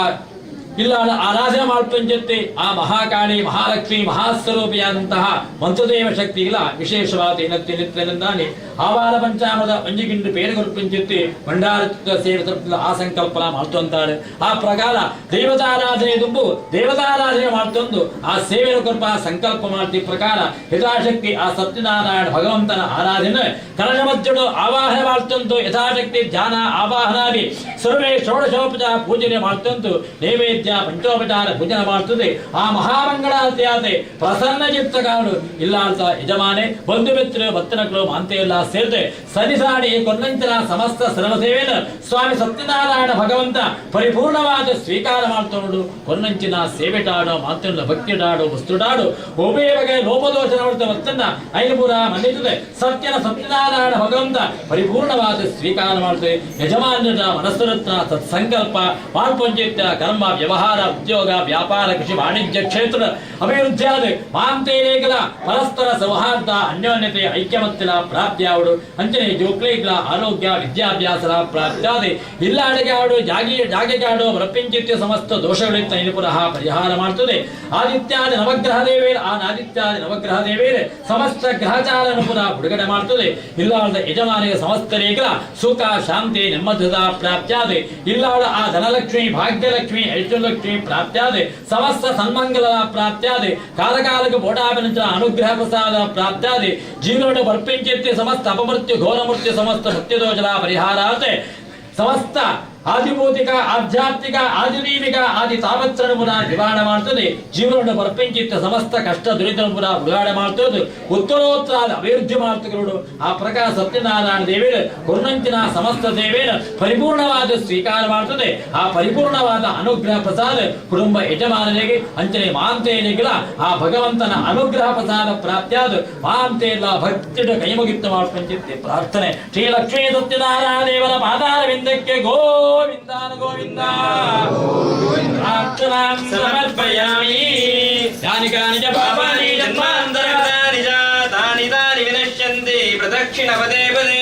ಇಲ್ಲ ಆರಾಧನೆ ಮಾಡ್ತಂಜತ್ತೆ ಆ ಮಹಾಕಾಳಿ ಮಹಾಲಕ್ಷ್ಮಿ ಮಹಾಸ್ವರೂಪಿಯಾದಂತಹ ಮಂತ್ರದೇವ ಶಕ್ತಿಗಳ ವಿಶೇಷವಾದ ಏನತ್ತಿನಿಂದಾನೆ ಆವಾರ ಪಂಚಾಮೃತ ಒಂಜಿಗಿಂಡು ಪೇರು ಕೊರ್ಪಂಚೆತ್ತಿ ಭಂಡಾರ ಸೇವೆ ತಲುಪಿದ ಆ ಸಂಕಲ್ಪನ ಮಾಡ್ತಂತಾರೆ. ಆ ಪ್ರಕಾರ ದೇವತಾರಾಧನೆ ತುಂಬು ದೇವತಾರಾಧನೆ ಮಾಡ್ತಂದು ಆ ಸೇವೆಯ ಕೊರ್ಪ ಸಂಕಲ್ಪ ಮಾಡ್ತಿ ಪ್ರಕಾರ ಯಥಾಶಕ್ತಿ ಆ ಸತ್ಯನಾರಾಯಣ ಭಗವಂತನ ಆರಾಧನೆ ಕಲಶ ಮಧ್ಯಡು ಆವಾಹನೆ ಮಾಡ್ತಂತು, ಯಥಾಶಕ್ತಿ ಧ್ಯಾನ ಆವಾಹನಾದಿ ಸರ್ವೇ ಷೋಡಶೋಪಚಾರ ಪೂಜನೆ ಮಾಡ್ತಂತು, ನೈವೇದ್ಯ ಪಂಚೋಪಚಾರ ಪೂಜನೆ ಮಾಡ್ತದೆ. ಆ ಮಹಾಮಂಗಳಾರತಿಯಾತೆ ಪ್ರಸನ್ನ ಚಿತ್ತಕಾರರು ಇಲ್ಲ ಅಂತ ಯಜಮಾನೆ ಬಂಧು ಮಿತ್ರರು ಭಕ್ತನಗಳು ಮಾಂತೆ ಎಲ್ಲ ಸೇರಿದೆ ಸರಿಸಾಡಿ ಕೊನ್ನಂಚನ ಸಮಸ್ತ ಸರ್ವ ಸೇವೆಯನ್ನು ಸ್ವಾಮಿ ಸತ್ಯನಾರಾಯಣ ಭಗವಂತ ಪರಿಪೂರ್ಣವಾದ ಸ್ವೀಕಾರ ಮಾಡ್ತೊಂಡು ಕೊನ್ನಂಚಿನ ಸೇವೆಟಾಡೋ ಮಾತನ್ನ ಭಕ್ತಿಡಾಡು ವಸ್ತುಡಾಡು ಒಬ್ಬೇ ಬಗೆಯ ಲೋಪದೋಷ ನೋಡಿದ ವಸ್ತನ್ನ ಐನಪುರ ಮನ್ನಿತದೆ. ಸತ್ಯನ ಸತ್ಯನಾರಾಯಣ ಭಗವಂತ ಪರಿಪೂರ್ಣವಾದ ಸ್ವೀಕಾರ ಮಾಡ್ತದೆ. ಯಜಮಾನರ ಮನಸ್ಸರತ್ನ ಸತ್ಸಂಕಲ್ಪ ಮಾಲ್ಪಂಚಿತ್ಯ ಕರ್ಮ ವ್ಯವಹಾರ ಉದ್ಯೋಗ ವ್ಯಾಪಾರ ಕೃಷಿ ವಾಣಿಜ್ಯ ಕ್ಷೇತ್ರ ಅಭಿವೃದ್ಧಿಯಾದ ಮಾಂತೇರೇಗಲ ಪರಸ್ಪರ ಸೌಹಾರ್ದ ಅನ್ಯೋನ್ಯತೆ ಐಕ್ಯಮತ್ಯಲ ಪ್ರಾಪ್ತಿಯಾವಡು. ಅಂಚನೆ ಜೋಕ್ಲೇಗ್ಲ ಆರೋಗ್ಯ ವಿದ್ಯಾಭ್ಯಾಸರ ಪ್ರಾಪ್ತಿಯಾದೆ ಇಲ್ಲ ಅಡಿಗೆ ಜಾಗಿ ಜಾಗೆಗಾಡು ಪ್ರಪಂಚಿತ್ಯ ಸಮಸ್ತ ದೋಷಗಳಿಂದ ಪುನಃ ಪರಿಹಾರ ಮಾಡ್ತದೆ. ಆದಿತ್ಯಾದಿ ನವಗ್ರಹ ದೇವೇರ ಆ ಆದಿತ್ಯಾದಿ ನವಗ್ರಹ ದೇವೇರ ಸಮಸ್ತ ಗ್ರಹಚಾರನ್ನು ಪುನಃ ಬಿಡುಗಡೆ ಮಾಡ್ತದೆ. ಇಲ್ಲಾಳದ ಯಜಮಾನಿಗೆ ಸಮಸ್ತರೇಗಲ ಸುಖ ಶಾಂತಿ ನೆಮ್ಮದಿದ ಪ್ರಾಪ್ತಿಯಾದೆ. ಇಲ್ಲಾಳ ಆ ಧನಲಕ್ಷ್ಮಿ ಭಾಗ್ಯಲಕ್ಷ್ಮಿ ಐಶ್ವರ್ಯಲಕ್ಷ್ಮಿ ಪ್ರಾಪ್ತಿಯಾದೆ. ಸಮಸ್ತ ಸನ್ಮಂಗಲ ಪ್ರಾಪ್ತಿಯಾದೆ. ಕಾಲಕಾಲಕ್ಕೆ ಬೋಡಾಬಿನಂಚಿನ ಅನುಗ್ರಹ ಪ್ರಸಾದ ಪ್ರಾಪ್ತಿಯಾದೆ. ಜೀವನ ಬರ್ಪಿಂಚಿತ್ಯ ಸಮಸ್ತ ಅಪಮೃತ್ಯು ಘೋರಮೃತ್ಯು ಸಮಸ್ತ ಸತ್ಯದೋಷದ ಪರಿಹಾರಾತೆ ಸಮಸ್ತ ಆದಿಭೌತಿಕ ಆಧ್ಯಾತ್ಮಿಕ ಆದಿದೈವಿಕ ಆದಿ ತಾಪತ್ರನು ಪುನಃ ನಿವಾರಣೆ ಮಾಡ್ತದೆ. ಜೀವನವನ್ನು ಬರ್ಪಿಂಚಿತ್ತ ಸಮಸ್ತ ಕಷ್ಟ ದುರಿತನು ಪುನಃ ಬಿಡುಗಡೆ ಮಾಡ್ತದೆ. ಉತ್ತರೋತ್ತರ ಅಭಿವೃದ್ಧಿ ಮಾಡ್ತಗಳು. ಆ ಪ್ರಕಾರ ಸತ್ಯನಾರಾಯಣ ದೇವೇರ ಕೊನ್ನಂಚಿನ ಸಮಸ್ತ ದೇವೇರ ಪರಿಪೂರ್ಣವಾದ ಸ್ವೀಕಾರ ಮಾಡ್ತದೆ. ಆ ಪರಿಪೂರ್ಣವಾದ ಅನುಗ್ರಹ ಪ್ರಸಾದ ಕುಟುಂಬ ಯಜಮಾನರಿಗೆ ಅಂಚನೆ ಮಾಂತೇನಿಗಳ ಆ ಭಗವಂತನ ಅನುಗ್ರಹ ಪ್ರಸಾದ ಪ್ರಾಪ್ತಿಯಾದ ಮಾಂತೇಲ್ಲ ಭಕ್ತಿಡ ಕೈಮುಗಿತ್ತು ಮಾಡ್ಕೊಂಚಿತ್ತೆ ಪ್ರಾರ್ಥನೆ. ಶ್ರೀ ಲಕ್ಷ್ಮೀ ಸತ್ಯನಾರಾಯಣ ದೇವರ ಪಾದಾರವಿಂದಕ್ಕೆ ಗೋವಿಂದಾನ ಗೋವಿಂದ ಪ್ರಾರ್ಥನಾಂ ಸಮರ್ಪಯಾಮಿ. ಯಾನಿ ಕಾನಿ ಚ ಪಾಪಾನಿ ಜನ್ಮಾಂತರಗತಾನಿ ಚ ತಾನಿ ತಾನಿ ವಿನಶ್ಯಂತಿ ಪ್ರದಕ್ಷಿಣ ಪದೇ ಪದೇ.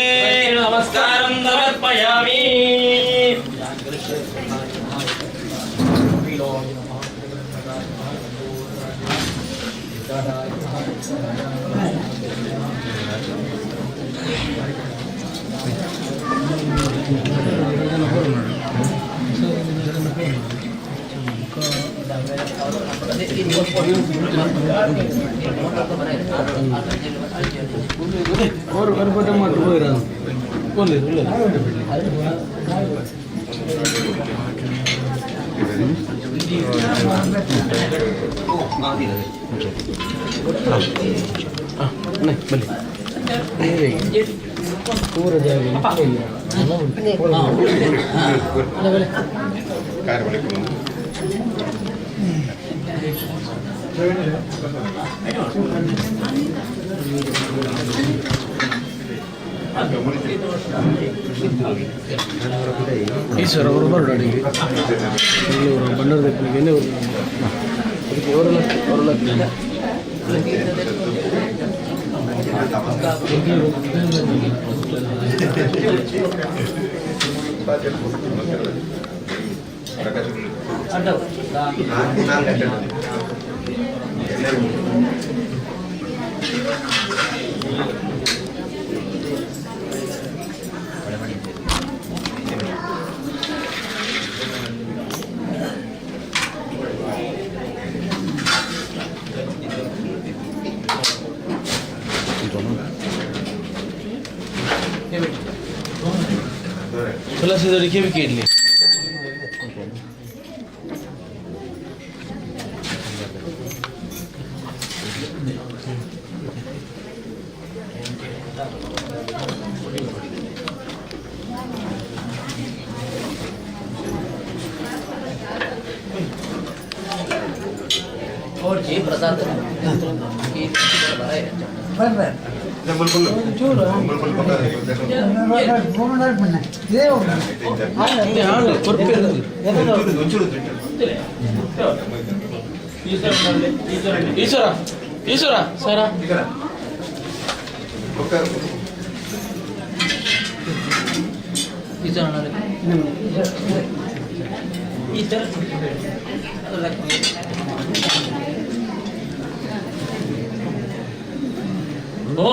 ನಮಸ್ಕಾರಂ ಸಮರ್ಪಯಾಮಿ. ಈಶ್ವರ ಅವರು ಬರೋಡಿಗೆ ಬಂಡಾರ ದಪ್ಪನಿಗೆ ಅದಕ್ಕೆ ಅವರೆಲ್ಲ ಅವರೆಲ್ಲ. ತುಳಸಿ ದೊಡ್ಡ ಕೆವಿ ಇಡ್ಲಿ. ಈಶ್ವರ ಈಶ್ವರ ಸರ. ಓ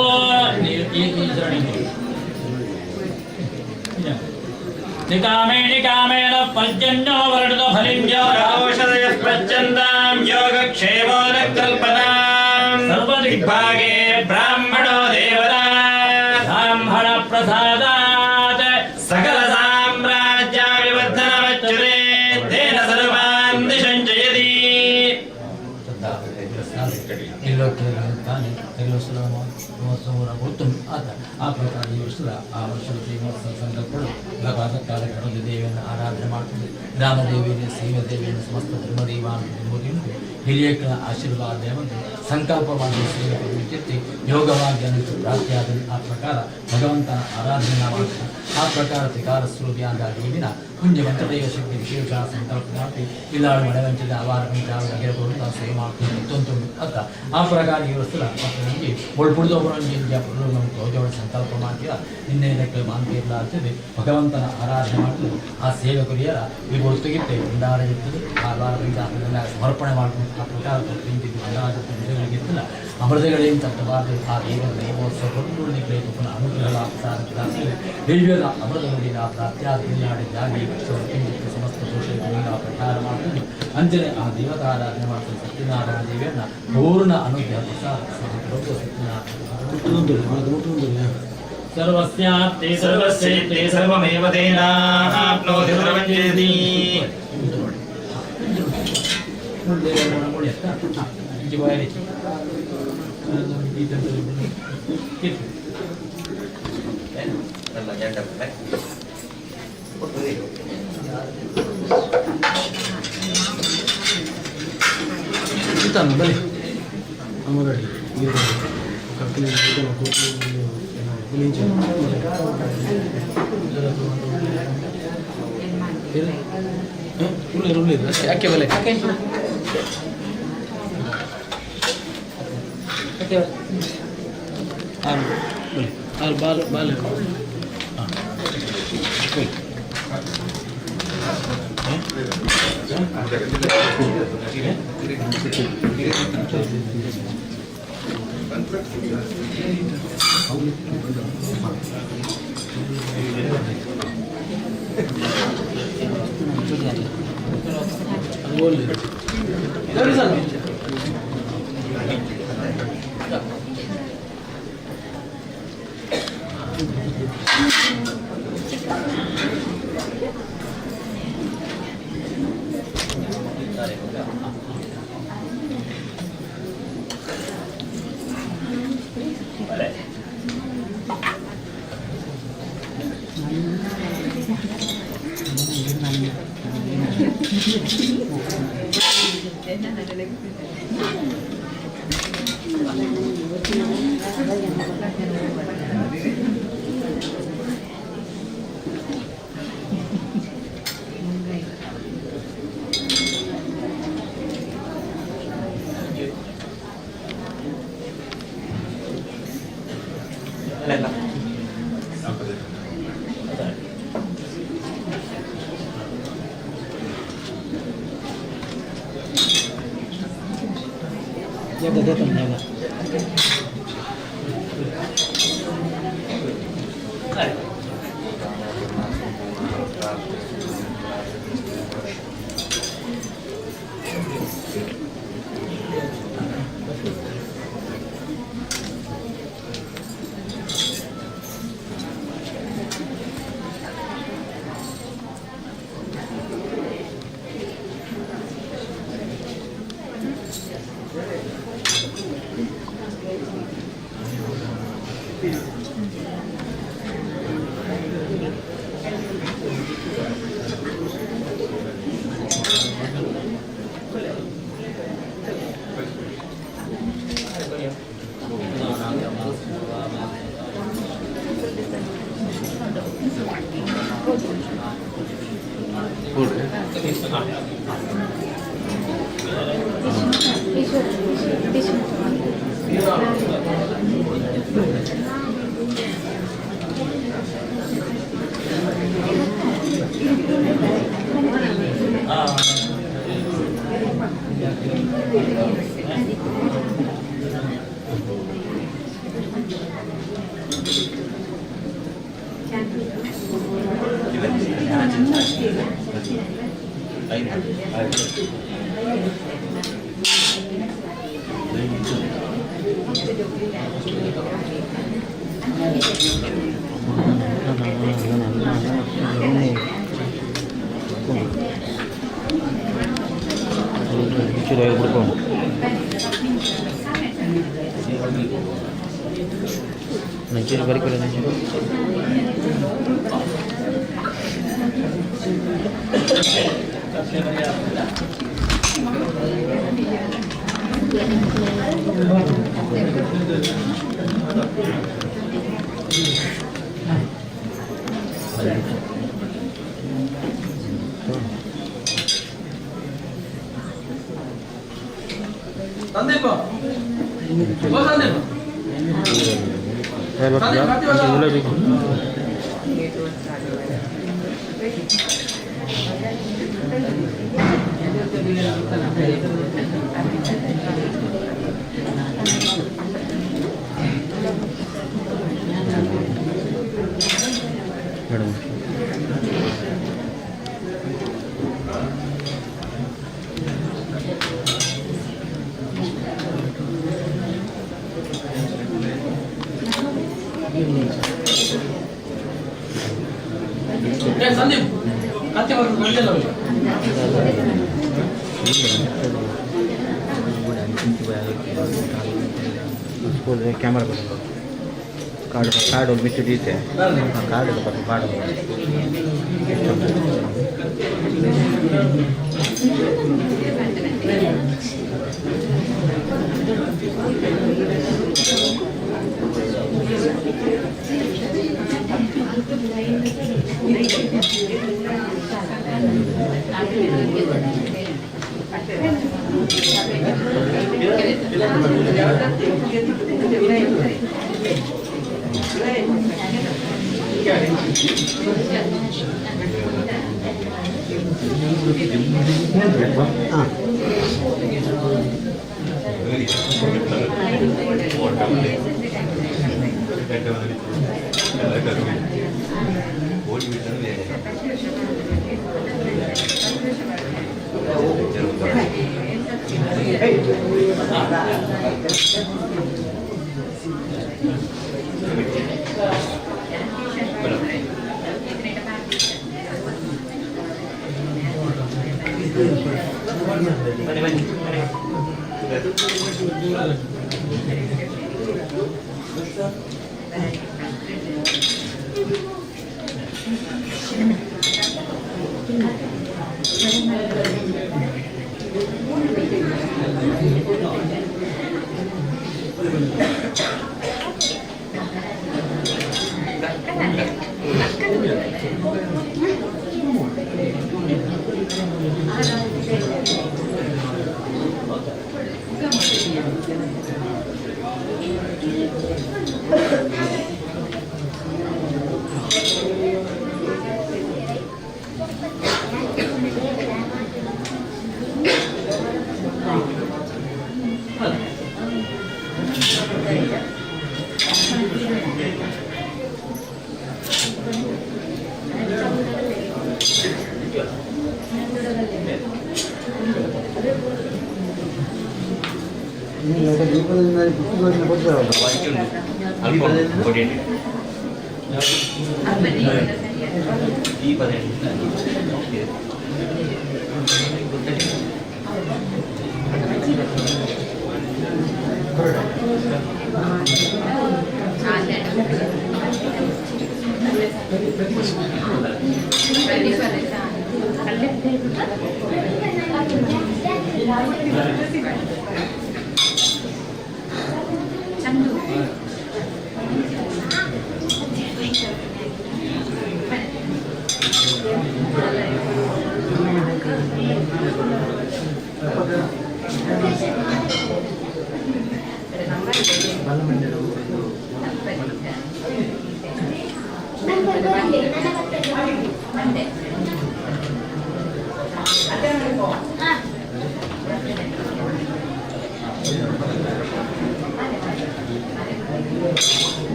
ನಿಕಾಮೇ ನಿಕಾಮೇನ ಪರ್ಜನ್ಯೋ ವರುಣೋ ಫಲಿನ್ಯೋ ಔಷಧಯಃ ಪ್ರಚ್ಯಂತಾಂ ಯೋಗಕ್ಷೇಮೋ ನ ಕಲ್ಪನಾಂ ಸರ್ವದಿಗ್ಭಾಗೆ ದಿಗ್ಭಾಗೆ ಬ್ರಾಹ್ಮಣೋ ದೇವತಾ ಬ್ರಾಹ್ಮಣ ಪ್ರಸಾದಾತ್ ಸಕಲ ಸಾಮ್ರಾಜ್ಯಾಭಿವರ್ಧನಮಚ್ಯುತೆ ತೇನ ಸರ್ವಾನ್ ದಿಶಂ ಜಯತಿ. ಆತ ಆ ಪ್ರಕಾರ ಈ ವರ್ಷದ ಆ ವರ್ಷದ ಶ್ರೀಮೋತ್ಸವ ಸಂಕಲ್ಪಗಳು ಭಗವತ್ಕಾಲ ಗಣಪತಿ ದೇವಿಯನ್ನು ಆರಾಧನೆ ಮಾಡ್ತದೆ. ಗ್ರಾಮದೇವಿಯನ್ನು, ಸೇವೆ ದೇವಿಯನ್ನು, ಸಮಸ್ತ ಧರ್ಮದೇವಾನ ಹಿರಿಯಕರ ಆಶೀರ್ವಾದ ಒಂದು ಸಂಕಲ್ಪ ಮಾಡಿ ಸೇವೆ ವಿದ್ಯುತ್ತಿ ಯೋಗವಾಗಿ ಅನಂತ ಪ್ರಾಪ್ತಿಯಾದ ಆ ಪ್ರಕಾರ ಭಗವಂತನ ಆರಾಧನೆ ಮಾಡ್ತಾರೆ. ಆ ಪ್ರಕಾರ ತ್ರಿಕಾರ ಸ್ವರೂಪಿಯಾದ ದೇವಿನ ಪುಣ್ಯ ಮಂತ್ರದೇವ ಶಕ್ತಿ ವಿಶೇಷ ಸಂಕಲ್ಪ ಮಾಡಿ ಇಲ್ಲಾಳು ಮಳೆವಂಚದ ಅವಾರ ಪಂಚಾವ ಅಗಿರಬಹುದು ನಾವು ಸೇವೆ ಮಾಡ್ತೀವಿ ತೊಂತು ಅಂತ. ಆ ಪ್ರಕಾರ ಈ ವರ್ಷದ ಮತ್ತು ನಮಗೆ ಒಳ್ಪುಡ್ದೊಬ್ಬರೊಂದು ನಮ್ಮ ತೋಜೋಳ ಸಂಕಲ್ಪ ಮಾಡ್ತೀರ ನಿನ್ನೆ ಮಾಂತಿ ಇಲ್ಲ ಅಂತೇಳಿ ಭಗವಂತನ ಆರಾಧನೆ ಮಾಡಿದ್ರು. ಆ ಸೇವೆ ಕುರಿಯರ ಈ ಗುರುತಿಗಿತ್ತೆ ಭಂಡಾರ ಇರ್ತದೆ. ಆ ವಾರ ಪಂಚಾಂಗದಲ್ಲ ಸಮರ್ಪಣೆ ಮಾಡ್ಕೊಂಡು ಆ ಪ್ರಕಾರ ನಿಂತಿದ್ದು ಭಂಡಾರ ನಿಜಗಳಿಗಿತ್ತಲ್ಲ ಅಮೃತಗಳೇನು ತಟ್ಟಬಾರದು. ಆ ದೇವರ ದೈವೋತ್ಸವ ಪುನಃ ಅನುಗ್ರಹ ದಿವ್ಯದ ಅಮೃತ ನುಡಿನ ಪ್ರಾಪ್ತಿಯಾದ ಇಲ್ಲಾಡಿ ಜಾಗಿ ಸಮಸ್ತ ದೋಷಗಳನ್ನು ಪರಿಹಾರ ಮಾಡ್ಕೊಂಡು ಅಂಜನೆ ಆ ದೇವತಾರಾಧನೆ ಮಾಡ್ತಾರೆ. ಸತ್ಯನಾರಾಯಣ ದೇವಿಯನ್ನ ಪೂರ್ಣ ಅನುಗ್ರಹ ಪ್ರಸಾದ ಸತ್ಯನಾರಾಯಣ ಸರ್ವಸ್ಯಾಪ್ತಿ ಸರ್ವಸ್ಯೈತೆ ಸರ್ವಮೇವ ತೇನಾಪ್ನೋತಿ ಸರ್ವಂ ಜಯತಿ. ಬನ್ನಿ ಅಮ್ಮಗಡಿ ಯಾಕೆ ಬಲೆ ಆರು ಬಲೆ ಆರು ಬಾಲ್ ಬಾಲ್ ಹಾಂ. ಜಾಗ ಜಾಗ. ಜಾಗ. ನಂಚೂರು ಬರಿಕೊಲ್ಲ ನಂಚೂರು. ಸಂದೀಪ್, ಓ ಸಂದೀಪ್. ಮೇಡಮ್. ಏ ಸಂದೀಪ್, ಕತ್ತಿ ಬರ್ಬೇಕು ಬಂದಿಲ್ಲ ಅವ್ರಿಗೆ. ಸ್ಕೂಲ್ ಕ್ಯಾಮರಾ ಬರೋದು ಕಾರ್ಡ್ ಕಾರ್ಡ್ ಬಿಟ್ಟು ದೀತೆ. ಕಾರ್ಡ್ ಬರೋದು ಕಾರ್ಡ್. ಹಾಂ.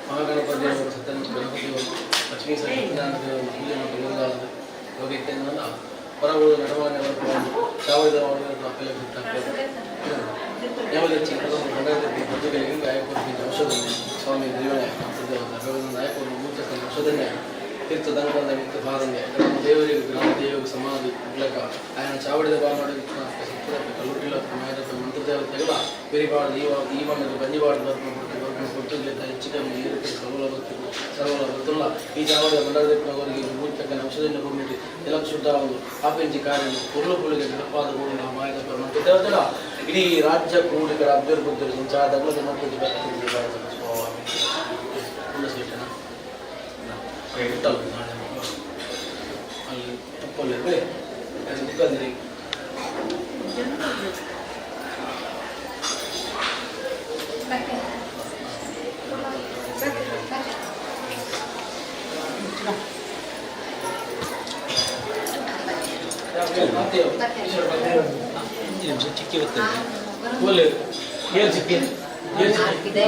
ಮಹಾಗಣಪತಿ ಸತ್ಯನ ಗಣಪತಿಯವರು ಲಕ್ಷ್ಮೀ ಸತ್ಯನಾರಾಯಣ ದೇವರು ಪೂಜೆ ಮಾಡಿ ಹೋಗಿದ್ದೆಲ್ಲ ಹೊರಗಳು ನಡವಾಣೆ ಸಾವಿರದ ಔಷಧ ಸ್ವಾಮಿ ದೇವನೇ ನಾಯಕರು ಔಷಧನೇ ತೀರ್ಥ ದಂಗದ ಮಿತ್ತ ಭಾರಂಗೆ ಗ್ರಾಮ ದೇವರಿಗೂ ಗ್ರಾಮ ದೇವರಿಗೂ ಸಮಾಧಿ ಮೂಲಕ ఆయన ಚಾವಡಿದ ಬಾಮಾಡಿ ಕಲ್ಲುಟ್ಟಿಲ ಮಂತ್ರದೇವತೆಗಳ ಬಿರಿಬಾರ್ದು ಈ ಈ ಮಣ್ಣದ ಬಂಜಿಬಾರ್ದು ಬರ್ಕೊಂಡು ಬರ್ಕೊಂಡು ಕೊಟ್ಟಿರ್ಲಿದ್ದ ಹೆಚ್ಚು ಕಮ್ಮಿ ಏರುಪೇರು ಸರ್ವಲ ಗೊತ್ತು ಸರ್ವಲ ಗೊತ್ತಲ್ಲ. ಈ ಚಾವಡಿದ ಮಂಡಲದವರಿಗೆ ಮೂರ್ತಕ್ಕನ ಔಷಧಿಯನ್ನು ಕೊಟ್ಟು ಜಲಕ್ಕೆ ಶುದ್ಧ ಒಂದು ಆಪೆಂಜಿ ಕಾರ್ಯ ಕುರುಳು ಪುಳಿಗೆ ಜಲಪಾದ ಗೂಡಿನ ಮಾಯದ ಮಂತ್ರದೇವತೆಗಳ ಇಡೀ ರಾಜ್ಯ ಕೂಡಿಗಳ ಅಭ್ಯರ್ಥಿ ಸಂಚಾರಗಳ ಅಲ್ಲಿ ತಪ್ಪಲ್ಲಿ ಬುಕ್ಕಂದ್ರಿ. ಚಿಕ್ಕಿ ಬರ್ತದೆ. ಏನು ಚಿಕ್ಕಿ ಏನು ಚಿಕ್ಕಿ?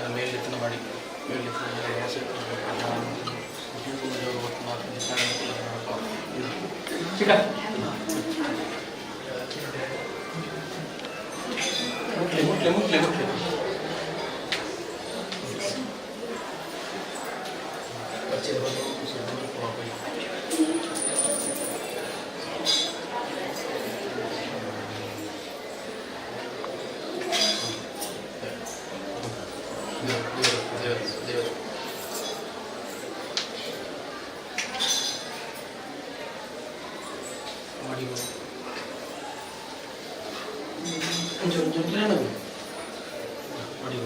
ಮೇಲೆತ್ತನ ಮಾಡಿ ಮುಟ್ಲಿ ಮುಟ್ಲಿ ಮುಟ್ಲಿ ಮುಟ್ಲಿ. ದೇವರು ದೇವರು ಮಾಡಿ ಒಂಚೂರು ಒಂಚೂರು ಮಾಡಿ.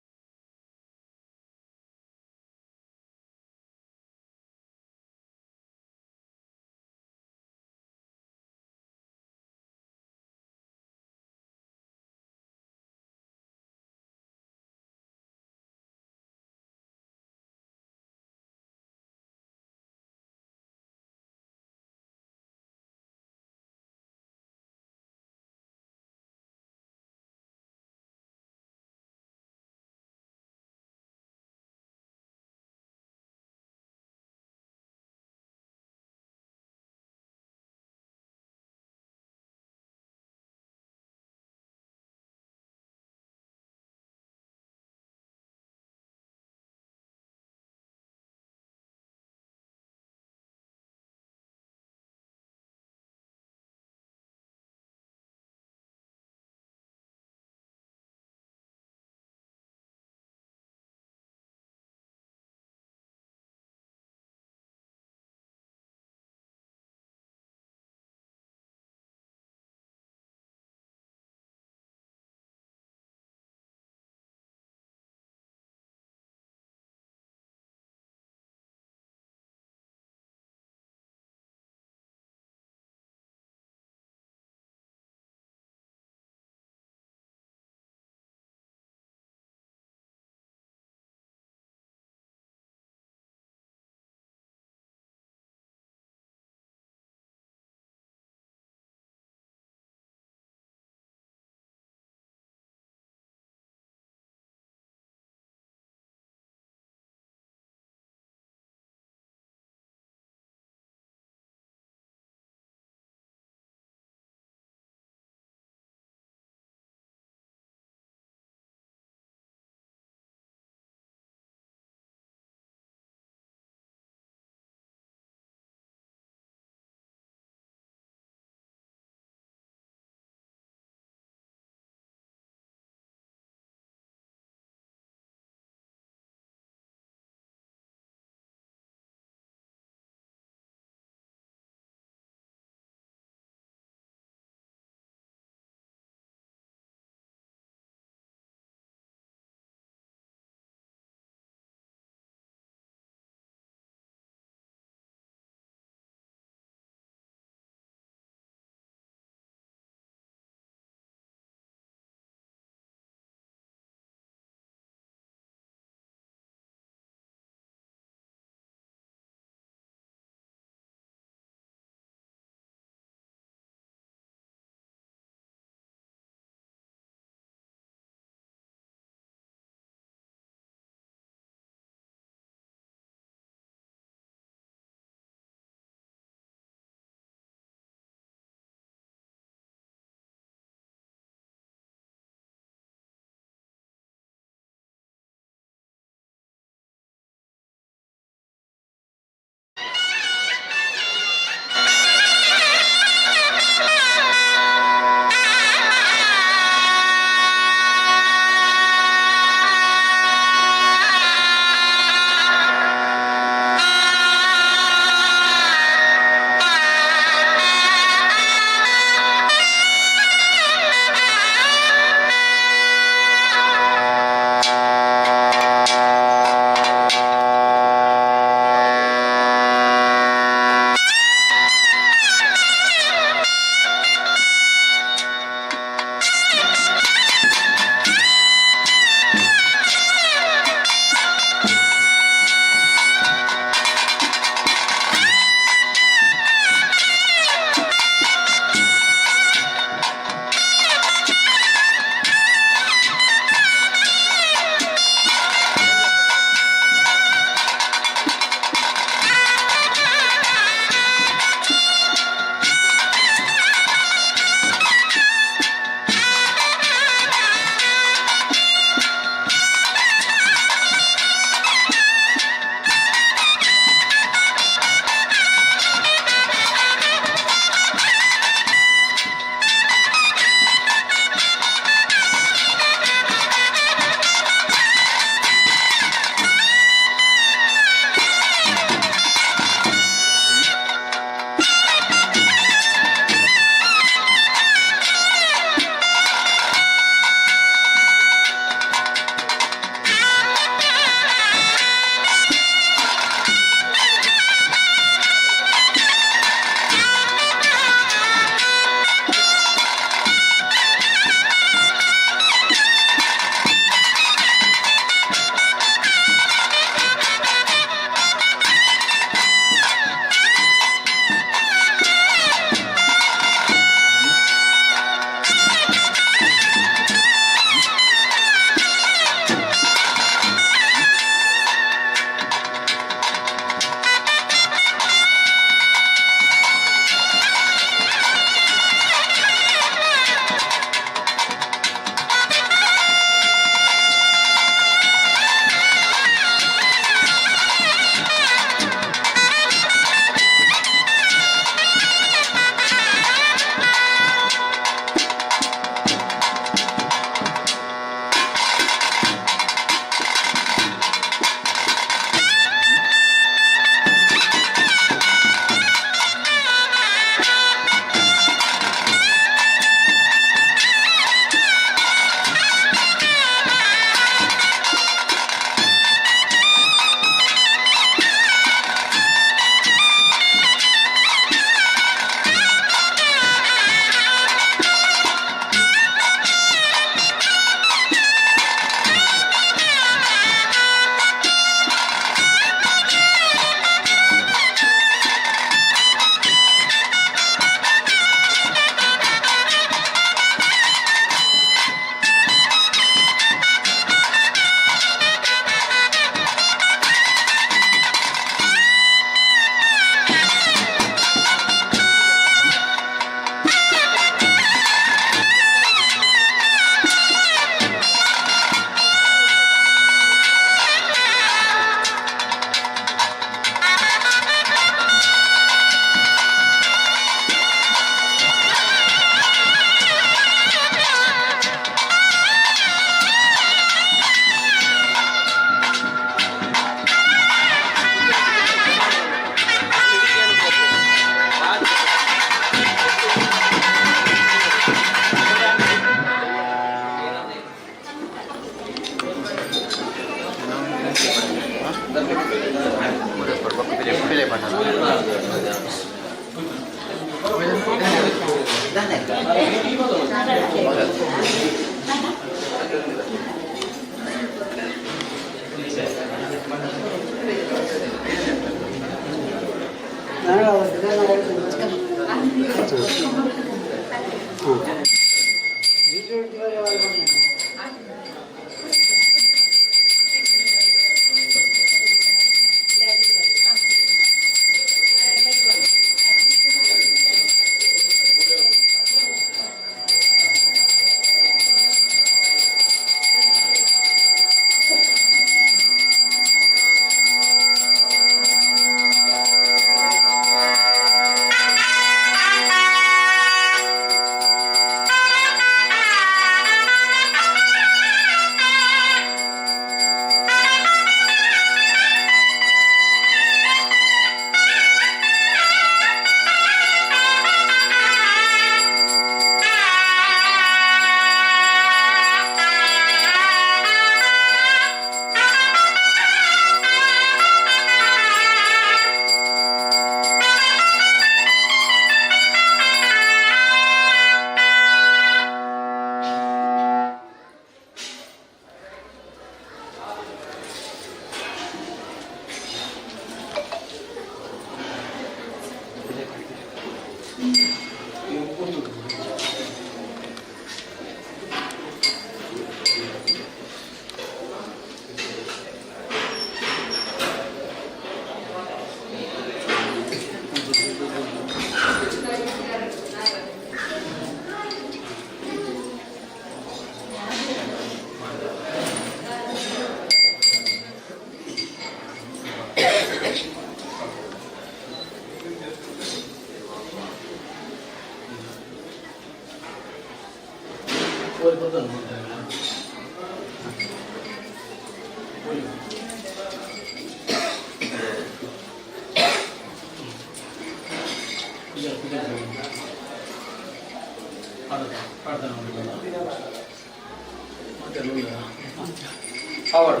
ಅವಳು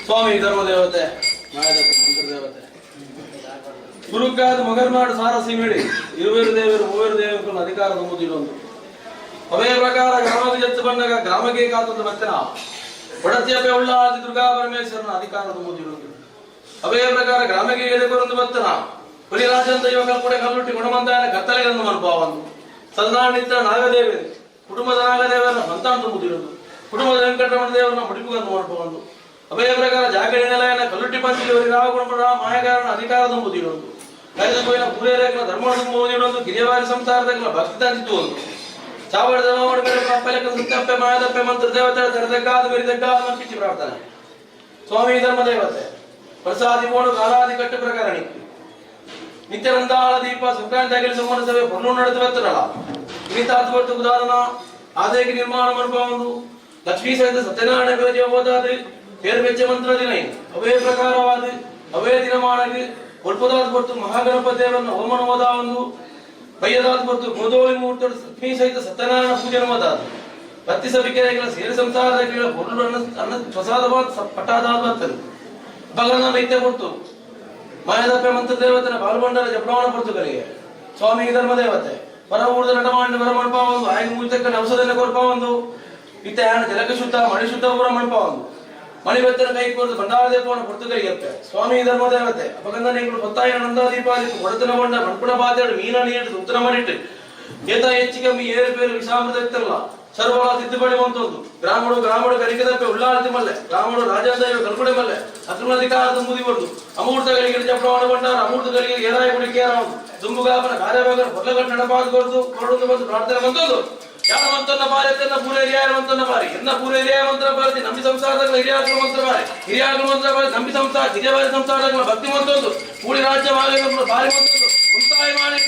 ಸ್ವಾಮಿ ಧರ್ಮದೇವತೆ ಮಾಯದತ್ತ ಮಂತ್ರದೇವತೆ ಗುರುಕಾದ ಮಗರ್ನಾಡು ಸಾರ ಸೀಮೆಡಿ ಇರುವೇರು ದೇವರು ಮೂವೇರು ದೇವರುಗಳ ಅಧಿಕಾರ ತುಂಬುದಿಲ್ಲೊಂದು ಅವೇ ಪ್ರಕಾರ ಗ್ರಾಮದ ಜತ್ತು ಬಂದಾಗ ಗ್ರಾಮಕ್ಕೆ ಕಾತಂದು ಬತ್ತನ ಒಡತಿಯಪ್ಪೆ ಉಳ್ಳಾದಿ ದುರ್ಗಾ ಪರಮೇಶ್ವರನ ಅಧಿಕಾರ ತುಂಬುದಿಲ್ಲೊಂದು. ಅವೇ ಪ್ರಕಾರ ಗ್ರಾಮಕ್ಕೆ ಎದುಕೊರೊಂದು ಬತ್ತನ ಹುಲಿರಾಜಂತ ಯುವಕ ಕೂಡ ಕಲ್ಲುಟ್ಟಿ ಗುಣಮಂತಾಯನ ಕತ್ತಲೆಗಳನ್ನು ಮನುಭಾವಂದು ಸದನಾನಿತ್ತ ನಾಗದೇವರು ಕುಟುಂಬದ ನಾಗದೇವರನ್ನ ಮಂತಾನ್ ತುಂಬುದಿರೋದು, ಕುಟುಂಬದ ವೆಂಕಟರಮಣ ದೇವರನ್ನ ಮುಡಿಪುಗಂದು ಮನುಭಾವಂದು. ಅವೇ ಪ್ರಕಾರ ಜಾಗರಣೆ ನೆಲಯನ ಕಲ್ಲುಟ್ಟಿ ಪಂಚಲಿ ರಾಮಗುಣ ಮಾಯಗಾರನ ಅಧಿಕಾರ ತುಂಬುದಿರೋದು, ಕರೆದು ಪೂರೇರೇಕನ ಧರ್ಮ ತುಂಬುದಿರೋದು, ಗಿರಿಯವಾರಿ ಸಂಸಾರದಗಳ ಭಕ್ತಿ ತಂದಿತ್ತು ಒಂದು ಚಾವಡ ದಮಾವಡ ಮೇಲೆ ಪಪ್ಪಲೆಕ್ಕ ಸುತ್ತಪ್ಪೆ ಮಾಯದಪ್ಪೆ ಮಂತ್ರ ದೇವತೆ ತರದಕ್ಕಾದ ಬೆರಿದಕ್ಕಾದ ಮಂಪಿಚ್ಚಿ ಪ್ರಾರ್ಥನೆ. ಸ್ವಾಮಿ ಧರ್ಮ ದೇವತೆ ಪ್ರಸಾದಿ ಮೋಡು ಕಾಲಾದಿ ಕಟ್ಟು ಪ್ರಕರಣಿ ನಿತ್ಯನಂದಾಳ ದೀಪ ಸಂಕ್ರಾಂತಿ ಅಗಿಲ ಸಮಾನ ಸಭೆ ಪೊಣ್ಣು ನಡೆದು ಬತ್ತರಲ್ಲ ವಿನಿತಾತ್ವರ್ತು ಉದಾಹರಣ ಆದೇಕ ನಿರ್ಮಾಣ ಮನುಭಾವಂದು ಲಕ್ಷ್ಮೀ ಸಹಿತ ಸತ್ಯನಾರಾಯಣ ಪೂಜೆ ಓದಾದು పేరు ಬೆಚ್ಚ ಮಂತ್ರ ದಿನ ಅವೇ ಪ್ರಕಾರವಾದ ಅವೇ ದಿನಮಾನಗೆ ಕೊಲ್ಪದಾದ ಹೊರತು ಮಹಾಗಣಪತಿ ದೇವರನ್ನ ಹೋಮನ ಓದಾವಂದು ಬಯ್ಯದಾದ ಹೊರತು ಗೋದೋಳಿ ಮುಹೂರ್ತ ಲಕ್ಷ್ಮೀ ಸಹಿತ ಸತ್ಯನಾರಾಯಣ ಪೂಜೆ ಓದಾದು ಪತ್ತಿ ಸಭಿಕೆಗಳ ಸೇರಿ ಸಂಸಾರದ பொருள் ಅನ್ನ ಅನ್ನ ಪ್ರಸಾದವಾದ ಪಟ್ಟಾದಾದ ಬರ್ತದೆ ಬಗನ ನೈತ್ಯ ಕೊಡ್ತು ಮಾಯದಪ್ಪೆ ಮಂತ್ರ ದೇವತೆನ ಬಾಲಬಂಡರ ಜಪಡವಣ ಪೊರ್ತುಗಳಿಗೆ ಸ್ವಾಮಿ ಧರ್ಮ ದೇವತೆ ಪರ ಊರ್ದ ನಟಮಾಂಡ ಬರ ಮಣಪಾವಂದು ಆಯ್ಕೆ ಮುಗಿತಕ್ಕ ಔಷಧನ ಕೊರ್ಪಾವಂದು ಇತ್ತ ಯಾನ ಜಲಕ ಶುದ್ಧ ಮಣಿ ಶುದ್ಧ ಪೂರ ಮಣಪಾವಂದು ಮಣಿ ಬೆತ್ತನ ಕೈ ಕೊರದು ಭಂಡಾರ ದೇಪವನ ಪೊರ್ತುಗಳಿಗೆ ಅಪ್ಪೆ ಸ್ವಾಮಿ ಧರ್ಮ ದೇವತೆ ಅಪಗಂಧ ನೀಗಳು ಹೊತ್ತಾಯ ನಂದ ದೀಪಾದಿ ಕೊಡತನ ಬಂಡ ಮಣ್ಪುಣ ಬಾತೇಡು ಮೀನ ನೀರು ಉತ್ತರ ಮಾಡಿಟ್ಟು ಏತ ಹೆಚ್ಚಿಗೆ ಏರು ಪೇರು ವಿಷಾಮೃತ ಇತ್ತಲ್ಲ ಸರ್ವಳ ತಿದ್ದುಪಡಿ ಮಂತೊಂದು ಗ್ರಾಮಡು ಗ್ರಾಮಡು ಕರಿಕದಪ್ಪೆ ಉಳ್ಳಾಳ್ತಿ ಮಲ್ಲೆ ಗ್ರಾಮಡು ರಾಜಾಂದೈವ ಕಲ್ಕುಡೆ ಮಲ್ಲೆ ಅಧಿಕಾರದ ಮುದಿ ಬರ್ದು ಅಮೂರ್ತಗಳಿಗೆ ಜಪಡವಣ ಬಂಡಾರ ಅಮೂರ್ತಗಳಿಗೆ ಏರಾಯ ಗುಡಿ ಕೇರ ದುಂಬುಗಾಪನ ಕಾರ್ಯಭಾಗನ ಹೊರ್ಲಗಟ್ಟು ನಡಪಾದ ಕೊರದು ಕೊರಡು ಬಂದು ಪ್ರಾರ್ಥನೆ ಬಂತೊಂದು ಯಾರ ಮಂತನ್ನ ಬಾರಿ ಎನ್ನ ಪೂರ ಹಿರಿಯಾರ ಮಂತನ್ನ ಬಾರಿ ಎನ್ನ ಪೂರ ಹಿರಿಯಾರ ಮಂತ್ರ ಬಾರಿ ನಂಬಿ ಸಂಸಾರದಾಗ ಹಿರಿಯಾರ ಮಂತ್ರ ಬಾರಿ ಹಿರಿಯಾರ ಮಂತ್ರ ಬಾರಿ ನಂಬಿ ಸಂಸಾರ ಹಿರಿಯ ಸಂಸಾರದಾಗ ಭಕ್ತಿ ಮಂತೊಂದು ಕೂಡಿ ರಾಜ್ಯ ಬಾರಿ ಮಂತೊಂದು ಮುಂತಾಯಿ ಮಾಡಿ.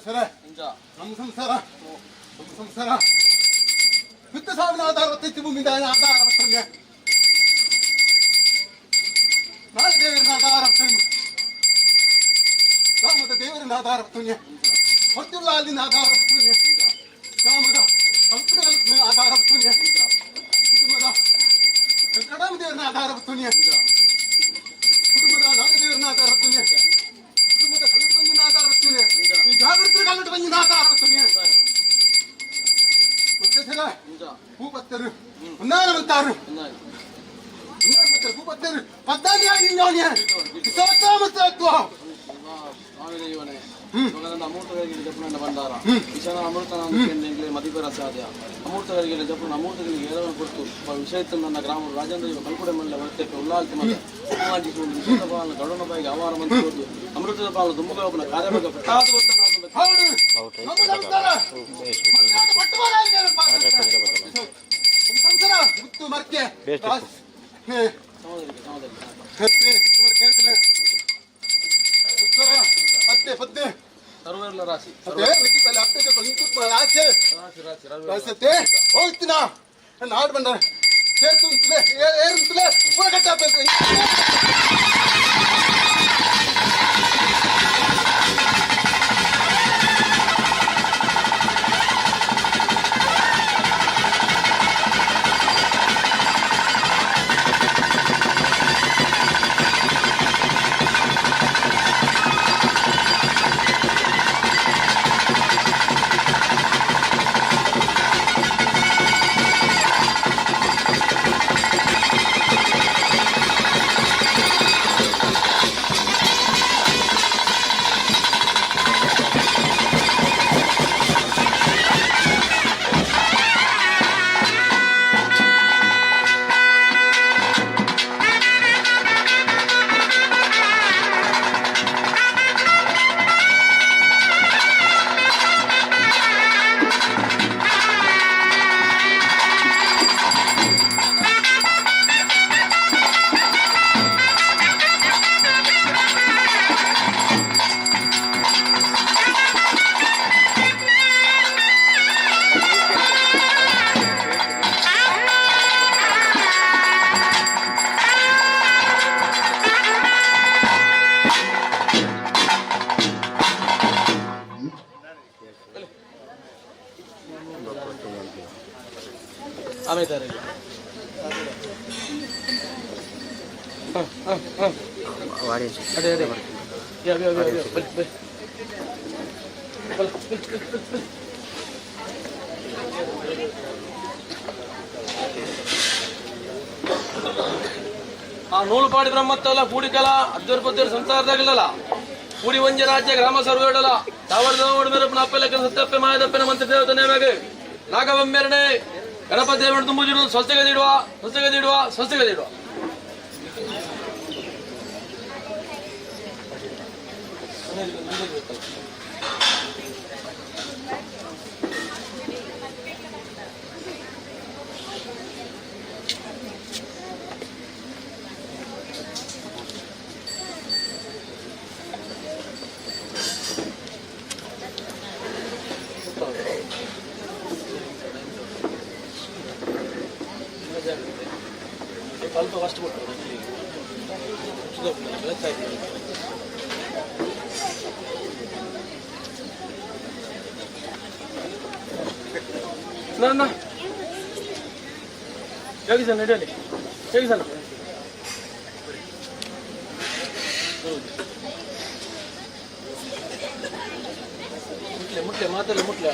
ಮುಕ್ತೇಶ್ವರ ನಮ್ಮ ಸಂಸಾರ ನಮ್ಮ ಸಂಸಾರ ಯುದ್ಧ ಸಾವಿನ ಆಧಾರ ತೆತ್ತಿ ಭೂಮಿದ ಆಧಾರ ವಸ್ತುನ್ಯ ನಾಗದೇವರನ ಆಧಾರ ವಸ್ತುನ್ಯ ರಾಮದ ದೇವರನ ಆಧಾರ ವಸ್ತುನ್ಯ ಹೊತ್ತಿಲ್ಲಾಲಿನ ಆಧಾರ ವಸ್ತುನ್ಯ ರಾಮದ ಕಂಪುಟಗಳ ಆಧಾರ ವಸ್ತುನ್ಯ ಕುಟುಂಬದ ವೆಂಕಟರಾಮ ದೇವರನ ಆಧಾರ ವಸ್ತುನ್ಯ ಕುಟುಂಬದ ನಾಗದೇವರನ ಆಧಾರ ವಸ್ತುನ್ಯ ಕುಟುಂಬದ ಕಲ್ಲಟ್ಟು ಬಂಜಿನ ಆಧಾರ ವಸ್ತುನ್ಯ ಈ ಜಾಗೃತಿ ಕಲ್ಲಟ್ಟು ಬಂಜಿನ ಆಧಾರ ವಸ್ತುನ್ಯ ಮುಕ್ತೇಶ್ವರ ಭೂಪತ್ತರು ಉನ್ನಾನವಂತಾರು ಉನ್ನಾನವಂತರು ಭೂಪತ್ತರು ಪದ್ದಾನಿ ಇಂಜೋನಿಯ ಸೋತಾಮತತ್ವ. ಸ್ವಾಮಿ ದೇವನೇ, ಮಗನನ್ನ ಅಮೃತಗಳಿಗೆ ಜಪುನ ಬಂದಾರ ವಿಷನ ಅಮೃತನ ಮದಿಪರ ಸಾಧ್ಯ ಅಮೃತಗಳಿಗೆ ಜಪುನ ಅಮೃತಗಳಿಗೆ ಏರವನ್ನು ಕೊಟ್ಟು ವಿಷಯ ನನ್ನ ಗ್ರಾಮ ರಾಜೇಂದ್ರ ಇವ ಕಲ್ಪುಡೆ ಮಂಡಲ ಹೊರತೆಪ್ಪೆ ಉಲ್ಲಾಲ್ತಿ ಮಗ ಉಮಾಜಿಸುವುದು ವಿಷದ ಪಾಲನ ಗರುಡನ ಬಾಯಿಗೆ ಆವಾರ ಮಂತ್ರಿಸೋದು ಅಮೃತದ ಪಾಲನ ದುಂಬುಗೋಪನ ಕಾರ್ಯಭಾಗ ಪಟ್ಟಾದ. ಹೌದು, ನಮ್ಮ ಸಂಸಾರ ಮೊದಲಾದ ಪಟ್ಟುವರಾಯಿದ್ದಾರೆ. ನಮ್ಮ ಸಂಸಾರ ಮುತ್ತು ಮರ್ಕೆ ರಾಸ್ ಹೇ ಸಹೋದರಿಗೆ ಸಹೋದರಿಗೆ ಹತ್ತೆ ಮುತ್ತು ಮರ್ಕೆ ಹೇಳ್ತಾರೆ. ಉತ್ತರ ಅತ್ತೆ ಪತ್ತೆ ಸರ್ವೆಲ್ಲ ರಾಶಿ ಅತ್ತೆ ಮಿಕ್ಕಿತಲ್ಲಿ ಅತ್ತೆ ಜೊತೆ ಇಂಕು ಆಚೆ ರಾಶಿ ರಾಶಿ ರವಿ ರಾಸತ್ತೆ ಹೋಗ್ತೀನ ನಾಡು ಬಂದ ಸೇರ್ತು ಅಂತಲೇ ಏರು ಅಂತಲೇ ಪೂರ ಕಟ್ಟಾಗಬೇಕು. ಆಮೇಲೆ ಅದೇ ಅದೇ ಯಾವ ಯಾವ ಯಾವ ಬನ್ನಿ ಬನ್ನಿ ಬನ್ನಿ. ಆ ನೂಲುಪಾಡಿ ಬ್ರಹ್ಮತ್ತಲ್ಲ ಕೂಡಿಕಲ ಅದ್ದೂರು ಪದ್ದೂರು ಸಂಸಾರದಾಗಿಲ್ಲಲ್ಲ ಕೂಡಿ ಒಂಜ ರಾಜ್ಯ ಗ್ರಾಮ ಸರ್ವೇಡಲ ಸಾವಿರದ ಮೇರಪ್ಪನ ಅಪ್ಪೆ ಸತ್ತಪ್ಪೆ ಮಾಯದಪ್ಪನ ಮಂತ್ರ ದೇವತೆ ನೇಮಗೆ ನಾಗಬೊಮ್ಮೆರಣೆ ಗಣಪತಿ ದೇವರು ತುಂಬುಜಿಡು ಸ್ವಸ್ತಿಗದಿಡುವ ಸ್ವಸ್ತಿಗದಿಡುವ ಸ್ವಸ್ತಿಗದಿಡುವ. ಸ್ವಲ್ಪ ಕಷ್ಟ ಕೊಟ್ಟರು ಬೆಳಕಾಯ್ತು. ನನ್ನ ಹೇಗೆ ಸರ್ ನಡೆಯಲಿ, ಹೇಗೆ ಸರ್? ಮುಟ್ಲೆ ಮುಟ್ಲೆ ಮಾತಲ್ಲ ಮುಟ್ಲೆ.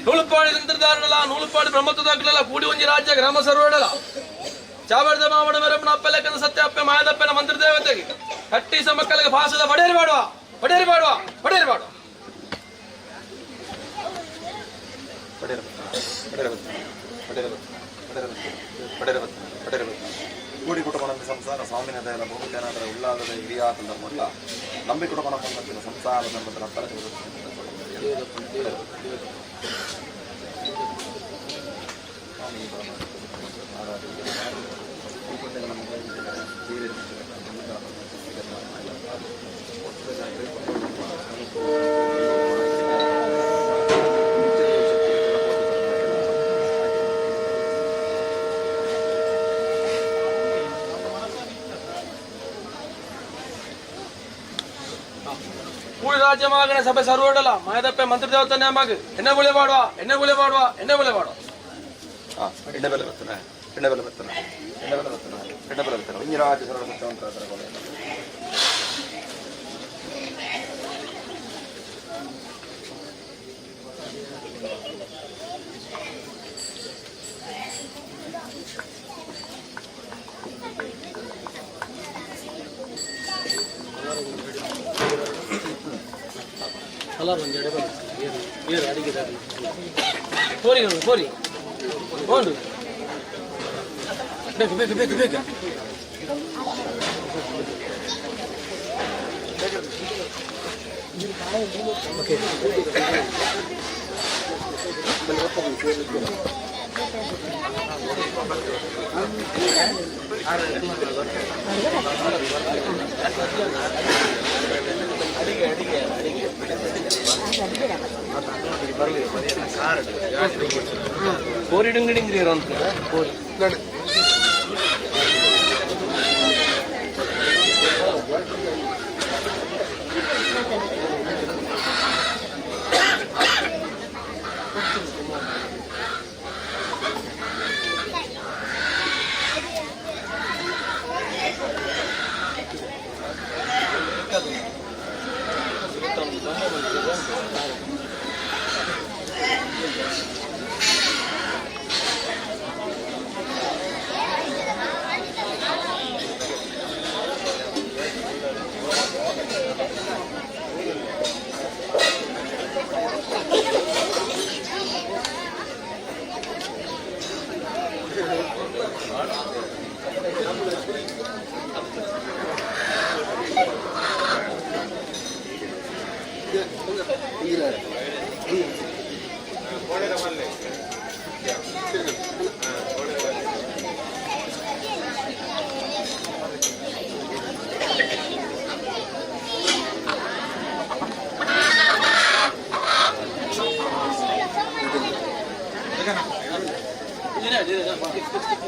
ನೂಲುಪಾಡಿ ತಂತ್ರದಾರನಲ್ಲ ನೂಲುಪಾಡಿ ಬ್ರಹ್ಮತ್ವದಾಗಲಲ್ಲ ಕೂಡಿ ಒಂಜಿ ರಾಜ್ಯ ಗ್ರಾಮ ಸರ್ವೇಡಲ ಚಾವರ್ದ ಮಾವಡ ಮೇರಪ್ಪನ ಅಪ್ಪಲೆಕ್ಕನ ಸತ್ಯ ಅಪ್ಪೆ ಮಾಯದಪ್ಪನ ಮಂತ್ರ ದೇವತೆಗೆ ಕಟ್ಟಿ ಮಕ್ಕಳಿಗೆ ಭಾಷದ ಬಡೇರಿ ಮಾಡುವ ಬಡೇರಿ ಮಾಡುವ ಬಡೇರಿ ಮಾಡುವ. ಕೂಡಿ ಕುಟುಂಬ ಸಂಸಾರ ಸ್ವಾಮಿನ ದಯದ ಬಹುಜನರ ಉಲ್ಲಾದದ ಹಿರಿಯಾತದ ಮೊಲ್ಲ ನಂಬಿ ಕುಟುಂಬ ಸಂಸಾರ ಧರ್ಮದ ಅಪ್ಪರ. ರಾಜ್ಯಮಾಗಣ ಸಭೆ ಸರ್ವೋಡಲ ಮಾಯದಪ್ಪೆ ಮಂತ್ರ ದೇವತಾನೆ ಮಗ ಎನ್ನ ಬುಳೆ ಪಾಡುವ ಎನ್ನ ಬುಳೆ ಪಾಡುವ ಎನ್ನ ಬುಳೆ ಪಾಡುವ. ಎಣ್ಣೆ ಬೆಲೆ ಬರ್ತಾನೆ, ಎಣ್ಣೆ ಬೆಲೆ ಬರ್ತಾನೆ, ಎಣ್ಣೆ ಬೆಲೆ ಬರ್ತಾನೆ, ಎಣ್ಣೆ ಬೆಲೆ ಬರ್ತಾನೆ. ಇಂಜಿರಾಜ ಸರಳ ಸತ್ಯವಂತರ. ಕೋರಿ ಕೋರಿ ಬೋಂಡು ಬೇಕು ಬೇಕು ಬೇಕು ಬೇಕು. ಕೋರಿ ಡಿಂಗ್ ಇರೋಂತ ಕೋರಿ.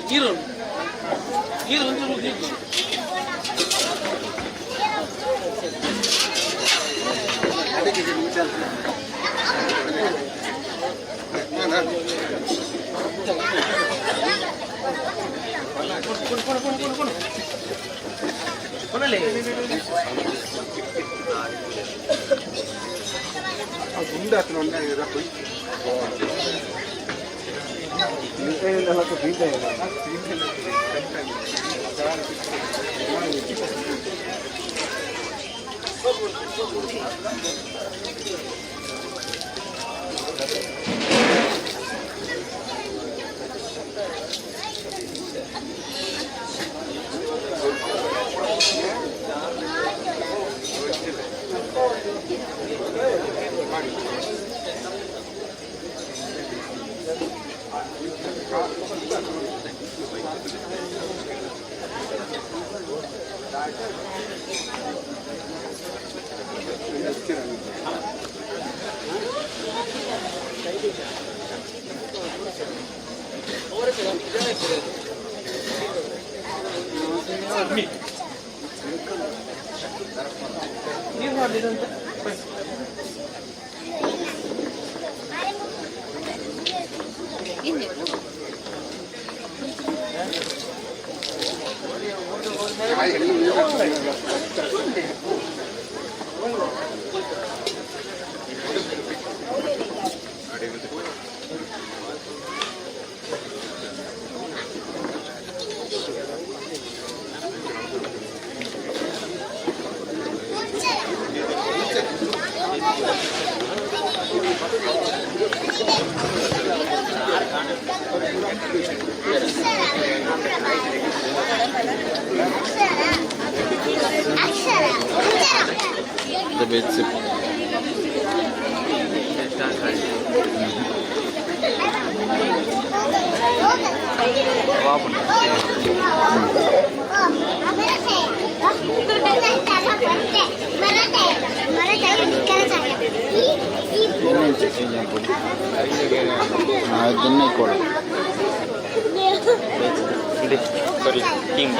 ನೀರು ನೀರು ಒಂದು ನೀರು. ನೀರು ಮಾಡಲಿದಂತೆ. The bits. Sorry king.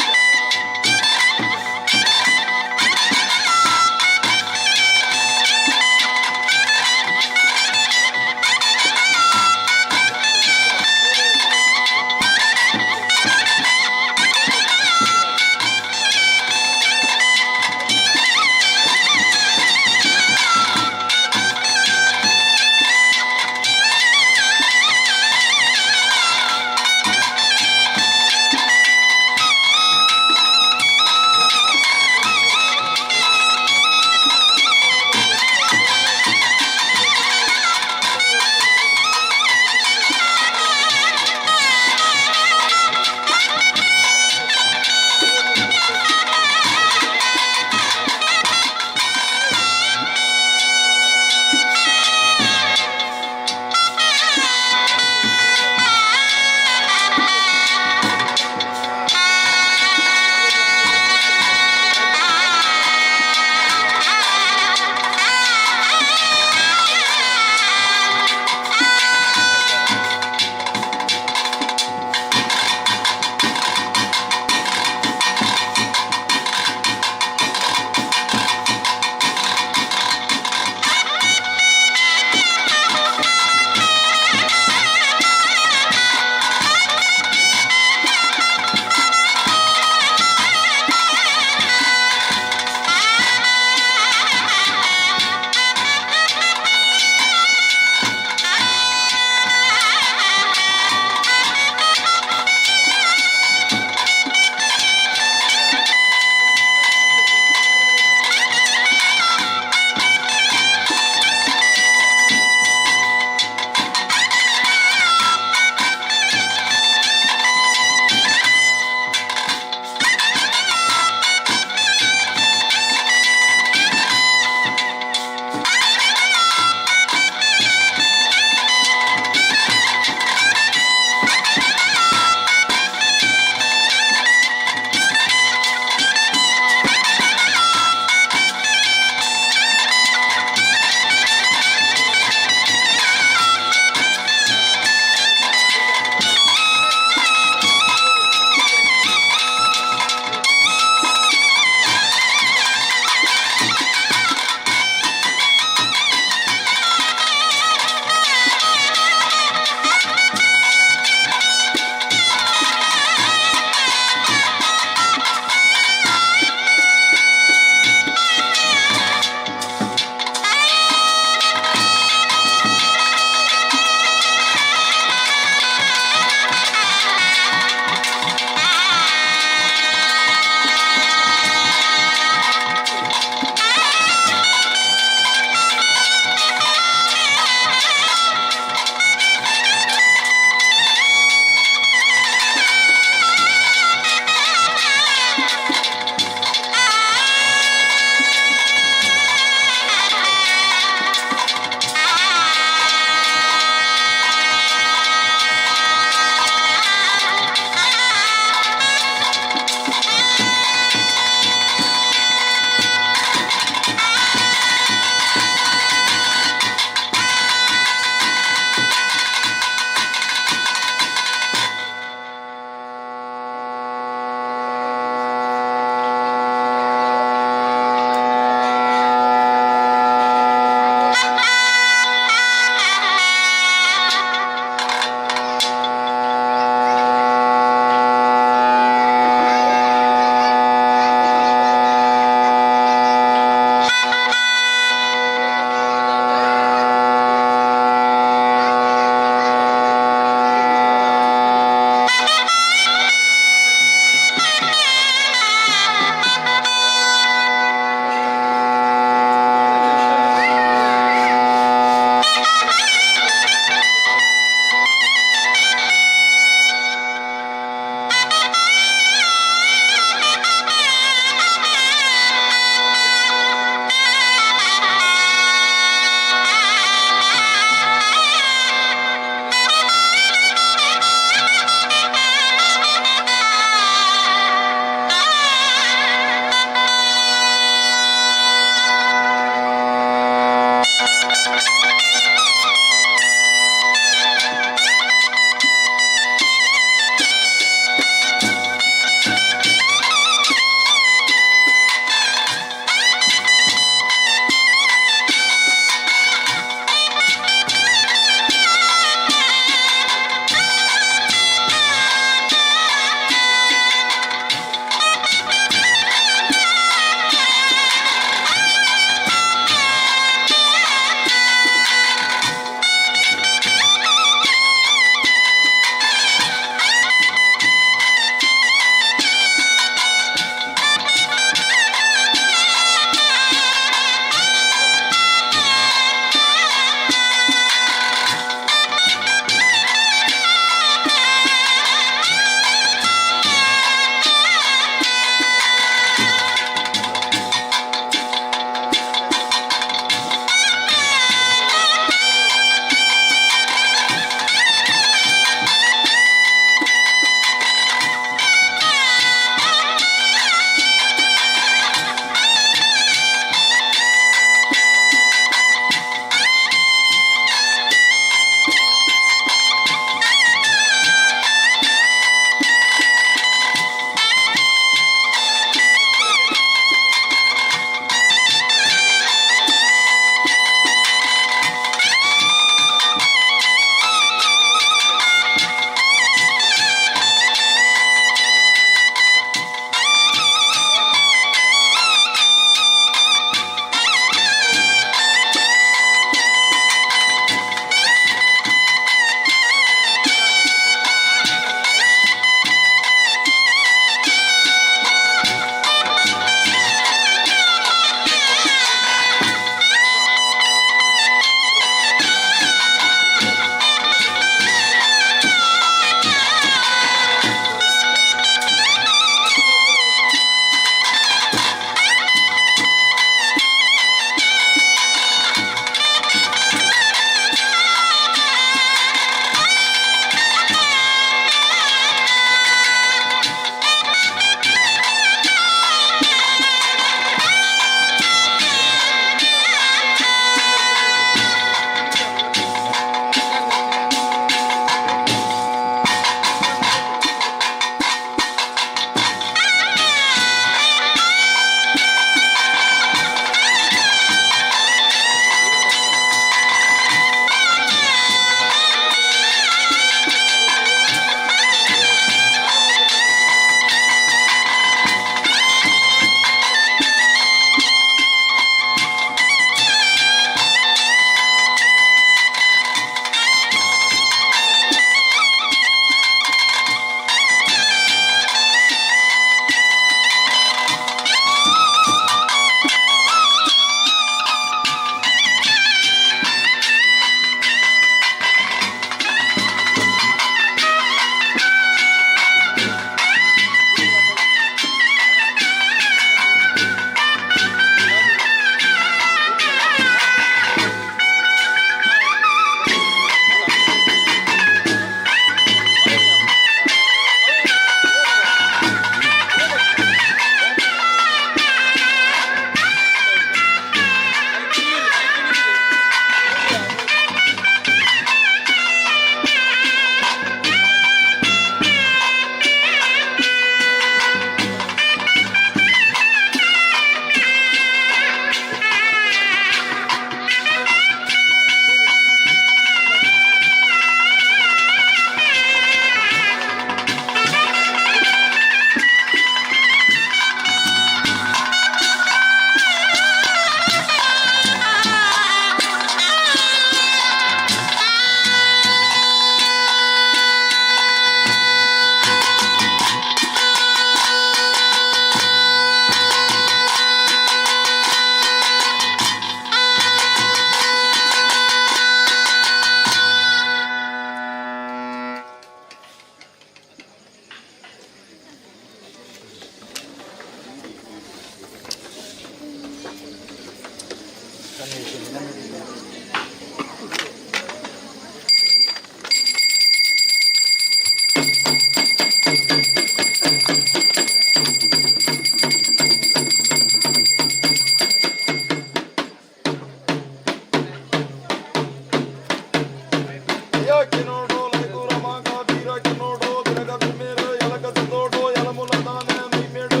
ಕಿನೋಡು ಲೈಗೂರ ಮಾಗ ಬೀರ ಕಿನೋಡು ಬಿರಗ ಬಿಮೇರು ಎಲಕ ಸಂದೋಡು ಎಲಮುಲ ದಾನ ಮೈಮೇಡು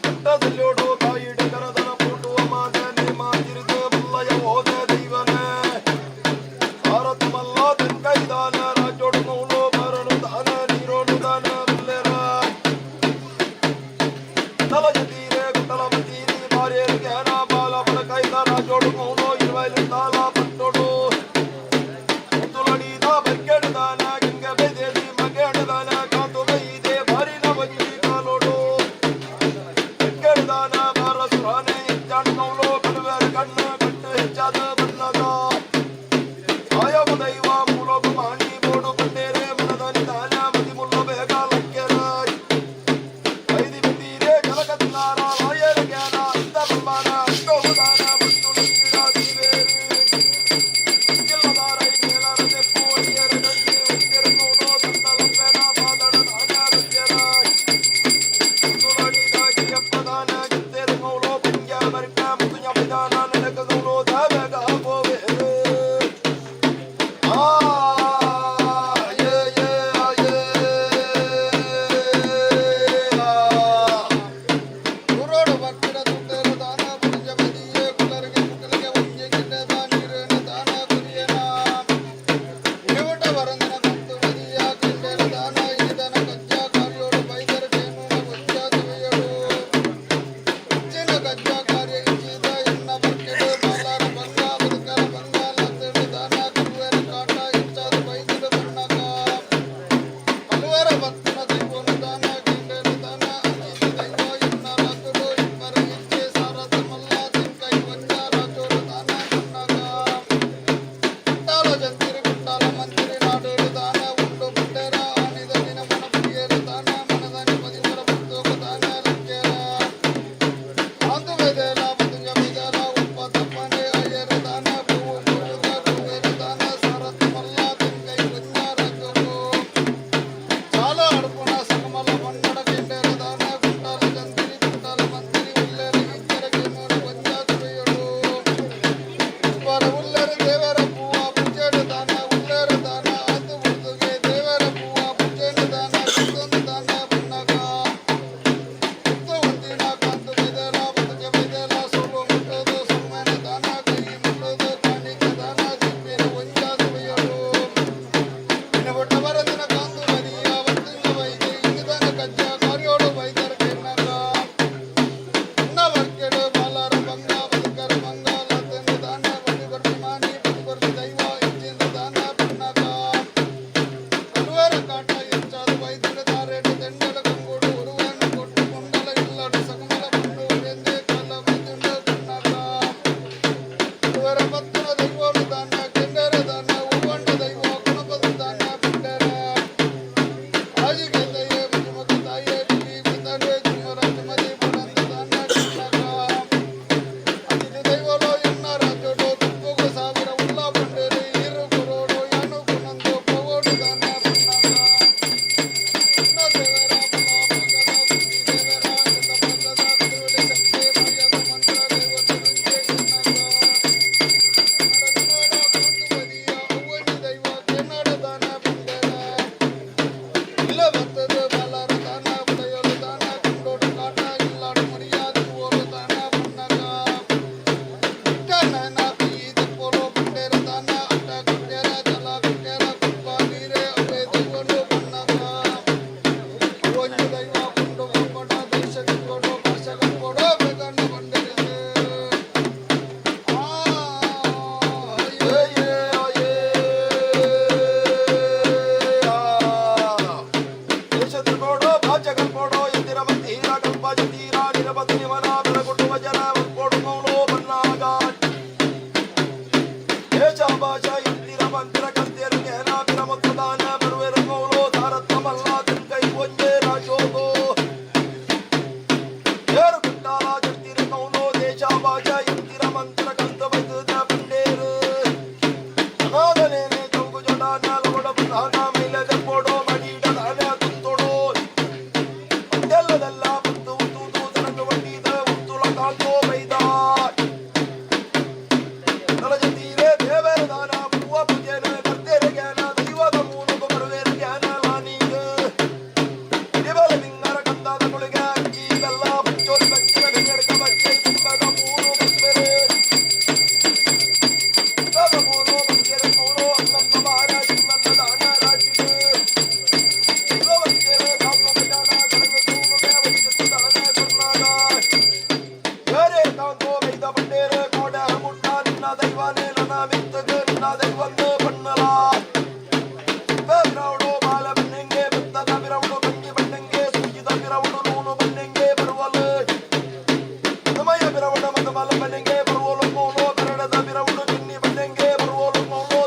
ಕಟ್ಟದಲ್ಲೋಡು ಕಾಯಿಡು ಕರದನ ಪೂಟುವ ಮಾದನೆ ಮಾತಿರಿದು ಬಲ್ಲಯ ಹೋದ ದೈವನೇ ಭಾರತಮಲ್ಲ ತೆಂಕೈದಾನ ರಾಜೋಡು ಮೌಲು ಬರನು ದಾನ ನೀರೋಡು ದಾನ ಬಲ್ಲೆರ ತಲಜತೀರೆ ಕುಟಲಮತೀರಿ ಬಾರ್ಯರು ಜ್ಞಾನ ಬಾಲ ಬಡಕೈದ ರಾಜೋಡು ಮೌಲು ಇರುವೈಲು ತಾಲ ಪಟ್ಟೋಡು ತುಳಡಿದ ಬರ್ಕೆಡುದಾನ ಗಂಗೆ ಬೈದೇದಿ ಮಗೆಡುದಾನ ಕಾತು ಬೈದೆ ಬಾರಿನ ಬಂಜಿ ಕಾಲೋಡು ಕೆಡುದಾನ ಬಾರ ಸುರಾನೆ ಹೆಚ್ಚಾಡು ಮೌಲು ಕಡುವೆರ ಕಣ್ಣು ಕಟ್ಟು ಹೆಚ್ಚಾದ ಬಣ್ಣದ ಆಯೋಗ ದೈವ.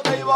ದೈವ.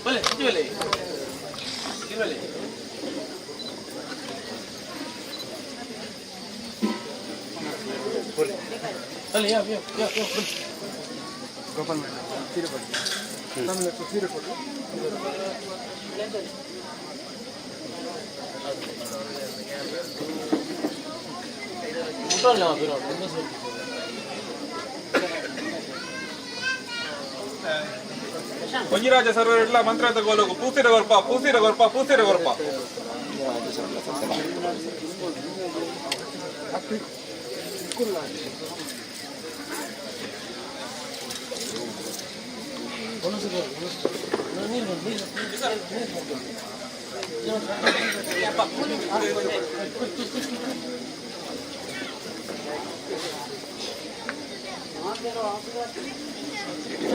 ಬಲೆ ಬಲೆ ಬಲೆ ಬಲೆ ಯಾ ಯಾ ಯಾ ಯಾ. ಗೋಪಾಲ್ ಸೀರೆ ಕೊಡಿ, ಸೀರೆ ಕೊಡಿ. ಒಂಜಿರಾಜ ಸರ್ವರ್ ಎಲ್ಲ ಮಂತ್ರ ತಗೋಲೋಗು ಪೂಸಿರ ಗೊರ್ಪ, ಪೂಸಿರ ಗೊರ್ಪ, ಪೂಸಿರ ಗೊರ್ಪ.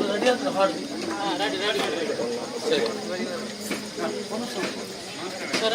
ರೆಡಿ ಅಂತ ಹಾಡು. Ready ready. ಸರಿ ಸರ.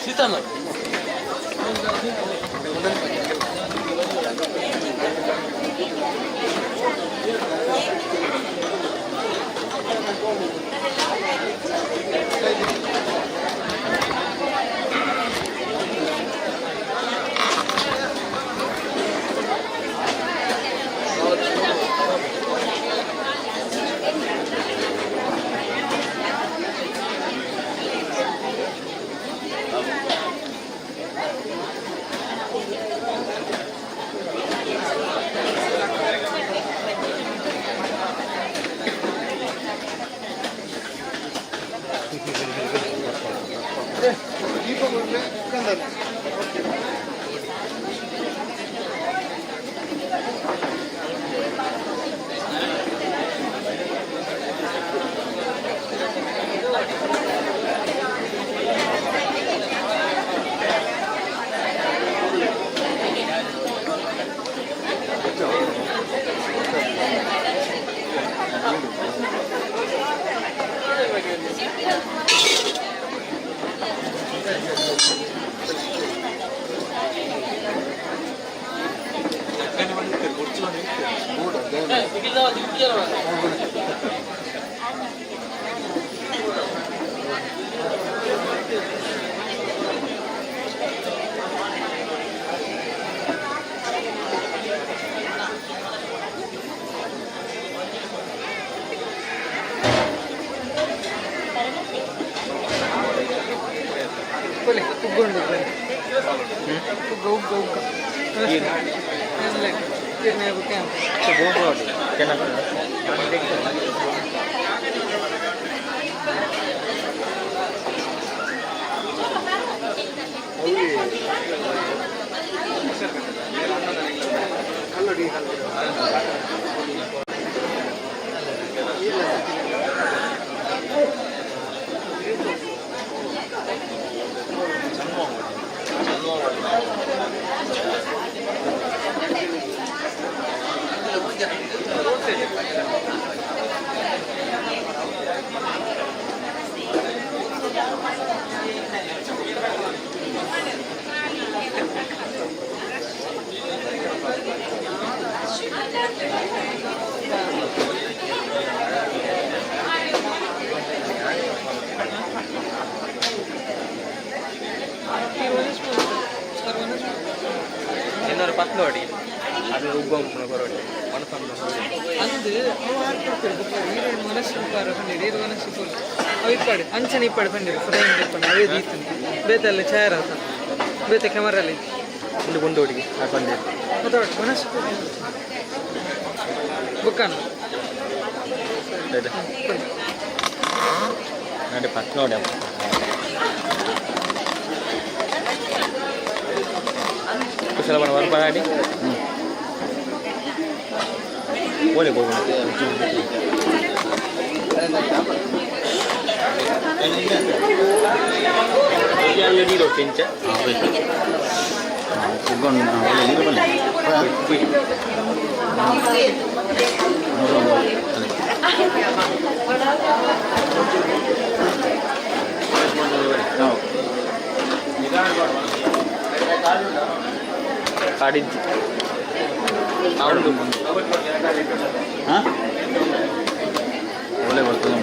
ಸೀತಾನ. ಇನ್ನೊರು ಪತ್ಲೋಡಿ ಅದು ಉಬ್ಬ ಬರೋಡಿ. ಅಂದು ಅವು ಆರು ಕೊಡ್ತಾರೆ ಬೊಕ್ಕ ಈರೇನು ಮನಸ್ಸು ಉಪ್ಪಾರ ಪಂಡಿರು ಈರು ಮನಸ್ಸು ಪೋಲು ಅವು ಇಪ್ಪಾಡು ಅಂಚನೆ ಇಪ್ಪಾಡು ಪಂಡಿರು ಫ್ರೇಮ್ ಇಪ್ಪಂಡು ಅವೇ ದೀತುಂಡು ಬೇತೆ ಅಲ್ಲ ಛಾಯರ್ ಆತ ಬೇತೆ ಕ್ಯಾಮರಲ್ಲಿ ಒಂದು ಗುಂಡೋಡಿಗೆ ಹಾಕೊಂಡೆ. ಮತ್ತೆ ಮನಸ್ಸು ಬುಕ್ಕಾನ. ನೋಡಿ ಪತ್ ನೋಡಿ. ಕುಶಲ ಬಣ ಬರ್ಬಾಡಿ ಹ್ಞೂ ಓಲೆ ಹೋಗೋಣ. ನೀರು ಪಿಂಚ ಕಾಡಿಜ್ಜಿ. ಹಾಂ, ಒಳ್ಳೆ ಬರ್ತದೆ.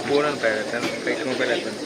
ಫೋನ್ ಅಂತ ಮೊಬೈಲ್ ಹಾಕೊಂಡು.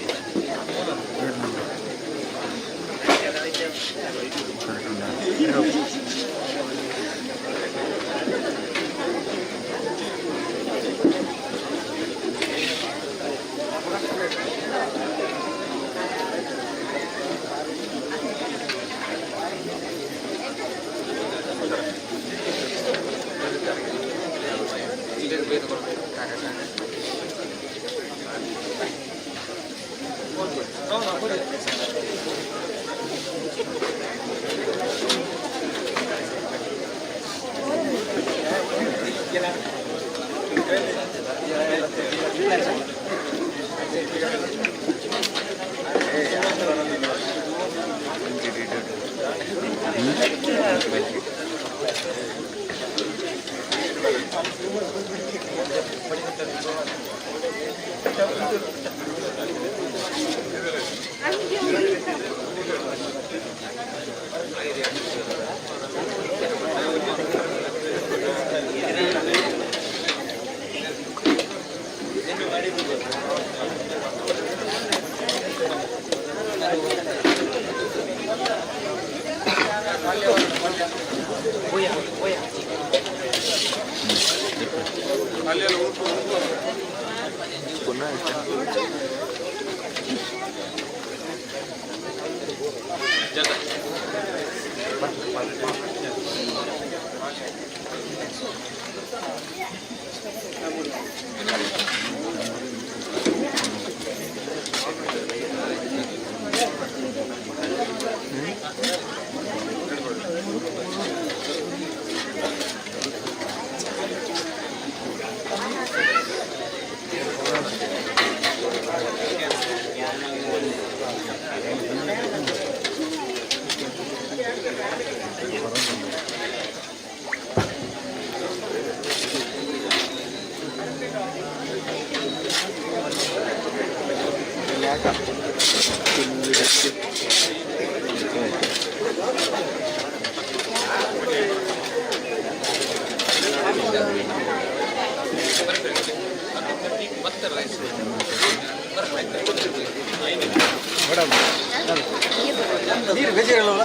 ನೀರು ಗಜಿರಲ್ಲ.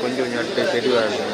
கொஞ்சம் கொஞ்சம் தெளிவாக இருக்கும்.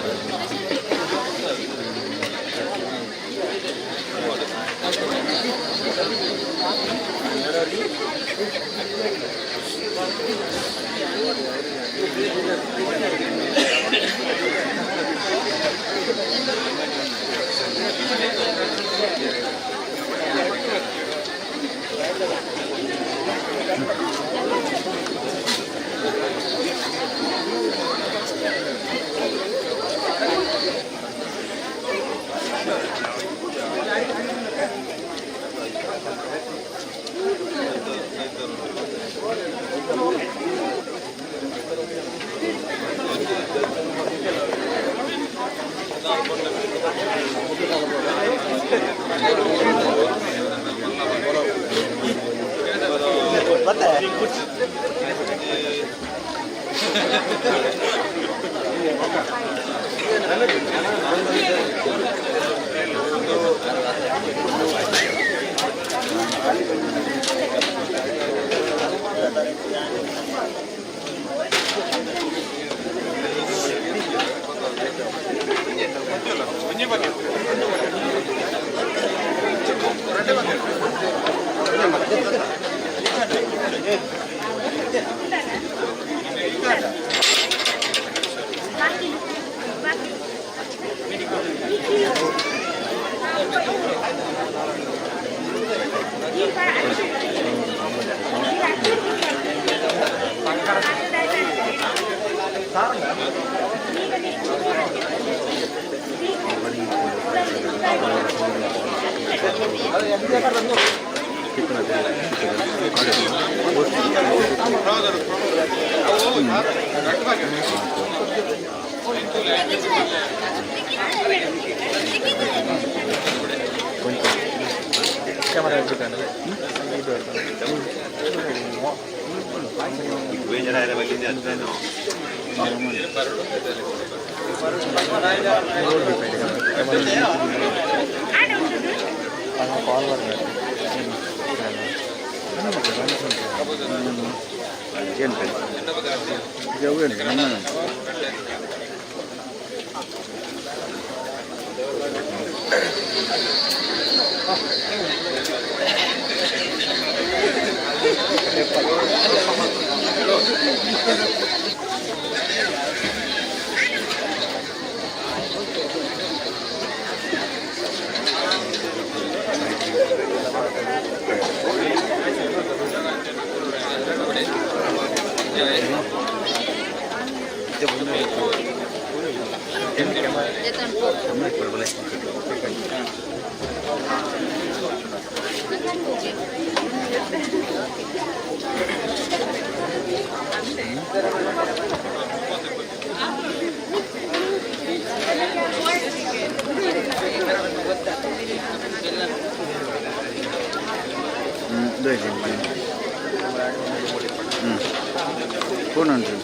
ಫೋನ್ ಉಂಟು.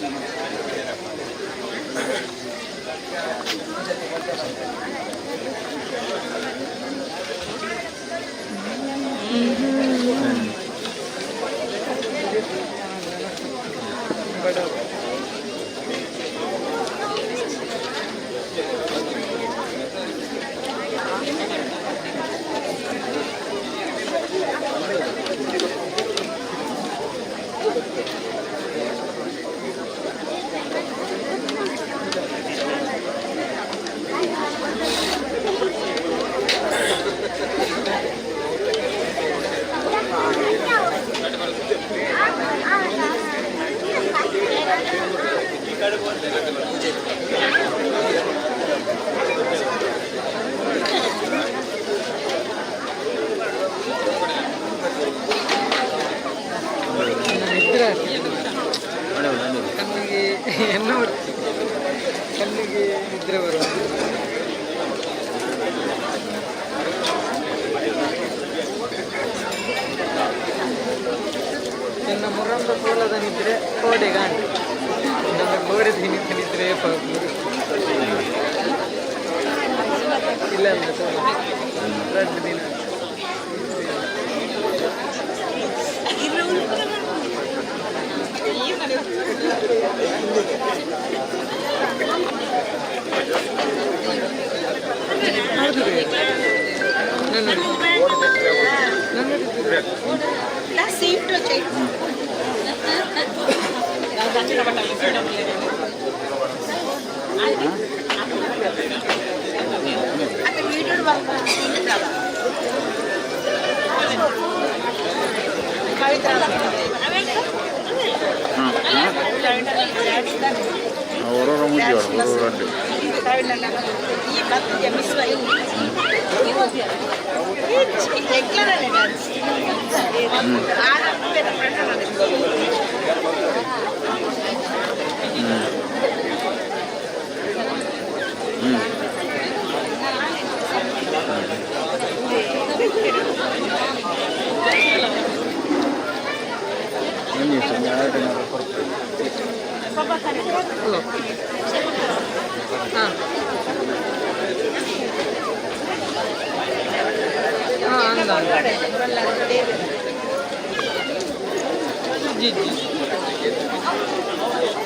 ದಿನತ್ತ ಕೋಲದ ನಿದ್ರೆ ಕೋಡೆ ಗಾಂಡ್ ನಮ್ಮ ಕೋಡೆ ದಿನದ ನಿದ್ರೆ ಇಲ್ಲ ಇಲ್ಲ ತೋಲ ರಡ್ಡು ದಿನ. ഓരോരോ മുജിയാണ്, ഓരോരോ രണ്ട്. ಹಲೋ, ಹಾಂ ಹಾಂ, ಅಂದ ಜಿ ಜಿ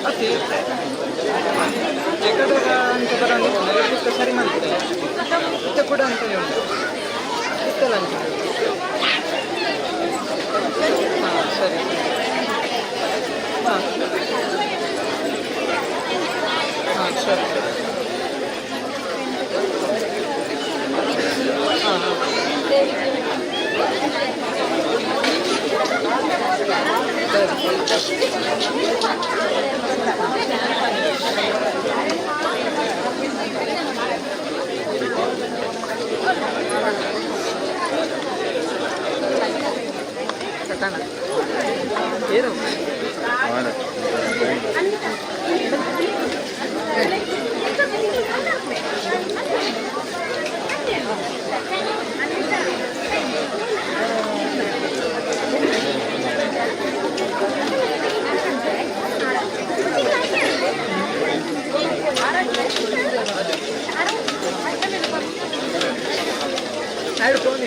ಅತಿ ಎಕಡೆ ಅಂತ ಬರೋದು ಸರಿ ಮಾಡ್ತಾರೆ. ಇತ್ತ ಕೂಡ ಅಂತ ಉಂಟು, ಇತ್ತಲ್ಲ ಅಂತ. ಹಾಂ, ಸರಿ ಸರಿ. ಹಾಂ ಹಾಂ, ಸರಿ ಸರಿ. ಹಾಂ ಹಾಂ, ಸರಿ. ಕಟ್ಟಣ ಏನು? ಎರಡು ಫೋನ್.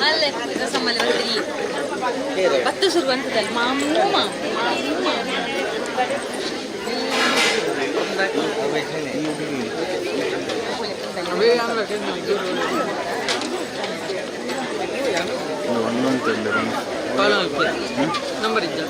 ಅಲ್ಲೇ ರಸಮಲೆ ಬತ್ತು ಶುರುವಂತದಲ್ಲ ಮಾಮೂ ಮಾಮೂ ಮಾಮೂ. ನಂಬರ್ ಇದ್ದ.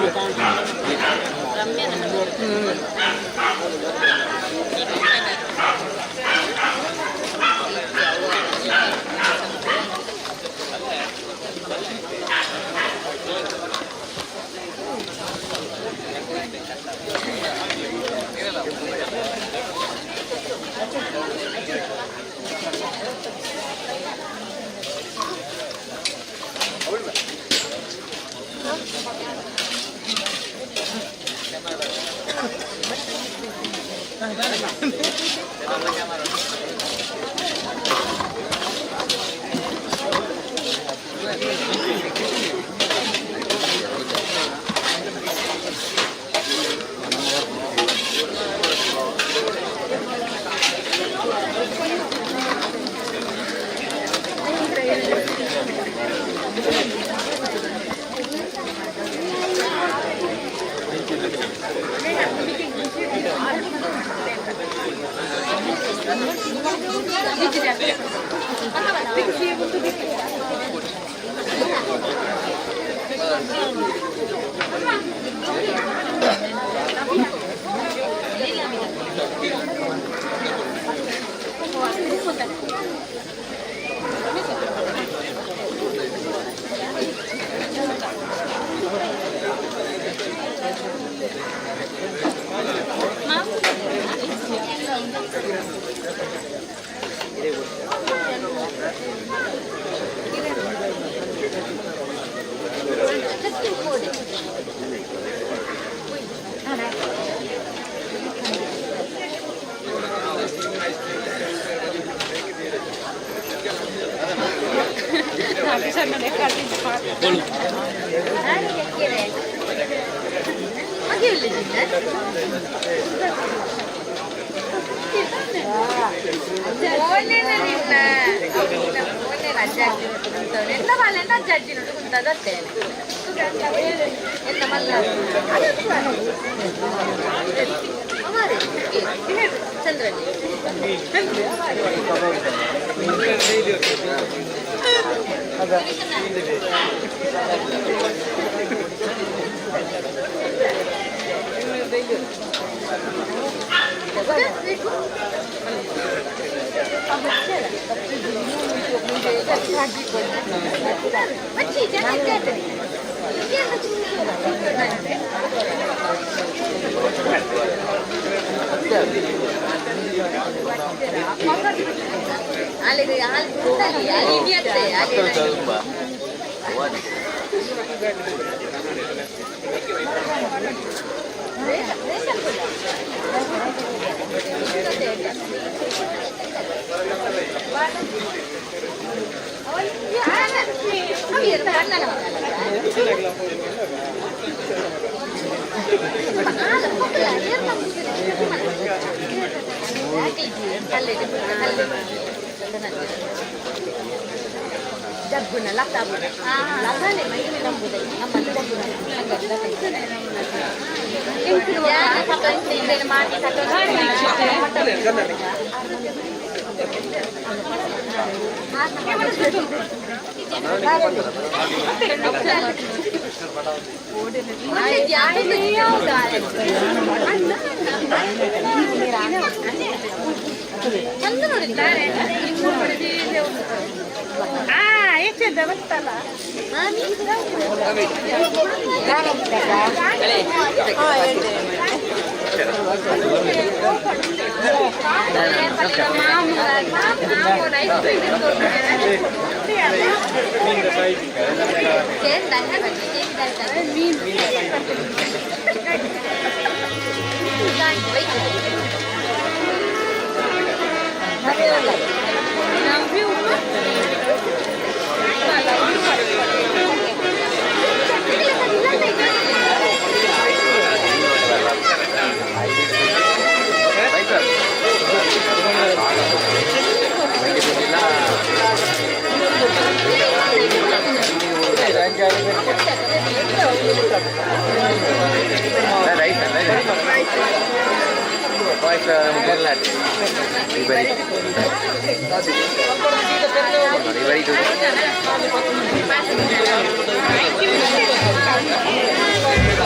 Thank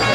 you.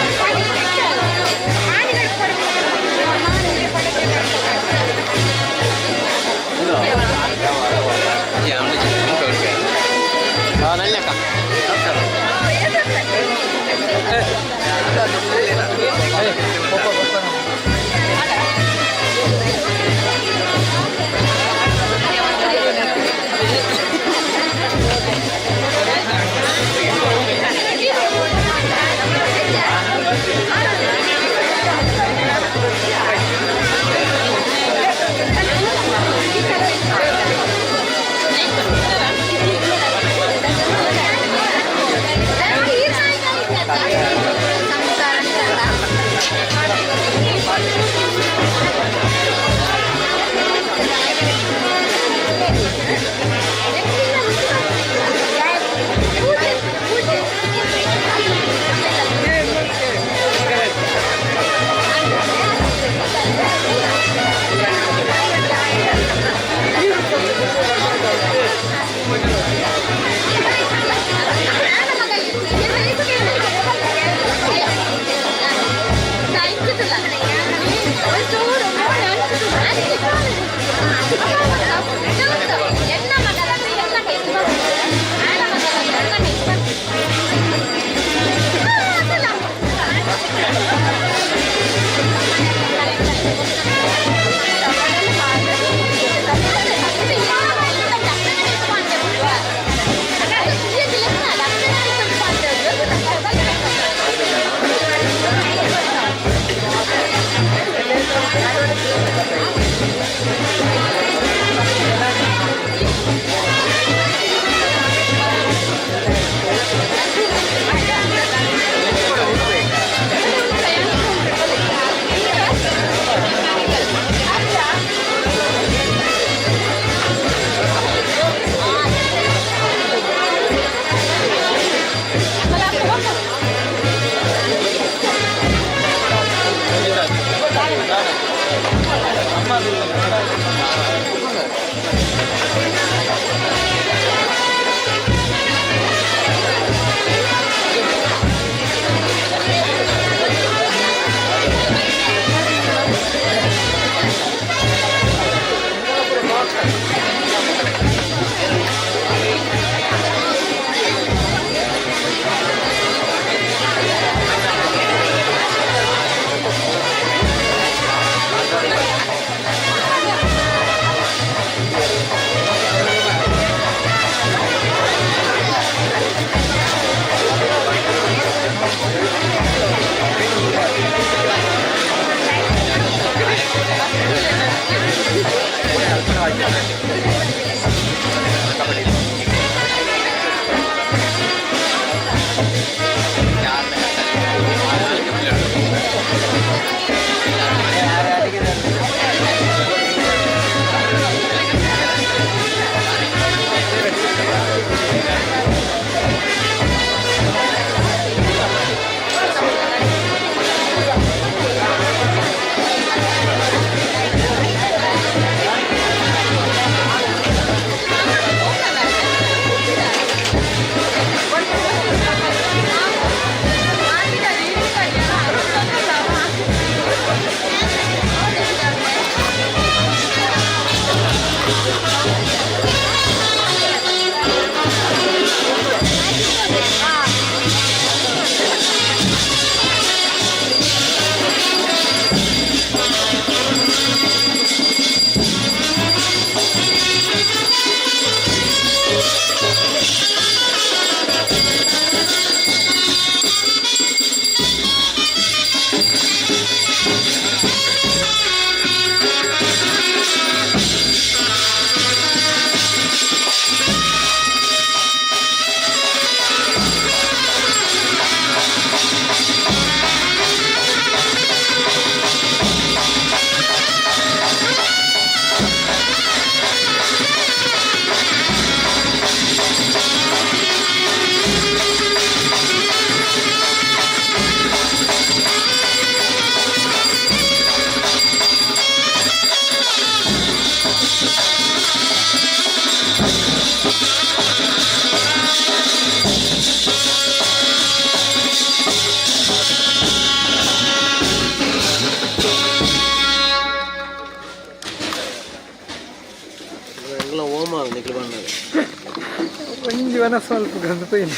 ಒಂಜಿ ವನ ಸ್ವಲ್ಪ ಗಂಧ ಪೈನ್.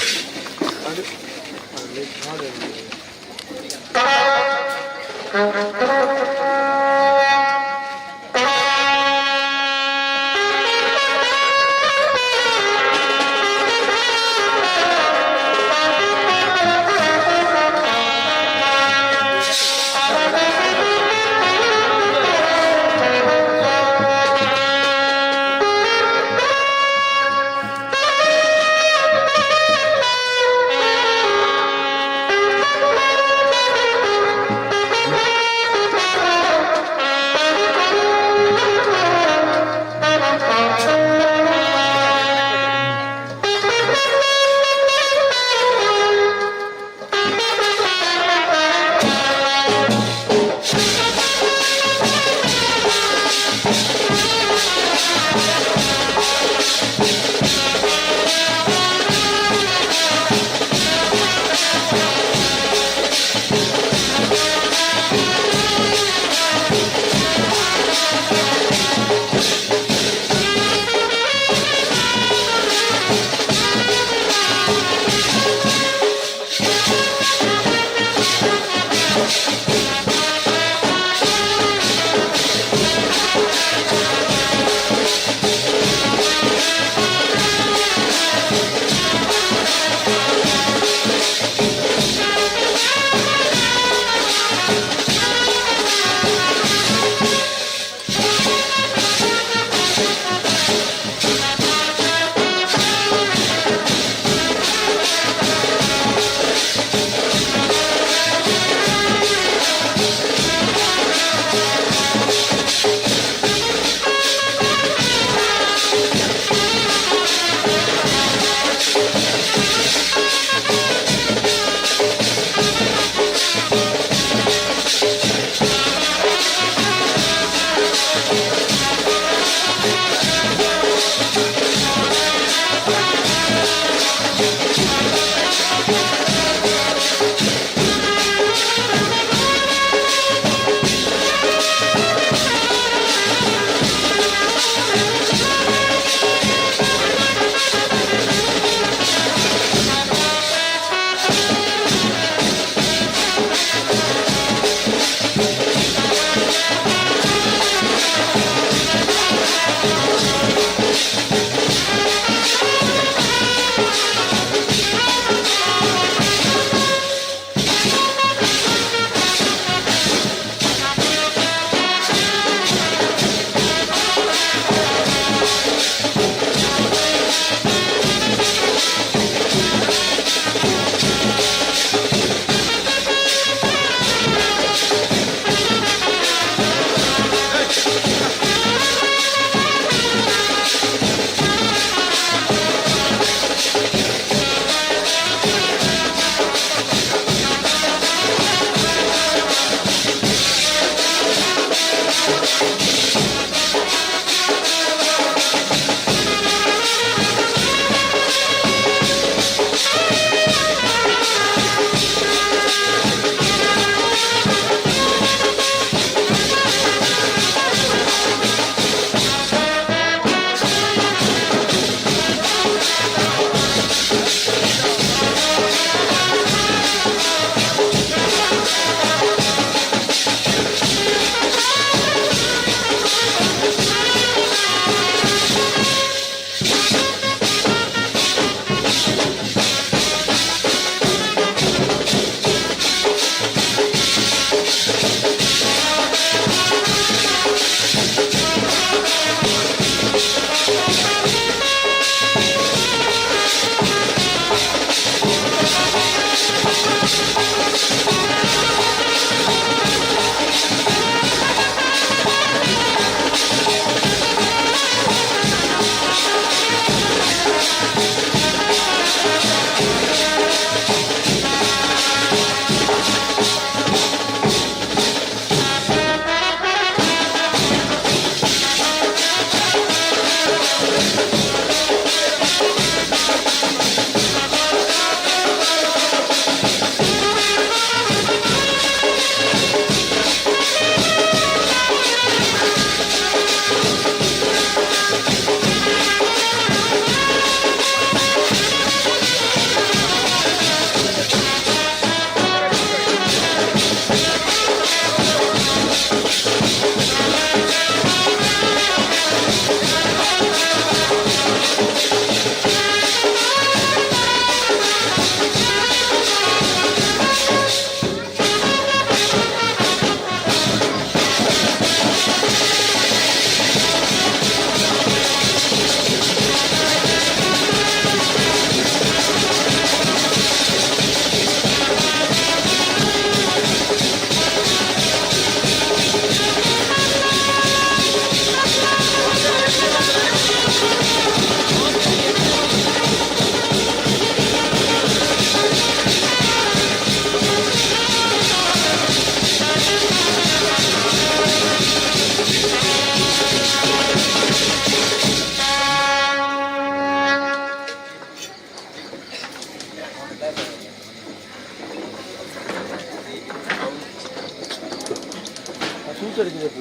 Thank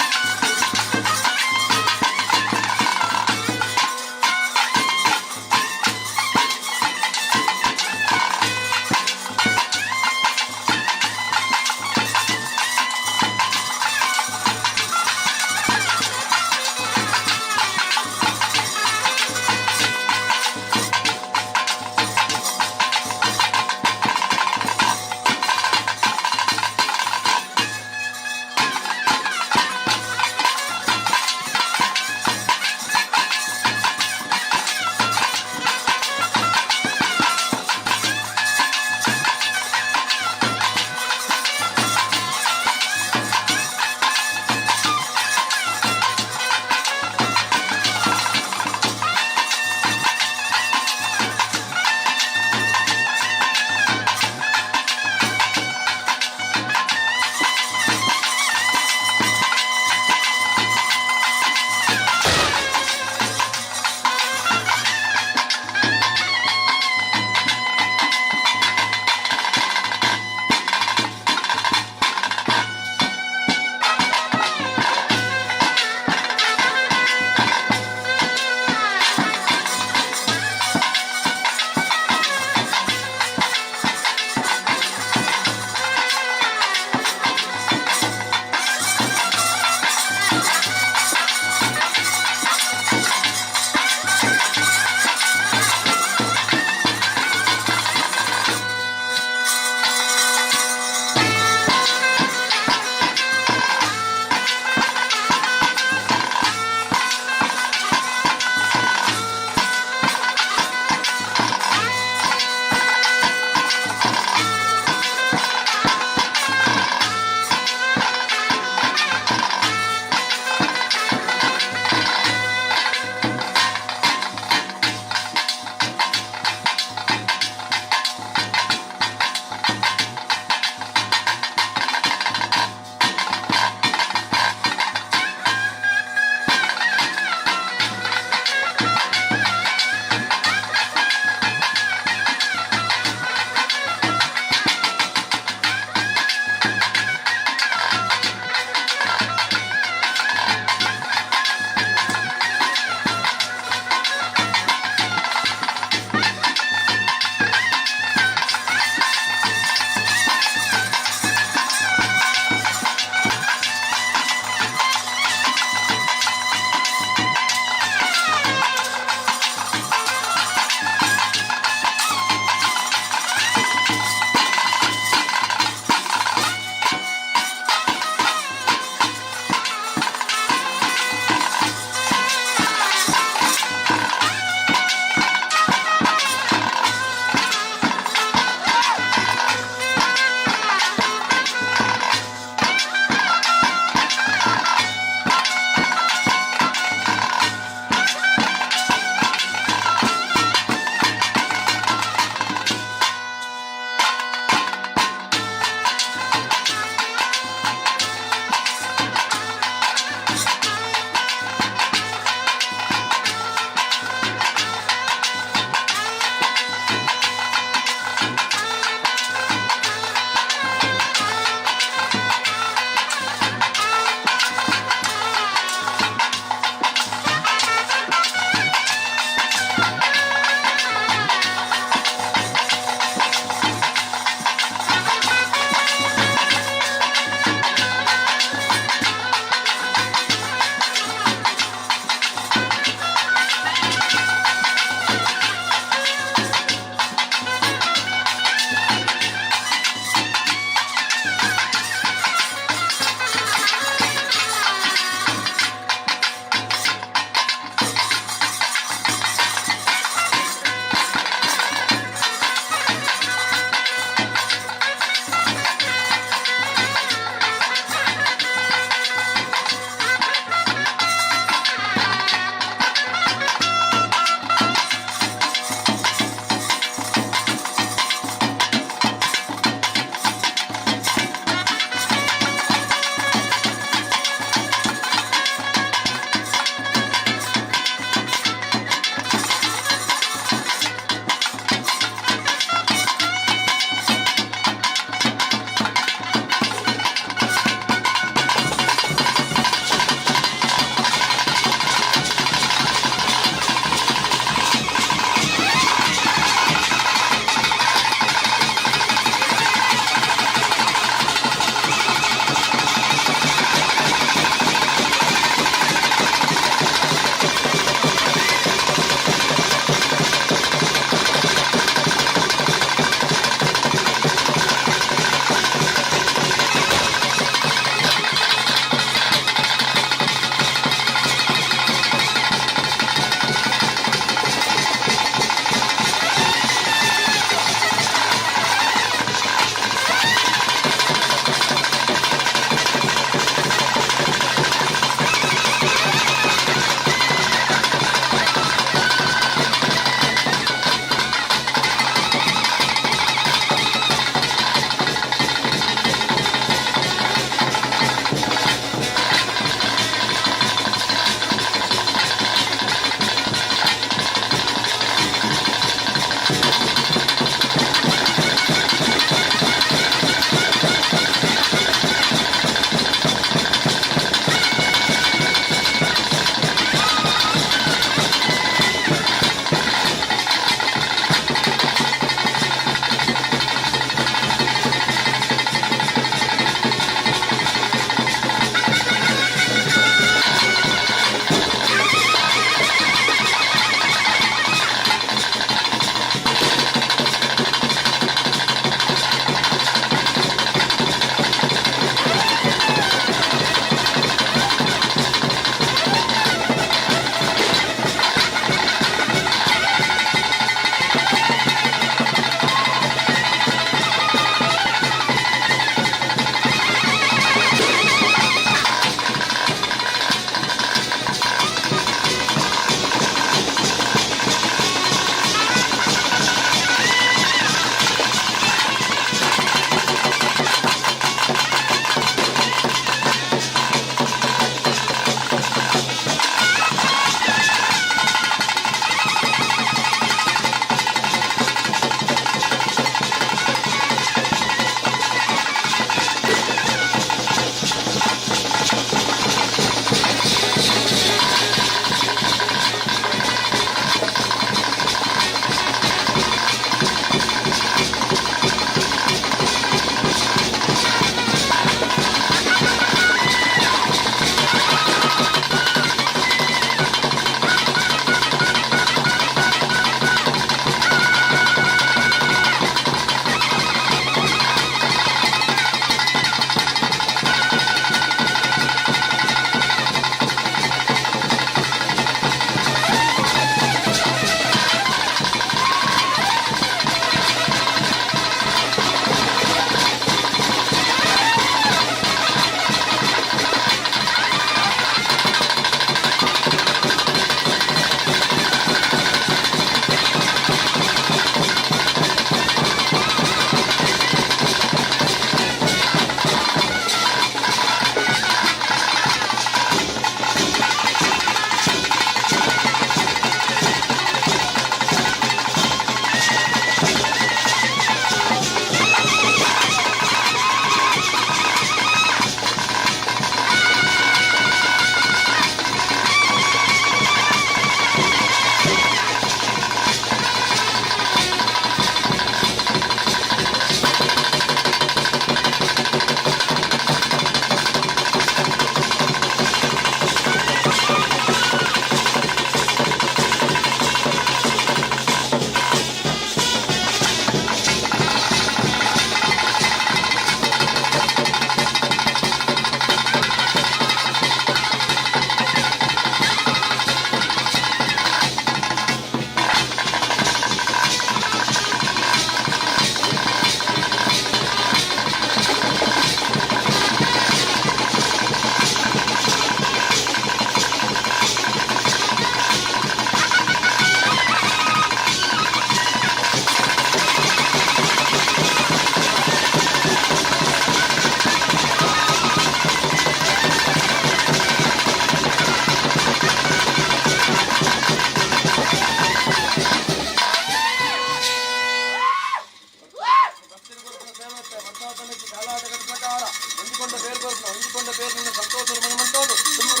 ಕಾಲಾಟಕದ ಪ್ರಕಾರ ಹೊಂದಿಕೊಂಡ ಬೇರ್ ಬರ್ಪುನ ಹೊಂದಿಕೊಂಡ ಬೇರ್ ನಿನ್ನ ಸಂತೋಷ ಮನಮಂತೋದು ತುಂಬ.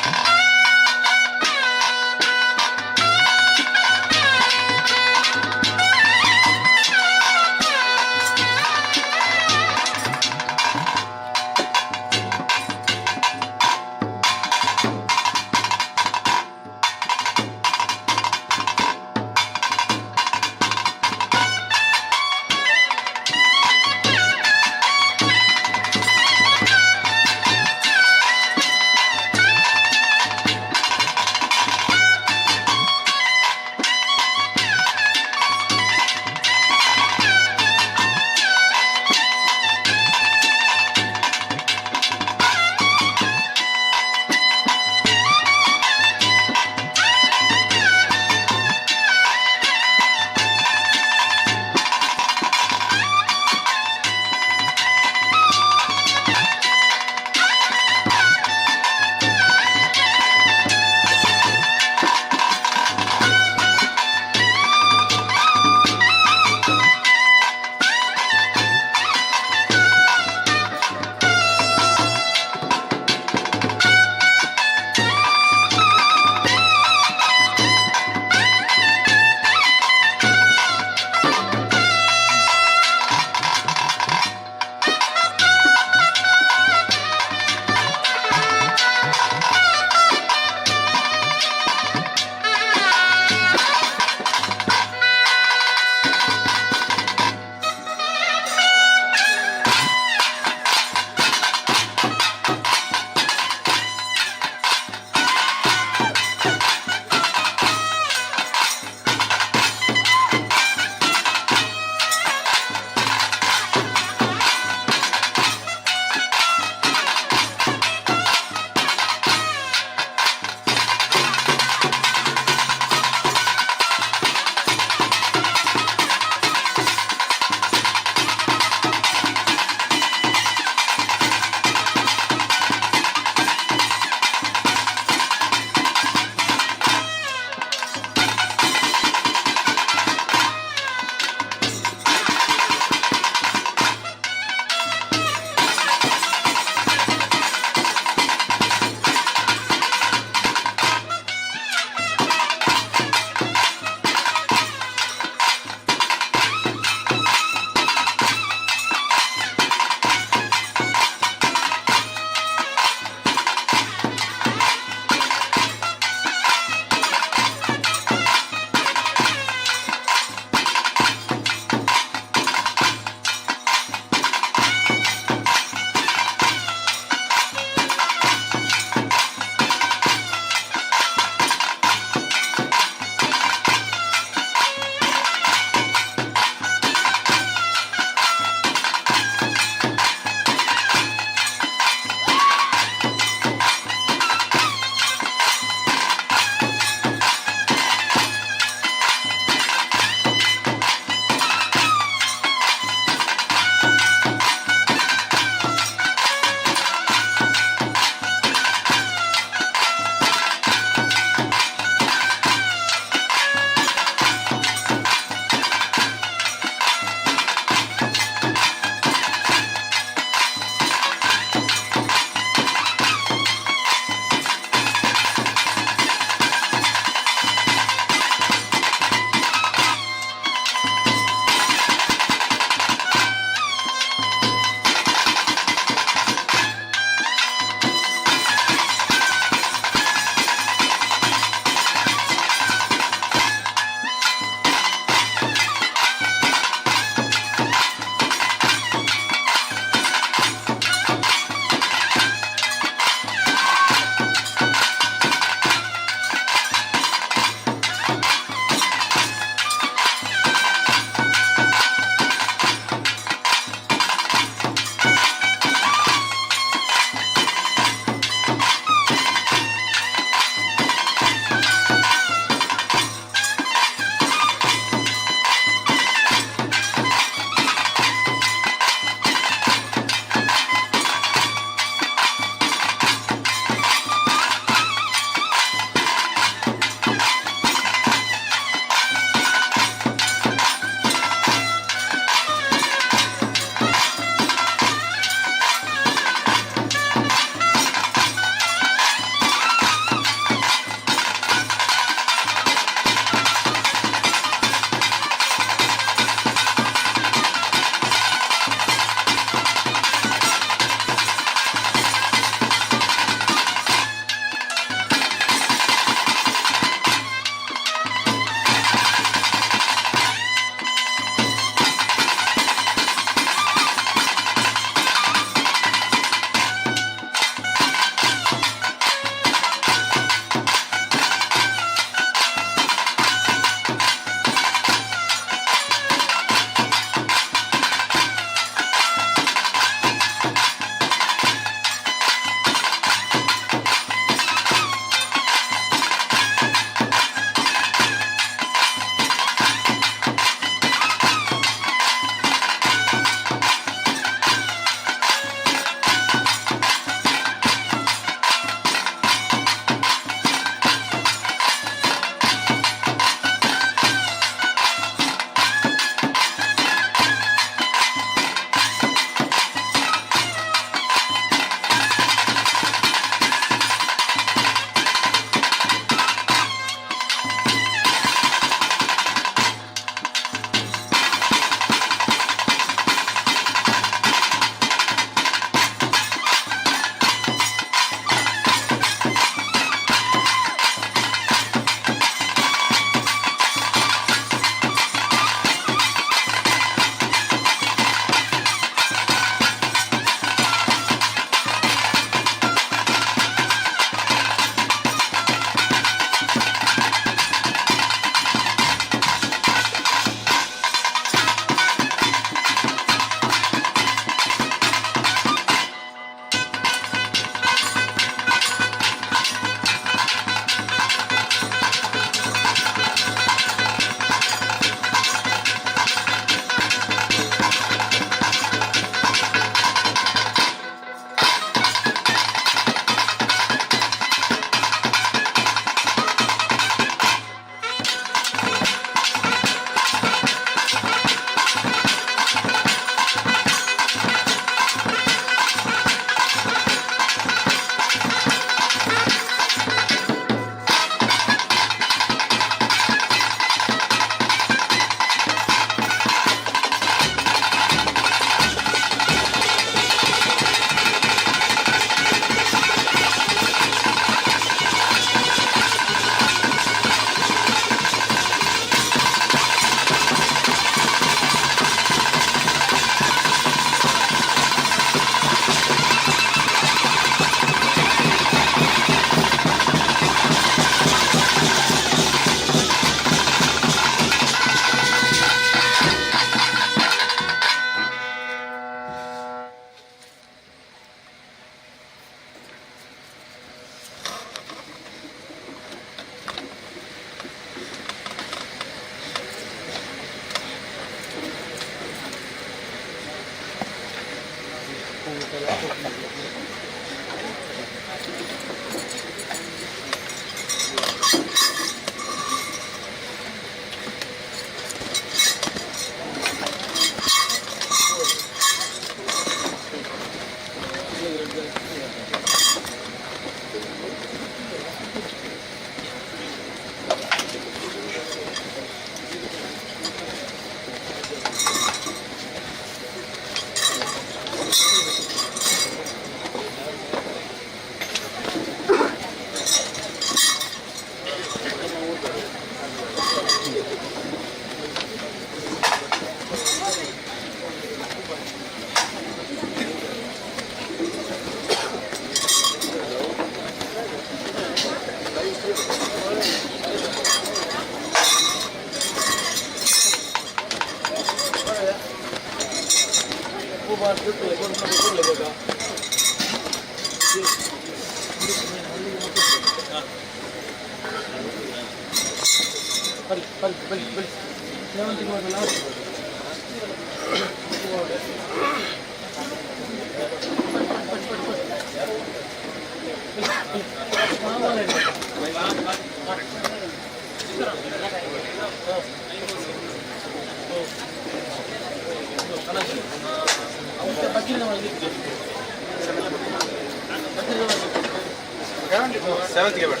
ಸೇವಂತಿಗೆ ಬೇಡ,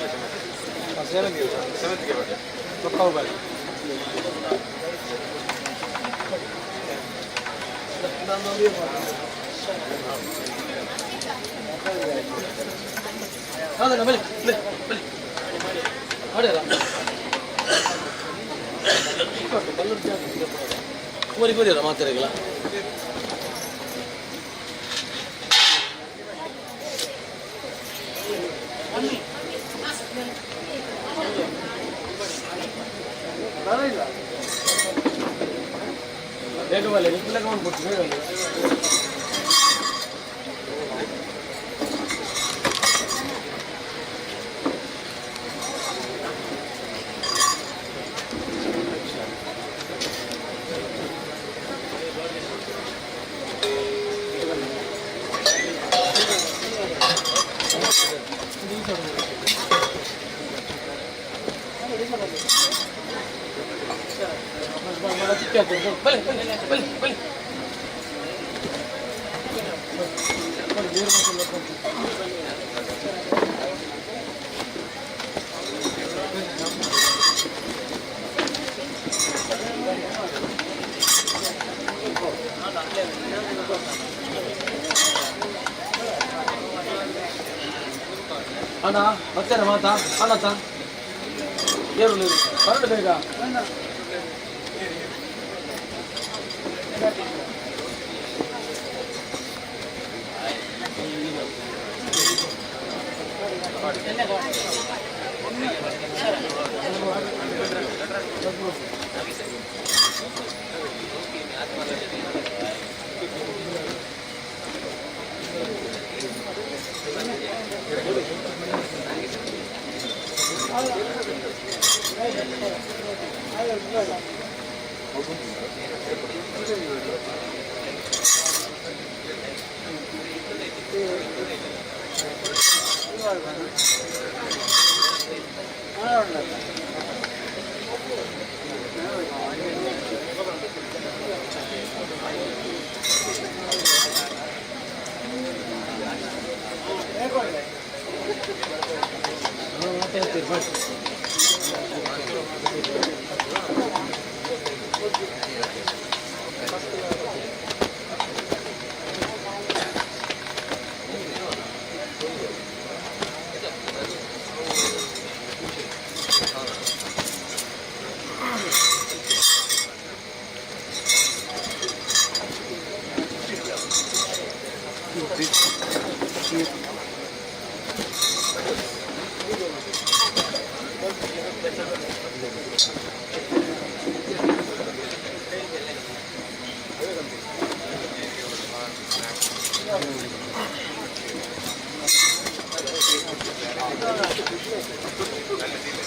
ಸೇವಂತಿಗೆ, ಸೇವಂತಿಗೆ ಬೇಡ. ಹೌದಲ್ಲ, ಬಲಿ ಬಲಿ ಬಲಿ ಹೊಡೆಯಲ್ಲ. ಕುಮಾರಿ ಕೊರಿಯಲ್ಲ ಮಾತಾಡಿಲ್ಲ. ಬೇಗ ಬಲ್ಲ ನಿಪ್ಪಲೆಗೆ ಮಾಡ್ಬಿಟ್ಟು ಬೇಗ ಬನ್ನಿ. ಬಲಿ ಬಲಿ ಬಲಿ ಅಣ್ಣ, ಮತ್ತೇನ ಮಾತಾ ಅಣ್ಣತ್ತ ಏರು ಬರಡು ಬೇಗ.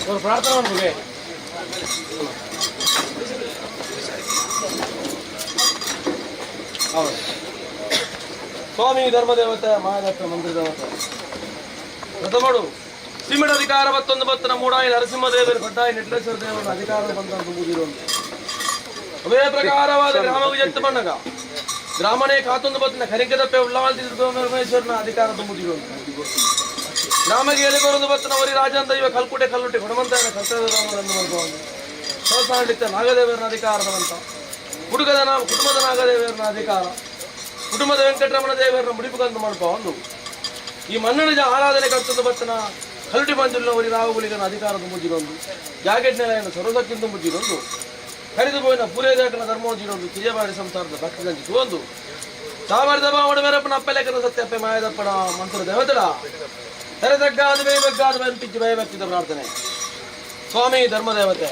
ಅವ್ರು ಪ್ರಾರ್ಥನೆ ಮಾಡ್ಬೇಕು. ಹೌದು. ಸ್ವಾಮಿ ಧರ್ಮದೇವತೆ ಮಾಯದತ್ತ ಮಂತ್ರಿದೇವತೆ ಪ್ರಥಮಡು ಸಿಮಿಡ ಅಧಿಕಾರ ಮತ್ತೊಂದು ಬತ್ತನ ಮೂಡಾಯಿ ನರಸಿಂಹದೇವರು ಕಡ್ಡಾಯಿ ನಿಟ್ಲೇಶ್ವರ ದೇವರ ಅಧಿಕಾರ ಬಂದ ತುಂಬುದಿರೋದು. ಅವೇ ಪ್ರಕಾರವಾದ ಗ್ರಾಮವು ಜತ್ತು ಬಣ್ಣಗ ಗ್ರಾಮನೇ ಕಾತೊಂದು ಬತ್ತಿನ ಕರಿಕದಪ್ಪೆ ಉಳ್ಳಾಲ್ತಿ ದುರ್ಗಮೇಶ್ವರನ ಅಧಿಕಾರ ತುಂಬುದಿರೋದು. ಗ್ರಾಮಗೆ ಎಲೆ ಬರೋದು ಬತ್ತನ ಒರಿ ರಾಜಂದ ಇವ ಕಲ್ಕುಟೆ ಕಲ್ಲುಟೆ ಕೊಡಮಂತಾಯನ ಕರ್ತವ್ಯವನ್ನು ಮಾಡ್ಬೋದು. ಸವಸಾಂಡಿತ್ತ ನಾಗದೇವರನ ಅಧಿಕಾರದವಂತ ಹುಡುಗದ ಕುಟುಂಬದ ನಾಗದೇವರನ ಅಧಿಕಾರ ಕುಟುಂಬದ ವೆಂಕಟರಮಣ ದೇವರನ್ನ ಮುಡಿಪುಗಂದು ಮಾಡ್ಪ ಒಂದು ಈ ಮನ್ನಣಿಜ ಆರಾಧನೆ ಕರ್ತದ ಬತ್ತನ ಕಲ್ಟಿ ಮಂಜುಲ್ನವರಿ ರಾವುಗಳಿಗನ ಅಧಿಕಾರ ತುಂಬುಜಿರೊಂದು ಜಾಕೆಟ್ ನೆಲೆಯನ್ನು ಸರೋದಕ್ಕಿಂತ ತುಂಬುಜಿರೊಂದು ಕರಿದು ಪೋಯಿನ ಪೂರೇದಾಕನ ಧರ್ಮೋಜಿರೊಂದು ಕಿಜಬಾರಿ ಸಂಸಾರದ ಭಕ್ತಿ ಒಂದು ಸಾವರದ ಬಾವಡ ಮೇರಪ್ಪನ ಅಪ್ಪಲೇಕನ ಸತ್ಯಪ್ಪೆ ಮಾಯದಪ್ಪನ ಮಂತ್ರ ದೇವತಡ ತೆರೆದಗ್ಗಾದ ಬೇಬಗ್ಗಾದ ಬೆಂಪಿಚ್ಚಿ ಭಯಭಕ್ತಿದ ಪ್ರಾರ್ಥನೆ. ಸ್ವಾಮಿ ಧರ್ಮದೇವತೆ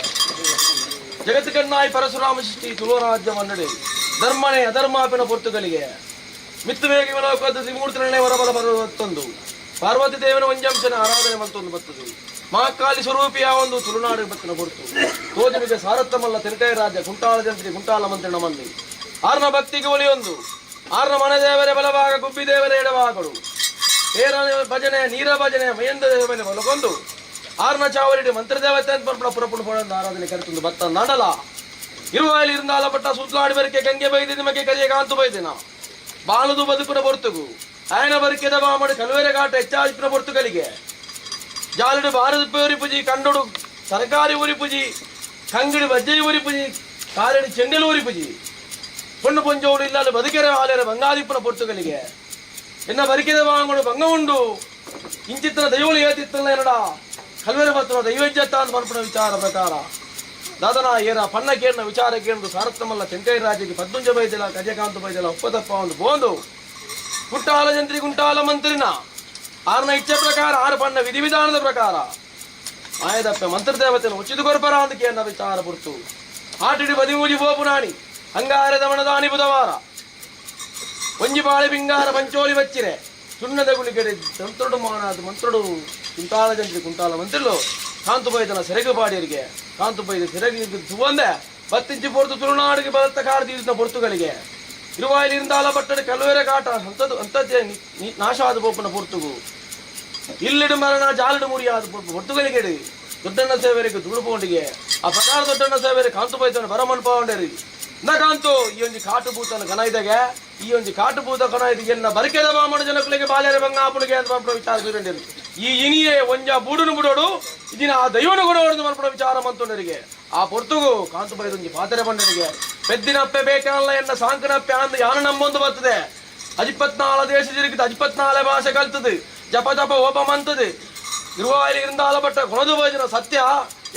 ಜಗತ್ತು ಕಣ್ಣಾಯಿ ಪರಶುರಾಮ ಸೃಷ್ಟಿ ತುಳುವರಾಜ್ಯ ಮನ್ನಡಿ ಧರ್ಮನೇ ಅಧರ್ಮಾಪಿನ ಪೊರ್ತುಗಳಿಗೆ ಮಿತ್ತು ಬೇಗ ಲೋಕದ ತ್ರಿಮೂರ್ತಿಗಳನ್ನೇ ಹೊರಬಲ ಬರುತ್ತೊಂದು ಪಾರ್ವತಿ ದೇವನ ಒಂಜಂಶನ ಆರಾಧನೆ ಮಂತೊಂದು ಬರ್ತದೆ ಮಹಾಕಾಲಿ ಸ್ವರೂಪಿಯ ಒಂದು ತುಳುನಾಡು ಬತ್ತಿನ ಹೊರತು ತೋಜುವಿಗೆ ಸಾರತ್ತಮಲ್ಲ ತೆನಕಾಯಿ ರಾಜ್ಯ ಕುಂಟಾಳ ಜಂತ್ರಿ ಕುಂಟಾಲ ಮಂತ್ರಿಣ ಮಂದಿ ಆರ್ನ ಭಕ್ತಿಗೆ ಒಲಿಯೊಂದು ಆರ್ನ ಮನದೇವರೇ ಬಲಭಾಗ ಗುಬ್ಬಿ ದೇವರೇ ಎಡಭಾಗಗಳು ಏರ ಭಜನೆ ನೀರ ಭಜನೆ ಮಯಂದ ದೇವನೆ ಬಲಗೊಂದು ಆರ್ನ ಚಾವಲಿಡಿ ಮಂತ್ರದೇವತೆ ಅಂತ ಪರ್ಪಣ ಪುರಪುಣ ಪೋಡಂದು ಆರಾಧನೆ ಕರೆತಂದು ಬತ್ತ ನಾಡಲ ಇರುವಾಯಲ್ಲಿ ಇರುಂದಾಲ ಪಟ್ಟ ಸುತ್ತಲಾಡಿ ಬರಕೆ ಗಂಗೆ ಬೈದೆ ನಿಮಗೆ ಕರಿಯ ಕಾಂತು ಬೈದೆನ ಬಾಲದು ಬದುಕುನ ಬೊರ್ತುಗು ಆಯನ ಬರಿಕೆದ ಬಾಮಡು ಕಲುವೆರೆ ಘಾಟ ಹೆಚ್ಚಾಜಿಪಿನ ಬೊರ್ತುಗಳಿಗೆ ಜಾಲಡು ಭಾರತ ಉರಿಪುಜಿ ಕಂಡೋಡು ತರಕಾರಿ ಉರಿಪುಜಿ ಕಂಗಡಿ ಬಜ್ಜೈ ಉರಿಪುಜಿ ಕಾಲಡಿ ಚೆಂಡೆಲು ಉರಿಪುಜಿ ಪೊಣ್ಣು ಪೊಂಜೋಡು ಇಲ್ಲಾಲು ಬದುಕೆರೆ ಆಲೆರೆ ಬಂಗಾದಿಪ್ಪನ ಪೊರ್ತುಗಳಿಗೆ ಎನ್ನ ಬರಿಕೆದ ವಾಂಗುಡು ಬಂಗ ಉಂಡು ಇಂಚಿತ್ತನ ದೈವಳು ಏತಿತ್ತಲ್ಲ ಏನಡ ಕಲ್ವೆರೆ ಬತ್ತನ ದೈವಜ್ಜತ್ತ ಅಂತ ಮನ್ಪುನ ವಿಚಾರ ಪ್ರಕಾರ ದಾದನ ಏರ ಪಣ್ಣ ಕೇಳಿನ ವಿಚಾರ ಕೇಂದ್ರ ಸಾರತ್ತಮಲ್ಲ ತೆಂಕೈ ರಾಜ್ಯಕ್ಕೆ ಪದ್ಮಂಜ ಬೈದಿಲ್ಲ ಕಜಕಾಂತ ಬೈದಿಲ್ಲ ಒಪ್ಪತಪ್ಪ ಒಂದು ಬೋಂದು ಕುಟ್ಟಾಲ ಜಂತ್ರಿ ಕುಂಟಾಲ ಮಂತ್ರಿನ ಆರ್ನ ಇಚ್ಛೆ ಪ್ರಕಾರ ಆರು ಪಣ್ಣ ವಿಧಿವಿಧಾನದ ಪ್ರಕಾರ ಆಯದಪ್ಪೆ ಮಂತ್ರದೇವತೆನ ಉಚಿತ ಕೊರ್ಪರ ಅಂತ ಕೇಳಿನ ವಿಚಾರ ಪುರ್ತು ಆಟಿಡಿ ಬದಿಮೂಜಿ ಬೋಪುನಾಣಿ ಅಂಗಾರದ ಮಣದಾನಿ ಬುಧವಾರ ಒಂಜಿ ಬಾಳೆ ಬಿಂಗಾರ ಪಂಚೋಲಿ ಬಚ್ಚಿರೆ ಸುಣ್ಣದ ಗುಳಿಗಡೆ ತಂತ್ರಡು ಮಾನಾದ ಮಂತ್ರಡು ಕುಂಟಾಲ ಜಂತ್ರಿ ಕುಂಟಾಲ ಮಂತ್ರಿಲು ಕಾಂತು ಬೈದನ ಸೆರಗು ಪಾಡಿಯರಿಗೆ ಕಾಂತು ಬೈದ ಸೆರಗು ತುವಂದೆ ಬತ್ತಿಂಚಿ ಪೊರ್ತು ತುಳುನಾಡಿಗೆ ಬಲತ್ತ ಕಾರ್ ತೀರಿಸಿದ ಪೊರ್ತುಗಳಿಗೆ ಇರುವಾಯಿಲಿ ಇಂದಾಲ ಬಟ್ಟಡು ಕಲುವೆರೆ ಕಾಟ ಅಂತದ್ದು ಅಂತದ್ದೇ ನಾಶವಾದ ಪೋಪನ ಪೊರ್ತುಗು ಇಲ್ಲಿಡು ಮರಣ ಜಾಲಿಡು ಮುರಿಯಾದ ಪೊರ್ತುಗಳಿಗೆ ದೊಡ್ಡಣ್ಣ ಸೇವರಿಗೆ ದುಡುಪೋಂಡಿಗೆ ಆ ಪ್ರಕಾರ ದೊಡ್ಡಣ್ಣ ಸೇವರಿಗೆ ಕಾಂತು ಬೈದನ ಬರಮನ್ಪಾವಂಡೇರಿ ಕಾಂತು ಈ ಒಂಜಿ ಕಾಟು ಭೂತನ ಕಣ ಇದಾಗೆ ಈ ಒಂಜಿ ಕಾಟು ಭೂತ ಕಣ ಇದಕ್ಕೆ ಎನ್ನ ಬರಕೆದ ಬಾಮಣ ಜನಕುಲಿಗೆ ಬಾಲ್ಯರ ಬಂಗಾಪುಳಿಗೆ ಅಂತ ಮನ್ಪುನ ವಿಚಾರ ಸೂರ್ಯಂಡೇರು ಈ ಇನಿಯೇ ಒಂಜ ಬೂಡುನು ಬುಡೋಡು ಇದಿನ ಆ ದೈವನು ಗುಡೋಡು ಮನ್ಪುನ ವಿಚಾರ ಮಂತುಂಡರಿಗೆ ಆ ಪೊರ್ತುಗು ಕಾಂತು ಬೈದೊಂಜಿ ಪಾತ್ರೆ ಬಂಡರಿಗೆ ಪೆದ್ದಿನಪ್ಪೆ ಬೇಕಲ್ಲ ಎನ್ನ ಸಾಂಕನಪ್ಪೆ ಅಂದ ಯಾನು ನಂಬೊಂದು ಬರ್ತದೆ ಅಜಿಪತ್ನಾಲ ದೇಶ ತಿರುಗಿದ ಅಜಿಪತ್ನಾಲೆ ಭಾಷೆ ಕಲ್ತದೆ ಜಪ ಜಪ ಓಪ ಮಂತದೆ ಇರುವಾಯಿಲಿ ಇರುಂದಾಲ ಬಟ್ಟ ಕೊಣದು ಬೋಜನ ಸತ್ಯ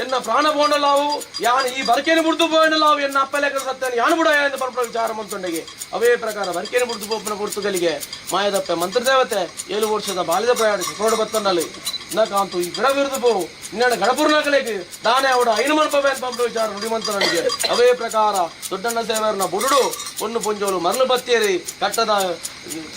ಎನ್ನ ಪ್ರಾಣ ಪೋಂಡಲಾವು ಯಾನು ಈ ಬರಕೇನು ಬುಡ್ದು ಪೋಂಡಲಾವು ಎನ್ನ ಅಪ್ಪಲೇಖನ ಸತ್ಯ ಯಾನು ಬುಡ ಎಂದು ಪರಪುರ ವಿಚಾರ ಮಂತುಂಡಿಗೆ ಅವೇ ಪ್ರಕಾರ ಬರಕೇನು ಬುಡ್ದು ಪೋಪನ ಪೊರ್ತುಗಳಿಗೆ ಮಾಯದಪ್ಪೆ ಮಂತ್ರದೇವತೆ 7 ವರ್ಷದ ಬಾಲ್ಯದ ಪ್ರಯಾಣ ಕೋಡು ಬತ್ತನಲ್ಲಿ ಕಾಂತು ಈ ಗಿಡ ವಿರುದು ಪೋ ಇನ್ನೆರಡು ಗಣಪುರ್ನಕಲಿಗೆ ದಾನೆ ಅವಡ ಐನು ಮನ್ಪವೆ ಅಂತ ಪಂಪು ವಿಚಾರ ನುಡಿಮಂತನಿಗೆ ಅವೇ ಪ್ರಕಾರ ದೊಡ್ಡಣ್ಣ ಸೇವರನ ಬುಡುಡು ಪೊಣ್ಣು ಪೊಂಜೋಲು ಮರಳು ಬತ್ತಿಯರಿ ಕಟ್ಟದ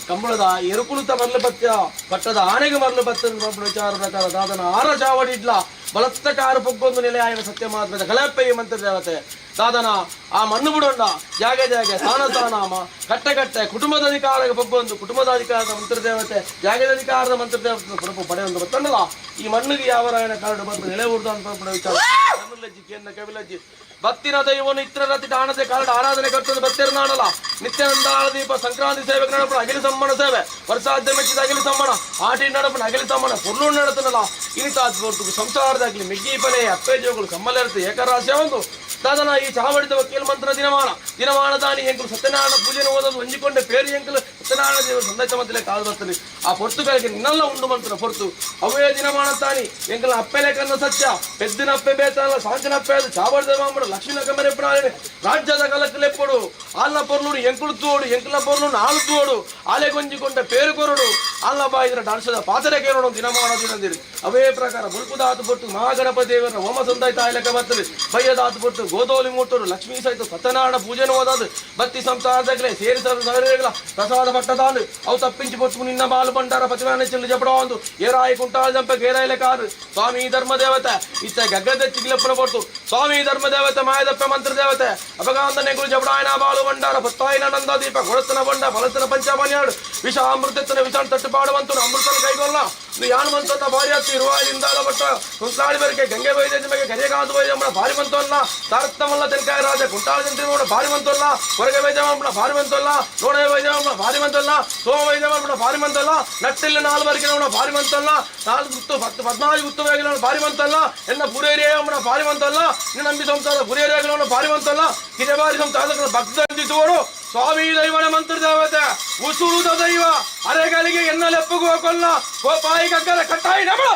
ಕಂಬಳದ ಎರುಕುಳುತ ಮರಳು ಬತ್ಯ ಪಟ್ಟದ ಆನೆಗೆ ಮರಳು ಬತ್ತ ಪಂಪು ವಿಚಾರ ಪ್ರಕಾರ ದಾದನ ಆರ ಚಾವಡಿ ಇಡ್ಲ ಬಲತ್ತ ಕಾರು ಪೊಗ್ಗೊಂದು ನೆಲೆ ಆಯನ ಸತ್ಯ ಮಾತ್ರ ಕಲಪ್ಪೆಯ ಮಂತ್ರ ದೇವತೆ ದಾದನ ಆ ಮಣ್ಣು ಬಿಡೋಣ ಜಾಗೆ ಜಾಗೆ ಸ್ಥಾನ ಸ್ಥಾನಾಮ ಕಟ್ಟೆ ಕಟ್ಟೆ ಕುಟುಂಬದ ಅಧಿಕಾರಕ್ಕೆ ಪೊಗ್ಗೊಂದು ಕುಟುಂಬದ ಅಧಿಕಾರದ ಮಂತ್ರದೇವತೆ ಜಾಗದ ಅಧಿಕಾರದ ಮಂತ್ರದೇವತೆ ಪಡಪು ಪಡೆಯೊಂದು ಬತ್ತಂಡಲ ಈ ಮಣ್ಣಿಗೆ ಯಾವರಾಯನ ಕಾರಣ ಬಂದು ನೆಲೆ ಊರ್ದು ಅಂತ ಪಂಪುನ ವಿಚಾರ ಕಮಿಲಜ್ಜಿ ಕೇಂದ್ರ ಕವಿಲಜ್ಜಿ ಭಕ್ತಿನ ದೈವನು ಇತ್ರ ರತಿ ದಾನದೆ ಕಾರಣ ಆರಾಧನೆ ಕರ್ತದೆ ಬತ್ತಿರನಾಡಲ ನಿತ್ಯಾನಂದಾಳ ದೀಪ ಸಂಕ್ರಾಂತಿ ಸೇವೆ ನಡಪಣ ಅಗಿಲಿ ಸಮ್ಮಣ ಸೇವೆ ವರ್ಷಾದ್ಯ ಮೆಚ್ಚಿದ ಅಗಿಲಿ ಸಮ್ಮಣ ಆಟಿ ನಡಪಣ ಅಗಿಲಿ ಸಮ್ಮಣ ಪೊರ್ಲು ನಡತನಲ್ಲ ಇನಿತಾದ್ ಪೊರ್ತುಗು ಸಂಸಾರದಾಗ್ಲಿ ಮಿಗ್ಗಿ ಪಲೆ ಅಪ್ಪೆ ಜೋಗಳು ಕಮ್ಮಲೆರ್ತು ಏಕರಾಶಿ ಒಂದು ದಾದನ ಈ ಚಾವಡಿದ ವಕೀಲ ಮಂತ್ರ ದಿನಮಾನ ದಿನಮಾನ ದಾನಿ ಎಂಕುಲು ಸತ್ಯನಾರಾಯಣ ಪೂಜೆನ ಓದೋದು ಹೊಂಜಿಕೊಂಡೆ ಪೇರು ಎಂಕುಲು ಸತ್ಯನಾರಾಯಣ ದೇವರು ಸಂದೇಶ ಮಂತ್ಲೆ ಕಾದು ಬರ್ತದೆ ಆ ಪೊರ್ತುಗಳಿಗೆ ನಿನ್ನೆಲ್ಲ ಉಂಡು ಮಂತ್ರ ಪೊರ್ತು ಅವೇ ದಿನಮಾನ ತಾನಿ ಎಂಕಲ ಅಪ್ಪೆಲೆ ಕನ್ನ ಸತ್ಯ ಪೆದ್ದಿನ ಅಪ್ಪೆ ಬೇತಲ್ಲ ಸಾಂಚಿನ ಅಪ್ಪೆ ಅದು ಚಾವಡಿದ ಮಾಮಡು ಲಕ್ಷ್ಮೀನ ಕಮರೆಪ್ಪನಾಳೆ ರಾಜ್ಯದ ಕಲಕಲೆಪ್ಪಡು ಆಲ್ನ ಪೊರ್ಲುಡು ಎಂಕುಲು ತೋಡು ಎಂಕುಲ ಪೊರ್ಲು ನಾಳು ತೋಡು ಆಲೆ ಗೊಂಜಿಕೊಂಡ ಪೇರು ಕೊರಡು ಆಲ್ನ ಬಾಯಿದ್ರ ಡಾನ್ಸದ ಪಾತ್ರೆ ಕೇರೋಡು ದಿನಮಾನ ದಿನಂದಿರಿ ಅವೇ ಪ್ರಕಾರ ಬುಲ್ಪುದಾತು ಪೊರ್ತು ಮಹಾಗಣಪತಿ ದೇವರ ಹೋಮ ಸಂದಾಯ ತಾಯ್ಲಕ ಬರ್ತದೆ ಬಯ್ಯದಾತು ಪೊರ್ತು ಗೋಧೋಲಿ ಮೂರ್ತರು ಲಕ್ಷ್ಮೀ ಸಹಿತ ಸತ್ಯನಾರಾಯಣ ಪೂಜೆನ ಓದಾದು ಬತ್ತಿ ಸಂಸಾರದಗ್ಲೆ ಸೇರಿ ಸರಗಳ ಪ್ರಸಾದ ಪಟ್ಟದಾನು ಅವು ತಪ್ಪಿಂಚಿ ಪೊತ್ತು ನಿನ್ನ ಬಾಲು ಬಂಡಾರ ಪತಿವಾನ ಚೆಲ್ಲು ಜಪಡವಂದು ಏರಾಯಿ ಕುಂಟಾಳ ಜಂಪ ಗೇರಾಯಿಲೆ ಕಾರು ಸ್ವಾಮಿ ಧರ್ಮದೇವತೆ ಇತ್ತ ಗಗ್ಗದ ಚಿಗ್ಲಪ್ಪನ ಪೊರ್ತು ಸ್ವಾಮಿ ಧರ್ಮದೇವತೆ ಮಾಯದಪ್ಪ ಮಂತ್ರ ದೇವತೆ ಅಪಗಾಂಧ ನೆಗುಳು ಜಪಡಾಯನ ಬಾಳು ಬಂಡಾರ ಪತ್ತಾಯಿನ ನಂದ ದೀಪ ಕೊಳತನ ಬಂಡ ಫಲತನ ಪಂಚಮನ್ಯಾಡು ವಿಷ ಅಮೃತನ ವಿಷ ತಟ್ಟುಪಾಡುವಂತ ಅಮೃತನ ಕೈಗೊಲ್ಲ ಯಾನು ಮಂತನ್ನ ಭಾರಿ ಹತ್ತಿ ಇರುವಾಯಿಂದಾಲ ಬಟ್ಟ ಕುಂತಾಳಿ ಬೆರಕೆ ಗಂಗೆ ವೈದ್ಯ ನಿಮಗೆ ಕರಿಯಕಾಂತ ವೈದ್ಯ ಭಾರಿ ಮಂತಲ್ಲ ತಾರತಮಲ್ಲ ತೆನ್ಕಾಯ ರಾಜ ಕುಂಟಾಳ ಜಂತ್ರಿ ಭಾರಿ ಮಂತಲ್ಲ ಹೊರಗೆ ವೈದ್ಯ ಭಾರಿ ಮಂತಲ್ಲ ನೋಡೆ ವೈದ್ಯ ಭಾರಿ ಮಂತಲ್ಲ ಸೋಮ ವೈದ್ಯ ಭಾರಿ ಮಂತಲ್ಲ ನಟ್ಟಿಲ್ಲ ನಾಲ್ ಬರಿಕೆ ಭಾರಿ ಮಂತಲ್ಲ ನಾಲ್ಕು ಗುತ್ತು ಪತ್ತು ಪದ್ನಾಲ್ಕು ಗುತ್ತು ವೇಗಿನ ಭಾರಿ ಮಂತಲ್ಲ ಎನ್ನ ಪುರೇರಿಯ ಭಾರಿ ಮಂತಲ್ಲ ನಿನ್ನ ನಂಬಿ ಸಂಸಾರ ಪುರೇರಿಯ ಭಾರಿ ಮಂತಲ್ಲ ಕಿರೆ ಬಾರಿ ಸಂಸಾರ ಭಕ್ತ ಸ್ವಾಮಿ ದೈವನ ಮಂತ್ರ ದೇವತೆ ಉಸುಳುದ ದೈವ ಅರೆಗಳಿಗೆ ಎನ್ನಲೆಪ್ಪುಗುವ ಕೊಲ್ಲ ಕೋಪಾಯಿ ಕಗ್ಗದ ಕಟ್ಟಾಯಿ ನಮಳ.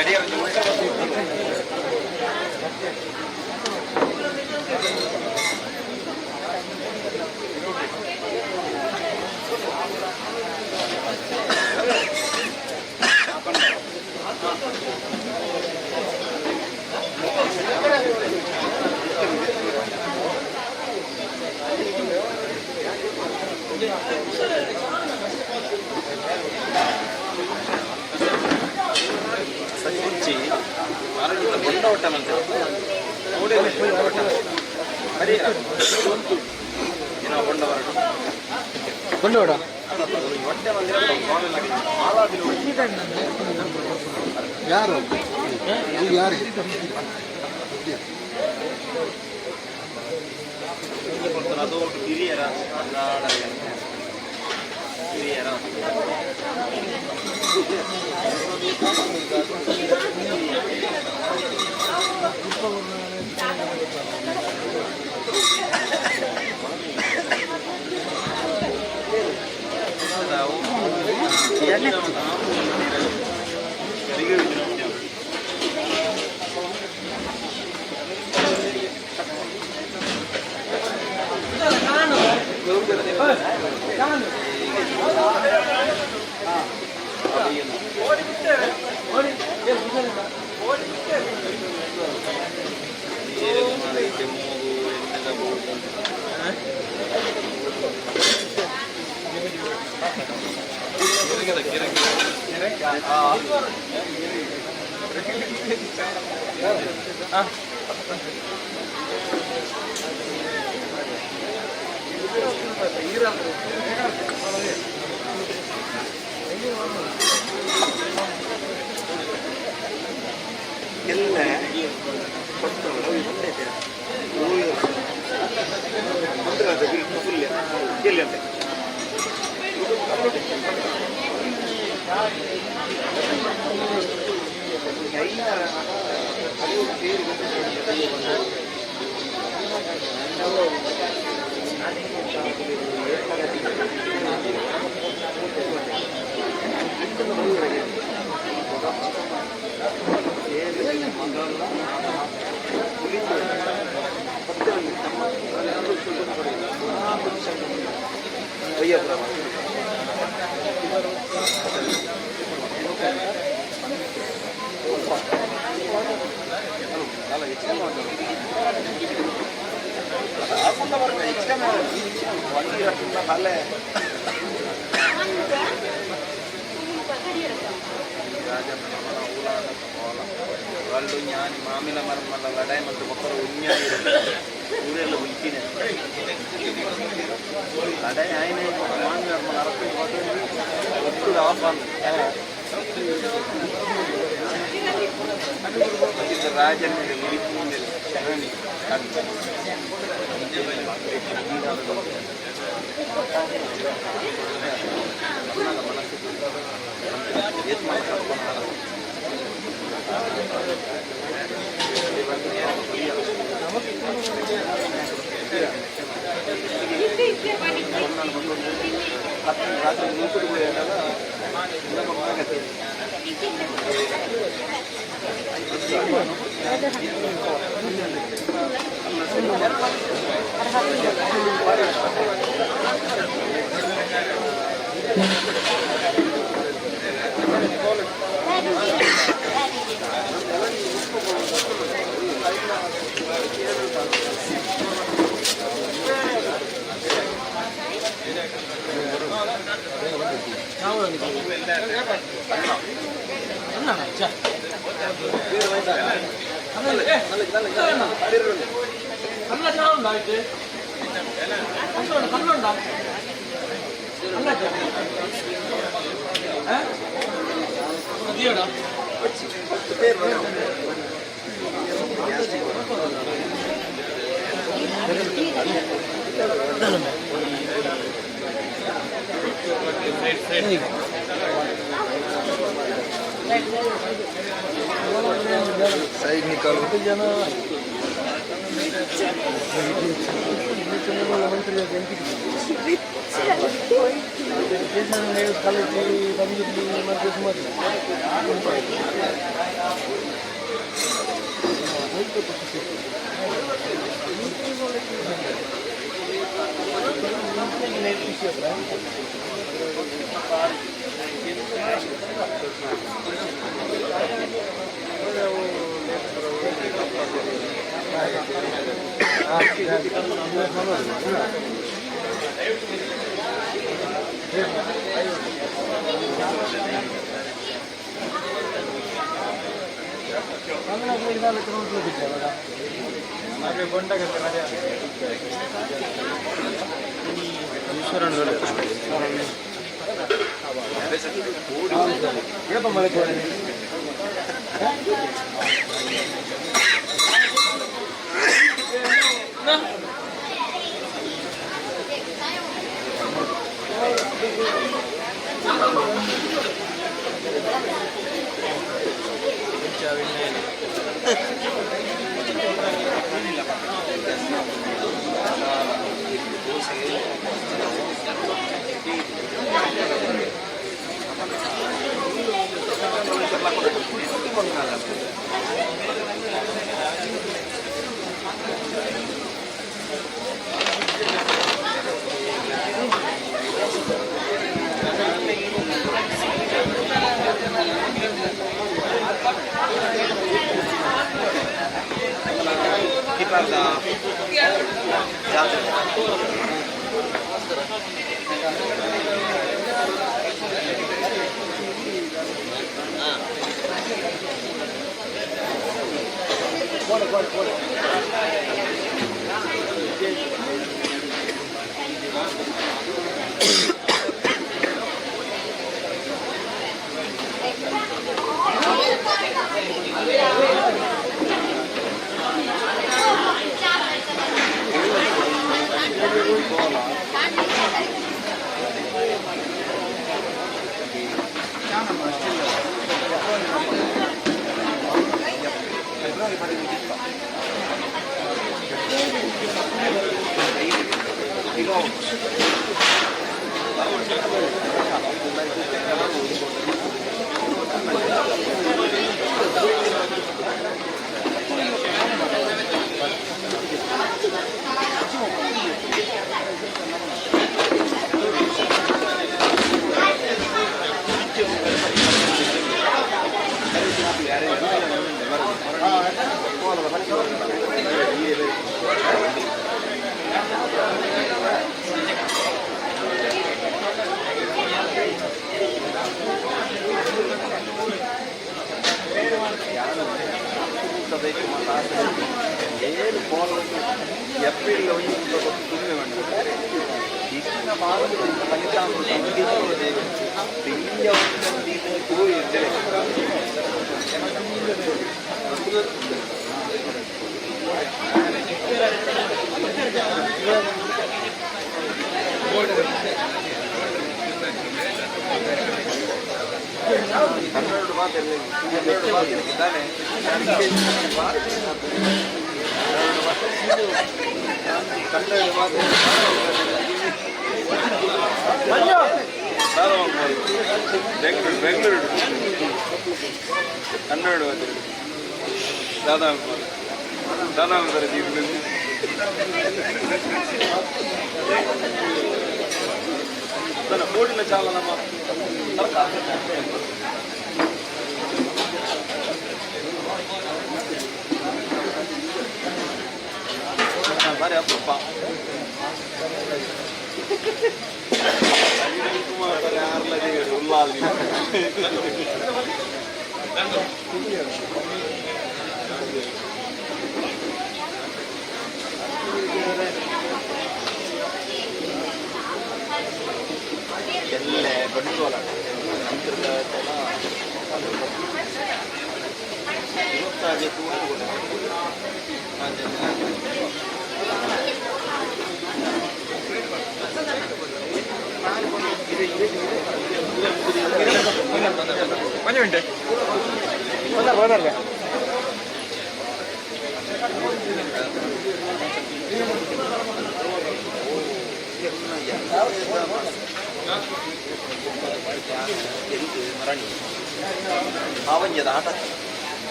ಗಡಿಯಾರ ಉಲ್ಟಾ. ಸರಿ, ಬೊಂಡ ಒಟ್ಟನಂತೆ ಏನೋ ಬೊಂಡ ಹೊರಟು. ಬಂಡವಾಡ. ಯಾರು ನೀವು? ಯಾರು? ಅದು ಹಿರಿಯರ ಹಿರಿಯರ. ಎಲ್ಲ వాళ్ళు ஞಾನಿ ಮಾಮಿನ ಮರ್ಮಲ್ಲ ಲಡಾಯಿ ಮತ್ತು ಮಕ್ಕಳು ಉಣ್ಯಾಯಿ ಊರೆಲ್ಲ ಉಲ್ಕಿನೆ ಲಡಾಯಿ ಆಯ್ನೆ ಮಾಮಿ ಮರ್ಮಲ ಅರಪ್ಪಿ ಒಟ್ಟು ಆಫ್ ರಾಜನ ಶರಣಿ. ರಾತ್ರಿ ನೂಕುಡು साइड निकालो.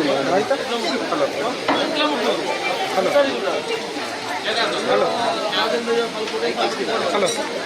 Hello hello hello Hello.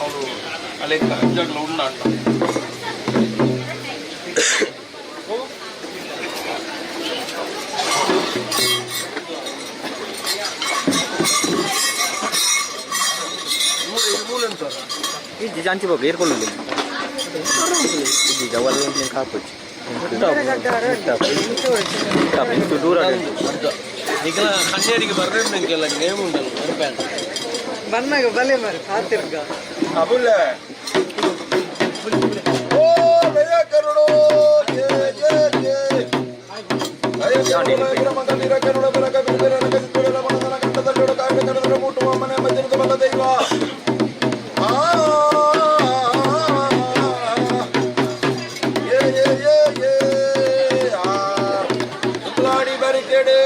ಅವರು ಅಲೆಕ್ಕ ಅಜ್ಜಗ್ಲ ಉಂಡಾಟ. ಇಜ್ಜಿ ಜಾಂಚಿ ಬೋಗ ಏರ್ಕೊಳ್ಳಿ ಇಜ್ಜಿ ಜವಲ್ ಕಾಪುಜಿ ಇಂಚು ದೂರ. ನಿಖಲ ಕಣ್ಣೇರಿಗೆ ಬರ್ರೆ ನಿಂಗೆಲ್ಲ ನೇಮ್ ಉಂಟಲ್ಲ ಬರ್ಬ್ಯಾಂಡ. ಬನ್ನಾಗ ಬಲೆ ಮಾರಿ ಕಾತಿರ್ಗ. ಅಬುಲ್ಲೆ ಓ ಭಯ ಕರುಣೋ ಜಯ ಜಯ ಜಯ ದೈವ. ಏ ಏ ಏ ಏ ಆ ಬರಿಕೆಡೆ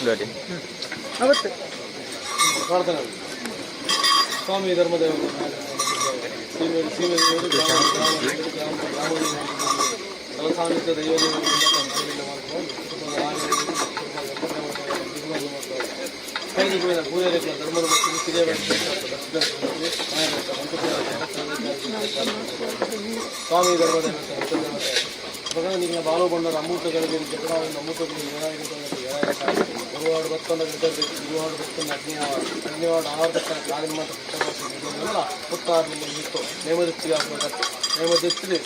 ಗಾಡಿ. ಅವತ್ತು ಪ್ರಾರ್ಥನೆ ಸ್ವಾಮಿ ಧರ್ಮದೇವ. ಸೀಮೆ ಸೀಮೆ ದೇವರು, ಗ್ರಾಮ ಗ್ರಾಮ ಗ್ರಾಮ ಗ್ರಾಮ ಗ್ರಾಮ ಸಾನ್ನಿಧ್ಯ ದೈವ ದೇವರು ಪೂಜಾರಿಗಳ ಧರ್ಮದ ಮತ್ತು ಸ್ವಾಮಿ ಧರ್ಮದ ಅಪಗ ನಿನ್ನ ಬಾಲು ಬಂಡರ ಅಮೃತಗಳಿಗೆ ಜಗಡಾವಿನ ಅಮೃತಗಳಿಗೆ ಗುರುವಾಡು ಬತ್ತೊಂಡ ಗುರುವಾಡು ಬತ್ತೊಂಡ ಅಗ್ನಿವಾಡ ಅಗ್ನಿವಾಡ ಆಹಾರ ಕಾಲಿನ ಮಾತ್ರ ಪುತ್ತಾರು ಇತ್ತು ನೇಮದೆತ್ತಿ ನೇಮದೆತ್ತಿದೆ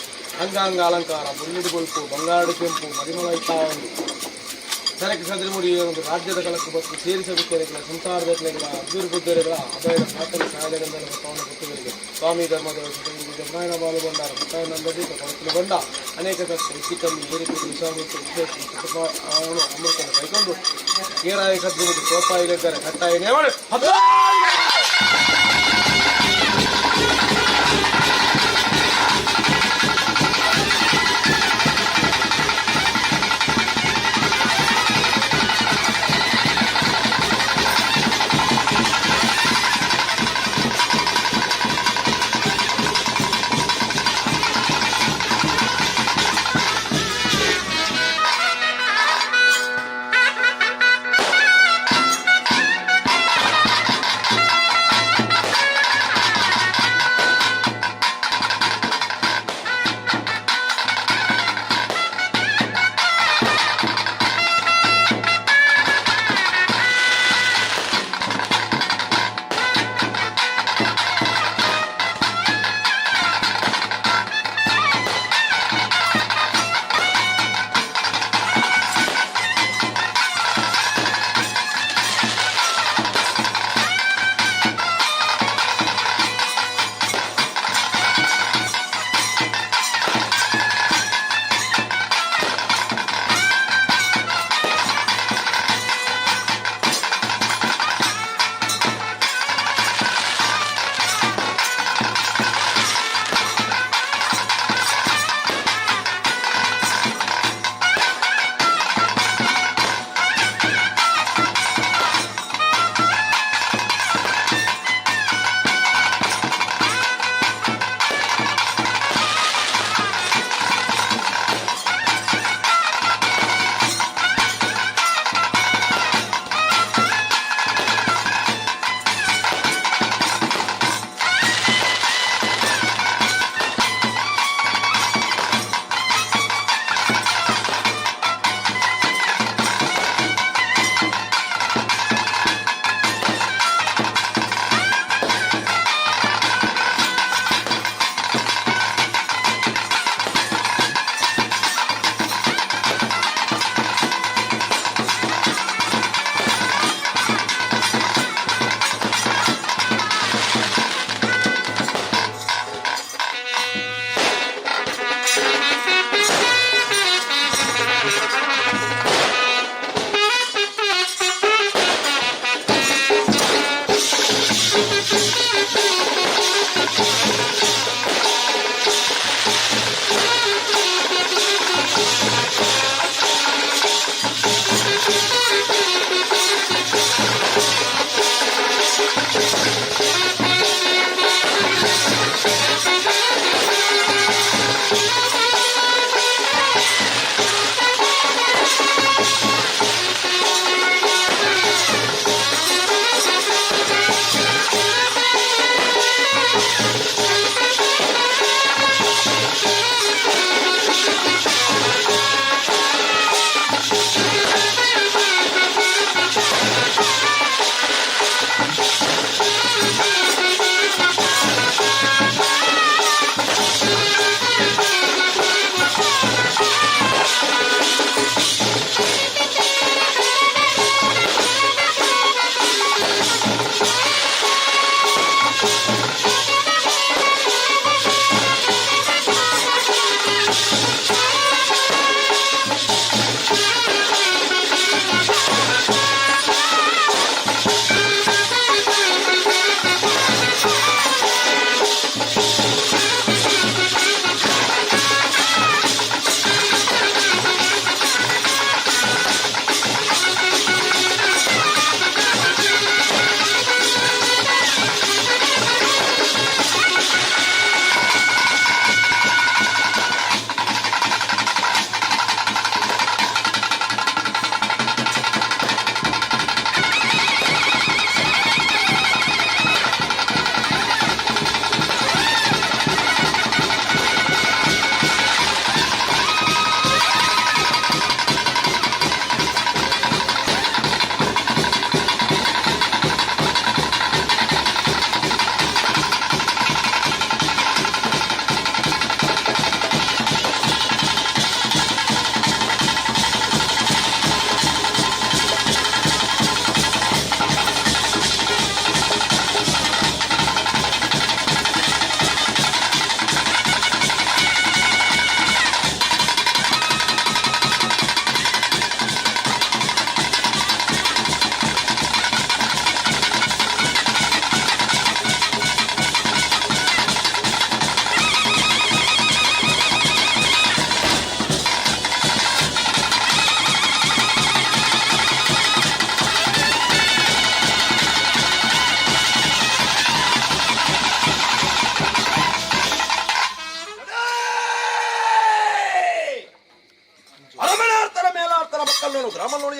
ಅಂಗಾಂಗ ಅಲಂಕಾರ ಬೊಳ್ಳಿಡು ಬೊಲ್ಪು ಬಂಗಾರಡು ಕೆಂಪು ಮರಿಮಳ ಇತ್ತಾ ಒಂದು ಸರಕ್ಕೆ ಸದ್ರಿಮುಡಿ ಒಂದು ರಾಜ್ಯದ ಕಳಕು ಬತ್ತು ಸೇರಿಸಬೇಕೆರೆಗಳ ಸಂಸಾರದ ಅಭಿವೃದ್ಧಿಗಳ ಅಭಯದ ಸಾಕಲು ಸಹಾಯಗಂಧನ ಪವನ ಪುತ್ತುಗಳಿಗೆ ಸ್ವಾಮಿ ಧರ್ಮದ ಜಮರಾಯಣ ಬಾಲು ಬಂಡಾರ ಮುತ್ತಾಯನಂದದೀಪ ಕೊಳತಿನ ಬಂಡ ಅನೇಕ ತತ್ವ ಹೆಚ್ಚು ಕಮ್ಮಿ ಏರಿಕೆ ವಿಶ್ವಾಮಿತ್ರ ವಿಶ್ಲೇಷಣೆ ಅಮೃತನ ಕೈಕೊಂಡು ಏರಾಯ ಸದ್ರಿಮುಡಿ ಕೋಪಾಯಿಗಳಿದ್ದಾರೆ ಕಟ್ಟಾಯ ನೇಮಡು.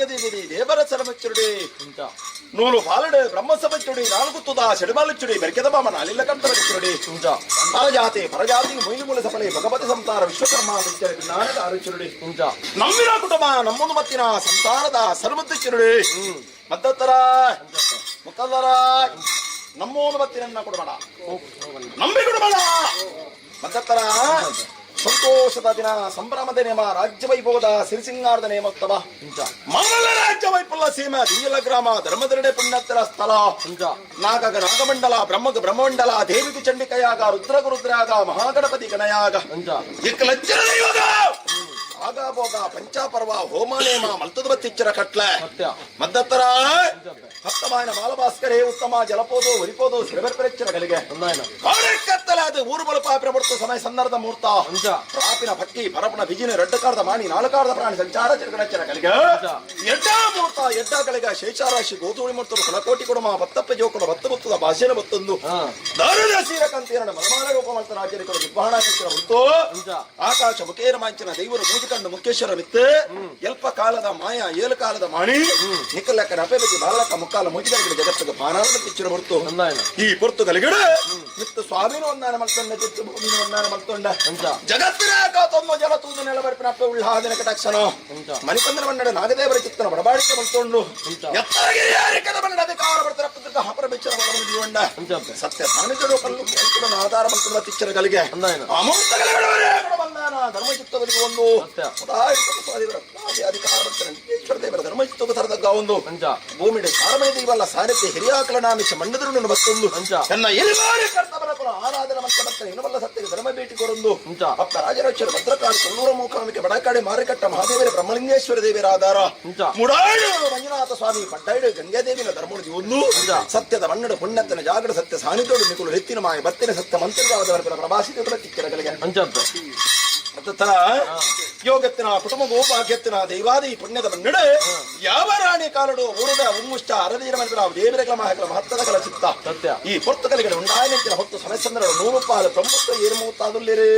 ದೇವರ ಸರಮಚ್ಚುಡಿ ನೂಲು ಪಾಲಡು ಬ್ರಹ್ಮಸಭಚ್ಚುಡಿ ನಾಲ್ಗುತ್ತುದ ಸೆಡಬಾಲುಚ್ಚುಡಿ ಬೆರ್ಕೆದ ಬಾಮ ನಾಲಿಲ್ಲ ಕಂತರಚ್ಚುಡಿ ಪರಜಾತಿ ಪರಜಾತಿ ಮೊಯ್ಲು ಮೂಲ ಸಫಲೆ ಭಗವತಿ ಸಂತಾರ ವಿಶ್ವಕರ್ಮ ಜ್ಞಾನದ ಆರುಚುರುಡಿ ನಮ್ಮಿನ ಕುಟುಂಬ ನಮ್ಮೊಂದು ಮತ್ತಿನ ಸಂತಾನದ ಸರ್ವದ್ದು ಮದ್ದತ್ತರ ಮುಕ್ಕಲ್ಲರ ನಮ್ಮೋನು ಬತ್ತಿನನ್ನ ಕೊಡಬೇಡ ನಂಬಿ ಕೊಡಬೇಡ. ಮದ್ದತ್ತರ ಸಂತೋಷದ ದಿನ, ಸಂಭ್ರಮದ ನೇಮ, ರಾಜ್ಯ ವೈಭವದ ಸಿರಿಸಿಂಗಾರದ ನೇಮೋತ್ಸವ. ಮಂಗಲ ರಾಜ್ಯ ವೈಪುಲ್ಲ ಸೀಮೆ ದಿಂಜಲ ಗ್ರಾಮ ಧರ್ಮದರಡೆ ಪುಣ್ಯತ್ತರ ಸ್ಥಳ. ನಾಗಗ ನಾಗಮಂಡಲ, ಬ್ರಹ್ಮಗ ಬ್ರಹ್ಮಮಂಡಲ, ದೇವಿಗೆ ಚಂಡಿಕಯಾಗ, ರುದ್ರಗ ರುದ್ರಾಗ, ಮಹಾಗಣಪತಿ ಗಣಯಾಗ, ಇಕ್ಕಲಚ್ಚರ ದೈವಗ ಆಗಾಭೋಗ ಪಂಚಾಪರ್ವ ಹೋಮ ನೇಮ ಮಲ್ತದ ಬತ್ತಿಚ್ಚರ ಕಟ್ಲೆ. ಮದ್ದತ್ತರ ಹತ್ತಮಾಯನ ಬಾಲಭಾಸ್ಕರೇ ಉತ್ತಮ ಜಲಪೋದು ಒರಿಪೋದು ಸಿರಬರ್ಪರೆಚ್ಚರ ಗಳಿಗೆ ಕಾಡಕ್ಕತ್ತಲಾದ ಊರು ಬಲಪಾಪಿನ ಮುರ್ತ ಸಮಯ ಸಂದರ್ಭ ಮೂರ್ತ ಪ್ರಾಪಿನ ಭಕ್ಕಿ ಪರಪನ ಬಿಜಿನ ರಡ್ಡ ಕಾರದ ಮಾಣಿ ನಾಲ್ಕಾರದ ಪ್ರಾಣಿ ಸಂಚಾರ ಚಿರಗಣಚ್ಚರ ಕಲಿಗೆ ಎಡ್ಡ ಮೂರ್ತ ಎಡ್ಡ ಕಲಿಗ ಶೇಷಾರಾಶಿ ಗೋಧೂಳಿ ಮೂರ್ತರು ಕುಲಕೋಟಿ ಕೊಡಮ ಬತ್ತಪ್ಪ ಜೋಕುಲ ಬತ್ತ ಬತ್ತದ ಭಾಷೆನ ಬತ್ತೊಂದು ದಾರುದ ಸೀರಕಂತೀರನ ಮಲಮಾಲ ರೂಪ ಮಲ್ತ ರಾಜ್ಯರಿಕರು ನಿರ್ವಹಣಾ ಹೊತ್ತು ಆಕಾಶ ಮುಖೇನ ಮಾಂಚಿನ ದೈವರು ಮೂಜಿಕಂಡು ಮುಖೇಶ್ವರ ಮಿತ್ತು ಎಲ್ಪ ಕಾಲದ ಮಾಯ ಏಳು ಕಾಲದ ಮಾಣಿ ನಿಕ್ಕಲಕ್ಕ ನಪೆ ಬಗ್ಗೆ ಬಾಲಕ ಮುಕ್ಕಾಲ ಮೂಜಿಗಳಿಗೆ ಜಗತ್ತಿಗೆ ಪಾನಾದ ಪಿಚ್ಚರ ಹೊರ್ತು ಈ ಪೊರ್ತು ಕಲಿಗಡ ಮಿತ್ತು ಸ್ವಾಮಿನ ಒಂದಾನ ಮಲ್ತೊಂಡ ಚಿತ್ತು ಭೂಮಿನ ಒಂದಾನ ಮಲ್ತೊಂಡ ಜಗತ್ತಿನ ಕಾತೊಂದು ಜಲ ತೂದು ನೆಲಬರ್ಪಿನ ಅಪ್ಪೆ ಉಳ್ಳಾದಿನ ಕಟಾಕ್ಷಣ ಮಣಿಪಂದನ ಮನ್ನಡ ನಾಗದೇವರ ಚಿತ್ತನ ಬಡಬಾಡಿಕೆ ಮಲ್ತೊಂಡು ಎತ್ತರಗಿರಿಯಾರಿಕದ ಮನ್ನಡ ಅಧಿಕಾರ ಬರ್ತರ ಪುತ್ರಕ ಹಪರ ಬೆಚ್ಚರ ಬಲವನ್ನು ಜೀವಂಡ ಸತ್ಯ ಸಾನ್ನಿಧ್ಯಡು ಕಲ್ಲು ಕಂಕುಡನ ಆಧಾರ ಮಂತ್ರ ತಿಚ್ಚರ ಕಲಿಗೆ ಅಮೃತ ಕಲಿಗಡವರೇ ಬಂದಾನ ಧರ್ಮಚಿತ್ತದಲ್ಲಿ ಒಂದು ಅಧಿಕಾರ ಬರ್ತಾರೆ ಈಶ್ವರ ದೇವರ ಧರ್ಮಚಿತ್ತದ ತರದಗ್ಗ ಒಂದು ಭೂಮಿಡೆ ಸಾರಮಣಿ ದೈವಲ್ಲ ಸಾನ್ನಿಧ್ಯ ಹಿರಿಯಾಕಲ ನಾಮಿಷ ಮಂಡದರುಣನು ಬತ್ತೊಂದು ನನ್ನ ಎಲಿಮಾರಿ ಕರ್ತವರ ಕುಲ ಆರಾಧನ ಮಂತ್ರ ಬರ್ತಾರೆ ಇನ್ನವಲ್ಲ ಸತ್ಯಕ್ಕೆ ಧರ್ಮ ಭೇಟಿ ಕೊರೊಂದು ಅಪ್ಪ ರಾಜರಾಜೇಶ್ವರ ಭದ್ರಕಾಳಿ ಕೊಲ್ಲೂರ ಮೂಕಾಂಬಿಕೆ ಬಡಕಾಡಿ ಮಾರಿಕಟ್ಟ ಮಹಾದೇವರ ಬ್ರಹ್ಮಲಿಂಗೇಶ್ವರ ದೇವರ ಆಧಾರ ಮುಡಾಡು ಮಂಜುನಾಥ ಸ್ವಾಮಿ ಪಡ್ಡಾಯಿಡು ಗಂಗಾದೇವಿನ ಧರ್ಮುಡಿ ಒಂದು ಸತ್ಯದ ಮಣ್ಣಡು ಪುಣ್ಯತನ ಜಾಗಡ ಸತ್ಯ ಸಾನ್ನಿಧ್ಯೋಡು ನಿಕುಲು ಎತ್ತಿನ ಮಾಯ ಬತ್ತಿನ ಸತ್ಯ ಮಂತ್ರವಾದ ಪ್ರಭಾಸಿತ ತಿಕ್ಕರಗಳಿಗೆ ಯೋಗತ್ತಿನ ಕುಟುಂಬ ಭಾಗ್ಯತ್ತಿನ ದೈವಾದಿ ಪುಣ್ಯದ ಮನ್ನಡೆ ಯಾವ ರಾಣಿ ಕಾಲಡು ಊರದ ಉಮ್ಮುಷ್ಟ ಅರದೀರ ಮನದ ದೇವರ ಮಹಕಲ ಮಹತ್ತದ ಕಲ ಚಿತ್ತ ಸತ್ಯ. ಈ ಪೊರ್ತುಕಲಿಗಳು ಉಂಡಾಯನಂಚಿನ ಹೊತ್ತು ಸಮಸ್ಯಂದ್ರ ನೂರು ಪಾಲು ತೊಂಬತ್ತು ಏರು ಮೂವತ್ತಾದುಲ್ಲಿರಿ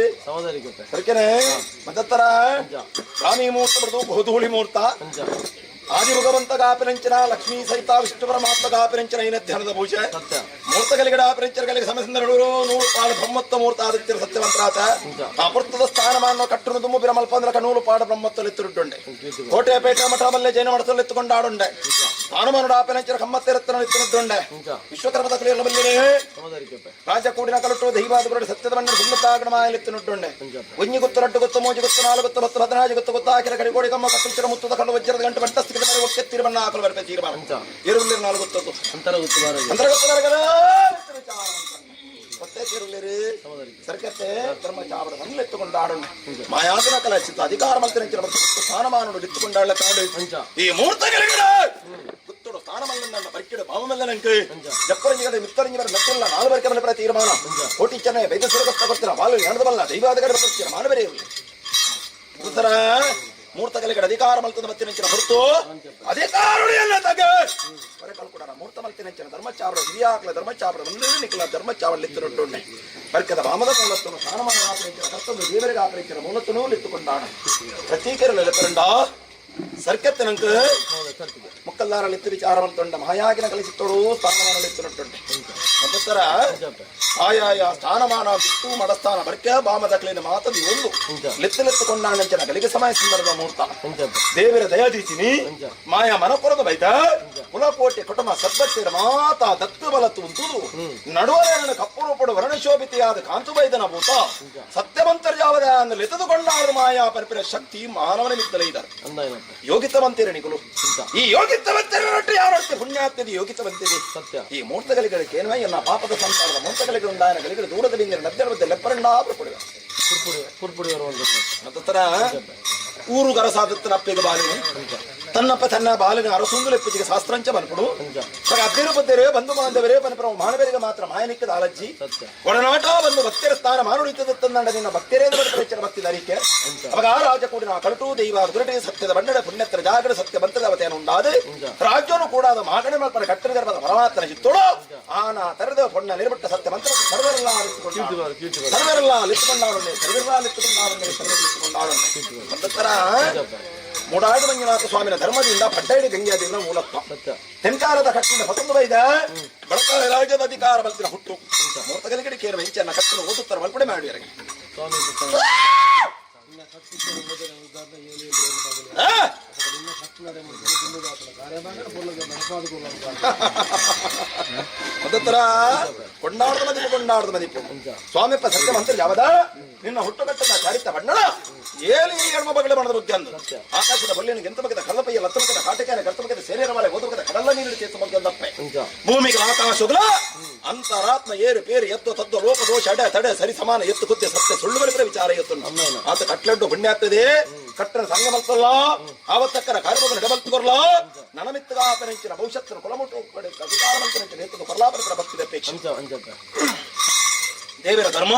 ಸರಿಕೆನೆ ಮದತ್ತರ ರಾಣಿ ಮೂರ್ತ ಬರೆದು ಬಹುಧೂಳಿ ಮೂರ್ತ ಆದಿ ಭಗವಂತ ಗಾಪಿರಂಚನ ಲಕ್ಷ್ಮೀ ಸಹಿತ ವಿಷ್ಣು ಪರಮಾತ್ಮ ಗಾಪಿರಂಚನ ಐನ ಧ್ಯಾನದ ಪೂಜೆ ಮೂರ್ತಗಲಿಗಡ ಆಪಿರಂಚರಗಳಿಗೆ ಸಮಸಂದರಡು ನೂರು ಪಾಲು ಬ್ರಹ್ಮತ್ವ ಮೂರ್ತ ಆದಿತ್ಯರ ಸತ್ಯವಂತರಾತ ಆ ಪುರ್ತದ ಸ್ಥಾನಮಾನ ಕಟ್ಟುನು ದುಮ್ಮು ಬಿರಮಲ್ಪಂದ್ರ ನೂಲು ಪಾಡ ಬ್ರಹ್ಮತ್ವಲಿತ್ತುಂಡೆ ಕೋಟೆ ಪೇಟೆ ಮಠ ಮಲ್ಲೆ ಜೈನ ಮಠದಲ್ಲಿತ್ತುಕೊಂಡಾಡುಂಡೆ ಸ್ಥಾನಮಾನುಡ ಆಪಿರಂಚರ ಕಮ್ಮತ್ತೆರತ್ತನ ಇತ್ತುಂಡೆ ವಿಶ್ವಕರ್ಮದ ಕಲಿಯಲ್ಲ ಬಲ್ಲಿರೇ ರಾಜಕೂಡಿನ ಕಲಟು ದೈವಾದ ಗುರುಡು ಸತ್ಯದ ಮಣ್ಣ ಸುಮ್ಮತ್ತಾಗಣಮಾಯಲಿತ್ತುಂಡೆ ಒಂಜಿ ಗೊತ್ತು ರಡ್ಡು ಗೊತ್ತು ಮೋಜಿ ಗೊತ್ತು ನಾಲ್ಕು ಗೊತ್ತು ಹತ್ತು ಹದಿನಾಜು ಗೊತ್ತು ಗೊತ್ತಾಕಿರ ಕಡಿ ಕೋಡಿ ಕಮ್ಮ ಕತ್ತುಚಿರ ಮುತ್ತದ ಕಣ್ಣು ವಜ್ರದ ಗಂಟು ಬಂಟ ಸ್ಥಿತಿ ಮೇಲೆ ಒಕ್ಕೆ ತೀರ್ಮಣ್ಣ ಹಾಕಲು ಬರ್ಪೆ ತೀರ್ಮಾನ ಇರುವಲ್ಲಿ ನಾಲ್ಕು ಗೊತ್ತು ಅಂತರ ಗೊತ್ತು ಬಾರದು ಅಂತರ ಗೊತ್ತು ಬರಗಲ ಗೊತ್ತೇ ತಿರುಲಿರಿ ಸರ್ಕತ್ತೆ ಧರ್ಮ ಚಾವಡ ಮಣ್ಣೆತ್ತುಕೊಂಡಾಡು ಮಾಯಾದನ ಕಲ ಚಿತ್ತ ಅಧಿಕಾರ ಮಂತ್ರಿ ಸ್ಥಾನಮಾನನು ಎತ್ತುಕೊಂಡಾಳ ಕಾಡು ಈ ಮೂರ್ತಗಳಿಗೆ ಗುತ್ತುಡು ಸ್ಥಾನಮಲ್ಲ ಪರಿಕಿಡು ಭಾವಮಲ್ಲನಂಕೆ ಜಪ್ಪರಂಜಿಗಡೆ ಮಿತ್ತರಂಜಿಗಡೆ ಮೆತ್ತಲ್ಲ ನಾಲ್ಕು ಬರ್ಕೆ ಮನೆ ತೀರ್ಮಾನ ಕೋಟಿ ಚೆನ್ನೈ ವೈದ್ಯ ಸುರಗಸ್ತ ಬರ್ತೀರ ಬಾಲು ಎಣದಬಲ್ಲ ದೈವಾಧಿಕಾರಿ ಬರ್ತೀರ ಮಾನವರೇ ಉತ್ತರ ಮೂರ್ತಗಳಿಗೆ ಅಧಿಕಾರ ಮಲ್ತದ ಮತ್ತಿನಂಚಿನ ಹೊರತು ಅಧಿಕಾರುಡಿಯನ್ನ ತಗ ಕೂಡ ಮೂರ್ತ ಮಲ್ತಿನಂಚಿನ ಧರ್ಮಚಾರ ಹಿರಿಯಾಕಲ ಧರ್ಮಚಾರ ನಿಕ್ಕಲ ಧರ್ಮಚಾವಲ್ಲಿತ್ತುಂಟುಂಡೆ ಬರ್ಕದ ವಾಮದ ಮೂಲತ್ತನು ಸ್ಥಾನಮಾನ ಆಪರಿಂಚಿನ ಕರ್ತವ್ಯ ದೇವರಿಗೆ ಆಪರಿಂಚಿನ ಮೂಲತ್ತನು ಲಿತ್ತುಕೊಂಡಾಣ ಪ್ರತೀಕರಲು ಲೆಪ್ಪರಂಡ ಸರ್ಕತ್ತಿನಂಕ ಮುಕ್ಕಲ್ಲಾರಲಿತ್ತು ವಿಚಾರ ಮಲ್ತೊಂಡ ಮಹಾಯಾಗಿನ ಕಲಿಸಿತ್ತೋಡು ಸ್ಥಾನಮಾನ ಲಿತ್ತುಂಟುಂಡೆ ಮತ್ತತ್ತರ ಆಯಾಯ ಸ್ಥಾನಮಾನ ಬಿಟ್ಟು ಮಡಸ್ಥಾನ ಬರ್ಕೆ ಬಾಮದಕ್ಲಿನ ಮಾತದಿ ಒಂದು ಲಿತ್ತು ಲಿತ್ತುಕೊಂಡಾಣಂಚಿನ ಗಳಿಗೆ ಸಮಯ ಸಂದರ್ಭ ಮುಹೂರ್ತ ದೇವರ ದಯಾದೀಚಿನಿ ಮಾಯ ಮನಪುರದ ಬೈತ ಕುಲಕೋಟಿ ಕುಟುಂಬ ಸದ್ಭಕ್ತಿರ ಮಾತಾ ದತ್ತು ಬಲತ್ತು ಉಂಟುದು ನಡುವರೆ ಕಪ್ಪುರೂಪಡು ವರ್ಣಶೋಭಿತೆಯಾದ ಕಾಂತುಬೈದನ ಭೂತ ಸತ್ಯವಂತರ್ಯಾವದ ಲಿತದುಕೊಂಡಾದ ಮಾಯಾ ಪರಿಪಿನ ಶಕ್ತಿ ಮಾನವನ ಮಿತ್ತಲ ಇದ್ದಾರೆ ಯೋಗಿತವಂತಿರ ನಿಕುಲು ಈ ಯೋಗಿತವಂತಿರ ಯಾರತ್ತೆ ಪುಣ್ಯಾತ್ಮದಿ ಯೋಗಿತವಂತಿದೆ ಸತ್ಯ. ಈ ಮೂರ್ತಗಳಿಗೆ ಏನ ಎಲ್ಲ ಪಾಪದ ಸಂಸಾರದ ಮೂರ್ತಗಳಿಗೆ ಉಂಡಾಯನ ಗಳಿಗೆ ದೂರದಲ್ಲಿ ನದ್ಯರ ಮಧ್ಯೆ ಲೆಪ್ಪರಂಡ ಪುರ್ಪುಡಿ ಪುರ್ಪುಡಿ ಬರುವಂತ ಮತ್ತತ್ರ ಊರು ಗರಸಾದತ್ತನ ಅಪ್ಪೆಗೆ ಬಾಲಿನ ತನ್ನಪ್ಪ ತನ್ನ ಬಾಲಿನ ಅರಸುಂದುಲೆಪ್ಪಿಗೆ ಶಾಸ್ತ್ರಂಚ ಬನ್ಪುಡು ಅಬ್ಬಿರು ಬದ್ದರೆ ಬಂಧು ಬಾಂಧವರೇ ಪನಪರ ಮಾನವರಿಗೆ ಮಾತ್ರ ಮಾಯನಿಕ್ಕದ ಅಲಜ್ಜಿ ಒಡನಾಟ ಬಂದು ಭಕ್ತರ ಸ್ಥಾನ ಮಾನುಡಿತದ ತಂದಂಡ ನಿನ್ನ ಭಕ್ತರೇ ಬರ್ತರೆ ಭಕ್ತಿ ಧರಿಕೆ ಅವಾಗ ಆ ರಾಜಕೂಡಿನ ಕಳಟು ದೈವ ಗುರುಟಿ ಸತ್ಯದ ಬಂಡಡ ಪುಣ್ಯತ್ರ ಜಾಗರ ಸತ್ಯ ಬಂತದ ಉಂಡಾದ ರಾಜ್ಯನು ಕೂಡ ಅದು ಮಾಗಣೆ ಮಲ್ಪನ ಕಟ್ಟಡ ಗರ್ಭದ ಪರಮಾತ್ಮನ ಚಿತ್ತೋಡು ಆನ ತರದ ಪೊಣ್ಣ ನಿರ್ಬಿಟ್ಟ ಸತ್ಯ ಮಂತ್ರ ಸರ್ವರೆಲ್ಲ ಸರ್ವರೆಲ್ಲ ಲಿತ್ತುಕೊಂಡಾಡುಂಡೆ ಸರ್ವರೆಲ್ಲ ಲಿತ್ತುಕೊಂಡಾಡುಂಡೆ ಸರ್ವರೆಲ್ಲ ಲಿತ್ತುಕೊಂಡಾಡುಂಡೆ ಮೂಡಾಡು ಮಂಜುನಾಥ ಸ್ವಾಮಿನ ಧರ್ಮದಿಂದ ಪಡ್ಡೈಡಿ ಗಂಗಾದೇವಿನ ಮೂಲತ್ವ ತೆಂಕಾರದ ಕಟ್ಟಿನ ಪತ್ತೊಂದು ಬೈದ ಬಳಕ ರಾಜ್ಯದ ಅಧಿಕಾರ ಬಲ್ತಿನ ಹುಟ್ಟು ಮೂರ್ತಗಲಿಗಡಿ ಕೇರವ ಇಂಚನ್ನ ಕಟ್ಟನ್ನು ಓದುತ್ತರ ಮಲ್ಪಡೆ ಮಾಡಿಯರಿಗೆ ಮೊದತ್ತರ ಕೊಂಡಾಡದ ಮದಿಪು ಕೊಂಡಾಡದ ಮದಿಪು ಸ್ವಾಮಿಪ್ಪ ಸತ್ಯ ಮಂತ್ರ ಯಾವದ ನಿನ್ನ ಹುಟ್ಟುಗಟ್ಟದ ಚಾರಿತ ಬಣ್ಣಣ ಏಲಿ ಎಣ್ಮ ಬಗಳೆ ಬಣ್ಣದ ಬುದ್ಧಿ ಅಂದು ಆಕಾಶದ ಬಲ್ಲಿನ ಎಂತ ಬಗೆದ ಕಲ್ಲಪಯ್ಯ ಲತ್ತ ಬಗೆದ ಕಾಟಕಾನ ಕರ್ತ ಬಗೆದ ಸೇರಿಯರ ಮಳೆ ಓದು ಬಗೆದ ಕಡಲ ನೀರು ಚೇತ ಬಗ್ಗೆ ದಪ್ಪೆ ಭೂಮಿಗೆ ಆಕಾಶಗಳ ಅಂತರಾತ್ಮ ಏರು ಪೇರು ಎತ್ತು ತದ್ದು ಲೋಪ ದೋಷ ಅಡೆ ತಡೆ ಸರಿ ಸಮಾನ ಎತ್ತು ಕುತ್ತೆ ಸತ್ಯ ಸುಳ್ಳು ಬಳಿಕರ ವಿಚಾರ ಎತ್ತು ಆತ ಕಟ್ಲಡ್ಡು ಪುಣ್ಯಾಗ್ತದೆ ಕಟ್ಟನ ಸಂಘ ಮಲ್ತಲ್ಲ ಆವತ್ತಕ್ಕನ ಕಾರ್ಯವನ್ನು ನಡಬಲ್ತುಕೊರ್ಲ ನನಮಿತ್ತಗಾಪನೆಂಚಿನ ಭವಿಷ್ಯತ್ತಿನ ಕುಲಮುಟ್ಟು ಅಧಿಕಾರ ಮಂತನೆಂಚಿನ ಎತ್ತದ ಕೊರ್ಲಾಪನ ಭಕ್ತಿದ ಅಪೇಕ್ಷೆ ದೇವರ ಧರ್ಮ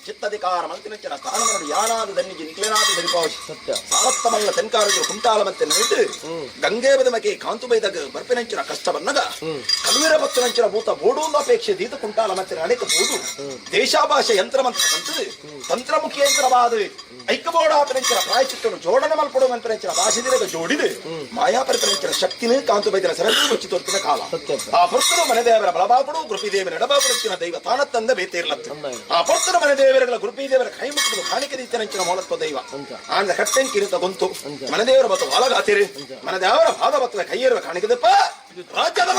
ಚಿತ್ತಧಿಕಾರ ಮಂತಿನಂಚಿನ ಸ್ಥಾನಮನಡು ಯಾನಾದ ದನ್ನಿಗೆ ನಿಕ್ಲೇನಾದ ದರಿಪಾವತಿ ಸತ್ಯ. ಸಾರತ್ತಮಲ್ಲ ತೆನ್ಕಾರಜು ಕುಂಟಾಲ ಮತ್ತೆ ನೈಟ್ ಗಂಗೆ ಬದಮಕೆ ಕಾಂತು ಬೈದಾಗ ಬರ್ಪಿನಂಚಿನ ಕಷ್ಟ ಬನ್ನಗ ಕಲ್ವೀರ ಭಕ್ತನಂಚಿನ ಭೂತ ಬೋಡು ಅಪೇಕ್ಷೆ ದೀತ ಕುಂಟಾಲ ಮತ್ತೆ ಅನೇಕ ಬೋಡು ದೇಶಾಭಾಷೆ ಯಂತ್ರ ಮಂತ್ರ ತಂತದು ತಂತ್ರಮುಖಿ ಯಂತ್ರವಾದ ಐಕ್ಯಬೋಡಾಪನೆಂಚಿನ ಪ್ರಾಯಚಿತ್ತನು ಜೋಡಣೆ ಮಲ್ಪಡು ಮಂತ್ರನೆಂಚಿನ ಭಾಷೆದಿರಗ ಜೋಡಿದು ಮಾಯಾಪರಿಪನೆಂಚಿನ ಶಕ್ತಿನ ಕಾಂತು ಬೈದಿನ ಸರದಿ ಮುಚ್ಚಿ ತೋರ್ತಿನ ಕಾಲ ಆ ಪುರ್ತನು ಮನೆದೇವರ ಬಳಬಾಪಡು ಕೃಪಿದೇವರ ಎಡಬಾಪುಡುತ್ತಿನ ದೈವ ತಾನ ತಂದ ಬೇತೇರ್ಲತ್ತು ಆ ಪುರ್ತನ ಮನೆದೇವರಗಳ ಕೃಪಿದೇವರ ಕೈ ಮುಟ್ಟುದು ಕಾಣಿಕೆ ದೀತನೆಂಚಿನ ಮೂಲತ್ವ ದೈವ ಆಂದ ಕಟ್ಟೆಂ ಕಿರಿತ ಗೊಂತು ಮನೆದೇವರ ಬತ್ತು ವಾಲಗಾತಿರಿ ಮನೆದೇವರ ಪಾದ ಬತ್ತದ ಕೈಯೇರುವ ಕಾಣಿಕೆದಪ್ಪ ರಾಜ್ಯದ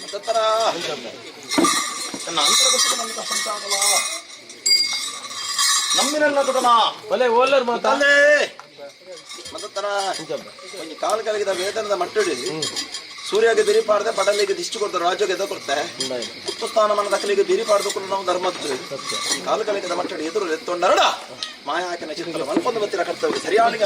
ಮತ್ತತ್ತರ ತನ್ನ ಅಂತರಗತಿಗೆ ನಮ್ಗೆ ಸಂತಾನವ ನಮ್ಮಿನಲ್ಲ ಕುಟುಂಬ ಒಲೆ ಓಲರ್ ಮಾತಾ ತಂದೆ ಮತ್ತತ್ತರ ಒಂಜಿ ಕಾಲು ಕಲಗಿದ ವೇತನದ ಮಟ್ಟಡಿ. ಸೂರ್ಯಗೆ ಬೆರಿ ಪಾಡ್ದೆ ಬಡಲಿಗೆ ದಿಷ್ಟಿ ಕೊಡ್ತಾರೆ ರಾಜ್ಯಗೆ ಎದ ಕೊರ್ತೆ. ಕುತ್ತು ಸ್ಥಾನಮಾನ ದಖಲಿಗೆ ಬೆರಿ ಪಾಡ್ದು ನಾವು ಧರ್ಮತ್ತು ಈ ಕಾಲು ಕಲಿಕದ ಮಟ್ಟಡಿ ಎದುರು ಎತ್ತೊಂಡರಡ ಮಾಯಾಕಿನ ಚಿತ್ರ ಮಲ್ಪೊಂದು ಬತ್ತಿರ ಕರ್ತವ್ಯ ಸರಿಯಾಗಿ.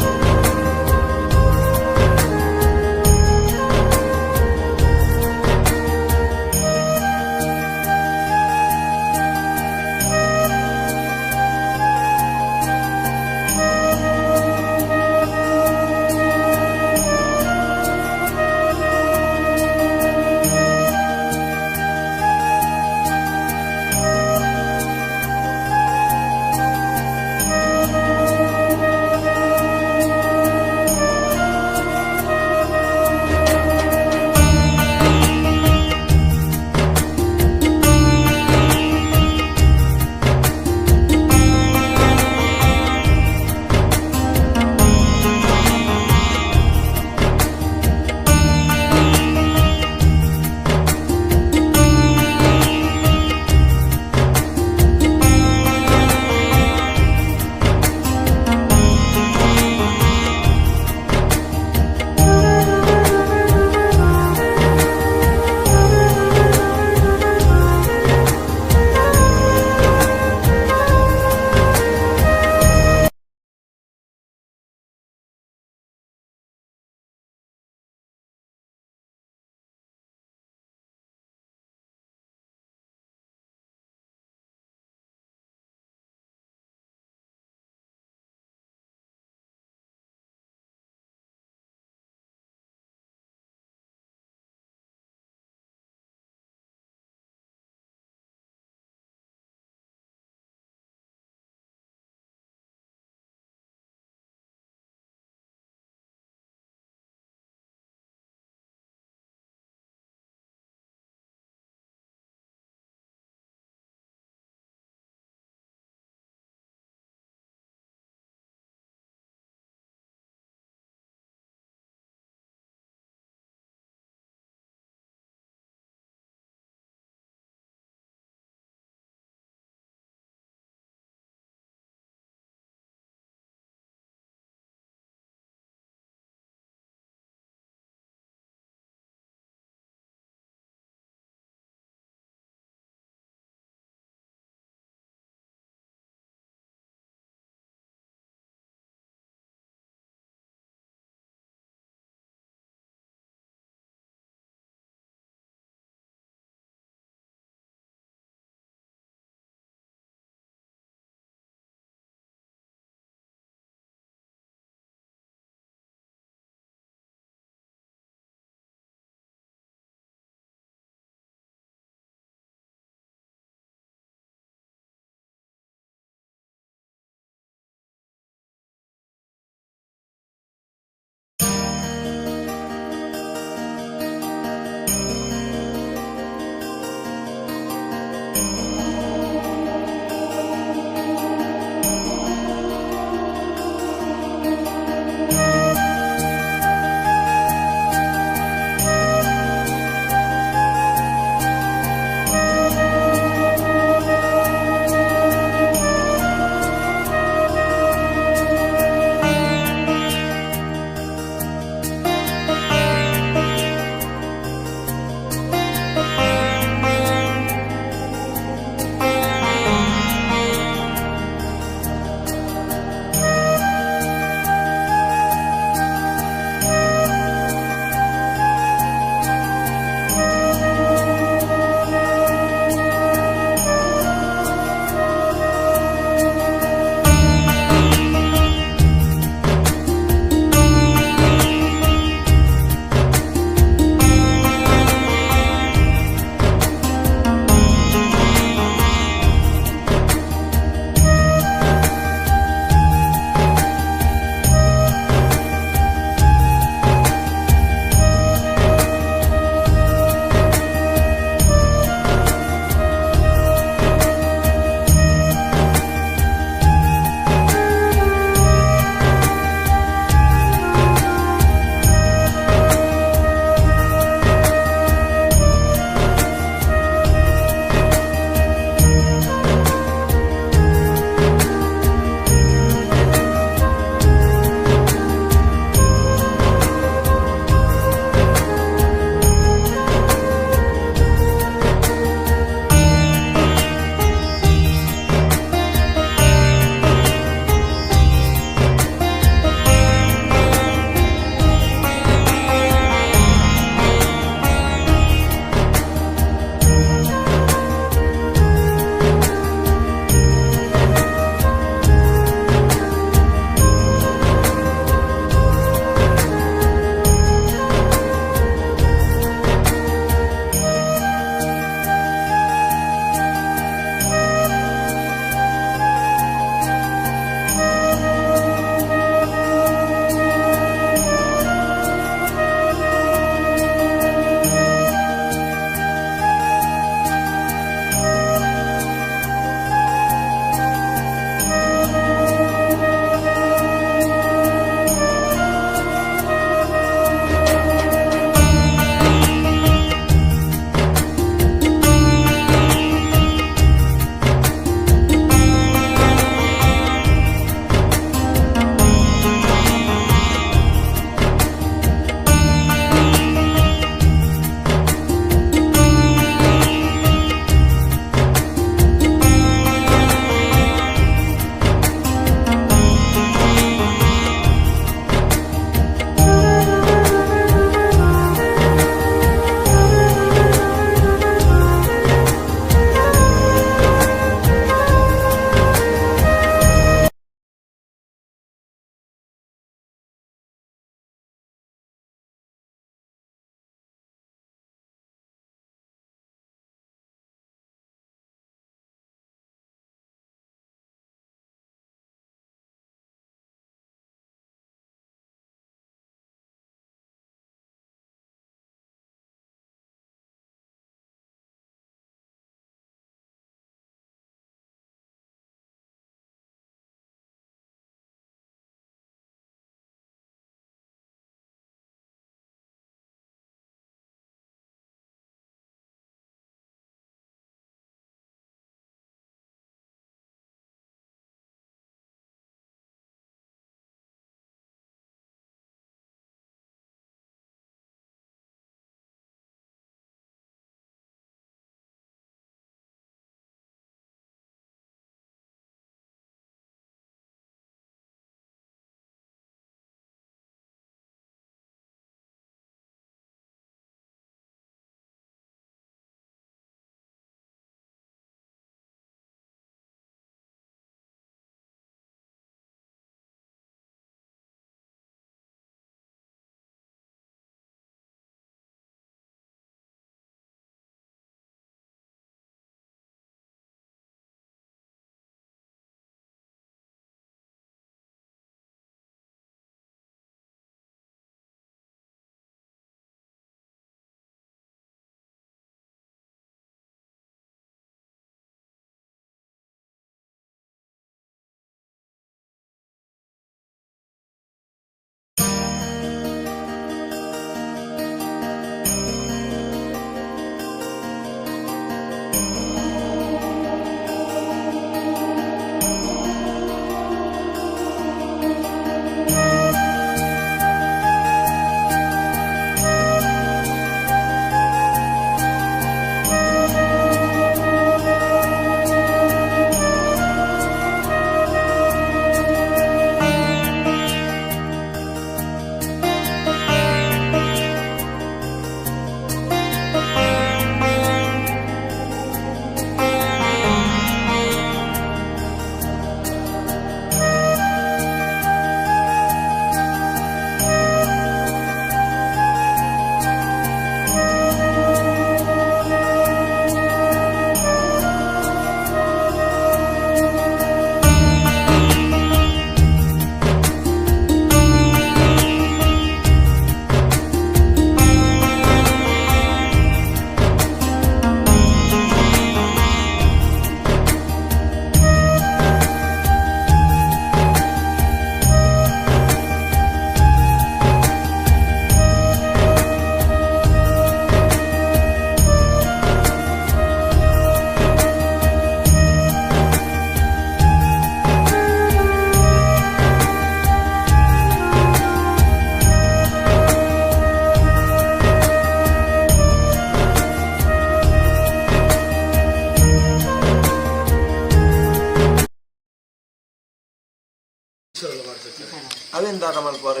ಅವೆನ್ ದಾದ ಮಲ್ಪುವರ್?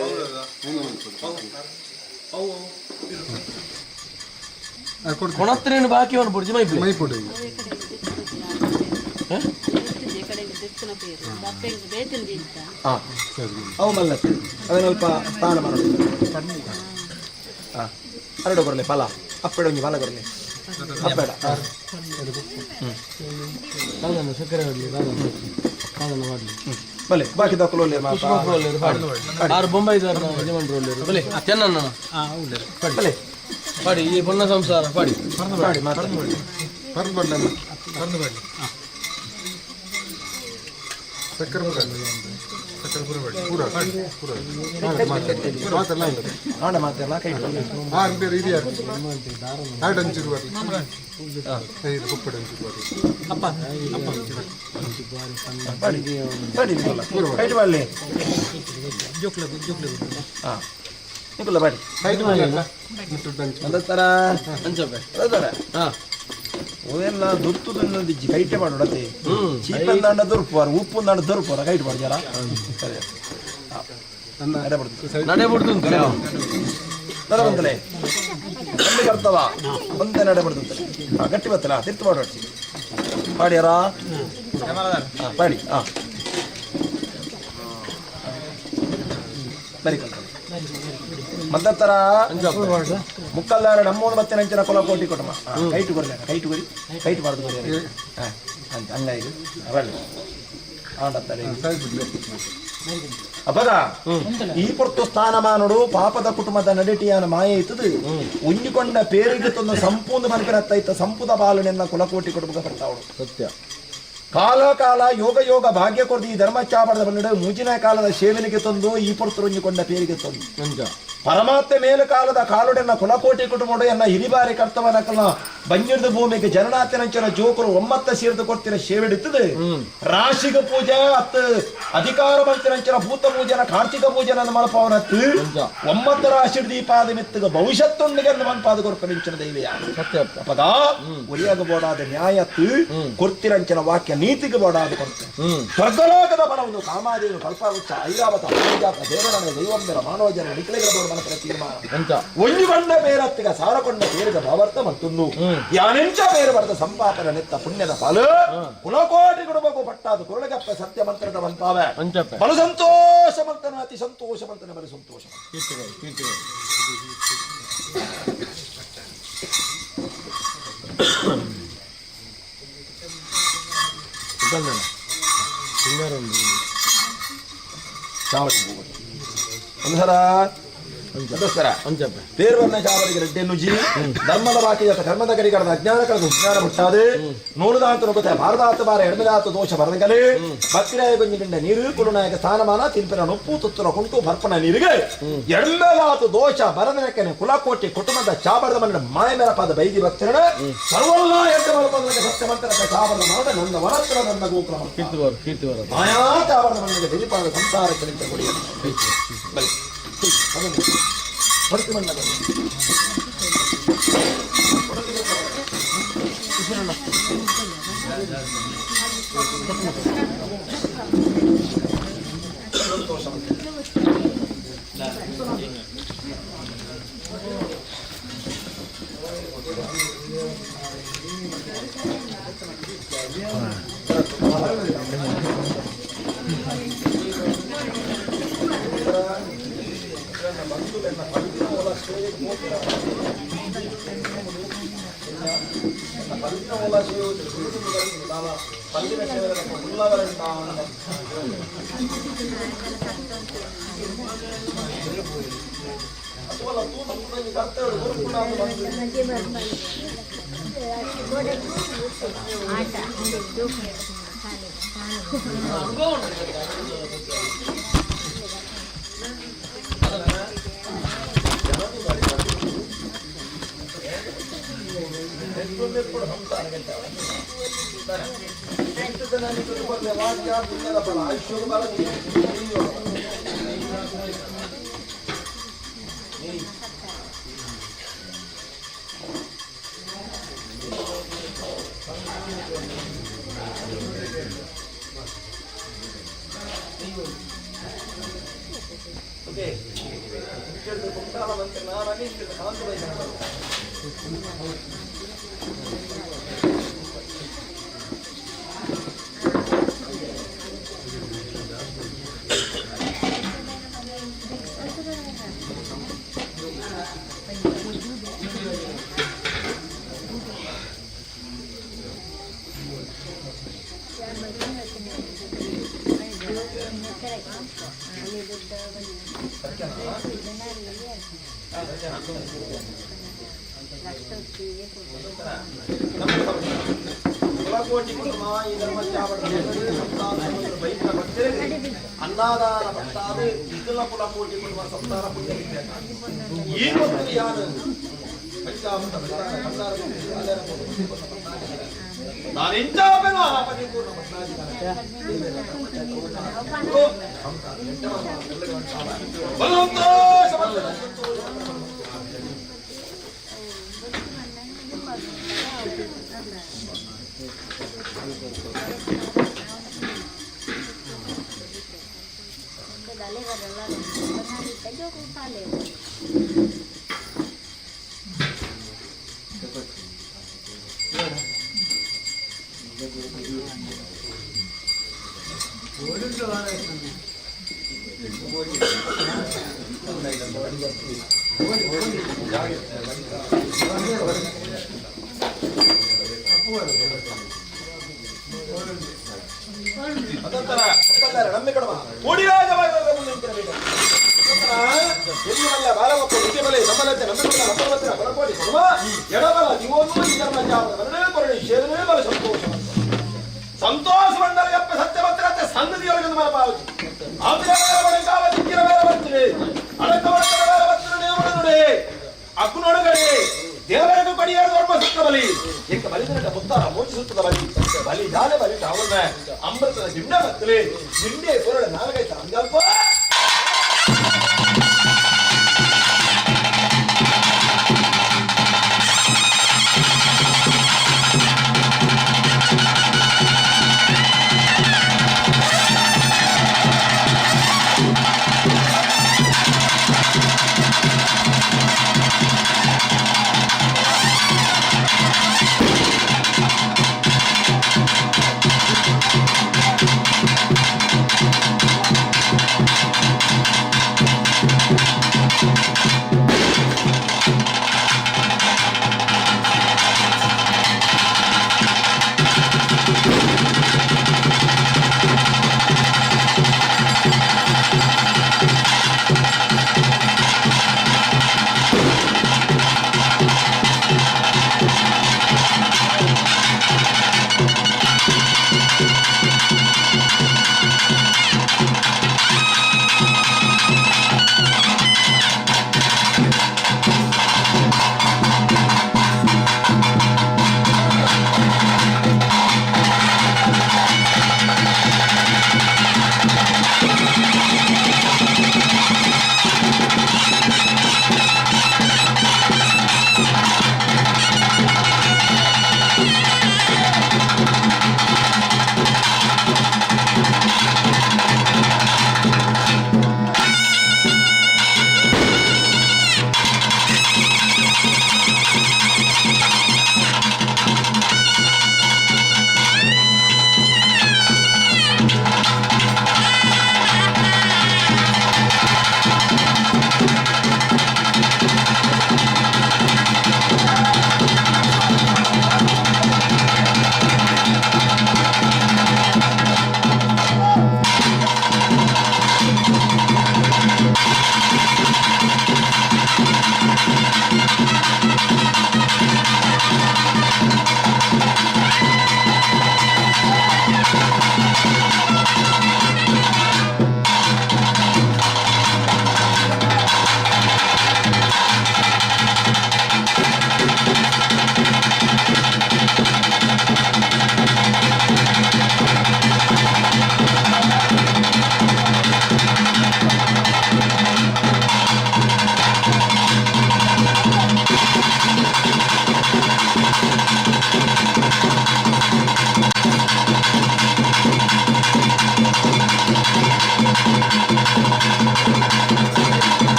ಕೊಣತ್ರೇನು ಬಾಕಿ ಅವನು ಬುರ್ಜಿ ಮೈಪು ಮೈಪುಡು. ಅವು ಮಲ್ಲತ್ತೆ, ಅವೇನು ಅಲ್ಪ ಸ್ಥಾನ ಮಾಡೋದು. ಹಾಂ, ಅರಡು ಕೊರಲೆ ಫಲ ಅಪ್ಪೆಡ, ಒಂಜಿ ಫಲ ಕೊರಲೆ ಅಪ್ಪೆಡ. ಸಕ್ಕರೆ ಮಾಡಲಿ. ಬಲೆ, ಬಾಕಿ ದಕ್ಕಲು. ಆರು ಬೊಂಬೈದಾರ ಯಜಮಾನ್ರು ಬಲೆ ಚೆನ್ನಣ್ಣ. ಬಲೆ. ಪಾಡಿ ಈ ಪೊನ್ನ ಸಂಸಾರ ಪಾಡಿ. ಮಾಡಿ ಮಾತಾಡಿ. ಪರ್ದು ಬರಲಿ, ಪರ್ದು ಬರಲಿ. ಸಕ್ಕರೆ ಪೂರ, ಸಕ್ಕರೆ ಪೂರ ಬೇಡ, ಪೂರ ಪೂರ ಮಾತೆಲ್ಲ ಇಲ್ಲ. ನಾಡ ಮಾತೆಲ್ಲ ಕೈ. ಹಾಂ, ಬೇರೆ ಇದು ಯಾರು? ಎರಡು ಅಂಚೂರು ಬರಲಿ, ಐದು ಕುಪ್ಪಡ ಅಂಚೂರು ಬರಲಿ. ಅಪ್ಪ. ಬಡಿ ಬಡಿ, ಕೈಟ್ ಮಾಡಲಿ. ಹಾಂ, ನಿಕುಲ್ಲ ಬಡಿ. ಐದು ಮಾಡಲ್ಲ ಮುಟ್ಟುಡ್ಡು ಅಂಚು. ಅಂದತ್ತರ. ಅಂಚಪ್ಪೆ. ಅಂದತ್ತರ. ಹಾ. ಅವೆಲ್ಲ ದುರ್ತು ತಿನ್ನೋದಿಜ್ಜಿ, ಕೈಟೆ ಮಾಡೋಡತ್ತೆ. ಚೀಪಂದಾಂಡ ದೊರ್ಪುವಾರ, ಉಪ್ಪುಂದಾಂಡ ದೊರ್ಪುವಾರ, ಕೈಟ್ ಮಾಡು ಜರ. ಸರಿ, ನಡೆ ಬರ್ತದೆ. ನಡೆ ಬಿಡ್ತು. ನಡೆ ಬಂತಲೆ ಅಲ್ಲಿ ಬರ್ತವ ಒಂದೇ ನಡೆ ಬರ್ತದೆ. ಹಾಂ, ಗಟ್ಟಿ ಬತ್ತಲ್ಲ, ತಿರ್ತು ಮಾಡು. ಪಾಡಿಯಾರಾ? ಹಾಂ, ಪಾಡಿ. ಹಾಂ, ಬರಿ ಕಲ್ತಲೆ ಮದ್ದತ್ತರ. ಮುಕ್ಕಲ್ದಾರ ನಮ್ಮೂರು ಮತ್ತೆ ನಂಚಿನ ಕುಲಕೋಟಿ ಕುಟುಂಬ. ಕೈಟು ಕೊರಲೆ, ಕೈಟು ಕೊರಿ, ಕೈಟು ಬಾರ್ದು ಕೊರಿ. ಹಾಂ, ಅಂತ ಹಂಗಾಗಿ ಬರಲಿ ಆಂಡತ್ತಾರೆ. ಅಪಗ ಈ ಪೊರ್ತು ಸ್ಥಾನಮಾನಡು ಪಾಪದ ಕುಟುಂಬದ ನಡಿಟಿಯಾನ ಮಾಯೆ ಇತ್ತದು. ಉಂಜಿಕೊಂಡ ಪೇರಿಗೆ ತಂದು ಸಂಪೂರ್ಣ ಮನಪಿನತ್ತೈತ ಸಂಪುದ ಬಾಲನೆನ್ನ ಕುಲಕೋಟಿ ಕುಟುಂಬ ಬರ್ತಾವಳು. ಸತ್ಯ. ಕಾಲ ಕಾಲ ಯೋಗ ಯೋಗ ಭಾಗ್ಯ ಕೊರ್ದು ಈ ಧರ್ಮಚಾಪಡದ ಬಂದಿಡು ಮುಂಚಿನ ಕಾಲದ ಸೇವನಿಗೆ ತಂದು ಈ ಪೊರ್ತು ಉಂಜಿಕೊಂಡ ಪೇರಿಗೆ ತಂದು ಅಂಚ. ಪರಮಾತ್ಮ ಮೇಲು ಕಾಲದ ಕಾಲುಡೆನ್ನ ಕುಲಕೋಟಿ ಕುಟುಂಬಡು ಎನ್ನ ಹಿರಿಬಾರಿ ಕರ್ತವನಕಲ್ನ ಬಂಜಿರ್ದ ಭೂಮಿಗೆ ಜನನಾಥನಂಚನ ಜೋಕರು ಒಮ್ಮತ್ತ ಸೇರಿದು ಕೊಡ್ತಿನ ಸೇವೆಡಿತ್ತದೆ. ರಾಶಿಗ ಪೂಜೆ ಅತ್ ಅಧಿಕಾರ ಮಂತಿನಂಚನ ಭೂತ ಪೂಜೆನ ಕಾರ್ತಿಕ ಪೂಜೆನ ಮಲಪವನತ್ತು ಒಮ್ಮತ್ತ ರಾಶಿ ದೀಪಾದ ಮಿತ್ತಗ ಭವಿಷ್ಯತ್ತೊಂದಿಗೆ ಮನ್ಪಾದ ಕೊರ್ಪನಿಂಚನ ದೈವಯ. ಸತ್ಯ. ಅಪಗ ಒರಿಯಾಗ ಬೋಡಾದ ನ್ಯಾಯತ್ತು ಕೊರ್ತಿರಂಚನ ವಾಕ್ಯ ನೀತಿಗೆ ಬೋಡಾದ ಕೊರ್ತೆ. ಸ್ವರ್ಗಲೋಕದ ಫಲವನ್ನು ಕಾಮಾದೇನು ಕಲ್ಪಾವೃಕ್ಷ ಐರಾವತ ಪಾರಿಜಾತ ದೇವರಣ ದೈವಂಬೆರ ಮಾನವ ಜನ ನಿಖಲೆಗಳ ಬೋಡ ಮನಪರ ತೀರ್ಮಾನ. ಅಂಚ. ಒಂಜುಕೊಂಡ ಪೇರತ್ತಿಗ ಸಾರಕೊಂಡ ಪೇರುಗ ಭಾವಾರ್ಥ ಮತ್ತೊಂದು ಯಾನೆಂಚ ಪೇರು ಬರೆದ ಸಂಪಾಪನ ನೆತ್ತ ಪುಣ್ಯದ ಫಲ ಕುಲಕೋಟಿ ಕುಟುಂಬಕ್ಕೂ ಪಟ್ಟಾದ ಕುರುಳಗಪ್ಪ ಸತ್ಯ ಮಂತ್ರದ ಮಂತಾವೆ. ಅಂಚಪ್ಪೆ. ಬಲು ಸಂತೋಷ ಮಂತನ, ಅತಿ ಸಂತೋಷ ಮಂತನ, ಬಲು ಸಂತೋಷ. ಕೀರ್ತಿಗಳು ಕೀರ್ತಿಗಳು. ಚಾವಡಿ ಒಂದು ಸರ ಸದಸ್ಯರ ಅಂಚಪ್ಪೆ. ಪೇರ್ವರ್ಣ ಚಾವಡಿಗೆ ರೆಡ್ಡೆನ್ನು ಜಿ ಧರ್ಮದ ಬಾಕಿಯತ ಕರ್ಮದ ಕರಿಗಡದ ಅಜ್ಞಾನ ಕಳೆದು ವಿಜ್ಞಾನ ಹುಟ್ಟಾದೆ ನೂರುದಾಂತ ನುಗ್ಗುತ್ತೆ ಭಾರದಾತ ಬಾರ ಎಡಮಿದಾತ ದೋಷ ಬರದಂಗಲೆ ಭಕ್ತಿರಾಯ ಗೊಂಜಿಗಂಡ ನೀರು ಕುಲುನಾಯಕ ಸ್ಥಾನಮಾನ ತಿನ್ಪಿನ ನೊಪ್ಪು ತುತ್ತುರ ಕುಂಟು ಭರ್ಪಣ ನೀರಿಗೆ ಎಡಮೆದಾತು ದೋಷ ಬರದನಕ್ಕನೆ ಕುಲಕೋಟಿ ಕುಟುಂಬದ ಚಾಬರದ ಮನ ಮಾಯ ಮೇಲಪಾದ ಬೈದಿ ಭಕ್ತರಣ ಸರ್ವಲ್ಲ ಎಡ್ಡ ಮಲಪದ ಸತ್ಯಮಂತರ ಚಾಬರದ ಮನದ ನನ್ನ ವನತ್ರ ನನ್ನ ಗೋಕುಲ. ಕೀರ್ತಿವರು ಕೀರ್ತಿವರು. ಮಾಯಾ ಚಾಬರದ ಮಣ್ಣಿಗೆ ಬೆಲಿಪಾದ ಸಂಸಾರ ಚಲಿತ ಕೊಡಿಯ ಬಲಿ ಹೊರತು ಮಣ್ಣ. ಅನ್ನದಾನ ಪಟ್ಟಾದ ಇದೆಲ್ಲ ಕುಲಕೋಟಿ ಕುಟುಂಬ ಸಂಸಾರ ಪುಣ್ಯ ಈ ಒಂದು ಯಾರು ನಾನೆಂಚಾಪೆನೋ ಆ ಪರಿಪೂರ್ಣ ಸಂತೋಷ. ಸಂತೋಷ ಮಂಡಲ ಸತ್ಯಪತ್ರತೆ ಸನ್ನದಿಯೊಳಗೆ ಮನಪಾವತಿ ಅಕ್ಕನೊಳಗಡೆ ದೇವರಿಗೂ ಕಡಿಯಾರ ಧರ್ಮ ಸುತ್ತ ಬಲಿ ಎಂಕ ಬಲಿದನಟ ಪುತ್ತಾರ ಮೋಚಿ ಸುತ್ತದ ಬಲಿ ಬಲಿ ಜಾಲೆ ಬಲಿ ಟಾವನ್ನ ಅಮೃತದ ದಿಂಡ ಬತ್ತಲೆ ದಿಂಡೆ ಕೊರಡ ನಾಲ್ಕೈತ ಅಂಗಲ್ಪ.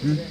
ಡಾಕ್ಟರ್.